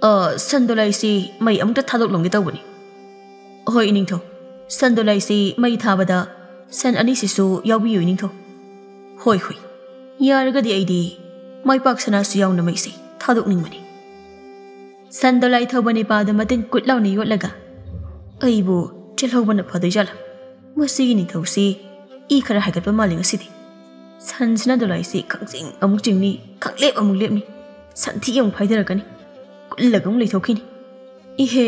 ꯑꯥ, ꯁꯟꯗꯣꯂꯥꯏꯁꯤ ꯃꯩ ꯑꯃꯨꯛꯇ ꯊꯥꯗꯣꯛꯂꯝꯒꯦ ꯇꯧꯕꯅꯤ꯫ ꯍꯣꯏ, ꯏꯅꯤꯡꯊꯧ꯫ ꯁꯟꯗꯣꯂꯥꯏꯁꯤ ꯃꯩ ꯊꯥꯕꯗ ꯁꯟ ꯑꯅꯤꯁꯤꯁꯨ ꯌꯥꯎꯕꯤꯌꯨ, ꯏꯅꯤꯡꯊꯧ꯫ ꯍꯣꯏ, ꯍꯣꯏ꯫ ꯌꯥꯔꯒꯗꯤ ꯑꯩꯗꯤ ꯃꯥꯏꯄꯥꯛ ꯁꯅꯥꯁꯨ ꯌꯥꯎꯅ ꯃꯩꯁꯦ ꯊꯥꯗꯣꯛꯅꯤꯡꯕꯅꯤ꯫ ꯁꯟꯗꯣꯂꯥꯏ ꯊꯧꯕ ꯅꯤꯄꯥꯗꯨ ꯃꯇꯤꯟ ꯀꯨꯠ ꯂꯥꯎꯅ ꯌꯣꯠꯂꯒ, "ꯑꯩꯕꯨ ꯆꯦꯜꯍꯧꯕꯅ ꯐꯗꯣꯏꯖꯥꯠꯂꯥ? ꯃꯁꯤꯒꯤ ꯅꯤꯡꯊꯧꯁꯤ ꯏ ꯈꯔ ꯍꯥꯏꯒꯠꯄ ꯃꯥꯜꯂꯤ ꯉꯁꯤꯗꯤ꯫ ꯁꯟꯁꯤꯅ ꯗꯣꯂꯥꯏꯁꯤ ꯈꯪꯆꯤꯡ ꯑꯃꯨꯛ ꯆꯤꯡꯅꯤ, ꯈꯪꯂꯦꯞ ꯑꯃꯨꯛ ꯂꯦꯞꯅꯤ, ꯁꯟꯊꯤ ꯑꯃꯨꯛ ꯐꯥꯏꯗꯔꯛꯀꯅꯤ, ꯀꯨꯜꯂꯒ ꯑꯃꯨꯛ ꯂꯩꯊꯣꯛꯈꯤꯅꯤ꯫ ꯏꯍꯦ,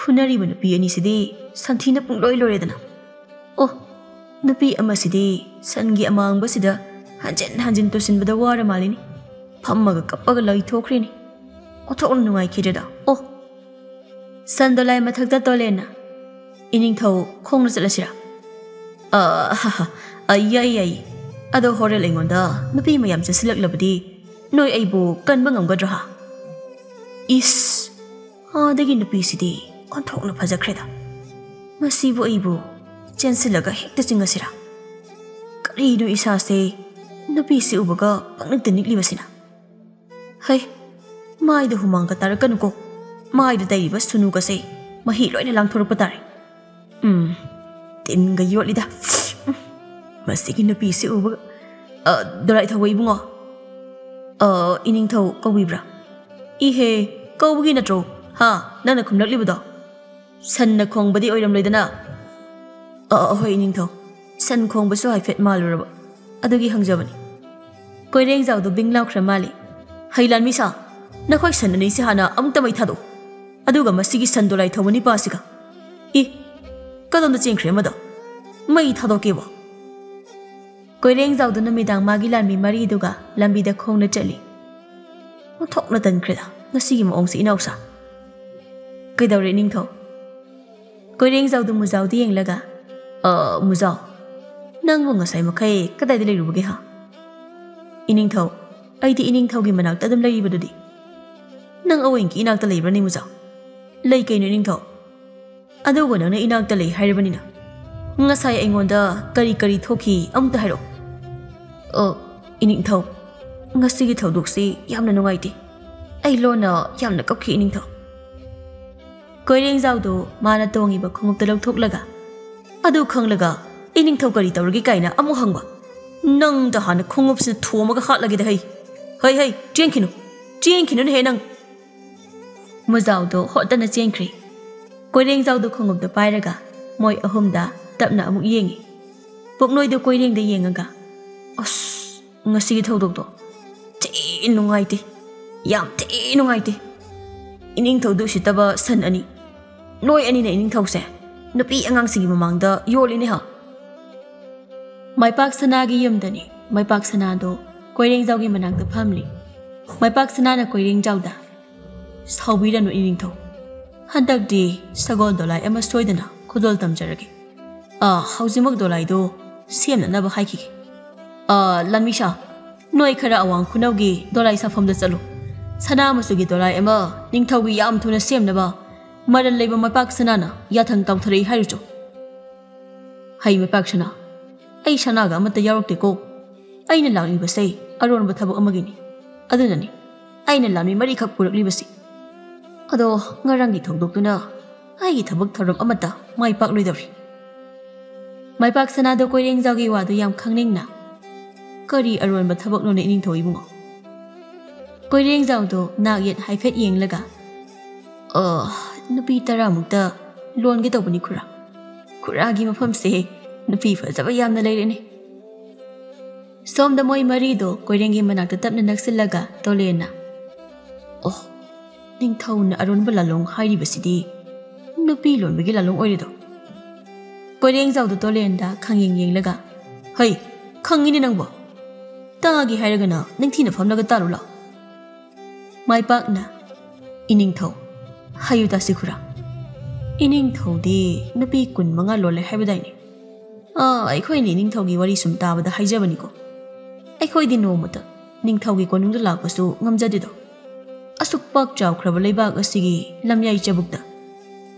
ꯐꯨꯅꯔꯤꯕ ꯅꯨꯄꯤ ꯑꯅꯤꯁꯤꯗꯤ ꯁꯟꯊꯤꯅ ꯄꯨꯡꯂꯣꯏ ꯂꯣꯏꯔꯦꯗꯅ꯫ ꯑꯣ, ꯅꯨꯄꯤ ꯑꯃꯁꯤꯗꯤ ꯁꯟꯒꯤ ꯑꯃꯥꯡꯕꯁꯤꯗ ꯍꯟꯖꯤꯟ ꯍꯟꯖꯤꯟ ꯇꯨꯁꯤꯟꯕꯗ ꯋꯥꯔ ꯃꯥꯜꯂꯤꯅꯤ꯫ ꯐꯝꯃꯒ ꯀꯞꯄꯒ ꯂꯩꯊꯣꯛꯈ꯭ꯔꯦꯅꯦ꯫ ꯑꯣꯟꯊꯣꯛꯅ ꯅꯨꯡꯉꯥꯏꯈꯤꯗ꯭ꯔꯦꯗ꯫ ꯑꯣ!" ꯁꯟꯗꯣꯂꯥꯏ ꯃꯊꯛꯇ ꯇꯣꯂꯦꯟꯅ, "ꯏꯅꯤꯡꯊꯧ, ꯈꯣꯡꯅ ꯆꯠꯂꯁꯤꯔꯥ?" "ꯑ, ꯍ, ꯍ, ꯑ, ꯌꯥꯏ, ꯌꯥꯏ꯫ ꯑꯗꯣ ꯍꯣꯔꯦꯟ ꯑꯩꯉꯣꯟꯗ ꯅꯨꯄꯤ ꯃꯌꯥꯝ ꯆꯦꯟꯁꯤꯜꯂꯛꯂꯕꯗꯤ ꯅꯣꯏ ꯑꯩꯕꯨ ꯀꯟꯕ ꯉꯝꯒꯗ꯭ꯔꯣ, ꯍꯥ?" ꯏꯁ! ꯑꯥꯗꯒꯤ ꯅꯨꯄꯤꯁꯤꯗꯤ ꯑꯣꯟꯊꯣꯛꯅ ꯐꯖꯈ꯭ꯔꯦꯗ꯫ ꯃꯁꯤꯕꯨ ꯑꯩꯕꯨ ꯆꯦꯟꯁꯤꯜꯂꯒ ꯍꯦꯛꯇ ꯆꯤꯡꯉꯁꯤꯔꯥ? ꯀꯔꯤꯅꯣ ꯏꯁꯥꯁꯦ ꯅꯨꯄꯤꯁꯤ ꯎꯕꯒ ꯄꯪꯅꯤꯛꯇ ꯅꯤꯛꯂꯤꯕꯁꯤꯅ? ꯍꯩ, ꯃꯥꯏꯗ ꯍꯨꯃꯥꯡꯒ ꯇꯥꯔꯛꯀꯅꯨꯀꯣ꯫ ꯃꯥꯏꯗ ꯇꯩꯔꯤꯕ ꯁꯨꯅꯨꯒꯁꯦ ꯃꯍꯤ ꯂꯣꯏꯅ ꯂꯥꯡꯊꯣꯔꯛꯄ ꯇꯥꯔꯦ꯫ ꯎꯝ, ꯇꯤꯟꯒ ꯌꯣꯠꯂꯤꯗ꯫ ꯎꯝ, ꯃꯁꯤꯒꯤ ꯅꯨꯄꯤꯁꯤ ꯎꯕꯒ꯫ ꯑ, ꯗꯣꯂꯥꯏ ꯊꯧꯕ ꯏꯕꯨꯡꯉꯣ꯫ ꯑ, ꯏꯅꯤꯡꯊꯧ ꯀꯧꯕꯤꯕ꯭ꯔꯥ? ꯏꯍꯦ, ꯀꯧꯕꯒꯤ ꯅꯠꯇ꯭ꯔꯣ? ꯍꯥ, ꯅꯪꯅ ꯈꯨꯝꯂꯛꯂꯤꯕꯗꯣ? ꯁꯟꯅ ꯈꯣꯡꯕꯗꯤ ꯑꯣꯏꯔꯝꯂꯣꯏꯗꯅ? ꯑ, ꯑ, ꯍꯣꯏ, ꯏꯅꯤꯡꯊꯧ꯫ ꯁꯟ ꯈꯣꯡꯕꯁꯨ ꯍꯥꯏꯐꯦꯠ ꯃꯥꯜꯂꯨꯔꯕ, ꯑꯗꯨꯒꯤ ꯍꯪꯖꯕꯅꯤ꯫ ꯀꯣꯏꯔꯦꯡꯖꯥꯎꯗꯣ ꯕꯤꯡ ꯂꯥꯎꯈ꯭ꯔ ꯃꯥꯜꯂꯤ꯫ "ꯍꯩ ꯂꯥꯟꯃꯤ ꯁꯥ, ꯅꯈꯣꯏ ꯁꯟ ꯑꯅꯤꯁꯤ ꯍꯥꯟꯅ ꯑꯃꯨꯛꯇ ꯃꯩ ꯊꯥꯗꯣꯛꯎ꯫ ꯑꯗꯨꯒ ꯃꯁꯤꯒꯤ ꯁꯟ ꯗꯣꯂꯥꯏ ꯊꯧꯕ ꯅꯤꯄꯥꯁꯤꯒ꯫ ꯏ, ꯀꯗꯣꯝꯗ ꯆꯦꯟꯈ꯭ꯔꯦ ꯑꯃꯗꯣ? ꯃꯩ ꯊꯥꯗꯣꯛꯀꯦꯕꯣ!" ꯀꯣꯏꯔꯦꯡꯖꯥꯎꯗꯨ ꯅꯨꯃꯤꯗꯥꯡ ꯃꯥꯒꯤ ꯂꯥꯟꯃꯤ ꯃꯔꯤꯗꯨꯒ ꯂꯝꯕꯤꯗ ꯈꯣꯡꯅ ꯆꯠꯂꯤ꯫ ꯑꯣꯟꯊꯣꯛꯅ ꯇꯟꯈ꯭ꯔꯦꯗ ꯉꯁꯤꯒꯤ ꯃꯑꯣꯡꯁꯤ, ꯏꯅꯥꯎꯁꯥ꯫ "ꯀꯩꯗꯧꯔꯦ, ꯏꯅꯤꯡꯊꯧ?" ꯀꯣꯏꯔꯦꯡꯖꯥꯎꯗꯨ ꯃꯨꯖꯥꯎꯗ ꯌꯦꯡꯂꯒ, "ꯑ, ꯃꯨꯖꯥꯎ, ꯅꯪꯕꯨ ꯉꯁꯥꯏ ꯃꯈꯩ ꯀꯗꯥꯏꯗ ꯂꯩꯔꯨꯕꯒꯦ, ꯍꯥ?" "ꯏꯅꯤꯡꯊꯧ, ꯑꯩꯗꯤ ꯏꯅꯤꯡꯊꯧꯒꯤ ꯃꯅꯥꯛꯇ ꯑꯗꯨꯝ ꯂꯩꯔꯤꯕꯗꯨꯗꯤ꯫ ꯅꯪ ꯑꯋꯣꯏꯡꯀꯤ ꯏꯅꯥꯛꯇ ꯂꯩꯕ꯭ꯔꯅꯦ, ꯃꯨꯖꯥꯎ?" "ꯂꯩ ꯀꯩꯅꯣ, ꯏꯅꯤꯡꯊꯧ?" ꯑꯗꯨꯒ ꯅꯪꯅ ꯏꯅꯥꯛꯇ ꯂꯩ ꯍꯥꯏꯔꯕꯅꯤꯅ꯫ ꯉꯁꯥꯏ ꯑꯩꯉꯣꯟꯗ ꯀꯔꯤ ꯀꯔꯤ ꯊꯣꯛꯈꯤ ꯑꯃꯨꯛꯇ ꯍꯥꯏꯔꯛꯑꯣ꯫ ꯑꯣ, ꯏꯅꯤꯡꯊꯧ, ꯉꯁꯤꯒꯤ ꯊꯧꯗꯣꯛꯁꯤ ꯌꯥꯝꯅ ꯅꯨꯡꯉꯥꯏꯇꯦ꯫ ꯑꯩ ꯂꯣꯟꯅ ꯌꯥꯝꯅ ꯀꯞꯈꯤ, ꯏꯅꯤꯡꯊꯧ꯫ ꯀꯣꯏꯔꯦꯡꯖꯥꯎꯗꯣ ꯃꯥꯅ ꯇꯣꯡꯉꯤꯕ ꯈꯣꯡꯎꯞꯇ ꯂꯧꯊꯣꯛꯂꯒ, ꯑꯗꯨ ꯈꯪꯂꯒ ꯏꯅꯤꯡꯊꯧ ꯀꯔꯤ ꯇꯧꯔꯒꯦ ꯀꯥꯏꯅ ꯑꯃꯨꯛ ꯍꯪꯕ? ꯅꯪꯗ ꯍꯥꯟꯅ ꯈꯣꯡꯎꯞꯁꯤꯗ ꯊꯣꯝꯃꯒ ꯍꯥꯠꯂꯒꯦꯗ ꯍꯩ꯫ ꯍꯩ, ꯍꯩ, ꯆꯦꯟꯈꯤꯅꯨ, ꯆꯦꯟꯈꯤꯅꯨꯅꯦꯍꯦ ꯅꯪ꯫ ꯃꯨꯖꯥꯎꯗꯣ ꯍꯣꯠꯇꯅ ꯆꯦꯟꯈ꯭ꯔꯦ꯫ ꯀꯣꯏꯔꯦꯡꯖꯥꯎꯗꯣ ꯈꯣꯡꯎꯞꯇ ꯄꯥꯏꯔꯒ ꯃꯣꯏ ꯑꯍꯨꯝꯗ ꯇꯞꯅ ꯑꯃꯨꯛ ꯌꯦꯡꯉꯤ꯫ ꯄꯨꯛꯅꯣꯏꯗꯣ ꯀꯣꯏꯔꯦꯡꯗ ꯌꯦꯡꯉꯒ, ꯑꯁ, ꯉꯁꯤꯒꯤ ꯊꯧꯗꯣꯛꯇꯣ ꯊꯤ ꯅꯨꯡꯉꯥꯏꯇꯦ, ꯌꯥꯝ ꯊꯤ ꯅꯨꯡꯉꯥꯏꯇꯦ꯫ ꯏꯅꯤꯡꯊꯧꯗꯨ ꯎꯁꯤꯠꯇꯕ ꯁꯟ ꯑꯅꯤ, ꯅꯣꯏ ꯑꯅꯤꯅ ꯏꯅꯤꯡꯊꯧꯁꯦ ꯅꯨꯄꯤ ꯑꯉꯥꯡꯁꯤꯡꯒꯤ ꯃꯃꯥꯡꯗ ꯌꯣꯜꯂꯤꯅꯦ ꯍꯥ꯫ ꯃꯥꯏꯄꯥꯛ ꯁꯅꯥꯒꯤ ꯌꯨꯝꯗꯅꯤ꯫ ꯃꯥꯏꯄꯥꯛ ꯁꯅꯥꯗꯣ ꯀꯣꯏꯔꯦꯡꯖꯥꯎꯒꯤ ꯃꯅꯥꯛꯇ ꯐꯝꯂꯤ꯫ ꯃꯥꯏꯄꯥꯛ ꯁꯅꯥꯅ ꯀꯣꯏꯔꯦꯡꯖꯥꯎꯗ, "ꯁꯥꯎꯕꯤꯔꯅꯨ ꯏꯅꯤꯡꯊꯧ, ꯍꯟꯗꯛꯇꯤ ꯁꯒꯣꯜ ꯗꯣꯂꯥꯏ ꯑꯃ ꯁꯣꯏꯗꯅ ꯈꯨꯗꯣꯜ ꯇꯝꯖꯔꯒꯦ꯫ ꯑꯥ, ꯍꯧꯖꯤꯛꯃꯛ ꯗꯣꯂꯥꯏꯗꯣ ꯁꯦꯝꯅꯅꯕ ꯍꯥꯏꯈꯤꯒꯦ꯫ ꯑꯥ, ꯂꯥꯟꯃꯤꯁꯥ, ꯅꯣꯏ ꯈꯔ ꯑꯋꯥꯡ ꯈꯨꯅꯧꯒꯤ ꯗꯣꯂꯥꯏ ꯁꯥꯐꯝꯗ ꯆꯠꯂꯨ꯫ ꯁꯅꯥ ꯃꯆꯨꯒꯤ ꯗꯣꯂꯥꯏ ꯑꯃ ꯅꯤꯡꯊꯧꯒꯤ ꯌꯥꯝ ꯊꯨꯅ ꯁꯦꯝꯅꯕ ꯃꯔꯜ ꯂꯩꯕ ꯃꯥꯏꯄꯥꯛ ꯁꯅꯥꯅ ꯌꯥꯊꯪ ꯀꯥꯎꯊꯔꯛꯏ ꯍꯥꯏꯔꯨꯆꯣ꯫ ꯍꯩ ꯃꯥꯏꯄꯥꯛ ꯁꯅꯥ, ꯑꯩ ꯁꯅꯥꯒ ꯑꯃꯠꯇ ꯌꯥꯎꯔꯛꯇꯦꯀꯣ꯫ ꯑꯩꯅ ꯂꯥꯛꯂꯤꯕꯁꯦ ꯑꯔꯣꯟꯕ ꯊꯕꯛ ꯑꯃꯒꯤꯅꯤ꯫ ꯑꯗꯨꯅꯅꯤ ꯑꯩꯅ ꯂꯥꯟꯃꯤ ꯃꯔꯤꯈꯛ ꯄꯨꯔꯛꯂꯤꯕꯁꯤ꯫ ꯑꯗꯣ ꯉꯔꯥꯡꯒꯤ ꯊꯧꯗꯣꯛꯇꯨꯅ ꯑꯩꯒꯤ ꯊꯕꯛ ꯊꯧꯔꯝ ꯑꯃꯠꯇ ꯃꯥꯏ ꯄꯥꯛꯂꯣꯏꯗꯧꯔꯤ꯫" ꯃꯥꯏꯄꯥꯛ ꯁꯅꯥꯗꯣ ꯀꯣꯏꯔꯦꯡꯖꯥꯎꯒꯤ ꯋꯥꯗꯨ ꯌꯥꯝ ꯈꯪꯅꯤꯡꯅ, "ꯀꯔꯤ ꯑꯔꯣꯟꯕ ꯊꯕꯛꯅꯣꯅꯦ ꯏꯅꯤꯡꯊꯧ ꯏꯕꯨꯡꯉꯣ?" ꯀꯣꯏꯔꯦꯡꯖꯥꯎꯗꯣ ꯅꯥꯛ ꯌꯦꯠ ꯍꯥꯏꯐꯦꯠ ꯌꯦꯡꯂꯒ, "ꯑ, ꯅꯨꯄꯤ ꯇꯔꯥꯃꯨꯛꯇ ꯂꯣꯟꯒꯦ ꯇꯧꯕꯅꯤ ꯈꯨꯔꯥ꯫ ꯈꯨꯔꯥꯒꯤ ꯃꯐꯝꯁꯦ ꯅꯨꯄꯤ ꯐꯖꯕ ꯌꯥꯝꯅ ꯂꯩꯔꯦꯅꯦ꯫" ꯁꯣꯝꯗ ꯃꯣꯏ ꯃꯔꯤꯗꯣ ꯀꯣꯏꯔꯦꯡꯒꯤ ꯃꯅꯥꯛꯇ ꯇꯞꯅ ꯅꯛꯁꯤꯜꯂꯒ ꯇꯣꯂꯦꯟꯅ, "ꯑꯣ, ꯅꯤꯡꯊꯧꯅ ꯑꯔꯣꯟꯕ ꯂꯥꯂꯣꯡ ꯍꯥꯏꯔꯤꯕꯁꯤꯗꯤ ꯅꯨꯄꯤ ꯂꯣꯟꯕꯒꯤ ꯂꯥꯂꯣꯡ ꯑꯣꯏꯔꯦꯗꯣ?" ꯀꯣꯏꯔꯦꯡꯖꯥꯎꯗꯣ ꯇꯣꯂꯦꯟꯗ ꯈꯪꯌꯦꯡ ꯌꯦꯡꯂꯒ, "ꯍꯩ, ꯈꯪꯉꯤꯅꯦ ꯅꯪꯕꯣ꯫ ꯇꯥꯒꯦ ꯍꯥꯏꯔꯒꯅ ꯅꯤꯡꯊꯤꯅ ꯐꯝꯂꯒ ꯇꯥꯔꯨ ꯂꯥꯎ꯫" ꯃꯥꯏꯄꯥꯛꯅ, "ꯏꯅꯤꯡꯊꯧ, ꯍꯥꯏꯌꯨ ꯇꯥꯁꯤ ꯈꯨꯔꯥ꯫ ꯏꯅꯤꯡꯊꯧꯗꯤ ꯅꯨꯄꯤ ꯀꯨꯟ ꯃꯉꯥ ꯂꯣꯜꯂꯦ ꯍꯥꯏꯕꯗꯥꯏꯅꯦ? ꯑꯥ, ꯑꯩꯈꯣꯏꯅ ꯏꯅꯤꯡꯊꯧꯒꯤ ꯋꯥꯔꯤ ꯁꯨꯝ ꯇꯥꯕꯗ ꯍꯥꯏꯖꯕꯅꯤꯀꯣ꯫ ꯑꯩꯈꯣꯏꯗꯤ ꯅꯣꯡꯃꯇ ꯅꯤꯡꯊꯧꯒꯤ ꯀꯣꯅꯨꯡꯗ ꯂꯥꯛꯄꯁꯨ ꯉꯝꯖꯗꯦꯗꯣ꯫ ꯑꯁꯨꯛ ꯄꯥꯛ ꯆꯥꯎꯈ꯭ꯔꯕ ꯂꯩꯕꯥꯛ ꯑꯁꯤꯒꯤ ꯂꯝꯌꯥꯏ ꯆꯕꯨꯛꯇ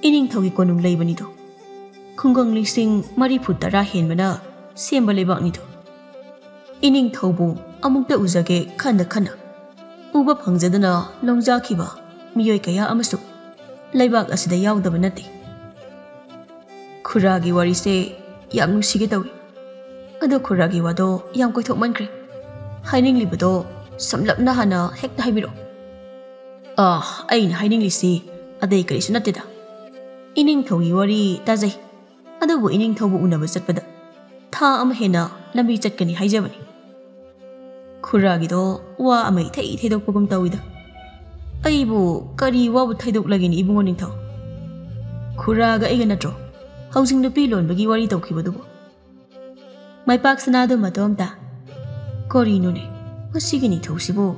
ꯏꯅꯤꯡꯊꯧꯒꯤ ꯀꯣꯅꯨꯡ ꯂꯩꯕꯅꯤꯗꯣ꯫ ꯈꯨꯡꯒꯪ ꯂꯤꯁꯤꯡ ꯃꯔꯤꯐꯨ ꯇꯔꯥ ꯍꯦꯟꯕꯅ ꯁꯦꯝꯕ ꯂꯩꯕꯥꯛꯅꯤꯗꯣ꯫ ꯏꯅꯤꯡꯊꯧꯕꯨ ꯑꯃꯨꯛꯇ ꯎꯖꯒꯦ ꯈꯟꯅ ꯈꯟꯅ ꯎꯕ ꯐꯪꯖꯗꯅ ꯂꯣꯡꯖꯥꯈꯤꯕ ꯃꯤꯑꯣꯏ ꯀꯌꯥ ꯑꯃꯁꯨ ꯂꯩꯕꯥꯛ ꯑꯁꯤꯗ ꯌꯥꯎꯗꯕ ꯅꯠꯇꯦ꯫ ꯈꯨꯔꯥꯒꯤ ꯋꯥꯔꯤꯁꯦ ꯌꯥꯝ ꯅꯨꯡꯁꯤꯒꯦ ꯇꯧꯏ꯫ ꯑꯗꯣ ꯈꯨꯔꯥꯒꯤ ꯋꯥꯗꯣ ꯌꯥꯝ ꯀꯣꯏꯊꯣꯛꯃꯟꯈ꯭ꯔꯦ꯫ ꯍꯥꯏꯅꯤꯡꯂꯤꯕꯗꯣ ꯁꯝꯂꯞꯅ ꯍꯥꯟꯅ ꯍꯦꯛꯇ ꯍꯥꯏꯕꯤꯔꯛꯑꯣ꯫ ꯑꯥ, ꯑꯩꯅ ꯍꯥꯏꯅꯤꯡꯂꯤꯁꯤ ꯑꯇꯩ ꯀꯔꯤꯁꯨ ꯅꯠꯇꯦꯗ꯫ ꯏꯅꯤꯡꯊꯧꯒꯤ ꯋꯥꯔꯤ ꯇꯥꯖꯩ꯫ ꯑꯗꯨꯕꯨ ꯏꯅꯤꯡꯊꯧꯕꯨ ꯎꯅꯕ ꯆꯠꯄꯗ ꯊꯥ ꯑꯃ ꯍꯦꯟꯅ ꯂꯝꯕꯤ ꯆꯠꯀꯅꯤ ꯍꯥꯏꯖꯕꯅꯤ꯫ ꯈꯨꯔꯥꯒꯤꯗꯣ ꯋꯥ ꯑꯃ ꯏꯊꯩ ꯊꯩꯗꯣꯛꯄꯒꯨꯝ ꯇꯧꯏꯗ꯫ ꯑꯩꯕꯨ ꯀꯔꯤ ꯋꯥꯕꯨ ꯊꯩꯗꯣꯛꯂꯒꯦꯅꯦ ꯏꯕꯨꯡꯉꯣ ꯅꯤꯡꯊꯧ? ꯈꯨꯔꯥꯒ ꯑꯩꯒ ꯅꯠꯇ꯭ꯔꯣ ꯍꯧꯖꯤꯛ ꯅꯨꯄꯤ ꯂꯣꯟꯕꯒꯤ ꯋꯥꯔꯤ ꯇꯧꯈꯤꯕꯗꯨꯕꯨ? ꯃꯥꯏꯄꯥꯛ ꯁꯅꯥꯗꯨ ꯃꯇꯣꯝꯇ꯫ ꯀꯔꯤꯅꯣꯅꯦ, ꯃꯁꯤꯒꯤ ꯅꯤꯡꯊꯧꯁꯤꯕꯨ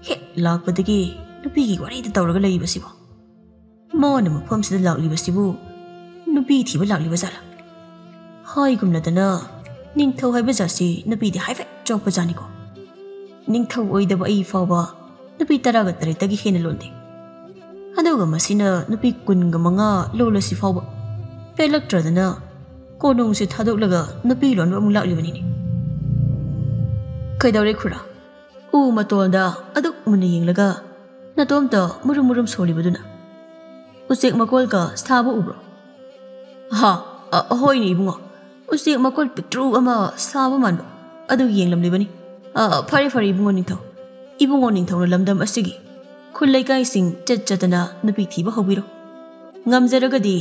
ꯍꯦꯛ ꯂꯥꯛꯄꯗꯒꯤ ꯅꯨꯄꯤꯒꯤ ꯋꯥꯔꯤꯗ ꯇꯧꯔꯒ ꯂꯩꯔꯤꯕꯁꯤꯕꯣ? ꯃꯥꯅ ꯃꯐꯝꯁꯤꯗ ꯂꯥꯛꯂꯤꯕꯁꯤꯕꯨ ꯅꯨꯄꯤ ꯊꯤꯕ ꯂꯥꯛꯂꯤꯕ ꯖꯥꯠꯂꯥ? ꯍꯥꯏꯒꯨꯝꯂꯗꯅ ꯅꯤꯡꯊꯧ ꯍꯥꯏꯕ ꯖꯥꯠꯁꯤ ꯅꯨꯄꯤꯗꯤ ꯍꯥꯏꯐꯦꯠ ꯆꯣꯞꯄ ꯖꯥꯠꯅꯤꯀꯣ꯫ ꯅꯤꯡꯊꯧ ꯑꯣꯏꯗꯕ ꯑꯩ ꯐꯥꯎꯕ ꯅꯨꯄꯤ ꯇꯔꯥꯒ ꯇꯔꯦꯠꯇꯒꯤ ꯍꯦꯟꯅ ꯂꯣꯟꯗꯦ꯫ ꯑꯗꯨꯒ ꯃꯁꯤꯅ ꯅꯨꯄꯤ ꯀꯨꯟꯒ ꯃꯉꯥ ꯂꯣꯜꯂꯁꯤ ꯐꯥꯎꯕ ꯄꯦꯜꯂꯛꯇ꯭ꯔꯗꯅ ꯀꯣꯅꯨꯡꯁꯤ ꯊꯥꯗꯣꯛꯂꯒ ꯅꯨꯄꯤ ꯂꯣꯟꯕ ꯑꯃꯨꯛ ꯂꯥꯛꯂꯤꯕꯅꯤꯅꯦ꯫ ꯀꯩꯗꯧꯔꯦ ꯈꯨꯔꯥ? ꯎ ꯃꯇꯣꯟꯗ ꯑꯗꯨꯛ ꯃꯨꯟꯅ ꯌꯦꯡꯂꯒ ꯅꯇꯣꯝꯇ ꯃꯨꯔꯨꯝ ꯃꯨꯔꯨꯝ ꯁꯣꯜꯂꯤꯕꯗꯨꯅ? ꯎꯆꯦꯛ ꯃꯀꯣꯜꯒ ꯁꯥꯕ ꯎꯕ꯭ꯔꯣ? ꯍꯥ, ꯑ, ꯍꯣꯏꯅꯦ ꯏꯕꯨꯡꯉꯣ, ꯎꯆꯦꯛ ꯃꯀꯣꯜ ꯄꯤꯛꯇ꯭ꯔꯨ ꯑꯃ ꯁꯥꯕ ꯃꯥꯟꯕ ꯑꯗꯨ ꯌꯦꯡꯂꯝꯂꯤꯕꯅꯤ꯫ ꯑ, ꯐꯔꯦ ꯐꯔꯦ ꯏꯕꯨꯡꯉꯣ ꯅꯤꯡꯊꯧ, ꯏꯕꯨꯡꯉꯣ ꯅꯤꯡꯊꯧꯅ ꯂꯝꯗꯝ ꯑꯁꯤꯒꯤ ꯈꯨꯜ ꯂꯩꯀꯥꯏꯁꯤꯡ ꯆꯠ ꯆꯠꯇꯅ ꯅꯨꯄꯤ ꯊꯤꯕ ꯍꯧꯕꯤꯔꯣ꯫ ꯉꯝꯖꯔꯒꯗꯤ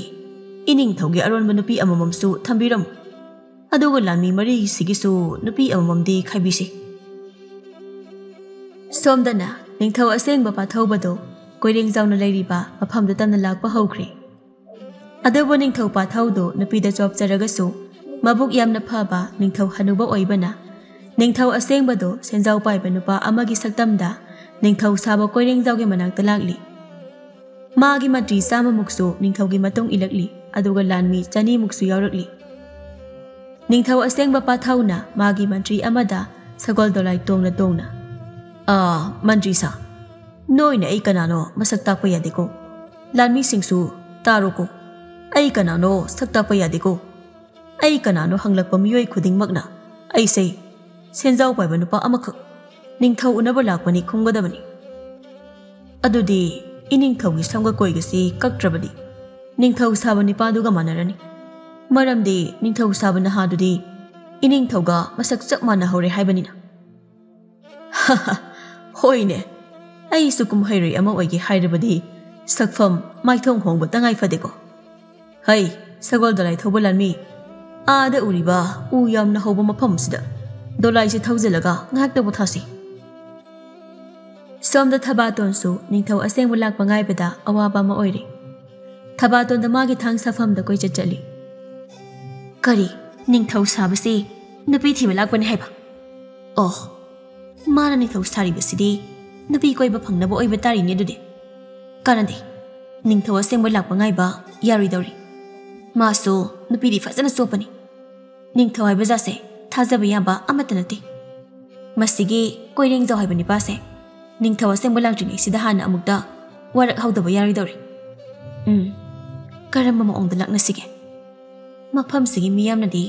ꯏꯅꯤꯡꯊꯧꯒꯤ ꯑꯔꯣꯟꯕ ꯅꯨꯄꯤ ꯑꯃꯃꯝꯁꯨ ꯊꯝꯕꯤꯔꯝꯃꯨ꯫ ꯑꯗꯨꯒ ꯂꯥꯟꯃꯤ ꯃꯔꯤꯁꯤꯒꯤꯁꯨ ꯅꯨꯄꯤ ꯑꯃꯃꯝꯗꯤ ꯈꯥꯏꯕꯤꯁꯤ꯫ ꯁꯣꯝꯗꯅ ꯅꯤꯡꯊꯧ ꯑꯁꯦꯡꯕ ꯄꯥꯊꯧꯕꯗꯣ ꯀꯣꯏꯔꯦꯡ ꯆꯥꯎꯅ ꯂꯩꯔꯤꯕ ꯃꯐꯝꯗꯨ ꯇꯝꯅ ꯂꯥꯛꯄ ꯍꯧꯈ꯭ꯔꯦ꯫ ꯑꯗꯨꯕꯨ ꯅꯤꯡꯊꯧ ꯄꯥꯊꯧꯗꯨ ꯅꯨꯄꯤꯗ ꯆꯣꯞꯆꯔꯒꯁꯨ ꯃꯕꯨꯛ ꯌꯥꯝꯅ ꯐꯕ ꯅꯤꯡꯊꯧ ꯍꯅꯨꯕ ꯑꯣꯏꯕꯅ ꯅꯤꯡꯊꯧ ꯑꯁꯦꯡꯕꯗꯨ ꯁꯦꯟꯖꯥꯎ ꯄꯥꯏꯕ ꯅꯨꯄꯥ ꯑꯃꯒꯤ ꯁꯛꯇꯝꯗ ꯅꯤꯡꯊꯧ ꯁꯥꯕ ꯀꯣꯏꯔꯦꯡꯖꯥꯎꯒꯤ ꯃꯅꯥꯛꯇ ꯂꯥꯛꯂꯤ꯫ ꯃꯥꯒꯤ ꯃꯟꯇ꯭ꯔꯤ ꯆꯥꯝꯃꯃꯨꯛꯁꯨ ꯅꯤꯡꯊꯧꯒꯤ ꯃꯇꯨꯡ ꯏꯜꯂꯛꯂꯤ, ꯑꯗꯨꯒ ꯂꯥꯟꯃꯤ ꯆꯅꯤꯃꯨꯛꯁꯨ ꯌꯥꯎꯔꯛꯂꯤ꯫ ꯅꯤꯡꯊꯧ ꯑꯁꯦꯡꯕ ꯄꯥꯊꯧꯅ ꯃꯥꯒꯤ ꯃꯟꯇ꯭ꯔꯤ ꯑꯃꯗ ꯁꯒꯣꯜ ꯗꯣꯂꯥꯏ ꯇꯣꯡꯅ ꯇꯣꯡꯅ, "ꯑꯥ, ꯃꯟꯇ꯭ꯔꯤ ꯁꯥ, ꯅꯣꯏꯅ ꯑꯩ ꯀꯅꯥꯅꯣ ꯃꯁꯛ ꯇꯥꯛꯄ ꯌꯥꯗꯦꯀꯣ꯫ ꯂꯥꯟꯃꯤꯁꯤꯡꯁꯨ ꯇꯥꯔꯣꯀꯣ, ꯑꯩ ꯀꯅꯥꯅꯣ ꯁꯛ ꯇꯥꯛꯄ ꯌꯥꯗꯦꯀꯣ꯫ ꯑꯩ ꯀꯅꯥꯅꯣ ꯍꯪꯂꯛꯄ ꯃꯤꯑꯣꯏ ꯈꯨꯗꯤꯡꯃꯛꯅ ꯑꯩꯁꯦ ꯁꯦꯟꯖꯥꯎ ꯄꯥꯏꯕ ꯅꯨꯄꯥ ꯑꯃꯈꯛ, ꯅꯤꯡꯊꯧ ꯎꯅꯕ ꯂꯥꯛꯄꯅꯤ ꯈꯨꯝꯒꯗꯕꯅꯤ꯫ ꯑꯗꯨꯗꯤ ꯏꯅꯤꯡꯊꯧꯒꯤ ꯁꯝꯒ ꯀꯣꯏꯒꯁꯤ ꯀꯛꯇ꯭ꯔꯕꯗꯤ ꯅꯤꯡꯊꯧ ꯁꯥꯕ ꯅꯤꯄꯥꯗꯨꯒ ꯃꯥꯟꯅꯔꯅꯤ꯫ ꯃꯔꯝꯗꯤ ꯅꯤꯡꯊꯧ ꯁꯥꯕ ꯅꯍꯥꯗꯨꯗꯤ ꯏꯅꯤꯡꯊꯧꯒ ꯃꯁꯛ ꯆꯞ ꯃꯥꯟꯅꯍꯧꯔꯦ ꯍꯥꯏꯕꯅꯤꯅ꯫ ꯍꯣꯏꯅꯦ, ꯑꯩꯁꯨ ꯀꯨꯝꯍꯩꯔꯣꯏ ꯑꯃ ꯑꯣꯏꯒꯦ ꯍꯥꯏꯔꯕꯗꯤ ꯁꯛꯐꯝ ꯃꯥꯏꯊꯣꯡ ꯍꯣꯡꯕ ꯇꯉꯥꯏ ꯐꯗꯦꯀꯣ꯫ ꯍꯩ, ꯁꯒꯣꯜ ꯗꯣꯂꯥꯏ ꯊꯧꯕ ꯂꯥꯟꯃꯤ, ꯑꯥꯗ ꯎꯔꯤꯕ ꯎ ꯌꯥꯝꯅ ꯍꯧꯕ ꯃꯐꯝ ꯑꯁꯤꯗ ꯗꯣꯂꯥꯏꯁꯤ ꯊꯧꯖꯤꯜꯂꯒ ꯉꯥꯏꯍꯥꯛꯇ ꯄꯣꯊꯥꯁꯤ꯫ ꯁꯣꯝꯗ ꯊꯕꯥꯇꯣꯟꯁꯨ ꯅꯤꯡꯊꯧ ꯑꯁꯦꯡꯕ ꯂꯥꯛꯄ ꯉꯥꯏꯕꯗ ꯑꯋꯥꯕ ꯑꯃ ꯑꯣꯏꯔꯦ꯫ ꯊꯕꯥꯇꯣꯟꯗ ꯃꯥꯒꯤ ꯊꯥꯡ ꯁꯥꯐꯝꯗ ꯀꯣꯏꯆꯠ ꯆꯠꯂꯤ꯫ ꯀꯔꯤ, ꯅꯤꯡꯊꯧ ꯁꯥꯕꯁꯤ ꯅꯨꯄꯤ ꯊꯤꯕ ꯂꯥꯛꯄꯅꯤ ꯍꯥꯏꯕ? ꯑꯣ, ꯃꯥꯅ ꯅꯤꯡꯊꯧ ꯁꯥꯔꯤꯕꯁꯤꯗꯤ ꯅꯨꯄꯤ ꯀꯣꯏꯕ ꯐꯪꯅꯕ ꯑꯣꯏꯕ ꯇꯥꯔꯤꯅꯦ ꯑꯗꯨꯗꯤ꯫ ꯀꯥꯟꯅꯗꯦ, ꯅꯤꯡꯊꯧ ꯑꯁꯦꯡꯕ ꯂꯥꯛꯄ ꯉꯥꯏꯕ ꯌꯥꯔꯣꯏꯗꯧꯔꯤ꯫ ꯃꯥꯁꯨ ꯅꯨꯄꯤꯗꯤ ꯐꯖꯅ ꯆꯣꯞꯄꯅꯤ꯫ ꯅꯤꯡꯊꯧ ꯍꯥꯏꯕ ꯖꯥꯠꯁꯦ ꯊꯥꯖꯕ ꯌꯥꯕ ꯑꯃꯠꯇ ꯅꯠꯇꯦ꯫ ꯃꯁꯤꯒꯤ ꯀꯣꯏꯔꯦꯡꯖꯧ ꯍꯥꯏꯕ ꯅꯤꯄꯥꯁꯦ ꯅꯤꯡꯊꯧ ꯑꯁꯦꯡꯕ ꯂꯥꯛꯇ꯭ꯔꯤꯉꯩꯁꯤꯗ ꯍꯥꯟꯅ ꯑꯃꯨꯛꯇ ꯋꯥꯔꯛꯍꯧꯗꯕ ꯌꯥꯔꯣꯏꯗꯧꯔꯤ꯫ ꯎꯝ, ꯀꯔꯝꯕ ꯃꯑꯣꯡꯗ ꯂꯥꯛꯅꯁꯤꯒꯦ? ꯃꯐꯝꯁꯤꯒꯤ ꯃꯤꯌꯥꯝꯅꯗꯤ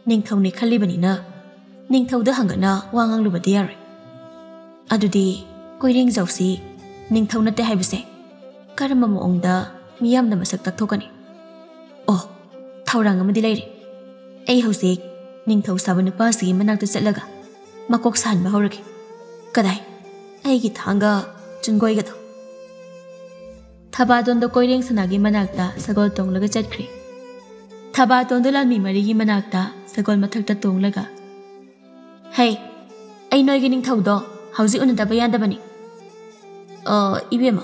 ꯅꯤꯡꯊꯧꯅꯦ ꯈꯜꯂꯤꯕꯅꯤꯅ ꯅꯤꯡꯊꯧꯗ ꯍꯪꯒꯠꯅ ꯋꯥ ꯉꯥꯡꯂꯨꯕꯗꯤ ꯌꯥꯔꯣꯏ꯫ ꯑꯗꯨꯗꯤ ꯀꯣꯏꯔꯦꯡꯖꯧꯁꯤ ꯅꯤꯡꯊꯧ ꯅꯠꯇꯦ ꯍꯥꯏꯕꯁꯦ ꯀꯔꯝꯕ ꯃꯑꯣꯡꯗ ꯃꯤꯌꯥꯝꯅ ꯃꯁꯛ ꯇꯥꯛꯊꯣꯛꯀꯅꯤ? ꯑꯣ, ꯊꯧꯔꯥꯡ ꯑꯃꯗꯤ ꯂꯩꯔꯦ꯫ ꯑꯩ ꯍꯧꯖꯤꯛ ꯅꯤꯡꯊꯧ ꯁꯥꯕ ꯅꯨꯄꯥꯁꯤꯒꯤ ꯃꯅꯥꯛꯇ ꯆꯠꯂꯒ ꯃꯀꯣꯛ ꯁꯥꯍꯟꯕ ꯍꯧꯔꯒꯦ꯫ ꯀꯗꯥꯏ? ꯑꯩꯒꯤ ꯊꯥꯡꯒ ꯆꯨꯟꯒꯣꯏꯒꯗꯣ꯫ ꯊꯕꯥꯇꯣꯟꯗꯣ ꯀꯣꯏꯔꯦꯡ ꯁꯅꯥꯒꯤ ꯃꯅꯥꯛꯇ ꯁꯒꯣꯜ ꯇꯣꯡꯂꯒ ꯆꯠꯈ꯭ꯔꯦ꯫ ꯊꯕꯥꯇꯣꯟꯗꯣ ꯂꯥꯟꯃꯤ ꯃꯔꯤꯒꯤ ꯃꯅꯥꯛꯇ ꯁꯒꯣꯜ ꯃꯊꯛꯇ ꯇꯣꯡꯂꯒ, "ꯍꯩ, ꯑꯩ ꯅꯣꯏꯒꯤ ꯅꯤꯡꯊꯧꯗꯣ ꯍꯧꯖꯤꯛ ꯎꯅꯗꯕ ꯌꯥꯗꯕꯅꯤ꯫ ꯑ, ꯏꯕꯦꯝꯃ,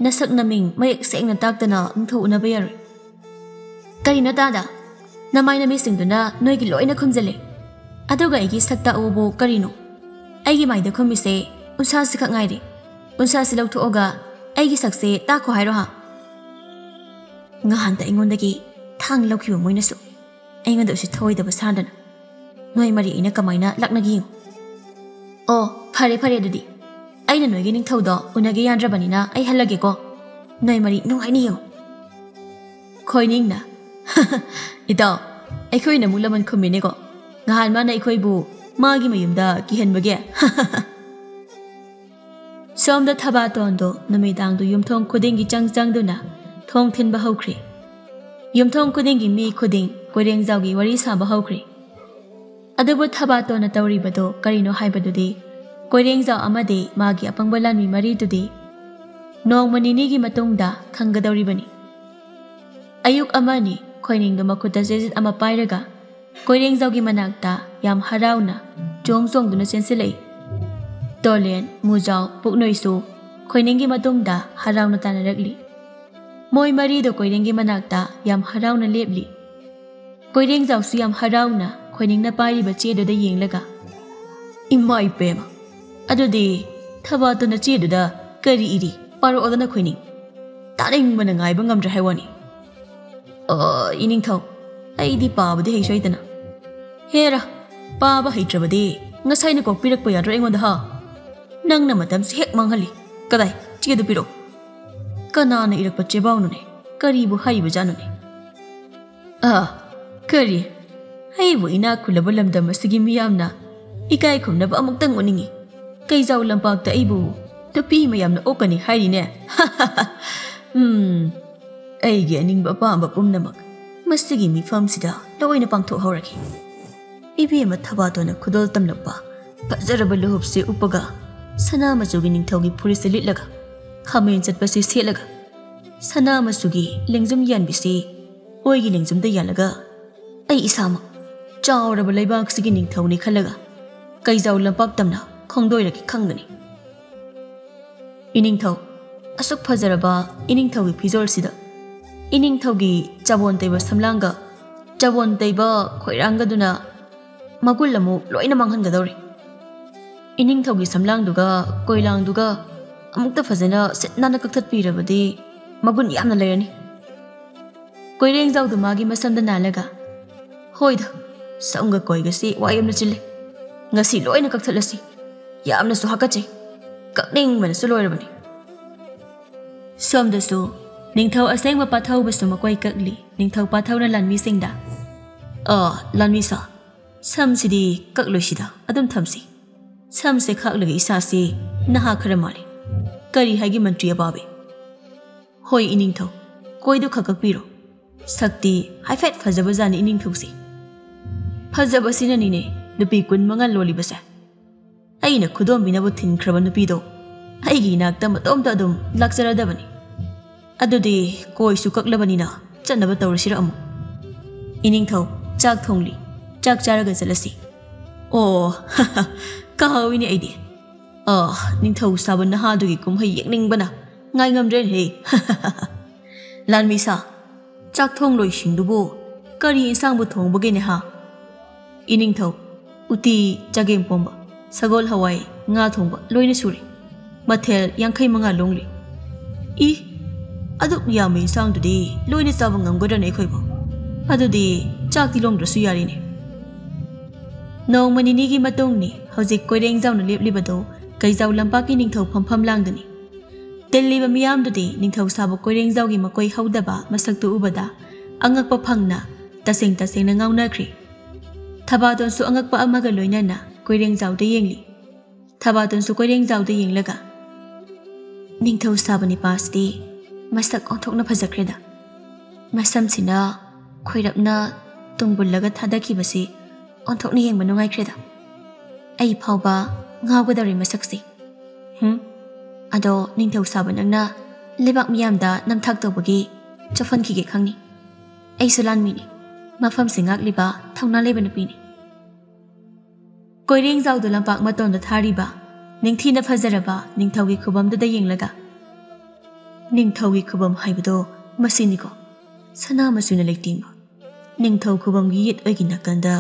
ꯅꯁꯛ ꯅꯃꯤꯡ ꯃꯌꯦꯛ ꯁꯦꯡꯅ ꯇꯥꯛꯇꯅ ꯅꯤꯡꯊꯧ ꯎꯅꯕ ꯌꯥꯔꯣꯏ꯫ ꯀꯔꯤꯅꯣ ꯇꯥꯗ? ꯅꯃꯥꯏ ꯅꯃꯤꯠꯁꯤꯡꯗꯨꯅ ꯅꯣꯏꯒꯤ ꯂꯣꯏꯅ ꯈꯨꯝꯖꯤꯜꯂꯦ꯫ ꯑꯗꯨꯒ ꯑꯩꯒꯤ ꯁꯛ ꯇꯥꯛꯎꯕꯨ ꯀꯔꯤꯅꯣ? ꯑꯩꯒꯤ ꯃꯥꯏꯗ ꯈꯨꯝꯃꯤꯁꯦ ꯎꯟꯁꯥꯁꯤ ꯈꯛ ꯉꯥꯏꯔꯦ꯫ ꯎꯟꯁꯥꯁꯤ ꯂꯧꯊꯣꯛꯑꯒ ꯑꯩꯒꯤ ꯁꯛꯁꯦ ꯇꯥꯛꯈꯣ ꯍꯥꯏꯔꯣ ꯍꯥ?" ꯉꯍꯥꯟꯗ ꯑꯩꯉꯣꯟꯗꯒꯤ ꯊꯥꯡ ꯂꯧꯈꯤꯕ ꯃꯣꯏꯅꯁꯨ ꯑꯩꯉꯣꯟꯗ ꯎꯁꯤꯠ ꯊꯑꯣꯏꯗꯕ ꯁꯥꯗꯅ ꯅꯣꯏ ꯃꯔꯤ ꯑꯩꯅ ꯀꯃꯥꯏꯅ ꯂꯥꯛꯅꯒꯦ ꯌꯦꯡꯉꯨ꯫ ꯑꯣ, ꯐꯔꯦ ꯐꯔꯦ, ꯑꯗꯨꯗꯤ ꯑꯩꯅ ꯅꯣꯏꯒꯤ ꯅꯤꯡꯊꯧꯗꯣ ꯎꯅꯒꯦ ꯌꯥꯗ꯭ꯔꯕꯅꯤꯅ ꯑꯩ ꯍꯜꯂꯒꯦꯀꯣ꯫ ꯅꯣꯏ ꯃꯔꯤ ꯅꯨꯡꯉꯥꯏꯅ ꯌꯦꯡꯉꯨ꯫ ꯈꯣꯏꯅꯤꯡꯅ, "ꯏꯇꯥꯎ, ꯑꯩꯈꯣꯏꯅ ꯑꯃꯨꯛ ꯂꯃꯟ ꯈꯨꯝꯃꯤꯅꯦꯀꯣ꯫ ꯉꯍꯥꯟ ꯃꯥꯅ ꯑꯩꯈꯣꯏꯕꯨ ꯃꯥꯒꯤ ꯃꯌꯨꯝꯗ ꯀꯤꯍꯟꯕꯒꯤ?" ꯁꯣꯝꯗ ꯊꯕꯥꯇꯣꯟꯗꯣ ꯅꯨꯃꯤꯗꯥꯡꯗꯨ ꯌꯨꯝꯊꯣꯡ ꯈꯨꯗꯤꯡꯒꯤ ꯆꯪ ꯆꯪꯗꯨꯅ ꯊꯣꯡ ꯊꯤꯟꯕ ꯍꯧꯈ꯭ꯔꯦ꯫ ꯌꯨꯝꯊꯣꯡ ꯈꯨꯗꯤꯡꯒꯤ ꯃꯤ ꯈꯨꯗꯤꯡ ꯀꯣꯏꯔꯦꯡꯖꯥꯎꯒꯤ ꯋꯥꯔꯤ ꯁꯥꯕ ꯍꯧꯈ꯭ꯔꯦ꯫ ꯑꯗꯨꯕꯨ ꯊꯕꯥꯇꯣꯟꯅ ꯇꯧꯔꯤꯕꯗꯨ ꯀꯔꯤꯅꯣ ꯍꯥꯏꯕꯗꯨꯗꯤ ꯀꯣꯏꯔꯦꯡꯖꯥꯎ ꯑꯃꯗꯤ ꯃꯥꯒꯤ ꯑꯄꯪꯕ ꯂꯥꯟꯃꯤ ꯃꯔꯤꯗꯨꯗꯤ ꯅꯣꯡꯃ ꯅꯤꯅꯤꯒꯤ ꯃꯇꯨꯡꯗ ꯈꯪꯒꯗꯧꯔꯤꯕꯅꯤ꯫ ꯑꯌꯨꯛ ꯑꯃꯅꯤ ꯈꯣꯏꯅꯤꯡꯗꯨ ꯃꯈꯨꯠꯇ ꯆꯦꯖꯤꯠ ꯑꯃ ꯄꯥꯏꯔꯒ ꯀꯣꯏꯔꯦꯡꯖꯥꯎꯒꯤ ꯃꯅꯥꯛꯇ ꯌꯥꯝ ꯍꯔꯥꯎꯅ ꯆꯣꯡ ꯆꯣꯡꯗꯨꯅ ꯆꯦꯟꯁꯤꯜꯂꯛꯏ꯫ ꯇꯣꯂꯦꯟ, ꯃꯨꯖꯥꯎ, ꯄꯨꯛꯅꯣꯏꯁꯨ ꯈꯣꯏꯅꯤꯡꯒꯤ ꯃꯇꯨꯡꯗ ꯍꯔꯥꯎꯅ ꯇꯥꯟꯅꯔꯛꯂꯤ꯫ ꯃꯣꯏ ꯃꯔꯤꯗꯣ ꯀꯣꯏꯔꯦꯡꯒꯤ ꯃꯅꯥꯛꯇ ꯌꯥꯝ ꯍꯔꯥꯎꯅ ꯂꯦꯞꯂꯤ꯫ ꯀꯣꯏꯔꯦꯡꯖꯥꯎꯁꯨ ꯌꯥꯝ ꯍꯔꯥꯎꯅ ꯈꯣꯏꯅꯤꯡꯅ ꯄꯥꯏꯔꯤꯕ ꯆꯦꯗꯨꯗ ꯌꯦꯡꯂꯒ, "ꯏꯃꯥ ꯏꯄꯦꯝꯃ, ꯑꯗꯨꯗꯤ ꯊꯕꯥꯇꯣꯟꯅ ꯆꯦꯗꯨꯗ ꯀꯔꯤ ꯏꯔꯤ? ꯄꯥꯔꯛꯑꯣꯗꯅ ꯈꯣꯏꯅꯤꯡ꯫ ꯇꯥꯅꯤꯡꯕꯅ ꯉꯥꯏꯕ ꯉꯝꯗ꯭ꯔꯦ ꯍꯥꯏ ꯋꯥꯅꯤ꯫ ꯑ, ꯏꯅꯤꯡꯊꯧ, ꯑꯩꯗꯤ ꯄꯥꯕꯗꯤ ꯍꯩꯁꯨ ꯍꯩꯇꯅ꯫ ꯍꯦꯔꯥ, ꯄꯥꯕ ꯍꯩꯇ꯭ꯔꯕꯗꯤ ꯉꯁꯥꯏꯅ ꯀꯣꯛ ꯄꯤꯔꯛꯄ ꯌꯥꯗ꯭ꯔꯣ ꯑꯩꯉꯣꯟꯗ, ꯍꯥ? ꯅꯪꯅ ꯃꯇꯝꯁꯤ ꯍꯦꯛ ꯃꯥꯡꯍꯜꯂꯤ꯫ ꯀꯗꯥꯏ, ꯆꯦꯗꯨ ꯄꯤꯔꯛꯑꯣ꯫ ꯀꯅꯥꯅ ꯏꯔꯛꯄ ꯆꯦꯕꯥꯎꯅꯣꯅꯦ? ꯀꯔꯤꯕꯨ ꯍꯥꯏꯔꯤꯕꯖꯥꯠꯅꯣꯅꯦ?" ꯑ, ꯀꯔꯤ? ꯑꯩꯕꯨ ꯏꯅꯥꯛ ꯈꯨꯜꯂꯕ ꯂꯝꯗꯝ ꯑꯁꯤꯒꯤ ꯃꯤꯌꯥꯝꯅ ꯏꯀꯥꯏ ꯈꯨꯝꯅꯕ ꯑꯃꯨꯛꯇꯪ ꯎꯠꯅꯤꯡꯉꯤ꯫ ꯀꯩꯖꯥꯎ ꯂꯝꯄꯥꯛꯇ ꯑꯩꯕꯨ ꯅꯨꯄꯤ ꯃꯌꯥꯝꯅ ꯑꯣꯛꯀꯅꯤ ꯍꯥꯏꯔꯤꯅꯦ꯫ ꯎꯝ, ꯑꯩꯒꯤ ꯑꯅꯤꯡꯕ ꯑꯄꯥꯝꯕ ꯄꯨꯝꯅꯃꯛ ꯃꯁꯤꯒꯤ ꯃꯤꯐꯝꯁꯤꯗ ꯂꯣꯏꯅ ꯄꯥꯡꯊꯣꯛꯍꯧꯔꯒꯦ꯫ ꯏꯕꯦꯝꯃ ꯊꯕꯥꯇꯣꯟꯅ ꯈꯨꯗꯣꯜ ꯇꯝꯂꯛꯄ ꯐꯖꯔꯕ ꯂꯨꯍꯨꯞꯁꯦ ꯎꯞꯄꯒ ꯁꯅꯥ ꯃꯆꯨꯒꯤ ꯅꯤꯡꯊꯧꯒꯤ ꯐꯨꯔꯤꯠꯁꯦ ꯂꯤꯠꯂꯒ, ꯈꯥꯃꯦꯟ ꯆꯠꯄꯁꯦ ꯁꯦꯠꯂꯒ, ꯁꯅꯥ ꯃꯆꯨꯒꯤ ꯂꯦꯡꯖꯨꯝ ꯌꯥꯟꯕꯤꯁꯦ ꯑꯣꯏꯒꯤ ꯂꯦꯡꯖꯨꯝꯗ ꯌꯥꯜꯂꯒ, ꯑꯩ ꯏꯁꯥꯃꯛ ꯆꯥꯎꯔꯕ ꯂꯩꯕꯥꯛꯁꯤꯒꯤ ꯅꯤꯡꯊꯧꯅꯤ ꯈꯜꯂꯒ ꯀꯩꯖꯥꯎ ꯂꯝꯄꯥꯛ ꯇꯝꯅ ꯈꯣꯡꯗꯣꯏꯔꯒꯦ ꯈꯪꯒꯅꯤ꯫ ꯏꯅꯤꯡꯊꯧ, ꯑꯁꯨꯛ ꯐꯖꯔꯕ ꯏꯅꯤꯡꯊꯧꯒꯤ ꯐꯤꯖꯣꯜꯁꯤꯗ ꯏꯅꯤꯡꯊꯧꯒꯤ ꯆꯕꯣꯟ ꯇꯩꯕ ꯁꯝꯂꯥꯡꯒ ꯆꯕꯣꯟ ꯇꯩꯕ ꯈꯣꯏꯔꯥꯡꯒꯗꯨꯅ ꯃꯒꯨꯟ ꯑꯃꯨꯛ ꯂꯣꯏꯅ ꯃꯥꯡꯍꯟꯒꯗꯧꯔꯦ꯫ ꯏꯅꯤꯡꯊꯧꯒꯤ ꯁꯝꯂꯥꯡꯗꯨꯒ ꯀꯣꯏꯂꯥꯡꯗꯨꯒ ꯑꯃꯨꯛꯇ ꯐꯖꯅ ꯁꯤꯠ ꯅꯥꯟꯅ ꯀꯛꯊꯠꯄꯤꯔꯕꯗꯤ ꯃꯒꯨꯟ ꯌꯥꯝꯅ ꯂꯩꯔꯅꯤ꯫ ꯀꯣꯏꯔꯦꯡꯖꯥꯎꯗꯨ ꯃꯥꯒꯤ ꯃꯁꯝꯗ ꯅꯥꯜꯂꯒ, "ꯍꯣꯏꯗ, ꯁꯝꯒ ꯀꯣꯏꯒꯁꯤ ꯋꯥ ꯌꯥꯝꯅ ꯆꯤꯜꯂꯦ꯫ ꯉꯁꯤ ꯂꯣꯏꯅ ꯀꯛꯊꯠꯂꯁꯤ꯫ ꯌꯥꯝꯅꯁꯨ ꯍꯥꯀꯠꯆꯩ꯫ ꯀꯛꯅꯤꯡꯕꯅꯁꯨ ꯂꯣꯏꯔꯕꯅꯤ꯫" ꯁꯣꯝꯗꯁꯨ ꯅꯤꯡꯊꯧ ꯑꯁꯦꯡꯕ ꯄꯥꯊꯧꯕꯁꯨ ꯃꯀꯣꯏ ꯀꯛꯂꯤ꯫ ꯅꯤꯡꯊꯧ ꯄꯥꯊꯧꯅ ꯂꯥꯟꯃꯤꯁꯤꯡꯗ, "ꯑ, ꯂꯥꯟꯃꯤꯁꯥ, ꯁꯝꯁꯤꯗꯤ ꯀꯛꯂꯣꯏꯁꯤꯗ, ꯑꯗꯨꯝ ꯊꯝꯁꯤ꯫ ꯁꯝꯁꯦ ꯈꯥꯛꯂꯒ ꯏꯁꯥꯁꯤ ꯅꯍꯥ ꯈꯔ ꯃꯥꯜꯂꯤ꯫ ꯀꯔꯤ ꯍꯥꯏꯒꯦ ꯃꯟꯇ꯭ꯔꯤ ꯑꯄꯥꯕꯤ?" "ꯍꯣꯏ ꯏꯅꯤꯡꯊꯧ, ꯀꯣꯏꯗꯨ ꯈꯛ ꯀꯛꯄꯤꯔꯣ꯫ ꯁꯛꯇꯤ ꯍꯥꯏꯐꯦꯠ ꯐꯖꯕꯖꯥꯠꯅꯤ ꯏꯅꯤꯡꯊꯧꯁꯤ꯫ ꯐꯖꯕꯁꯤꯅꯅꯤꯅꯦ ꯅꯨꯄꯤ ꯀꯨꯟ ꯃꯉꯥ ꯂꯣꯜꯂꯤꯕꯁꯦ꯫ ꯑꯩꯅ ꯈꯨꯗꯣꯝꯕꯤꯅꯕ ꯊꯤꯟꯈ꯭ꯔꯕ ꯅꯨꯄꯤꯗꯣ ꯑꯩꯒꯤ ꯏꯅꯥꯛꯇ ꯃꯇꯣꯝꯇ ꯑꯗꯨꯝ ꯂꯥꯛꯆꯔꯗꯕꯅꯤ꯫ ꯑꯗꯨꯗꯤ ꯀꯣꯏꯁꯨ ꯀꯛꯂꯕꯅꯤꯅ ꯆꯠꯅꯕ ꯇꯧꯔꯁꯤꯔ ꯑꯃꯨꯛ? ꯏꯅꯤꯡꯊꯧ, ꯆꯥꯛ ꯊꯣꯡꯂꯤ, ꯆꯥꯛ ꯆꯥꯔꯒ ꯆꯠꯂꯁꯤ꯫" "ꯑꯣ, ꯀꯥꯎꯏꯅꯦ ꯑꯩꯗꯤ꯫ ꯑ, ꯅꯤꯡꯊꯧ ꯁꯥꯕ ꯅꯍꯥꯗꯨꯒꯤ ꯀꯨꯝꯍꯩ ꯌꯦꯡꯅꯤꯡꯕꯅ ꯉꯥꯏ ꯉꯝꯗ꯭ꯔꯦꯅꯦꯍꯦ꯫" "ꯂꯥꯟꯃꯤꯁꯥ, ꯆꯥꯛ ꯊꯣꯡ ꯂꯣꯏꯁꯤꯡꯗꯨꯕꯨ ꯀꯔꯤ ꯏꯟꯁꯥꯡꯕꯨ ꯊꯣꯡꯕꯒꯦꯅꯦ ꯍꯥ?" ꯏꯅꯤꯡꯊꯧ, "ꯎꯇꯤ, ꯆꯒꯦꯝ ꯄꯣꯝꯕ, ꯁꯒꯣꯜ ꯍꯋꯥꯏ, ꯉꯥ ꯊꯣꯡꯕ ꯂꯣꯏꯅ ꯁꯨꯔꯦ꯫ ꯃꯊꯦꯜ ꯌꯥꯡꯈꯩ ꯃꯉꯥ ꯂꯣꯡꯂꯤ꯫" "ꯏ, ꯑꯗꯨꯛ ꯌꯥꯝꯕ ꯏꯟꯁꯥꯡꯗꯨꯗꯤ ꯂꯣꯏꯅ ꯆꯥꯕ ꯉꯝꯒꯗ꯭ꯔꯅꯦ ꯑꯩꯈꯣꯏꯕꯨ? ꯑꯗꯨꯗꯤ ꯆꯥꯛꯇꯤ ꯂꯣꯡꯗ꯭ꯔꯁꯨ ꯌꯥꯔꯦꯅꯦ꯫" ꯅꯣꯡꯃ ꯅꯤꯅꯤꯒꯤ ꯃꯇꯨꯡꯅꯤ꯫ ꯍꯧꯖꯤꯛ ꯀꯣꯏꯔꯦꯡꯖꯥꯎꯅ ꯂꯦꯞꯂꯤꯕꯗꯨ ꯀꯩꯖꯥꯎ ꯂꯝꯄꯥꯛꯀꯤ ꯅꯤꯡꯊꯧ ꯐꯝꯐꯝ ꯂꯥꯡꯗꯅꯤ꯫ ꯇꯤꯜꯂꯤꯕ ꯃꯤꯌꯥꯝꯗꯨꯗꯤ ꯅꯤꯡꯊꯧ ꯁꯥꯕ ꯀꯣꯏꯔꯦꯡꯖꯥꯎꯒꯤ ꯃꯀꯣꯏ ꯍꯧꯗꯕ ꯃꯁꯛꯇꯨ ꯎꯕꯗ ꯑꯉꯛꯄ ꯐꯪꯅ ꯇꯁꯦꯡ ꯇꯁꯦꯡꯅ ꯉꯥꯎꯅꯈ꯭ꯔꯦ꯫ ꯊꯕꯥꯇꯣꯟꯁꯨ ꯑꯉꯛꯄ ꯑꯃꯒ ꯂꯣꯏꯅꯅ ꯀꯣꯏꯔꯦꯡꯖꯥꯎꯗ ꯌꯦꯡꯂꯤ꯫ ꯊꯕꯥꯇꯣꯟꯁꯨ ꯀꯣꯏꯔꯦꯡꯖꯥꯎꯗ ꯌꯦꯡꯂꯒ, "ꯅꯤꯡꯊꯧ ꯁꯥꯕ ꯅꯤꯄꯥꯁꯤꯗꯤ ꯃꯁꯛ ꯑꯣꯟꯊꯣꯛꯅ ꯐꯖꯈ꯭ꯔꯦꯗ꯫ ꯃꯁꯝꯁꯤꯅ ꯈꯣꯏꯔꯞꯅ ꯇꯨꯡꯕꯨꯜꯂꯒ ꯊꯥꯗꯈꯤꯕꯁꯤ ꯑꯣꯟꯊꯣꯛꯅ ꯌꯦꯡꯕ ꯅꯨꯡꯉꯥꯏꯈ꯭ꯔꯦꯗ꯫ ꯑꯩ ꯐꯥꯎꯕ ꯉꯥꯎꯒꯗꯧꯔꯦ ꯃꯁꯛꯁꯦ꯫ ꯍꯨꯝ, ꯑꯗꯣ ꯅꯤꯡꯊꯧ ꯁꯥꯕ ꯅꯪꯅ ꯂꯩꯕꯥꯛ ꯃꯤꯌꯥꯝꯗ ꯅꯝꯊꯥꯛ ꯇꯧꯕꯒꯤ ꯆꯣꯞꯍꯟꯈꯤꯒꯦ ꯈꯪꯅꯤ꯫ ꯑꯩꯁꯨ ꯂꯥꯟꯃꯤꯅꯤ, ꯃꯐꯝꯁꯤ ꯉꯥꯛꯂꯤꯕ ꯊꯧꯅꯥ ꯂꯩꯕ ꯅꯨꯄꯤꯅꯤ꯫" ꯀꯣꯏꯔꯦꯡꯖꯥꯎꯗꯨ ꯂꯝꯄꯥꯛ ꯃꯇꯣꯟꯗ ꯊꯥꯔꯤꯕ ꯅꯤꯡꯊꯤꯅ ꯐꯖꯔꯕ ꯅꯤꯡꯊꯧꯒꯤ ꯈꯨꯕꯝꯗꯨꯗ ꯌꯦꯡꯂꯒ, "ꯅꯤꯡꯊꯧꯒꯤ ꯈꯨꯕꯝ ꯍꯥꯏꯕꯗꯣ ꯃꯁꯤꯅꯤꯀꯣ, ꯁꯅꯥ ꯃꯆꯨꯅ ꯂꯩꯇꯦꯡꯕ꯫ ꯅꯤꯡꯊꯧ ꯈꯨꯕꯝꯒꯤ ꯌꯦꯠ ꯑꯣꯏꯒꯤ ꯅꯥꯀꯟꯗ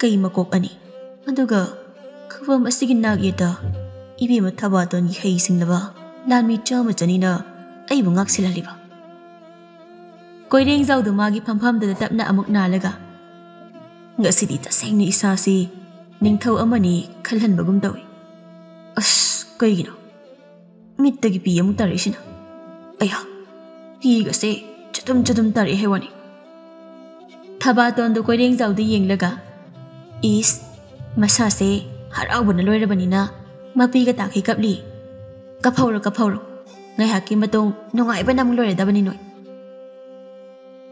ꯀꯩ ꯃꯀꯣꯛ ꯑꯅꯤ, ꯑꯗꯨꯒ ꯈꯨꯕꯝ ꯑꯁꯤꯒꯤ ꯅꯥꯛ ꯌꯦꯠꯇ ꯏꯕꯦꯝꯃ ꯊꯕꯥꯇꯣꯟꯒꯤ ꯍꯩ ꯁꯤꯡꯂꯕ ꯂꯥꯟꯃꯤ ꯆꯥꯃ ꯆꯅꯤꯅ ꯑꯩꯕꯨ ꯉꯥꯛ ꯁꯦꯜꯍꯜꯂꯤꯕ꯫" ꯀꯣꯏꯔꯦꯡꯖꯥꯎꯗꯨ ꯃꯥꯒꯤ ꯐꯝꯐꯝꯗꯨꯗ ꯇꯞꯅ ꯑꯃꯨꯛ ꯅꯥꯜꯂꯒ, "ꯉꯁꯤꯗꯤ ꯇꯁꯦꯡꯅ ꯏꯁꯥꯁꯤ ꯅꯤꯡꯊꯧ ꯑꯃꯅꯤ ꯈꯜꯍꯟꯕꯒꯨꯝ ꯇꯧꯏ꯫ ꯑꯁ, ꯀꯩꯒꯤꯅꯣ ꯃꯤꯠꯇꯒꯤ ꯄꯤ ꯑꯃꯨꯛ ꯇꯥꯔꯛꯏꯁꯤꯅ? ꯑꯩꯍꯥ, ꯄꯤꯒꯁꯦ ꯆꯗꯨꯝ ꯆꯗꯨꯝ ꯇꯥꯔꯛꯑꯦ ꯍꯥꯏ ꯋꯥꯅꯤ꯫ ꯊꯕꯥꯇꯣꯟꯗꯨ ꯀꯣꯏꯔꯦꯡꯖꯥꯎꯗ ꯌꯦꯡꯂꯒ, "ꯏꯁ, ꯃꯁꯥꯁꯦ ꯍꯔꯥꯎꯕꯅ ꯂꯣꯏꯔꯕꯅꯤꯅ ꯃꯄꯤꯒ ꯇꯥꯈꯩ ꯀꯞꯂꯤ꯫ ꯀꯞꯍꯧꯔꯣ, ꯀꯞꯍꯧꯔꯣ꯫ ꯉꯥꯏꯍꯥꯛꯀꯤ ꯃꯇꯨꯡ ꯅꯨꯡꯉꯥꯏꯕꯅ ꯑꯃꯨꯛ ꯂꯣꯏꯔꯗꯕꯅꯤ ꯅꯣꯏ꯫"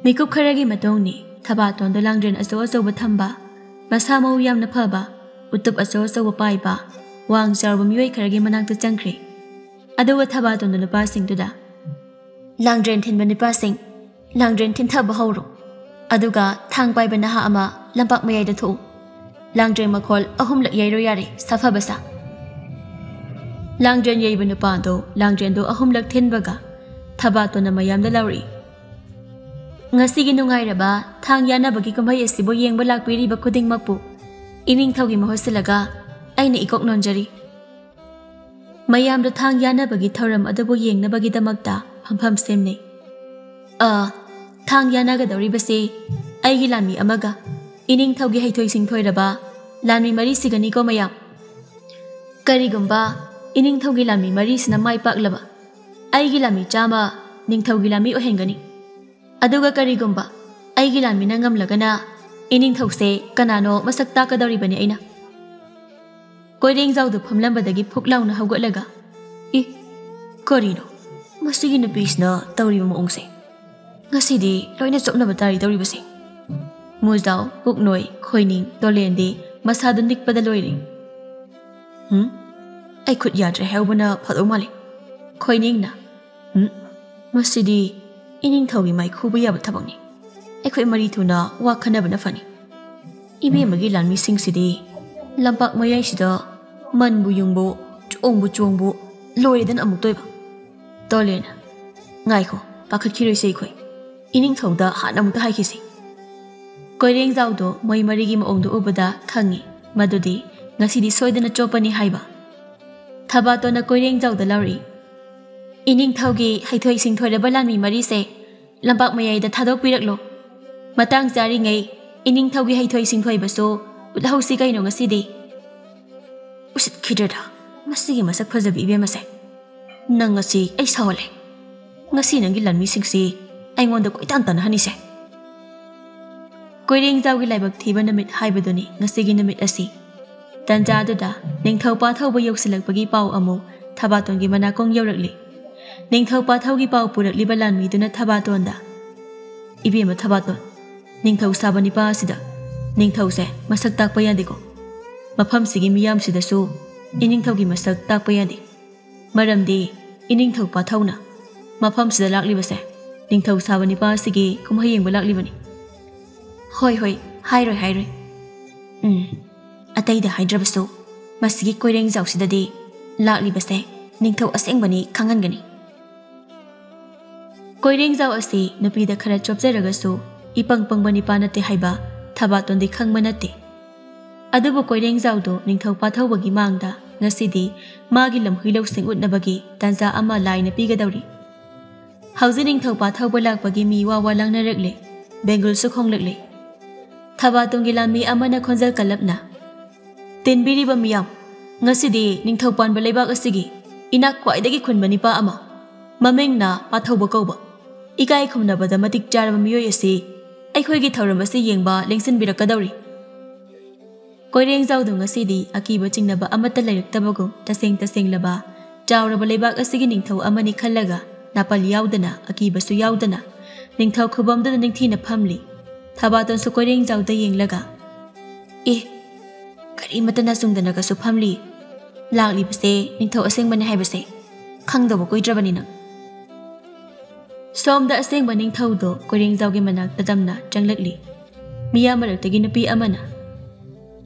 ꯃꯤꯀꯨꯞ ꯈꯔꯒꯤ ꯃꯇꯨꯡꯅꯤ ꯊꯕꯥꯇꯣꯟꯗꯣ ꯂꯥꯡꯗ꯭ꯔꯦꯟ ꯑꯆꯧ ꯑꯆꯧꯕ ꯊꯝꯕ, ꯃꯁꯥ ꯃꯎ ꯌꯥꯝꯅ ꯐꯕ, ꯎꯇꯨꯞ ꯑꯆꯧ ꯑꯆꯧꯕ ꯄꯥꯏꯕ, ꯋꯥꯡ ꯆꯥꯎꯔꯕ ꯃꯤꯑꯣꯏ ꯈꯔꯒꯤ ꯃꯅꯥꯛꯇ ꯆꯪꯈ꯭ꯔꯦ꯫ ꯑꯗꯨꯒ ꯊꯕꯥꯇꯣꯟꯗꯣ ꯅꯨꯄꯥꯁꯤꯡꯗꯨꯗ, "ꯂꯥꯡꯗ꯭ꯔꯦꯟ ꯊꯤꯟꯕ ꯅꯨꯄꯥꯁꯤꯡ, ꯂꯥꯡꯗ꯭ꯔꯦꯟ ꯊꯤꯟꯊꯕ ꯍꯧꯔꯣ꯫ ꯑꯗꯨꯒ ꯊꯥꯡ ꯄꯥꯏꯕ ꯅꯍꯥ ꯑꯃ ꯂꯝꯄꯥꯛ ꯃꯌꯥꯏꯗ ꯊꯣꯛꯎ꯫ ꯂꯥꯡꯗ꯭ꯔꯦꯟ ꯃꯈꯣꯜ ꯑꯍꯨꯝꯂꯛ ꯌꯩꯔꯣ ꯌꯥꯔꯦ, ꯁꯥꯐꯕ ꯁꯥ꯫" ꯂꯥꯡꯗ꯭ꯔꯦꯟ ꯌꯩꯕ ꯅꯨꯄꯥꯗꯣ ꯂꯥꯡꯗ꯭ꯔꯦꯟꯗꯣ ꯑꯍꯨꯝꯂꯛ ꯊꯤꯟꯕꯒ ꯊꯕꯥꯇꯣꯟꯅ ꯃꯌꯥꯝꯗ ꯂꯥꯎꯔꯛꯏ, "ꯉꯁꯤꯒꯤ ꯅꯨꯡꯉꯥꯏꯔꯕ ꯊꯥꯡ ꯌꯥꯅꯕꯒꯤ ꯀꯨꯝꯍꯩ ꯑꯁꯤꯕꯨ ꯌꯦꯡꯕ ꯂꯥꯛꯄꯤꯔꯤꯕ ꯈꯨꯗꯤꯡꯃꯛꯄꯨ ꯏꯅꯤꯡꯊꯧꯒꯤ ꯃꯍꯨꯠ ꯁꯤꯜꯂꯒ ꯑꯩꯅ ꯏꯀꯣꯛ ꯅꯣꯟꯖꯔꯤ꯫" ꯃꯌꯥꯝꯗꯣ ꯊꯥꯡ ꯌꯥꯅꯕꯒꯤ ꯊꯧꯔꯝ ꯑꯗꯨꯕꯨ ꯌꯦꯡꯅꯕꯒꯤꯗꯃꯛꯇ ꯐꯝꯐꯝ ꯁꯦꯝꯅꯩ꯫ "ꯑ, ꯊꯥꯡ ꯌꯥꯅꯒꯗꯧꯔꯤꯕꯁꯦ ꯑꯩꯒꯤ ꯂꯥꯟꯃꯤ ꯑꯃꯒ ꯏꯅꯤꯡꯊꯧꯒꯤ ꯍꯩꯊꯣꯏ ꯁꯤꯡꯊꯣꯏꯔꯕ ꯂꯥꯟꯃꯤ ꯃꯔꯤꯁꯤꯒꯅꯤꯀꯣ ꯃꯌꯥꯝ꯫ ꯀꯔꯤꯒꯨꯝꯕ ꯏꯅꯤꯡꯊꯧꯒꯤ ꯂꯥꯟꯃꯤ ꯃꯔꯤꯁꯤꯅ ꯃꯥꯏ ꯄꯥꯛꯂꯕ ꯑꯩꯒꯤ ꯂꯥꯟꯃꯤ ꯆꯥꯝꯃ ꯅꯤꯡꯊꯧꯒꯤ ꯂꯥꯟꯃꯤ ꯑꯣꯏꯍꯟꯒꯅꯤ꯫ ꯑꯗꯨꯒ ꯀꯔꯤꯒꯨꯝꯕ ꯑꯩꯒꯤ ꯂꯥꯟꯃꯤꯅ ꯉꯝꯂꯒꯅ ꯏꯅꯤꯡꯊꯧꯁꯦ ꯀꯅꯥꯅꯣ ꯃꯁꯛ ꯇꯥꯛꯀꯗꯧꯔꯤꯕꯅꯤ ꯑꯩꯅ꯫" ꯀꯣꯏꯔꯦꯡꯖꯥꯎꯗꯨ ꯐꯝꯂꯝꯕꯗꯒꯤ ꯐꯨꯛ ꯂꯥꯎꯅ ꯍꯧꯒꯠꯂꯒ, "ꯏ, ꯀꯔꯤꯅꯣ ꯃꯁꯤꯒꯤ ꯅꯨꯄꯤꯁꯤꯅ ꯇꯧꯔꯤꯕ ꯃꯑꯣꯡꯁꯦ? ꯉꯁꯤꯗꯤ ꯂꯣꯏꯅ ꯆꯣꯞꯅꯕ ꯇꯥꯔꯤ ꯇꯧꯔꯤꯕꯁꯦ꯫" ꯃꯨꯖꯥꯎ, ꯄꯨꯛꯅꯣꯏ, ꯈꯣꯏꯅꯤꯡ, ꯇꯣꯂꯦꯟꯗꯤ ꯃꯁꯥꯗꯨ ꯅꯤꯛꯄꯗ ꯂꯣꯏꯔꯦ꯫ "ꯍꯨꯝ? ꯑꯩ ꯈꯨꯠ ꯌꯥꯗ꯭ꯔꯦ ꯍꯥꯏꯍꯧꯕꯅ ꯐꯗꯧ ꯃꯥꯜꯂꯤ꯫" ꯈꯣꯏꯅꯤꯡꯅ, "ꯍꯨꯝ? ꯃꯁꯤꯗꯤ ꯏꯅꯤꯡꯊꯧꯒꯤ ꯃꯥꯏꯈꯨꯕ ꯌꯥꯕ ꯊꯕꯛꯅꯤ꯫ ꯑꯩꯈꯣꯏ ꯃꯔꯤ ꯊꯨꯅ ꯋꯥ ꯈꯟꯅꯕꯅ ꯐꯅꯤ꯫ ꯏꯕꯦꯝꯃꯒꯤ ꯂꯥꯟꯃꯤꯁꯤꯡꯁꯤꯗꯤ ꯂꯝꯄꯥꯛ ꯃꯌꯥꯏꯁꯤꯗ ꯃꯟꯕꯨ ꯌꯨꯡꯕꯨ, ꯆꯣꯡꯕꯨ ꯆꯣꯡꯕꯨ, ꯂꯣꯏꯔꯦꯗꯅ ꯑꯃꯨꯛꯇꯣꯏꯕ꯫" ꯇꯣꯂꯦꯟꯅ, "ꯉꯥꯏꯈꯣ, ꯄꯥꯈꯠꯈꯤꯔꯣꯏꯁꯦ ꯑꯩꯈꯣꯏ꯫ ꯏꯅꯤꯡꯊꯧꯗ ꯍꯥꯟꯅ ꯑꯃꯨꯛꯇ ꯍꯥꯏꯈꯤꯁꯤ꯫" ꯀꯣꯏꯔꯦꯡꯖꯥꯎꯗꯣ ꯃꯣꯏ ꯃꯔꯤꯒꯤ ꯃꯑꯣꯡꯗꯣ ꯎꯕꯗ ꯈꯪꯉꯤ ꯃꯗꯨꯗꯤ ꯉꯁꯤꯗꯤ ꯁꯣꯏꯗꯅ ꯆꯣꯞꯄꯅꯤ ꯍꯥꯏꯕ꯫ ꯊꯕꯥꯇꯣꯟꯅ ꯀꯣꯏꯔꯦꯡꯖꯥꯎꯗ ꯂꯥꯎꯔꯛꯏ, "ꯏꯅꯤꯡꯊꯧꯒꯤ ꯍꯩꯊꯣꯏ ꯁꯤꯡꯊꯣꯏꯔꯕ ꯂꯥꯟꯃꯤ ꯃꯔꯤꯁꯦ ꯂꯝꯄꯥꯛ ꯃꯌꯥꯏꯗ ꯊꯥꯗꯣꯛꯄꯤꯔꯛꯂꯣ꯫ ꯃꯇꯥꯡ ꯆꯥꯔꯤꯉꯩ ꯏꯅꯤꯡꯊꯧꯒꯤ ꯍꯩꯊꯣꯏ ꯁꯤꯡꯊꯣꯏꯕꯁꯨ ꯎꯠꯍꯧꯁꯤ ꯀꯩꯅꯣ ꯉꯁꯤꯗꯤ꯫" "ꯎꯁꯤꯠꯈꯤꯗ꯭ꯔꯦꯗ ꯃꯁꯤꯒꯤ ꯃꯁꯛ ꯐꯖꯕꯤ ꯏꯕꯦꯝꯃꯁꯦ꯫ ꯅꯪ ꯉꯁꯤ ꯑꯩ ꯁꯥꯎꯍꯜꯂꯦ꯫" ꯉꯁꯤ ꯅꯪꯒꯤ ꯂꯥꯟꯃꯤꯁꯤꯡꯁꯤ ꯑꯩꯉꯣꯟꯗ ꯀꯣꯏꯇꯥꯟ ꯇꯥꯟꯅꯍꯟꯅꯤꯁꯦ꯫ ꯀꯣꯏꯔꯦꯡꯖꯥꯎꯒꯤ ꯂꯥꯏꯕꯛ ꯊꯤꯕ ꯅꯨꯃꯤꯠ ꯍꯥꯏꯕꯗꯨꯅꯤ ꯉꯁꯤꯒꯤ ꯅꯨꯃꯤꯠ ꯑꯁꯤ꯫ ꯇꯟꯖꯥꯗꯨꯗ ꯅꯤꯡꯊꯧ ꯄꯥꯊꯧꯕ ꯌꯧꯁꯤꯜꯂꯛꯄꯒꯤ ꯄꯥꯎ ꯑꯃꯨꯛ ꯊꯕꯥꯇꯣꯟꯒꯤ ꯃꯅꯥꯀꯣꯡ ꯌꯧꯔꯛꯂꯤ꯫ ꯅꯤꯡꯊꯧ ꯄꯥꯊꯧꯒꯤ ꯄꯥꯎ ꯄꯨꯔꯛꯂꯤꯕ ꯂꯥꯟꯃꯤꯗꯨꯅ ꯊꯕꯥꯇꯣꯟꯗ, "ꯏꯕꯦꯝꯃ ꯊꯕꯥꯇꯣꯟ, ꯅꯤꯡꯊꯧ ꯁꯥꯕ ꯅꯤꯄꯥ ꯑꯁꯤꯗ ꯅꯤꯡꯊꯧꯁꯦ ꯃꯁꯛ ꯇꯥꯛꯄ ꯌꯥꯗꯦꯀꯣ꯫ ꯃꯐꯝꯁꯤꯒꯤ ꯃꯤꯌꯥꯝꯁꯤꯗꯁꯨ ꯏꯅꯤꯡꯊꯧꯒꯤ ꯃꯁꯛ ꯇꯥꯛꯄ ꯌꯥꯗꯦ꯫ ꯃꯔꯝꯗꯤ ꯏꯅꯤꯡꯊꯧ ꯄꯥꯊꯧꯅ ꯃꯐꯝꯁꯤꯗ ꯂꯥꯛꯂꯤꯕꯁꯦ ꯅꯤꯡꯊꯧ ꯁꯥꯕ ꯅꯤꯄꯥ ꯑꯁꯤꯒꯤ ꯀꯨꯝꯍꯩ ꯌꯦꯡꯕ ꯂꯥꯛꯂꯤꯕꯅꯤ꯫" "ꯍꯣꯏ, ꯍꯣꯏ, ꯍꯥꯏꯔꯣꯏ, ꯍꯥꯏꯔꯣꯏ꯫ ꯎꯝ, ꯑꯇꯩꯗ ꯍꯥꯏꯗ꯭ꯔꯕꯁꯨ ꯃꯁꯤꯒꯤ ꯀꯣꯏꯔꯦꯡꯖꯥꯎꯁꯤꯗꯗꯤ ꯂꯥꯛꯂꯤꯕꯁꯦ ꯅꯤꯡꯊꯧ ꯑꯁꯦꯡꯕꯅꯤ ꯈꯪꯍꯟꯒꯅꯤ꯫" ꯀꯣꯏꯔꯦꯡꯖꯥꯎ ꯑꯁꯤ ꯅꯨꯄꯤꯗ ꯈꯔ ꯆꯣꯞꯆꯔꯒꯁꯨ ꯏꯄꯪ ꯄꯪꯕ ꯅꯤꯄꯥ ꯅꯠꯇꯦ ꯍꯥꯏꯕ ꯊꯕꯥꯇꯣꯟꯗꯤ ꯈꯪꯕ ꯅꯠꯇꯦ꯫ ꯑꯗꯨꯕꯨ ꯀꯣꯏꯔꯦꯡꯖꯥꯎꯗꯨ ꯅꯤꯡꯊꯧ ꯄꯥꯊꯧꯕꯒꯤ ꯃꯥꯡꯗ ꯉꯁꯤꯗꯤ ꯃꯥꯒꯤ ꯂꯝꯍꯨꯏ ꯂꯧꯁꯤꯡ ꯎꯠꯅꯕꯒꯤ ꯇꯥꯟꯖꯥ ꯑꯃ ꯂꯥꯏꯅ ꯄꯤꯒꯗꯧꯔꯤ꯫ ꯍꯧꯖꯤꯛ ꯅꯤꯡꯊꯧ ꯄꯥꯊꯧꯕ ꯂꯥꯛꯄꯒꯤ ꯃꯤ ꯋꯥ ꯋꯥ ꯂꯥꯡꯅꯔꯛꯂꯦ꯫ ꯕꯦꯡꯒꯨꯜꯁꯨ ꯈꯣꯡꯂꯛꯂꯦ꯫ ꯊꯕꯥꯇꯣꯟꯒꯤ ꯂꯥꯟꯃꯤ ꯑꯃꯅ ꯈꯣꯟꯖꯦꯜ ꯀꯜꯂꯞꯅ, "ꯇꯤꯟꯕꯤꯔꯤꯕ ꯃꯤꯌꯥꯝ, ꯉꯁꯤꯗꯤ ꯅꯤꯡꯊꯧ ꯄꯥꯟꯕ ꯂꯩꯕꯥꯛ ꯑꯁꯤꯒꯤ ꯏꯅꯥꯛ ꯈ꯭ꯋꯥꯏꯗꯒꯤ ꯈꯨꯟꯕ ꯅꯤꯄꯥ ꯑꯃ, ꯃꯃꯤꯡꯅ ꯄꯥꯊꯧꯕ ꯀꯧꯕ, ꯏꯀꯥꯏ ꯈꯨꯝꯅꯕꯗ ꯃꯇꯤꯛ ꯆꯥꯔꯕ ꯃꯤꯑꯣꯏ ꯑꯁꯤ ꯑꯩꯈꯣꯏꯒꯤ ꯊꯧꯔꯝ ꯑꯁꯤ ꯌꯦꯡꯕ ꯂꯦꯡꯁꯤꯟꯕꯤꯔꯛꯀꯗꯧꯔꯤ꯫" ꯀꯣꯏꯔꯦꯡꯖꯥꯎꯗꯣ ꯉꯁꯤꯗꯤ ꯑꯀꯤꯕ ꯆꯤꯡꯅꯕ ꯑꯃꯠꯇ ꯂꯩꯔꯛꯇꯕꯒꯨꯝ ꯇꯁꯦꯡ ꯇꯁꯦꯡꯂꯕ ꯆꯥꯎꯔꯕ ꯂꯩꯕꯥꯛ ꯑꯁꯤꯒꯤ ꯅꯤꯡꯊꯧ ꯑꯃꯅꯤ ꯈꯜꯂꯒ ꯅꯥꯄꯜ ꯌꯥꯎꯗꯅ, ꯑꯀꯤꯕꯁꯨ ꯌꯥꯎꯗꯅ ꯅꯤꯡꯊꯧ ꯈꯨꯕꯝꯗꯨꯗ ꯅꯤꯡꯊꯤꯅ ꯐꯝꯂꯤ꯫ ꯊꯕꯥꯇꯣꯟꯁꯨ ꯀꯣꯏꯔꯦꯡꯖꯥꯎꯗ ꯌꯦꯡꯂꯒ, "ꯑꯦ, ꯀꯔꯤꯃꯠꯇ ꯅꯆꯨꯡꯗꯅꯒꯁꯨ ꯐꯝꯂꯤ꯫ ꯂꯥꯛꯂꯤꯕꯁꯦ ꯅꯤꯡꯊꯧ ꯑꯁꯦꯡꯕꯅꯤ ꯍꯥꯏꯕꯁꯦ ꯈꯪꯗꯕ ꯀꯨꯏꯗ꯭ꯔꯕꯅꯤ ꯅꯪ꯫" ꯁꯣꯝꯗ ꯑꯁꯦꯡꯕ ꯅꯤꯡꯊꯧꯗꯣ ꯀꯣꯏꯔꯦꯡꯖꯥꯎꯒꯤ ꯃꯅꯥꯛꯇ ꯇꯝꯅ ꯆꯪꯂꯛꯂꯤ꯫ ꯃꯤꯌꯥꯝ ꯃꯔꯛꯇꯒꯤ ꯅꯨꯄꯤ ꯑꯃꯅ,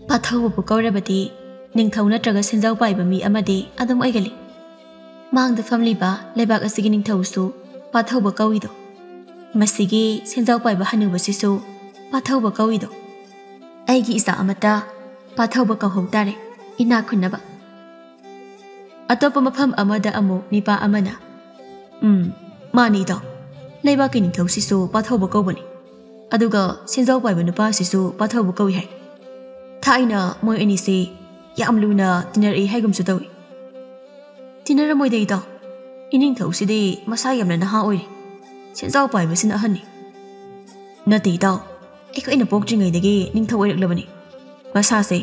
"ꯄꯥꯊꯧꯕꯕꯨ ꯀꯧꯔꯕꯗꯤ ꯅꯤꯡꯊꯧ ꯅꯠꯇ꯭ꯔꯒ ꯁꯦꯟꯖꯥꯎ ꯄꯥꯏꯕ ꯃꯤ ꯑꯃꯗꯤ ꯑꯗꯨꯝ ꯑꯣꯏꯒꯜꯂꯤ꯫ ꯃꯥꯡꯗ ꯐꯝꯂꯤꯕ ꯂꯩꯕꯥꯛ ꯑꯁꯤꯒꯤ ꯅꯤꯡꯊꯧꯁꯨ ꯄꯥꯊꯧꯕ ꯀꯧꯏꯗꯣ꯫ ꯃꯁꯤꯒꯤ ꯁꯦꯟꯖꯥꯎ ꯄꯥꯏꯕ ꯍꯅꯨꯕꯁꯤꯁꯨ ꯄꯥꯊꯧꯕ ꯀꯧꯏꯗꯣ꯫ ꯑꯩꯒꯤ ꯏꯆꯥ ꯑꯃꯠꯇ ꯄꯥꯊꯧꯕ ꯀꯧꯍꯧ ꯇꯥꯔꯦ, ꯏꯅꯥꯛ ꯈꯨꯟꯅꯕ꯫" ꯑꯇꯣꯞꯄ ꯃꯐꯝ ꯑꯃꯗ ꯑꯃꯨꯛ ꯅꯤꯄꯥ ꯑꯃꯅ, "ꯎꯝ, ꯃꯥꯅꯤꯗꯣ, ꯂꯩꯕꯥꯛꯀꯤ ꯅꯤꯡꯊꯧꯁꯤꯁꯨ ꯄꯥꯊꯧꯕ ꯀꯧꯕꯅꯤ, ꯑꯗꯨꯒ ꯁꯦꯟꯖꯥꯎ ꯄꯥꯏꯕ ꯅꯨꯄꯥꯁꯤꯁꯨ ꯄꯥꯊꯧꯕ ꯀꯧꯏ ꯍꯥꯏ꯫ ꯊꯥꯏꯅ ꯃꯣꯏ ꯑꯅꯤꯁꯤ ꯌꯥꯝ ꯂꯨꯅ ꯇꯤꯟꯅꯔꯛꯏ ꯍꯥꯏꯒꯨꯝꯁꯨ ꯇꯧꯏ꯫" "ꯇꯤꯟꯅꯔꯝꯃꯣꯏꯗ ꯏꯇꯥꯎ, ꯏꯅꯤꯡꯊꯧꯁꯤꯗꯤ ꯃꯁꯥ ꯌꯥꯝꯅ ꯅꯍꯥ ꯑꯣꯏꯔꯤ꯫ ꯁꯦꯟꯖꯥꯎ ꯄꯥꯏꯕꯁꯤꯅ ꯑꯍꯟꯅꯤ꯫ ꯅꯠꯇꯦ ꯏꯇꯥꯎ, ꯑꯩꯈꯣꯏꯅ ꯄꯣꯛꯇ꯭ꯔꯤꯉꯩꯗꯒꯤ ꯅꯤꯡꯊꯧ ꯑꯣꯏꯔꯛꯂꯕꯅꯤ꯫ ꯃꯁꯥꯁꯦ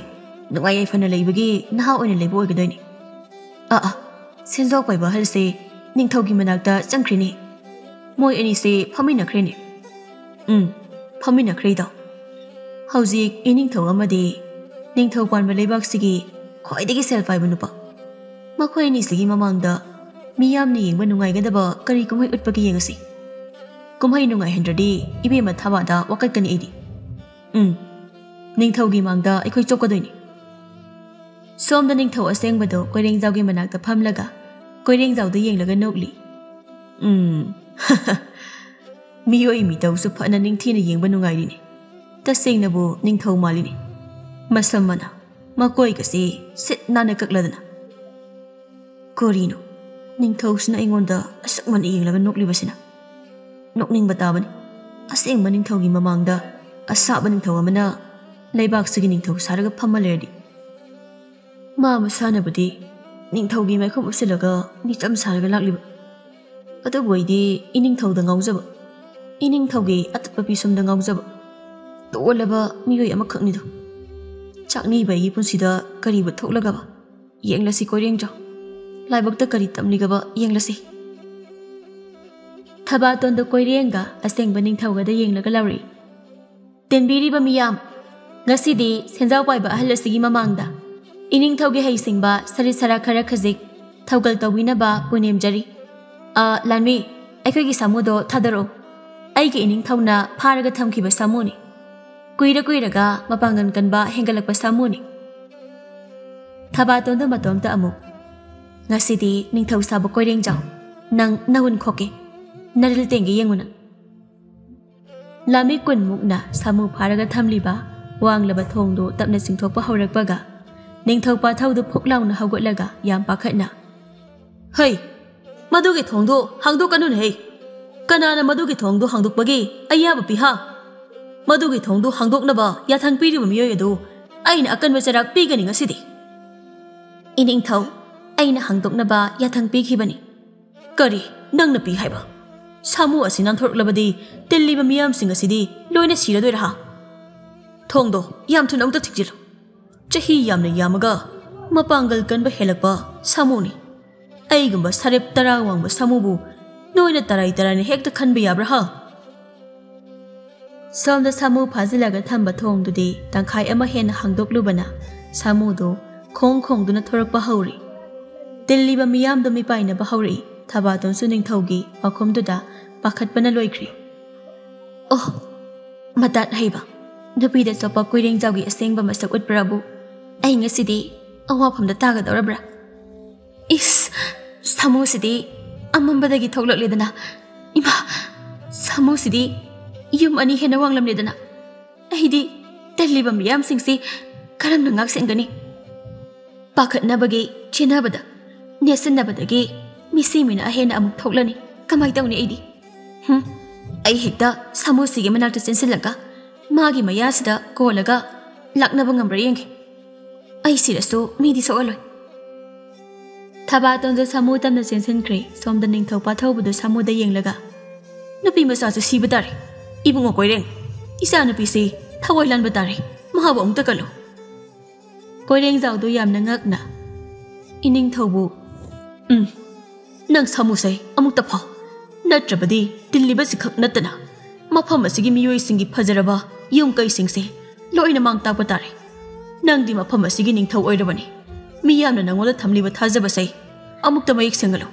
ꯅꯨꯡꯉꯥꯏ ꯌꯥꯏꯐꯅ ꯂꯩꯕꯒꯤ ꯅꯍꯥ ꯑꯣꯏꯅ ꯂꯩꯕ ꯑꯣꯏꯒꯗꯣꯏꯅꯤ꯫ ꯑꯥ ꯑꯥ, ꯁꯦꯟꯖꯥꯎ ꯄꯥꯏꯕ ꯑꯍꯜꯁꯦ ꯅꯤꯡꯊꯧꯒꯤ ꯃꯅꯥꯛꯇ ꯆꯪꯈ꯭ꯔꯦꯅꯦ꯫ ꯃꯣꯏ ꯑꯅꯤꯁꯦ ꯐꯝꯃꯤꯟꯅꯈ꯭ꯔꯦꯅꯦ꯫ ꯎꯝ, ꯐꯝꯃꯤꯟꯅꯈ꯭ꯔꯦ ꯏꯇꯥꯎ꯫ ꯍꯧꯖꯤꯛ ꯏꯅꯤꯡꯊꯧ ꯑꯃꯗꯤ ꯅꯤꯡꯊꯧ ꯄꯥꯟꯕ ꯂꯩꯕꯥꯛꯁꯤꯒꯤ ꯈ꯭ꯋꯥꯏꯗꯒꯤ ꯁꯦꯜ ꯄꯥꯏꯕ ꯅꯨꯄꯥ꯫ ꯃꯈꯣꯏ ꯑꯅꯤꯁꯤꯒꯤ ꯃꯃꯥꯡꯗ ꯃꯤꯌꯥꯝꯅ ꯌꯦꯡꯕ ꯅꯨꯡꯉꯥꯏꯒꯗꯕ ꯀꯔꯤ ꯀꯨꯝꯍꯩ ꯎꯠꯄꯒꯦ ꯌꯦꯡꯉꯁꯤ꯫ ꯀꯨꯝꯍꯩ ꯅꯨꯡꯉꯥꯏꯍꯟꯗ꯭ꯔꯗꯤ ꯏꯕꯦꯝꯃ ꯊꯕꯥꯗ ꯋꯥꯀꯠꯀꯅꯤ ꯑꯩꯗꯤ꯫ ꯎꯝ, ꯅꯤꯡꯊꯧꯒꯤ ꯃꯥꯡꯗ ꯑꯩꯈꯣꯏ ꯆꯣꯞꯀꯗꯣꯏꯅꯤ꯫ ꯁꯣꯝꯗ ꯅꯤꯡꯊꯧ ꯑꯁꯦꯡꯕꯗꯣ ꯀꯣꯏꯔꯦꯡꯖꯥꯎꯒꯤ ꯃꯅꯥꯛꯇ ꯐꯝꯂꯒ ꯀꯣꯏꯔꯦꯡꯖꯥꯎꯗ ꯌꯦꯡꯂꯒ ꯅꯣꯛꯂꯤ꯫ ꯎꯝ, ꯃꯤꯑꯣꯏ ꯃꯤꯇꯧꯁꯨ ꯐꯅ ꯅꯤꯡꯊꯤꯅ ꯌꯦꯡꯕ ꯅꯨꯡꯉꯥꯏꯔꯤꯅꯤ꯫ ꯇꯁꯦꯡꯅꯕꯨ ꯅꯤꯡꯊꯧ ꯃꯥꯜꯂꯤꯅꯤ꯫ ꯃꯁꯝ ꯃꯅꯥ, ꯃꯀꯣꯏꯒꯁꯤ ꯁꯤꯠ ꯅꯥꯟꯅ ꯀꯛꯂꯗꯅ꯫ ꯀꯔꯤꯅꯣ, ꯅꯤꯡꯊꯧꯁꯤꯅ ꯑꯩꯉꯣꯟꯗ ꯑꯁꯨꯛ ꯃꯨꯟꯅ ꯌꯦꯡꯂꯒ ꯅꯣꯛꯂꯤꯕꯁꯤꯅ? ꯅꯣꯛꯅꯤꯡꯕ ꯇꯥꯕꯅꯤ꯫ ꯑꯁꯦꯡꯕ ꯅꯤꯡꯊꯧꯒꯤ ꯃꯃꯥꯡꯗ ꯑꯁꯥꯕ ꯅꯤꯡꯊꯧ ꯑꯃꯅ ꯂꯩꯕꯥꯛꯁꯤꯒꯤ ꯅꯤꯡꯊꯧ ꯁꯥꯔꯒ ꯐꯝꯃ ꯂꯩꯔꯗꯤ꯫ ꯃꯥ ꯃꯁꯥꯅꯕꯨꯗꯤ ꯅꯤꯡꯊꯧꯒꯤ ꯃꯥꯏꯈꯨꯝ ꯎꯞꯁꯤꯜꯂꯒ ꯃꯤꯆꯝ ꯁꯥꯔꯒ ꯂꯥꯛꯂꯤꯕ꯫ ꯑꯗꯨꯕꯨ ꯑꯩꯗꯤ ꯏꯅꯤꯡꯊꯧꯗ ꯉꯥꯎꯖꯕ, ꯏꯅꯤꯡꯊꯧꯒꯤ ꯑꯇꯞꯄ ꯄꯤꯁꯨꯝꯗ ꯉꯥꯎꯖꯕ ꯇꯣꯜꯂꯕ ꯃꯤꯑꯣꯏ ꯑꯃꯈꯛꯅꯤꯗꯣ꯫ ꯆꯥꯛꯅꯤꯕ ꯑꯩꯒꯤ ꯄꯨꯟꯁꯤꯗ ꯀꯔꯤꯕꯨ ꯊꯣꯛꯂꯒꯕ? ꯌꯦꯡꯂꯁꯤ ꯀꯣꯏꯔꯦꯡꯖꯥꯎ, ꯂꯥꯏꯕꯛꯇ ꯀꯔꯤ ꯇꯝꯂꯤꯒꯕ ꯌꯦꯡꯂꯁꯤ꯫ ꯊꯕꯥꯇꯣꯟꯗ ꯀꯣꯏꯔꯦꯡꯒ ꯑꯁꯦꯡꯕ ꯅꯤꯡꯊꯧꯒꯗ ꯌꯦꯡꯂꯒ ꯂꯥꯎꯔꯛꯏ꯫ ꯇꯤꯟꯕꯤꯔꯤꯕ ꯃꯤꯌꯥꯝ, ꯉꯁꯤꯗꯤ ꯁꯦꯟꯖꯥꯎ ꯄꯥꯏꯕ ꯑꯍꯜ ꯑꯁꯤꯒꯤ ꯃꯃꯥꯡꯗ ꯏꯅꯤꯡꯊꯧꯒꯤ ꯍꯩꯁꯤꯡꯕ ꯁꯔꯤꯠ ꯁꯔꯥ ꯈꯔ ꯈꯖꯤꯛ ꯊꯧꯒꯜ ꯇꯧꯕꯤꯅꯕ ꯄꯨꯅꯦꯝꯖꯔꯤ꯫ ꯑ, ꯂꯥꯟꯃꯤ, ꯑꯩꯈꯣꯏꯒꯤ ꯁꯥꯃꯨꯗꯣ ꯊꯥꯗꯣꯔꯛꯎ꯫ ꯑꯩꯒꯤ ꯏꯅꯤꯡꯊꯧꯅ ꯐꯥꯔꯒ ꯊꯝꯈꯤꯕ ꯁꯥꯃꯨꯅꯤ꯫ ꯀꯨꯏꯔ ꯀꯨꯏꯔꯒ ꯃꯄꯥꯡꯒꯜ ꯀꯟꯕ ꯍꯦꯟꯒꯠꯂꯛꯄ ꯁꯥꯃꯨꯅꯤ꯫ ꯊꯕꯥꯇꯣꯟꯗꯨ ꯃꯇꯣꯝꯇ ꯑꯃꯨꯛ, "ꯉꯁꯤꯗꯤ ꯅꯤꯡꯊꯧ ꯁꯥꯕ ꯀꯣꯏꯔꯦꯡꯖꯥꯎ, ꯅꯪ ꯅꯍꯨꯟ ꯈꯣꯛꯀꯦ, ꯅꯔꯤꯜ ꯇꯦꯡꯒꯦ ꯌꯦꯡꯉꯨ ꯅꯪ꯫" ꯂꯥꯃꯤ ꯀꯨꯟꯃꯨꯛꯅ ꯁꯥꯃꯨ ꯐꯥꯔꯒ ꯊꯝꯂꯤꯕ ꯋꯥꯡꯂꯕ ꯊꯣꯡꯗꯨ ꯇꯞꯅ ꯆꯤꯡꯊꯣꯛꯄ ꯍꯧꯔꯛꯄꯒ, ꯅꯤꯡꯊꯧ ꯄꯥꯊꯧꯗꯨ ꯐꯨꯛ ꯂꯥꯎꯅ ꯍꯧꯒꯠꯂꯒ ꯌꯥꯝ ꯄꯥꯈꯠꯅ, "ꯍꯩ, ꯃꯗꯨꯒꯤ ꯊꯣꯡꯗꯨ ꯍꯥꯡꯗꯣꯛꯀꯅꯨꯅꯦ ꯍꯩ! ꯀꯅꯥꯅ ꯃꯗꯨꯒꯤ ꯊꯣꯡꯗꯨ ꯍꯥꯡꯗꯣꯛꯄꯒꯤ ꯑꯌꯥꯕ ꯄꯤ ꯍꯥ? ꯃꯗꯨꯒꯤ ꯊꯣꯡꯗꯨ ꯍꯥꯡꯗꯣꯛꯅꯕ ꯌꯥꯊꯪ ꯄꯤꯔꯤꯕ ꯃꯤꯑꯣꯏ ꯑꯗꯨ ꯑꯩꯅ ꯑꯀꯟꯕ ꯆꯩꯔꯥꯛ ꯄꯤꯒꯅꯤ ꯉꯁꯤꯗꯤ꯫" "ꯏꯅꯤꯡꯊꯧ, ꯑꯩꯅ ꯍꯥꯡꯗꯣꯛꯅꯕ ꯌꯥꯊꯪ ꯄꯤꯈꯤꯕꯅꯤ꯫" ꯀꯔꯤ? ꯅꯪꯅ ꯄꯤ ꯍꯥꯏꯕ? ꯁꯥꯃꯨ ꯑꯁꯤ ꯅꯥꯟꯊꯣꯔꯛꯂꯕꯗꯤ ꯇꯤꯜꯂꯤꯕ ꯃꯤꯌꯥꯝꯁꯤꯡ ꯑꯁꯤꯗꯤ ꯂꯣꯏꯅ ꯁꯤꯔꯗꯣꯏꯔꯥ? ꯊꯣꯡꯗꯣ ꯌꯥꯝ ꯊꯨꯅ ꯑꯃꯨꯛꯇ ꯊꯤꯡꯖꯤꯜꯂꯨ꯫ ꯆꯍꯤ ꯌꯥꯝꯅ ꯌꯥꯝꯃꯒ ꯃꯄꯥꯡꯒꯜ ꯀꯟꯕ ꯍꯦꯜꯂꯛꯄ ꯁꯥꯃꯨꯅꯤ꯫ ꯑꯩꯒꯨꯝꯕ ꯁꯔꯦꯞ ꯇꯔꯥ ꯋꯥꯡꯕ ꯁꯥꯃꯨꯕꯨ ꯅꯣꯏꯅ ꯇꯔꯥꯏ ꯇꯔꯥꯏꯅ ꯍꯦꯛꯇ ꯈꯟꯕ ꯌꯥꯕ꯭ꯔꯥ ꯍꯥ? ꯁꯣꯝꯗ ꯁꯥꯃꯨ ꯐꯥꯖꯤꯜꯂꯒ ꯊꯝꯕ ꯊꯣꯡꯗꯨꯗꯤ ꯇꯪꯈꯥꯏ ꯑꯃ ꯍꯦꯟꯅ ꯍꯥꯡꯗꯣꯛꯂꯨꯕꯅ ꯁꯥꯃꯨꯗꯨ ꯈꯣꯡ ꯈꯣꯡꯗꯨꯅ ꯊꯣꯔꯛꯄ ꯍꯧꯔꯤ꯫ ꯇꯤꯜꯂꯤꯕ ꯃꯤꯌꯥꯝꯗꯨ ꯃꯤꯄꯥꯏꯅꯕ ꯍꯧꯔꯛꯏ꯫ ꯊꯕꯥꯇꯣꯟꯁꯨ ꯅꯤꯡꯊꯧꯒꯤ ꯃꯈꯣꯝꯗꯨꯗ ꯄꯥꯈꯠꯄꯅ ꯂꯣꯏꯈ꯭ꯔꯤ꯫ ꯑꯣ, ꯃꯇꯥꯠ ꯍꯩꯕ, ꯅꯨꯄꯤꯗ ꯆꯣꯞꯄ ꯀꯣꯏꯔꯦꯡꯖꯥꯎꯒꯤ ꯑꯁꯦꯡꯕ ꯃꯁꯛ ꯎꯠꯄ꯭ꯔꯕꯨ? ꯑꯩ ꯉꯁꯤꯗꯤ ꯑꯋꯥꯐꯝꯗ ꯇꯥꯒꯗꯧꯔꯕ꯭ꯔꯥ? ꯏꯁ, ꯁꯥꯃꯨꯁꯤꯗꯤ ꯑꯃꯝꯕꯗꯒꯤ ꯊꯣꯛꯂꯛꯂꯦꯗꯅ꯫ ꯏꯃꯥ, ꯁꯥꯃꯨꯁꯤꯗꯤ ꯌꯨꯝ ꯑꯅꯤ ꯍꯦꯟꯅ ꯋꯥꯡꯂꯝꯂꯦꯗꯅ꯫ ꯑꯩꯗꯤ ꯇꯜꯂꯤꯕ ꯃꯤꯌꯥꯝꯁꯤꯡꯁꯤ ꯀꯔꯝꯅ ꯉꯥꯛ ꯁꯦꯟꯒꯅꯤ? ꯄꯥꯈꯠꯅꯕꯒꯤ ꯆꯦꯟꯅꯕꯗ, ꯅꯦꯠꯁꯤꯟꯅꯕꯗꯒꯤ ꯃꯤꯁꯤ ꯃꯤꯅꯥ ꯍꯦꯟꯅ ꯑꯃꯨꯛ ꯊꯣꯛꯂꯅꯤ꯫ ꯀꯃꯥꯏ ꯇꯧꯅꯤ ꯑꯩꯗꯤ? ꯍꯨꯝ, ꯑꯩ ꯍꯦꯛꯇ ꯁꯥꯃꯨꯁꯤꯒꯤ ꯃꯅꯥꯛꯇ ꯆꯦꯟꯁꯤꯜꯂꯒ ꯃꯥꯒꯤ ꯃꯌꯥꯁꯤꯗ ꯀꯣꯜꯂꯒ ꯂꯥꯛꯅꯕ ꯉꯝꯕ꯭ꯔꯥ ꯌꯦꯡꯒꯦ꯫ ꯑꯩ ꯁꯤꯔꯁꯨ ꯃꯤꯗꯤ ꯁꯣꯛꯍꯜꯂꯣꯏ꯫ ꯊꯕꯥꯇꯣꯟꯗꯨ ꯁꯥꯃꯨ ꯇꯝꯅ ꯆꯦꯟꯁꯤꯟꯈ꯭ꯔꯦ꯫ ꯁꯣꯝꯗ ꯅꯤꯡꯊꯧ ꯄꯥꯊꯧꯕꯗꯨ ꯁꯥꯃꯨꯗ ꯌꯦꯡꯂꯒ, "ꯅꯨꯄꯤ ꯃꯆꯥꯁꯨ ꯁꯤꯕ ꯇꯥꯔꯦ꯫ ꯏꯕꯨꯡꯉꯣ ꯀꯣꯏꯔꯦꯡ, ꯏꯆꯥ ꯅꯨꯄꯤꯁꯤ ꯊꯋꯥꯏ ꯂꯥꯟꯕ ꯇꯥꯔꯦ꯫ ꯃꯍꯥꯛꯕꯨ ꯑꯃꯨꯛꯇ ꯀꯜꯂꯨ꯫" ꯀꯣꯏꯔꯦꯡꯖꯥꯎꯗꯨ ꯌꯥꯝꯅ ꯉꯛꯅ, "ꯏꯅꯤꯡꯊꯧꯕꯨ, ꯎꯝ, ꯅꯪ ꯁꯥꯃꯨꯁꯦ ꯑꯃꯨꯛꯇ ꯐꯥꯎ, ꯅꯠꯇ꯭ꯔꯕꯗꯤ ꯇꯤꯜꯂꯤꯕꯁꯤ ꯈꯛ ꯅꯠꯇꯅ ꯃꯐꯝ ꯑꯁꯤꯒꯤ ꯃꯤꯑꯣꯏꯁꯤꯡꯒꯤ ꯐꯖꯔꯕ ꯌꯨꯝ ꯀꯩꯁꯤꯡꯁꯦ ꯂꯣꯏꯅ ꯃꯥꯡ ꯇꯥꯛꯄ ꯇꯥꯔꯦ꯫ ꯅꯪꯗꯤ ꯃꯐꯝ ꯑꯁꯤꯒꯤ ꯅꯤꯡꯊꯧ ꯑꯣꯏꯔꯕꯅꯤ꯫ ꯃꯤꯌꯥꯝꯅ ꯅꯪꯉꯣꯟꯗ ꯊꯝꯂꯤꯕ ꯊꯥꯖꯕꯁꯦ ꯑꯃꯨꯛꯇ ꯃꯌꯦꯛ ꯁꯦꯡꯍꯜꯂꯨ꯫"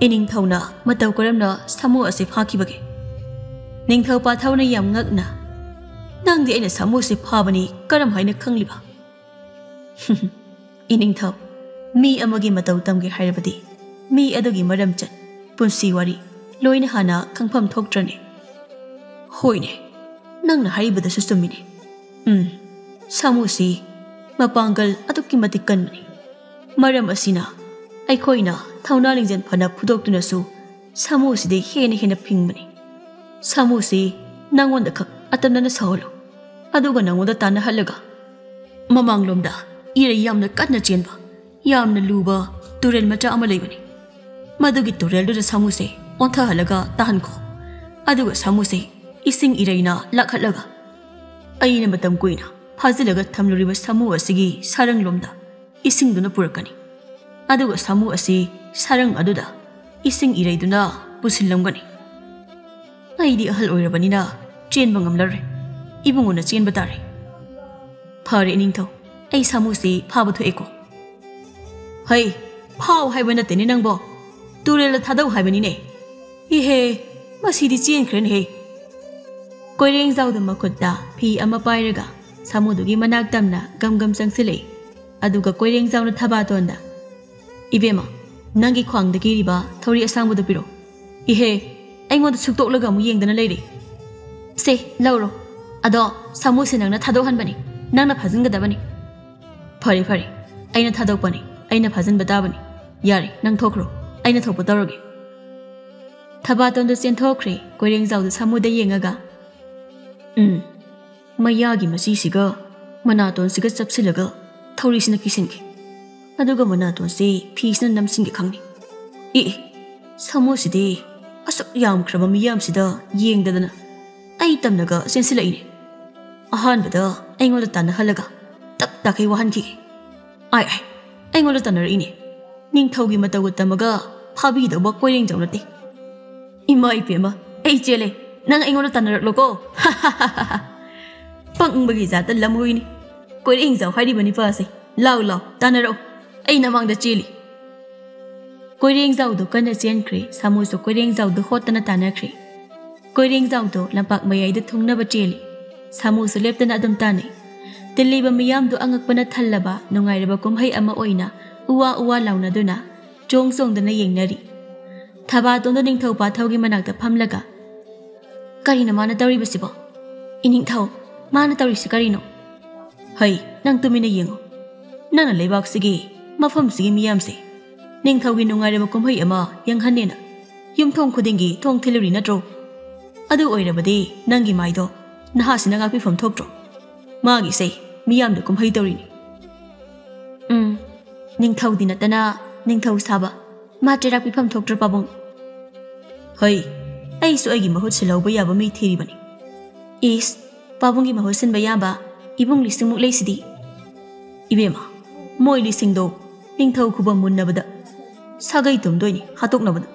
ꯏꯅꯤꯡꯊꯧꯅ ꯃꯇꯧ ꯀꯔꯝꯅ ꯁꯥꯃꯨ ꯑꯁꯤ ꯐꯥꯈꯤꯕꯒꯦ? ꯅꯤꯡꯊꯧ ꯄꯥꯊꯧꯅ ꯌꯥꯝ ꯉꯛꯅ, "ꯅꯪꯗꯤ ꯑꯩꯅ ꯁꯥꯃꯨꯁꯤ ꯐꯥꯕꯅꯤ ꯀꯔꯝ ꯍꯥꯏꯅ ꯈꯪꯂꯤꯕ?" "ꯏꯅꯤꯡꯊꯧ, ꯃꯤ ꯑꯃꯒꯤ ꯃꯇꯧ ꯇꯝꯒꯦ ꯍꯥꯏꯔꯕꯗꯤ ꯃꯤ ꯑꯗꯨꯒꯤ ꯃꯔꯝꯆꯠ, ꯄꯨꯟꯁꯤ ꯋꯥꯔꯤ ꯂꯣꯏꯅ ꯍꯥꯟꯅ ꯈꯪꯐꯝ ꯊꯣꯛꯇ꯭ꯔꯅꯦ?" "ꯍꯣꯏꯅꯦ, ꯅꯪꯅ ꯍꯥꯏꯔꯤꯕꯗꯨꯁꯨ ꯆꯨꯝꯃꯤꯅꯦ꯫ ꯎꯝ, ꯁꯥꯃꯨꯁꯤ ꯃꯄꯥꯡꯒꯜ ꯑꯗꯨꯛꯀꯤ ꯃꯇꯤꯛ ꯀꯟꯕꯅꯤ꯫ ꯃꯔꯝ ꯑꯁꯤꯅ ꯑꯩꯈꯣꯏꯅ ꯊꯧꯅꯥ ꯂꯤꯡꯖꯦꯜ ꯐꯅ ꯐꯨꯗꯣꯛꯇꯨꯅꯁꯨ ꯁꯥꯃꯨꯁꯤꯗꯤ ꯍꯦꯟꯅ ꯍꯦꯟꯅ ꯐꯤꯡꯕꯅꯤ꯫ ꯁꯥꯃꯨꯁꯤ ꯅꯪꯉꯣꯟꯗ ꯈꯛ ꯑꯇꯝꯅꯅ ꯁꯧꯍꯜꯂꯨ, ꯑꯗꯨꯒ ꯅꯪꯉꯣꯟꯗ ꯇꯥꯟꯅꯍꯜꯂꯒ ꯃꯃꯥꯡꯂꯣꯝꯗ ꯏꯔꯩ ꯌꯥꯝꯅ ꯀꯟꯅ ꯆꯦꯟꯕ, ꯌꯥꯝꯅ ꯂꯨꯕ ꯇꯨꯔꯦꯜ ꯃꯆꯥ ꯑꯃ ꯂꯩꯕꯅꯤ꯫ ꯃꯗꯨꯒꯤ ꯇꯨꯔꯦꯜꯗꯨꯗ ꯁꯥꯃꯨꯁꯦ ꯑꯣꯟꯊꯍꯜꯂꯒ ꯇꯥꯍꯟꯈꯣ꯫ ꯑꯗꯨꯒ ꯁꯥꯃꯨꯁꯦ ꯏꯁꯤꯡ ꯏꯔꯩꯅ ꯂꯥꯛꯍꯠꯂꯒ ꯑꯩꯅ ꯃꯇꯝ ꯀꯨꯏꯅ ꯐꯥꯖꯤꯜꯂꯒ ꯊꯝꯂꯨꯔꯤꯕ ꯁꯥꯃꯨ ꯑꯁꯤꯒꯤ ꯁꯥꯔꯪꯂꯣꯝꯗ ꯏꯁꯤꯡꯗꯨꯅ ꯄꯨꯔꯛꯀꯅꯤ꯫ ꯑꯗꯨꯒ ꯁꯥꯃꯨ ꯑꯁꯤ ꯁꯥꯔꯪ ꯑꯗꯨꯗ ꯏꯁꯤꯡ ꯏꯔꯩꯗꯨꯅ ꯄꯨꯁꯤꯜꯂꯝꯒꯅꯤ꯫ ꯑꯩꯗꯤ ꯑꯍꯜ ꯑꯣꯏꯔꯕꯅꯤꯅ ꯆꯦꯟꯕ ꯉꯝꯂꯔꯣꯏ꯫ ꯏꯕꯨꯡꯉꯣꯅ ꯆꯦꯟꯕ ꯇꯥꯔꯦ꯫ ꯐꯔꯦ ꯏꯅꯤꯡꯊꯧ, ꯑꯩ ꯁꯥꯃꯨꯁꯤ ꯐꯥꯕ ꯊꯣꯛꯑꯦꯀꯣ꯫ ꯍꯩ, ꯐꯥꯎ ꯍꯥꯏꯕ ꯅꯠꯇꯦꯅꯦ ꯅꯪꯕꯣ, ꯇꯨꯔꯦꯜꯗ ꯊꯥꯗꯧ ꯍꯥꯏꯕꯅꯤꯅꯦ꯫ ꯏꯍꯦ, ꯃꯁꯤꯗꯤ ꯆꯦꯟꯈ꯭ꯔꯦꯅꯦꯍꯦ꯫ ꯀꯣꯏꯔꯦꯡꯖꯥꯎꯗ ꯃꯈꯨꯠꯇ ꯐꯤ ꯑꯃ ꯄꯥꯏꯔꯒ ꯁꯥꯃꯨꯗꯨꯒꯤ ꯃꯅꯥꯛ ꯇꯝꯅ ꯒꯝ ꯒꯝ ꯆꯪꯁꯤꯜꯂꯛꯏ꯫ ꯑꯗꯨꯒ ꯀꯣꯏꯔꯦꯡꯖꯥꯎꯅ ꯊꯕꯥꯇꯣꯟꯗ, "ꯏꯕꯦꯝꯃ, ꯅꯪꯒꯤ ꯈ꯭ꯋꯥꯡꯗ ꯀꯤꯔꯤꯕ ꯊꯧꯔꯤ ꯑꯁꯥꯡꯕꯗꯨ ꯄꯤꯔꯛꯎ꯫ ꯏꯍꯦ, ꯑꯩꯉꯣꯟꯗ ꯁꯨꯛꯇꯣꯛꯂꯒ ꯑꯃꯨꯛ ꯌꯦꯡꯗꯅ ꯂꯩꯔꯦ꯫ ꯁꯦ, ꯂꯧꯔꯣ꯫ ꯑꯗꯣ ꯁꯥꯃꯨꯁꯦ ꯅꯪꯅ ꯊꯥꯗꯣꯛꯍꯟꯕꯅꯤ, ꯅꯪꯅ ꯐꯥꯖꯤꯟꯒꯗꯕꯅꯤ꯫" "ꯐꯔꯦ, ꯐꯔꯦ, ꯑꯩꯅ ꯊꯥꯗꯣꯛꯄꯅꯤ, ꯑꯩꯅ ꯐꯥꯖꯤꯟꯕ ꯇꯥꯕꯅꯤ꯫ ꯌꯥꯔꯦ, ꯅꯪ ꯊꯣꯛꯈ꯭ꯔꯣ, ꯑꯩꯅ ꯊꯣꯛꯄ ꯇꯧꯔꯒꯦ꯫" ꯊꯕꯥꯇꯣꯟꯗꯨ ꯆꯦꯟꯊꯣꯛꯈ꯭ꯔꯦ꯫ ꯀꯣꯏꯔꯦꯡꯖꯥꯎꯗꯨ ꯁꯥꯃꯨꯗ ꯌꯦꯡꯉꯒ, "ꯎꯝ, ꯃꯌꯥꯒꯤ ꯃꯆꯤꯁꯤꯒ ꯃꯅꯥꯇꯣꯟꯁꯤꯒ ꯆꯞꯁꯤꯜꯂꯒ ꯊꯧꯔꯤꯁꯤꯅ ꯀꯤꯁꯤꯟꯒꯦ꯫ ꯑꯗꯨꯒ ꯃꯅꯥꯇꯣꯟꯁꯤ ꯐꯤꯁꯤꯅ ꯅꯝꯁꯤꯟꯒꯦ ꯈꯪꯅꯤ꯫ ꯏ, ꯏ, ꯁꯥꯃꯨꯁꯤꯗꯤ ꯑꯁꯨꯛ ꯌꯥꯝꯈ꯭ꯔꯕ ꯃꯤꯌꯥꯝꯁꯤꯗ ꯌꯦꯡꯗꯗꯅ ꯑꯩ ꯇꯝꯅꯒ ꯆꯦꯟꯁꯤꯜꯂꯛꯏꯅꯦ꯫ ꯑꯍꯥꯟꯕꯗ ꯑꯩꯉꯣꯟꯗ ꯇꯥꯟꯅꯍꯜꯂꯒ ꯇꯞ ꯇꯥꯈꯩ ꯋꯥꯍꯟꯈꯤꯒꯦ꯫ ꯑꯥꯏ, ꯑꯥꯏ, ꯑꯩꯉꯣꯟꯗ ꯇꯥꯟꯅꯔꯛꯏꯅꯦ꯫ ꯅꯤꯡꯊꯧꯒꯤ ꯃꯇꯧꯒ ꯇꯝꯃꯒ ꯐꯥꯕꯤꯒꯗꯧꯕ ꯀꯣꯏꯔꯦꯡꯖꯧ ꯅꯠꯇꯦ꯫ ꯏꯃꯥ ꯏꯄꯦꯝꯃ, ꯑꯩ ꯆꯦꯜꯂꯦ꯫ ꯅꯪ ꯑꯩꯉꯣꯟꯗ ꯇꯥꯟꯅꯔꯛꯂꯣꯀꯣ꯫" ꯄꯪꯕꯒꯤ ꯖꯥꯠꯇ ꯂꯝꯍꯨꯏꯅꯤ꯫ ꯀꯣꯏꯔꯦꯡꯖꯧ ꯍꯥꯏꯔꯤꯕ ꯅꯤꯄꯥꯁꯦ꯫ ꯂꯥꯎ, ꯂꯥꯎ, ꯇꯥꯟꯅꯔꯛꯑꯣ꯫ ꯑꯩ ꯅꯃꯥꯡꯗ ꯆꯦꯜꯂꯤ꯫ ꯀꯣꯏꯔꯦꯡꯖꯧꯗꯣ ꯀꯟꯅ ꯆꯦꯟꯈ꯭ꯔꯦ꯫ ꯁꯥꯃꯨꯁꯨ ꯀꯣꯏꯔꯦꯡꯖꯧꯗꯣ ꯍꯣꯠꯇꯅ ꯇꯥꯟꯅꯈ꯭ꯔꯦ꯫ ꯀꯣꯏꯔꯦꯡꯖꯧꯗꯣ ꯂꯝꯄꯥꯛ ꯃꯌꯥꯏꯗ ꯊꯨꯡꯅꯕ ꯆꯦꯜꯂꯤ꯫ ꯁꯥꯃꯨꯁꯨ ꯂꯦꯞꯇꯅ ꯑꯗꯨꯝ ꯇꯥꯟꯅꯩ꯫ ꯇꯤꯜꯂꯤꯕ ꯃꯤꯌꯥꯝꯗꯨ ꯑꯉꯛꯄꯅ ꯊꯜꯂꯕ ꯅꯨꯡꯉꯥꯏꯔꯕ ꯀꯨꯝꯍꯩ ꯑꯃ ꯑꯣꯏꯅ ꯎꯋꯥ ꯎꯋꯥ ꯂꯥꯎꯅꯗꯨꯅ ꯆꯣꯡ ꯆꯣꯡꯗꯅ ꯌꯦꯡꯅꯔꯤ꯫ ꯊꯕꯥꯇꯣꯟꯗꯣ ꯅꯤꯡꯊꯧ ꯄꯥꯊꯧꯒꯤ ꯃꯅꯥꯛꯇ ꯐꯝꯂꯒ, "ꯀꯔꯤꯅꯣ ꯃꯥꯅ ꯇꯧꯔꯤꯕꯁꯤꯕꯣ? ꯏꯅꯤꯡꯊꯧ, ꯃꯥꯅ ꯇꯧꯔꯤꯁꯤ ꯀꯔꯤꯅꯣ?" "ꯍꯩ, ꯅꯪ ꯇꯨꯃꯤꯟꯅ ꯌꯦꯡꯉꯨ꯫ ꯅꯪꯅ ꯂꯩꯕꯥꯛꯁꯤꯒꯤ, ꯃꯐꯝꯁꯤꯒꯤ ꯃꯤꯌꯥꯝꯁꯦ ꯅꯤꯡꯊꯧꯒꯤ ꯅꯨꯡꯉꯥꯏꯔꯕ ꯀꯨꯝꯍꯩ ꯑꯃ ꯌꯦꯡꯍꯟꯅꯦꯅ ꯌꯨꯝꯊꯣꯡ ꯈꯨꯗꯤꯡꯒꯤ ꯊꯣꯡ ꯊꯤꯜꯂꯨꯔꯤ ꯅꯠꯇ꯭ꯔꯣ? ꯑꯗꯨ ꯑꯣꯏꯔꯕꯗꯤ ꯅꯪꯒꯤ ꯃꯥꯏꯗꯣ ꯅꯍꯥꯁꯤꯅ ꯉꯥꯛꯄꯤꯐꯝ ꯊꯣꯛꯇ꯭ꯔꯣ? ꯃꯥꯒꯤꯁꯦ ꯃꯤꯌꯥꯝꯗ ꯀꯨꯝꯍꯩ ꯇꯧꯔꯤꯅꯤ꯫" ꯎꯝ, ꯅꯤꯡꯊꯧꯗꯤ ꯅꯠꯇꯅ ꯅꯤꯡꯊꯧ ꯁꯥꯕ꯫ ꯃꯥ ꯆꯩꯔꯥꯛ ꯄꯤꯐꯝ ꯊꯣꯛꯇ꯭ꯔꯣ ꯄꯥꯕꯨꯡ? ꯍꯩ, ꯑꯩꯁꯨ ꯑꯩꯒꯤ ꯃꯍꯨꯠ ꯁꯤꯜꯍꯧꯕ ꯌꯥꯕ ꯃꯤ ꯊꯤꯔꯤꯕꯅꯤ꯫ ꯏꯁ, ꯄꯥꯕꯨꯡꯒꯤ ꯃꯍꯨꯠ ꯁꯤꯟꯕ ꯌꯥꯕ ꯏꯕꯨꯡ ꯂꯤꯁꯤꯡꯃꯨꯛ ꯂꯩꯁꯤꯗꯤ꯫ ꯏꯕꯦꯝꯃ, ꯃꯣꯏ ꯂꯤꯁꯤꯡꯗꯣ ꯅꯤꯡꯊꯧ ꯈꯨꯕꯝ ꯃꯨꯟꯅꯕꯗ ꯁꯥꯒꯩ ꯇꯨꯝꯗꯣꯏꯅꯤ ꯍꯥꯠꯇꯣꯛꯅꯕꯗ꯫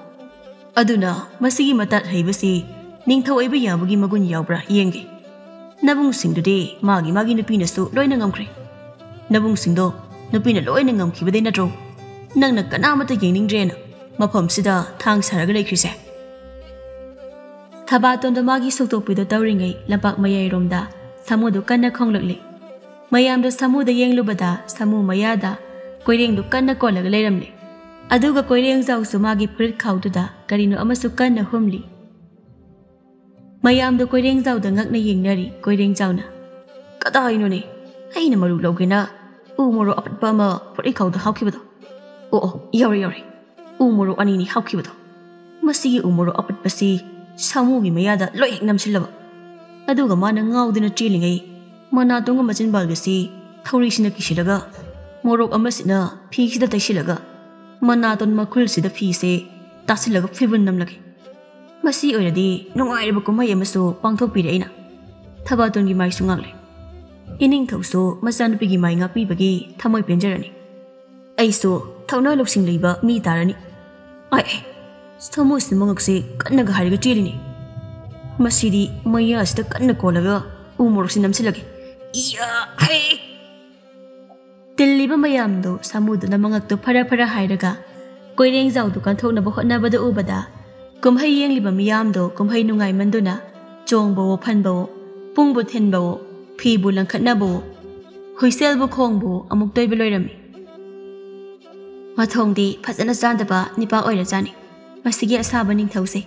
ꯑꯗꯨꯅ ꯃꯁꯤꯒꯤ ꯃꯇꯥꯠ ꯍꯩꯕꯁꯤ ꯅꯤꯡꯊꯧ ꯑꯣꯏꯕ ꯌꯥꯕꯒꯤ ꯃꯒꯨꯟ ꯌꯥꯎꯕ꯭ꯔꯥ ꯌꯦꯡꯒꯦ꯫ ꯅꯕꯨꯡꯁꯤꯡꯗꯨꯗꯤ ꯃꯥꯒꯤ ꯃꯥꯒꯤ ꯅꯨꯄꯤꯅꯁꯨ ꯂꯣꯏꯅ ꯉꯝꯈ꯭ꯔꯦ꯫ ꯅꯕꯨꯡꯁꯤꯡꯗꯣ ꯅꯨꯄꯤꯅ ꯂꯣꯏꯅ ꯉꯝꯈꯤꯕꯗꯩ ꯅꯠꯇ꯭ꯔꯣ ꯅꯪꯅ ꯀꯅꯥꯃꯠꯇ ꯌꯦꯡꯅꯤꯡꯗ꯭ꯔꯦꯅ ꯃꯐꯝꯁꯤꯗ ꯊꯥꯡ ꯁꯥꯔꯒ ꯂꯩꯈ꯭ꯔꯤꯁꯦ? ꯊꯕꯥꯇꯣꯟꯗꯣ ꯃꯥꯒꯤ ꯁꯣꯛꯇꯣꯛꯄꯤꯗꯣ ꯇꯧꯔꯤꯉꯩ ꯂꯝꯄꯥꯛ ꯃꯌꯥꯏꯔꯣꯝꯗ ꯁꯥꯃꯨꯗꯣ ꯀꯟꯅ ꯈꯣꯡꯂꯛꯂꯦ꯫ ꯃꯌꯥꯝꯗꯣ ꯁꯥꯃꯨꯗ ꯌꯦꯡꯂꯨꯕꯗ ꯁꯥꯃꯨ ꯃꯌꯥꯗ ꯀꯣꯏꯔꯦꯡꯗꯣ ꯀꯟꯅ ꯀꯣꯜꯂꯒ ꯂꯩꯔꯝꯂꯦ꯫ ꯑꯗꯨꯒ ꯀꯣꯏꯔꯦꯡꯖꯥꯎꯁꯨ ꯃꯥꯒꯤ ꯐꯨꯔꯤꯠ ꯈꯥꯎꯗꯨꯗ ꯀꯔꯤꯅꯣ ꯑꯃꯁꯨ ꯀꯟꯅ ꯍꯨꯝꯂꯤ꯫ ꯃꯌꯥꯝꯗꯣ ꯀꯣꯏꯔꯦꯡꯖꯥꯎꯗ ꯉꯛꯅ ꯌꯦꯡꯅꯔꯤ꯫ ꯀꯣꯏꯔꯦꯡꯖꯥꯎꯅ, "ꯀꯗꯥꯏꯅꯣꯅꯦ ꯑꯩꯅ ꯃꯔꯨ ꯂꯧꯒꯦꯅ ꯎ ꯃꯣꯔꯣꯛ ꯑꯄꯠꯄ ꯑꯃ ꯐꯨꯔꯤꯠ ꯈꯥꯎꯗ ꯍꯥꯞꯈꯤꯕꯗꯣ? ꯑꯣ, ꯑꯣ, ꯌꯥꯎꯔꯦ, ꯌꯥꯎꯔꯦ꯫ ꯎ ꯃꯣꯔꯣꯛ ꯑꯅꯤꯅꯤ ꯍꯥꯞꯈꯤꯕꯗꯣ꯫ ꯃꯁꯤꯒꯤ ꯎ ꯃꯣꯔꯣꯛ ꯑꯄꯠꯄꯁꯤ ꯁꯥꯃꯨꯒꯤ ꯃꯌꯥꯗ ꯂꯣꯏ ꯍꯦꯛ ꯅꯝꯁꯤꯜꯂꯕ꯫ ꯑꯗꯨꯒ ꯃꯥꯅ ꯉꯥꯎꯗꯨꯅ ꯆꯦꯜꯂꯤꯉꯩ ꯃꯅꯥꯇꯣꯟꯒ ꯃꯆꯤꯟꯕꯥꯜꯒꯁꯤ ꯊꯧꯔꯤꯁꯤꯅ ꯀꯤꯁꯤꯜꯂꯒ ꯃꯣꯔꯣꯛ ꯑꯃꯁꯤꯅ ꯐꯤꯁꯤꯗ ꯇꯩꯁꯤꯜꯂꯒ ꯃꯅꯥꯇꯣꯟ ꯃꯈꯨꯜꯁꯤꯗ ꯐꯤꯁꯦ ꯇꯥꯁꯤꯜꯂꯒ ꯐꯤꯕꯨꯟ ꯅꯝꯂꯒꯦ꯫ ꯃꯁꯤ ꯑꯣꯏꯔꯗꯤ ꯅꯨꯡꯉꯥꯏꯔꯕ ꯀꯨꯝꯍꯩ ꯑꯃꯁꯨ ꯄꯥꯡꯊꯣꯛꯄꯤꯔꯦ ꯑꯩꯅ꯫" ꯊꯕꯥꯇꯣꯟꯒꯤ ꯃꯥꯏꯁꯨ ꯉꯥꯛꯂꯦ꯫ ꯏꯅꯤꯡꯊꯧꯁꯨ ꯃꯆꯥꯅꯨꯄꯤꯒꯤ ꯃꯥꯏ ꯉꯥꯛꯄꯤꯕꯒꯤ ꯊꯃꯣꯏ ꯄꯦꯟꯖꯔꯅꯤ꯫ ꯑꯩꯁꯨ ꯊꯧꯅꯥ ꯂꯧꯁꯤꯡ ꯂꯩꯕ ꯃꯤ ꯇꯥꯔꯅꯤ꯫ ꯑꯥꯏ, ꯁꯥꯃꯨꯁꯤ ꯃꯉꯛꯁꯦ ꯀꯟꯅꯒ ꯍꯥꯏꯔꯒ ꯆꯦꯜꯂꯤꯅꯤ꯫ ꯃꯁꯤꯗꯤ ꯃꯌꯥꯁꯤꯗ ꯀꯟꯅ ꯀꯣꯜꯂꯒ ꯎ ꯃꯣꯔꯣꯛꯁꯤ ꯅꯝꯁꯤꯜꯂꯒꯦ꯫ ꯏꯌꯥ, ꯍꯩ! ꯇꯤꯜꯂꯤꯕ ꯃꯌꯥꯝꯗꯣ ꯁꯥꯃꯨꯗꯨꯅ ꯃꯉꯛꯇꯨ ꯐꯔ ꯐꯔ ꯍꯥꯏꯔꯒ ꯀꯣꯏꯔꯦꯡꯖꯥꯎꯗꯨ ꯀꯟꯊꯣꯛꯅꯕ ꯍꯣꯠꯅꯕꯗ ꯎꯕꯗ, ꯀꯨꯝꯍꯩ ꯌꯦꯡꯂꯤꯕ ꯃꯤꯌꯥꯝꯗꯣ ꯀꯨꯝꯍꯩ ꯅꯨꯡꯉꯥꯏꯃꯟꯗꯨꯅ ꯆꯣꯡꯕꯋꯣ ꯐꯟꯕꯋꯣ, ꯄꯨꯡꯕꯨ ꯊꯤꯟꯕꯋꯣ, ꯐꯤꯕꯨ ꯂꯪꯈꯠꯅꯕꯋꯣ, ꯍꯨꯏꯁꯦꯜꯕꯨ ꯈꯣꯡꯕꯋꯣ ꯑꯃꯨꯛ ꯇꯣꯏꯕ ꯂꯣꯏꯔꯝꯃꯤ꯫ ꯃꯊꯣꯡꯗꯤ ꯐꯖꯅ ꯆꯥꯗꯕ ꯅꯤꯄꯥ ꯑꯣꯏꯔꯖꯥꯠꯅꯤ ꯃꯁꯤꯒꯤ ꯑꯁꯥꯕ ꯅꯤꯡꯊꯧꯁꯦ꯫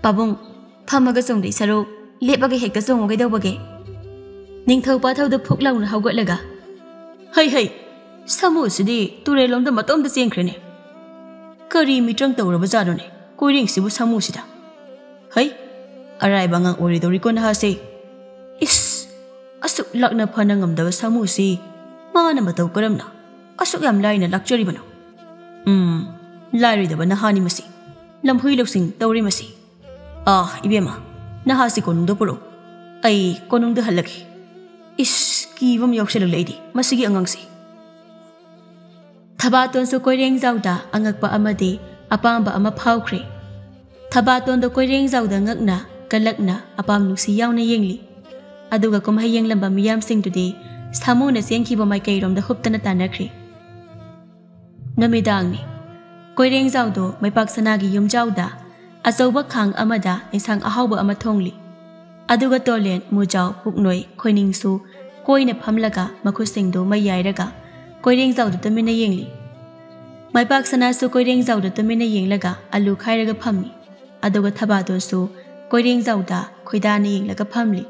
ꯄꯥꯕꯨꯡ, ꯐꯝꯃꯒ ꯆꯣꯡꯗꯣꯏ ꯁꯔꯨꯛ ꯂꯦꯞꯄꯒ ꯍꯦꯛꯇ ꯆꯣꯡꯉꯨ ꯀꯩꯗꯧꯕꯒꯦ? ꯅꯤꯡꯊꯧ ꯄꯥꯊꯧꯗꯨ ꯐꯨꯛ ꯂꯥꯎꯅ ꯍꯧꯒꯠꯂꯒ, "ꯍꯩ ꯍꯩ, ꯁꯥꯃꯨꯁꯤꯗꯤ ꯇꯨꯔꯦꯜꯂꯣꯝꯗ ꯃꯇꯣꯝꯇ ꯆꯦꯟꯈ꯭ꯔꯦꯅꯦ꯫ ꯀꯔꯤ ꯃꯤꯇ꯭ꯔꯪ ꯇꯧꯔꯕꯖꯥꯠꯅꯣꯅꯦ ꯀꯣꯏꯔꯦꯡꯁꯤꯕꯨ ꯁꯥꯃꯨꯁꯤꯗ? ꯍꯩ, ꯑꯔꯥꯏꯕ ꯑꯉꯥꯡ ꯑꯣꯏꯔꯣꯏꯗꯧꯔꯤꯀꯣ ꯅꯍꯥꯁꯦ꯫ ꯏꯁ, ꯑꯁꯨꯛ ꯂꯥꯛꯅ ꯐꯅ ꯉꯝꯗꯕ ꯁꯥꯃꯨꯁꯤ ꯃꯥꯅ ꯃꯇꯧ ꯀꯔꯝꯅ ꯑꯁꯨꯛ ꯌꯥꯝ ꯂꯥꯏꯅ ꯂꯥꯛꯆꯔꯤꯕꯅꯣ?" ꯎꯝ, ꯂꯥꯏꯔꯣꯏꯗꯕ ꯅꯍꯥꯅꯤ ꯃꯁꯤ꯫ ꯂꯝꯍꯨꯏ ꯂꯧꯁꯤꯡ ꯇꯧꯔꯤ ꯃꯁꯤ꯫ ꯑꯥ, ꯏꯕꯦꯝꯃ, ꯅꯍꯥꯁꯤ ꯀꯣꯅꯨꯡꯗ ꯄꯨꯔꯛꯎ꯫ ꯑꯩ ꯀꯣꯅꯨꯡꯗ ꯍꯜꯂꯒꯦ꯫ ꯏꯁ, ꯀꯤꯕ ꯑꯃ ꯌꯥꯎꯁꯜꯂꯛꯂꯦ ꯑꯩꯗꯤ ꯃꯁꯤꯒꯤ ꯑꯉꯥꯡꯁꯦ꯫ ꯊꯕꯥꯇꯣꯟꯁꯨ ꯀꯣꯏꯔꯦꯡꯖꯥꯎꯗ ꯑꯉꯛꯄ ꯑꯃꯗꯤ ꯑꯄꯥꯝꯕ ꯑꯃ ꯐꯥꯎꯈ꯭ꯔꯦ꯫ ꯊꯕꯥꯇꯣꯟꯗꯣ ꯀꯣꯏꯔꯦꯡꯖꯥꯎꯗ ꯉꯛꯅ, ꯀꯜꯂꯛꯅ, ꯑꯄꯥꯝ ꯅꯨꯡꯁꯤ ꯌꯥꯎꯅ ꯌꯦꯡꯂꯤ꯫ ꯑꯗꯨꯒ ꯀꯨꯝꯍꯩ ꯌꯦꯡꯂꯝꯕ ꯃꯤꯌꯥꯝꯁꯤꯡꯗꯨꯗꯤ ꯁꯥꯃꯨꯅ ꯆꯦꯟꯈꯤꯕ ꯃꯥꯏꯀꯩꯔꯣꯝꯗ ꯍꯨꯞꯇꯅ ꯇꯥꯟꯅꯈ꯭ꯔꯦ꯫ ꯅꯨꯃꯤꯗꯥꯡꯅꯤ꯫ ꯀꯣꯏꯔꯦꯡꯖꯥꯎꯗꯣ ꯃꯩꯄꯥꯛ ꯁꯅꯥꯒꯤ ꯌꯨꯝꯖꯥꯎꯗ ꯑꯆꯧꯕ ꯈꯥꯡ ꯑꯃꯗ ꯏꯟꯁꯥꯡ ꯑꯍꯥꯎꯕ ꯑꯃ ꯊꯣꯡꯂꯤ꯫ ꯑꯗꯨꯒ ꯇꯣꯂꯦꯟ, ꯃꯨꯖꯥꯎ, ꯄꯨꯛꯅꯣꯏ, ꯈꯣꯏꯅꯤꯡꯁꯨ ꯀꯣꯏꯅ ꯐꯝꯂꯒ ꯃꯈꯨꯠꯁꯤꯡꯗꯨ ꯃꯩ ꯌꯥꯏꯔꯒ ꯀꯣꯏꯔꯦꯡꯖꯥꯎꯗ ꯇꯨꯃꯤꯟꯅ ꯌꯦꯡꯂꯤ꯫ ꯃꯩꯄꯥꯛ ꯁꯅꯥꯁꯨ ꯀꯣꯏꯔꯦꯡꯖꯥꯎꯗ ꯇꯨꯃꯤꯟꯅ ꯌꯦꯡꯂꯒ ꯑꯂꯨ ꯈꯥꯏꯔꯒ ꯐꯝꯃꯤ꯫ ꯑꯗꯨꯒ ꯊꯕꯥꯇꯣꯟꯁꯨ ꯀꯣꯏꯔꯦꯡꯖꯥꯎꯗ ꯈꯣꯏꯗꯥꯅ ꯌꯦꯡꯂꯒ ꯐꯝꯂꯤ꯫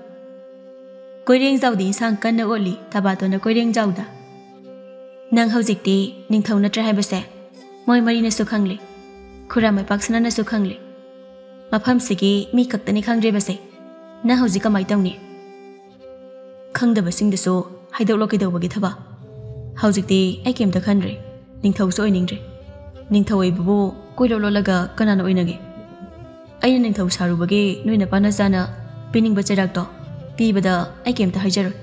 ꯀꯣꯏꯔꯦꯡꯖꯥꯎꯗꯤ ꯏꯟꯁꯥꯡ ꯀꯟꯅ ꯑꯣꯠꯂꯤ꯫ ꯊꯕꯥꯇꯣꯟꯅ ꯀꯣꯏꯔꯦꯡꯖꯥꯎꯗ, "ꯅꯪ ꯍꯧꯖꯤꯛꯇꯤ ꯅꯤꯡꯊꯧ ꯅꯠꯇ꯭ꯔꯦ ꯍꯥꯏꯕꯁꯦ ꯃꯣꯏ ꯃꯔꯤꯅꯁꯨ ꯈꯪꯂꯦ, ꯈꯨꯔꯥ ꯃꯩꯄꯥꯛ ꯁꯅꯥꯅꯁꯨ ꯈꯪꯂꯦ꯫ ꯃꯐꯝꯁꯤꯒꯤ ꯃꯤ ꯈꯛꯇꯅꯤ ꯈꯪꯗ꯭ꯔꯤꯕꯁꯦ꯫ ꯅꯪ ꯍꯧꯖꯤꯛ ꯀꯃꯥꯏ ꯇꯧꯅꯤ?" "ꯈꯪꯗꯕꯁꯤꯡꯗꯨꯁꯨ ꯍꯥꯏꯗꯣꯛꯂꯣ ꯀꯩꯗꯧꯕꯒꯤ ꯊꯕꯛ? ꯍꯧꯖꯤꯛꯇꯤ ꯑꯩ ꯀꯩꯝꯇ ꯈꯟꯗ꯭ꯔꯦ, ꯅꯤꯡꯊꯧꯁꯨ ꯑꯣꯏꯅꯤꯡꯗ꯭ꯔꯦ꯫ ꯅꯤꯡꯊꯧ ꯑꯣꯏꯕꯕꯨ ꯀꯣꯏꯂꯣꯠ ꯂꯣꯠꯂꯒ ꯀꯅꯥꯅ ꯑꯣꯏꯅꯒꯦ? ꯑꯩꯅ ꯅꯤꯡꯊꯧ ꯁꯥꯔꯨꯕꯒꯤ ꯅꯣꯏ ꯅꯄꯥꯅ ꯆꯥꯅ ꯄꯤꯅꯤꯡꯕ ꯆꯩꯔꯥꯛꯇꯣ ꯄꯤꯕꯗ ꯑꯩ ꯀꯩꯝꯇ ꯍꯥꯏꯖꯔꯣꯏ꯫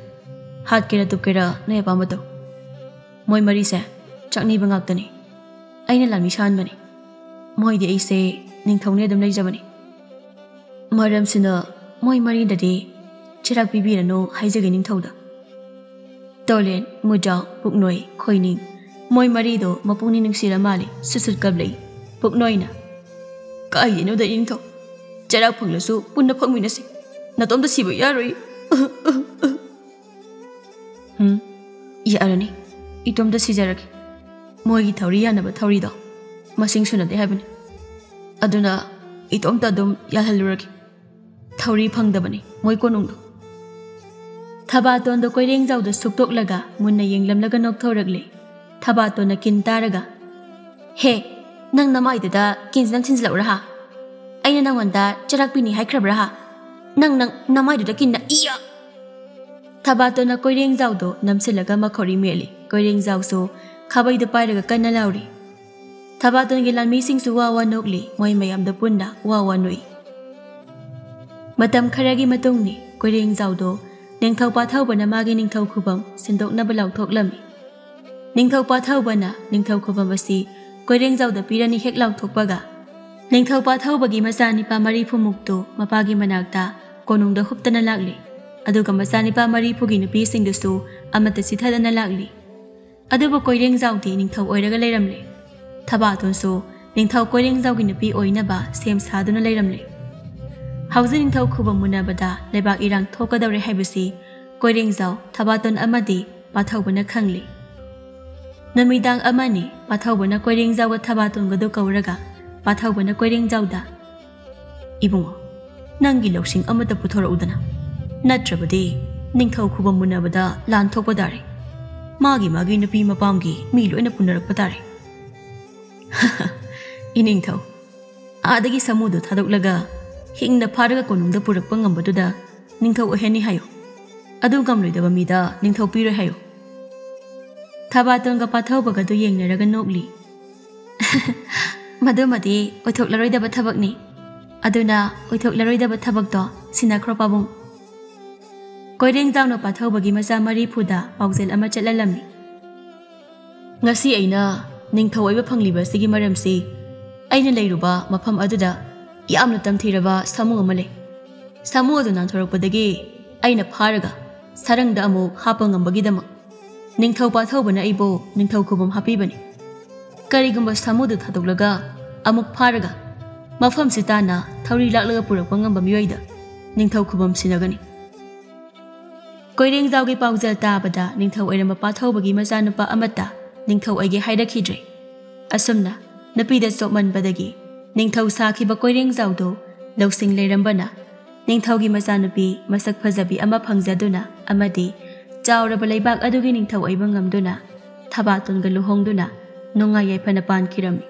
ꯍꯥꯠꯀꯦꯔꯥ ꯇꯨꯞꯀꯦꯔꯥ ꯅꯣꯏ ꯑꯄꯥꯝꯕ ꯇꯧ꯫ ꯃꯣꯏ ꯃꯔꯤꯁꯦ ꯆꯥꯛꯅꯤꯕ ꯉꯥꯛꯇꯅꯤ꯫ ꯑꯩꯅ ꯂꯥꯟꯃꯤ ꯁꯥꯍꯟꯕꯅꯤ꯫ ꯃꯣꯏꯗꯤ ꯑꯩꯁꯦ ꯅꯤꯡꯊꯧꯅꯦ ꯑꯗꯨꯝ ꯂꯩꯖꯕꯅꯤ꯫ ꯃꯔꯝꯁꯤꯅ ꯃꯣꯏ ꯃꯔꯤꯗꯗꯤ ꯆꯩꯔꯥꯛ ꯄꯤꯕꯤꯔꯅꯨ ꯍꯥꯏꯖꯒꯦ ꯅꯤꯡꯊꯧꯗ꯫" ꯇꯣꯂꯦꯟ, ꯃꯨꯖꯥꯎ, ꯄꯨꯛꯅꯣꯏ, ꯈꯣꯏꯅꯤꯡ, ꯃꯣꯏ ꯃꯔꯤꯗꯣ ꯃꯄꯨꯛꯅꯤꯡ ꯅꯨꯡꯁꯤꯔ ꯃꯥꯜꯂꯦ꯫ ꯁꯨꯠ ꯁꯨꯠ ꯀꯞꯂꯛꯏ꯫ ꯄꯨꯛꯅꯣꯏꯅ, "ꯀꯥꯏꯗꯩꯅꯣꯗ ꯅꯤꯡꯊꯧ? ꯆꯩꯔꯥꯛ ꯐꯪꯂꯁꯨ ꯄꯨꯟꯅ ꯐꯪꯃꯤꯟꯅꯁꯤ꯫ ꯅꯇꯣꯝꯇ ꯁꯤꯕ ꯌꯥꯔꯣꯏ꯫" "ꯎꯝ, ꯌꯥꯔꯅꯤ꯫ ꯏꯇꯣꯝꯇ ꯁꯤꯖꯔꯒꯦ꯫ ꯃꯣꯏꯒꯤ ꯊꯧꯔꯤ ꯌꯥꯅꯕ ꯊꯧꯔꯤꯗꯣ ꯃꯁꯤꯡ ꯁꯨꯅꯗꯦ ꯍꯥꯏꯕꯅꯤ꯫ ꯑꯗꯨꯅ ꯏꯇꯣꯝꯇ ꯑꯗꯨꯝ ꯌꯥꯜꯍꯜꯂꯨꯔꯒꯦ꯫ ꯊꯧꯔꯤ ꯐꯪꯗꯕꯅꯤ ꯃꯣꯏ ꯀꯣꯅꯨꯡꯗꯣ꯫" ꯊꯕꯥꯇꯣꯟꯗꯣ ꯀꯣꯏꯔꯦꯡꯖꯥꯎꯗ ꯁꯨꯛꯇꯣꯛꯂꯒ ꯃꯨꯟꯅ ꯌꯦꯡꯂꯝꯂꯒ ꯅꯣꯛꯊꯣꯔꯛꯂꯦ꯫ ꯊꯕꯥꯇꯣꯟꯅ ꯀꯤꯟ ꯇꯥꯔꯒ, "ꯍꯦ, ꯅꯪ ꯅꯃꯥꯏꯗꯨꯗ ꯀꯤꯟꯁꯤ ꯅꯪ ꯊꯤꯟꯖꯤꯜꯂꯛꯎꯔꯥ ꯍꯥ? ꯑꯩꯅ ꯅꯪꯉꯣꯟꯗ ꯆꯩꯔꯥꯛ ꯄꯤꯅꯤ ꯍꯥꯏꯈ꯭ꯔꯕ꯭ꯔꯥ ꯍꯥ? ꯅꯪ, ꯅꯪ ꯅꯃꯥꯏꯗꯨꯗ ꯀꯤꯟꯅ ꯏꯌꯥ!" ꯊꯕꯥꯇꯣꯟꯅ ꯀꯣꯏꯔꯦꯡꯖꯥꯎꯗꯣ ꯅꯝꯁꯤꯜꯂꯒ ꯃꯈꯧꯔꯤ ꯃꯦꯠꯂꯤ꯫ ꯀꯣꯏꯔꯦꯡꯖꯥꯎꯁꯨ ꯈꯥꯕꯩꯗꯨ ꯄꯥꯏꯔꯒ ꯀꯟꯅ ꯂꯥꯎꯔꯤ꯫ ꯊꯕꯥꯇꯣꯟꯒꯤ ꯂꯥꯟꯃꯤꯁꯤꯡꯁꯨ ꯋꯥ ꯋꯥ ꯅꯣꯛꯂꯤ, ꯃꯣꯏ ꯃꯌꯥꯝꯗ ꯄꯨꯟꯅ ꯋꯥ ꯋꯥ ꯅꯣꯛꯏ꯫ ꯃꯇꯝ ꯈꯔꯒꯤ ꯃꯇꯨꯡꯅꯤ, ꯀꯣꯏꯔꯦꯡꯖꯥꯎꯗꯣ ꯅꯤꯡꯊꯧ ꯄꯥꯊꯧꯕꯅ ꯃꯥꯒꯤ ꯅꯤꯡꯊꯧ ꯈꯨꯕꯝ ꯁꯤꯟꯗꯣꯛꯅꯕ ꯂꯥꯎꯊꯣꯛꯂꯝꯃꯤ꯫ ꯅꯤꯡꯊꯧ ꯄꯥꯊꯧꯕꯅ ꯅꯤꯡꯊꯧ ꯈꯨꯕꯝ ꯑꯁꯤ ꯀꯣꯏꯔꯦꯡꯖꯥꯎꯗ ꯄꯤꯔꯅꯤ ꯍꯦꯛ ꯂꯥꯎꯊꯣꯛꯄꯒ, ꯅꯤꯡꯊꯧ ꯄꯥꯊꯧꯕꯒꯤ ꯃꯆꯥꯅꯤꯄꯥ ꯃꯔꯤꯐꯨꯃꯨꯛꯇꯨ ꯃꯄꯥꯒꯤ ꯃꯅꯥꯛꯇ ꯀꯣꯅꯨꯡꯗ ꯍꯨꯞꯇꯅ ꯂꯥꯛꯂꯤ꯫ ꯑꯗꯨꯒ ꯃꯆꯥꯅꯤꯄꯥ ꯃꯔꯤꯐꯨꯒꯤ ꯅꯨꯄꯤꯁꯤꯡꯗꯨꯁꯨ ꯑꯃꯠꯇ ꯆꯤꯊꯗꯅ ꯂꯥꯛꯂꯤ꯫ ꯑꯗꯨꯕꯨ ꯀꯣꯏꯔꯦꯡꯖꯥꯎꯗꯤ ꯅꯤꯡꯊꯧ ꯑꯣꯏꯔꯒ ꯂꯩꯔꯝꯂꯦ꯫ ꯊꯕꯥꯇꯣꯟꯁꯨ ꯅꯤꯡꯊꯧ ꯀꯣꯏꯔꯦꯡꯖꯥꯎꯒꯤ ꯅꯨꯄꯤ ꯑꯣꯏꯅꯕ ꯁꯦꯝ ꯁꯥꯗꯨꯅ ꯂꯩꯔꯝꯂꯦ꯫ ꯍꯧꯖꯤꯛ ꯅꯤꯡꯊꯧ ꯈꯨꯕꯝ ꯃꯨꯟꯅꯕꯗ ꯂꯩꯕꯥꯛ ꯏꯔꯥꯡ ꯊꯣꯛꯀꯗꯧꯔꯦ ꯍꯥꯏꯕꯁꯤ ꯀꯣꯏꯔꯦꯡꯖꯥꯎ, ꯊꯕꯥꯇꯣꯟ ꯑꯃꯗꯤ ꯄꯥꯊꯧꯕꯅ ꯈꯪꯂꯤ꯫ ꯅꯨꯃꯤꯗꯥꯡ ꯑꯃꯅꯤ, ꯄꯥꯊꯧꯕꯅ ꯀꯣꯏꯔꯦꯡꯖꯥꯎꯒ ꯊꯕꯥꯇꯣꯟꯒꯗꯨ ꯀꯧꯔꯒ ꯄꯥꯊꯧꯕꯅ ꯀꯣꯏꯔꯦꯡꯖꯥꯎꯗ, "ꯏꯕꯨꯡꯉꯣ, ꯅꯪꯒꯤ ꯂꯧꯁꯤꯡ ꯑꯃꯠꯇ ꯄꯨꯊꯣꯔꯛꯎꯗꯅ, ꯅꯠꯇ꯭ꯔꯕꯗꯤ ꯅꯤꯡꯊꯧ ꯈꯨꯕꯝ ꯃꯨꯟꯅꯕꯗ ꯂꯥꯟ ꯊꯣꯛꯄ ꯇꯥꯔꯦ꯫ ꯃꯥꯒꯤ ꯃꯥꯒꯤ ꯅꯨꯄꯤ ꯃꯄꯥꯝꯒꯤ ꯃꯤ ꯂꯣꯏꯅ ꯄꯨꯅꯔꯛꯄ ꯇꯥꯔꯦ꯫" "ꯏꯅꯤꯡꯊꯧ, ꯑꯥꯗꯒꯤ ꯁꯥꯃꯨꯗꯨ ꯊꯥꯗꯣꯛꯂꯒ ꯍꯤꯡꯅ ꯐꯥꯔꯒ ꯀꯣꯅꯨꯡꯗ ꯄꯨꯔꯛꯄ ꯉꯝꯕꯗꯨꯗ ꯅꯤꯡꯊꯧ ꯑꯣꯏꯍꯟꯅꯤ ꯍꯥꯏꯌꯨ꯫ ꯑꯗꯨ ꯉꯝꯂꯣꯏꯗꯕ ꯃꯤꯗ ꯅꯤꯡꯊꯧ ꯄꯤꯔꯣꯏ ꯍꯥꯏꯌꯨ꯫" ꯊꯕꯥꯇꯣꯟꯒ ꯄꯥꯊꯧꯕꯒꯗꯨ ꯌꯦꯡꯅꯔꯒ ꯅꯣꯛꯂꯤ꯫ "ꯃꯗꯨꯃꯗꯤ ꯑꯣꯏꯊꯣꯛꯂꯔꯣꯏꯗꯕ ꯊꯕꯛꯅꯤ꯫ ꯑꯗꯨꯅ ꯑꯣꯏꯊꯣꯛꯂꯔꯣꯏꯗꯕ ꯊꯕꯛꯇꯣ ꯁꯤꯟꯅꯈ꯭ꯔꯣ ꯄꯥꯕꯨꯡ꯫" ꯀꯣꯏꯔꯦꯡꯖꯥꯎꯅ ꯄꯥꯊꯧꯕꯒꯤ ꯃꯆꯥ ꯃꯔꯤꯐꯨꯗ ꯄꯥꯎꯖꯦꯜ ꯑꯃ ꯆꯠꯍꯜꯂꯝꯃꯤ꯫ "ꯉꯁꯤ ꯑꯩꯅ ꯅꯤꯡꯊꯧ ꯑꯣꯏꯕ ꯐꯪꯂꯤꯕ ꯑꯁꯤꯒꯤ ꯃꯔꯝꯁꯤ ꯑꯩꯅ ꯂꯩꯔꯨꯕ ꯃꯐꯝ ꯑꯗꯨꯗ ꯌꯥꯝꯅ ꯇꯝꯊꯤꯔꯕ ꯁꯥꯃꯨ ꯑꯃ ꯂꯩ꯫ ꯁꯥꯃꯨ ꯑꯗꯨ ꯅꯥꯟꯊꯣꯔꯛꯄꯗꯒꯤ ꯑꯩꯅ ꯐꯥꯔꯒ ꯁꯔꯪꯗ ꯑꯃꯨꯛ ꯍꯥꯞꯄ ꯉꯝꯕꯒꯤꯗꯃꯛ ꯅꯤꯡꯊꯧ ꯄꯥꯊꯧꯕꯅ ꯑꯩꯕꯨ ꯅꯤꯡꯊꯧ ꯈꯨꯕꯝ ꯍꯥꯞꯄꯤꯕꯅꯤ꯫ ꯀꯔꯤꯒꯨꯝꯕ ꯁꯥꯃꯨꯗꯨ ꯊꯥꯗꯣꯛꯂꯒ ꯑꯃꯨꯛ ꯐꯥꯔꯒ ꯃꯐꯝꯁꯤ ꯇꯥꯟꯅ ꯊꯧꯔꯤ ꯂꯥꯛꯂꯒ ꯄꯨꯔꯛꯄ ꯉꯝꯕ ꯃꯤꯑꯣꯏꯗ ꯅꯤꯡꯊꯧ ꯈꯨꯕꯝ ꯁꯤꯟꯅꯒꯅꯤ꯫" ꯀꯣꯏꯔꯦꯡꯖꯥꯎꯒꯤ ꯄꯥꯎꯖꯦꯜ ꯇꯥꯕꯗ ꯅꯤꯡꯊꯧ ꯑꯣꯏꯔꯝꯕ ꯄꯥꯊꯧꯕꯒꯤ ꯃꯆꯥꯅꯨꯄꯥ ꯑꯃꯠꯇ ꯅꯤꯡꯊꯧ ꯑꯣꯏꯒꯦ ꯍꯥꯏꯔꯛꯈꯤꯗ꯭ꯔꯦ꯫ ꯑꯁꯨꯝꯅ ꯅꯨꯄꯤꯗ ꯆꯣꯞꯃꯟꯕꯗꯒꯤ ꯅꯤꯡꯊꯧ ꯁꯥꯈꯤꯕ ꯀꯣꯏꯔꯦꯡꯖꯥꯎꯗꯨ ꯂꯧꯁꯤꯡ ꯂꯩꯔꯝꯕꯅ ꯅꯤꯡꯊꯧꯒꯤ ꯃꯆꯥꯅꯨꯄꯤ ꯃꯁꯛ ꯐꯖꯕꯤ ꯑꯃ ꯐꯪꯖꯗꯨꯅ ꯑꯃꯗꯤ ꯆꯥꯎꯔꯕ ꯂꯩꯕꯥꯛ ꯑꯗꯨꯒꯤ ꯅꯤꯡꯊꯧ ꯑꯣꯏꯕ ꯉꯝꯗꯨꯅ ꯊꯕꯥꯇꯣꯟꯒ ꯂꯨꯍꯣꯡꯗꯨꯅ ꯅꯨꯡꯉꯥꯏ ꯌꯥꯏꯐꯅ ꯄꯥꯟꯈꯤꯔꯝꯃꯤ꯫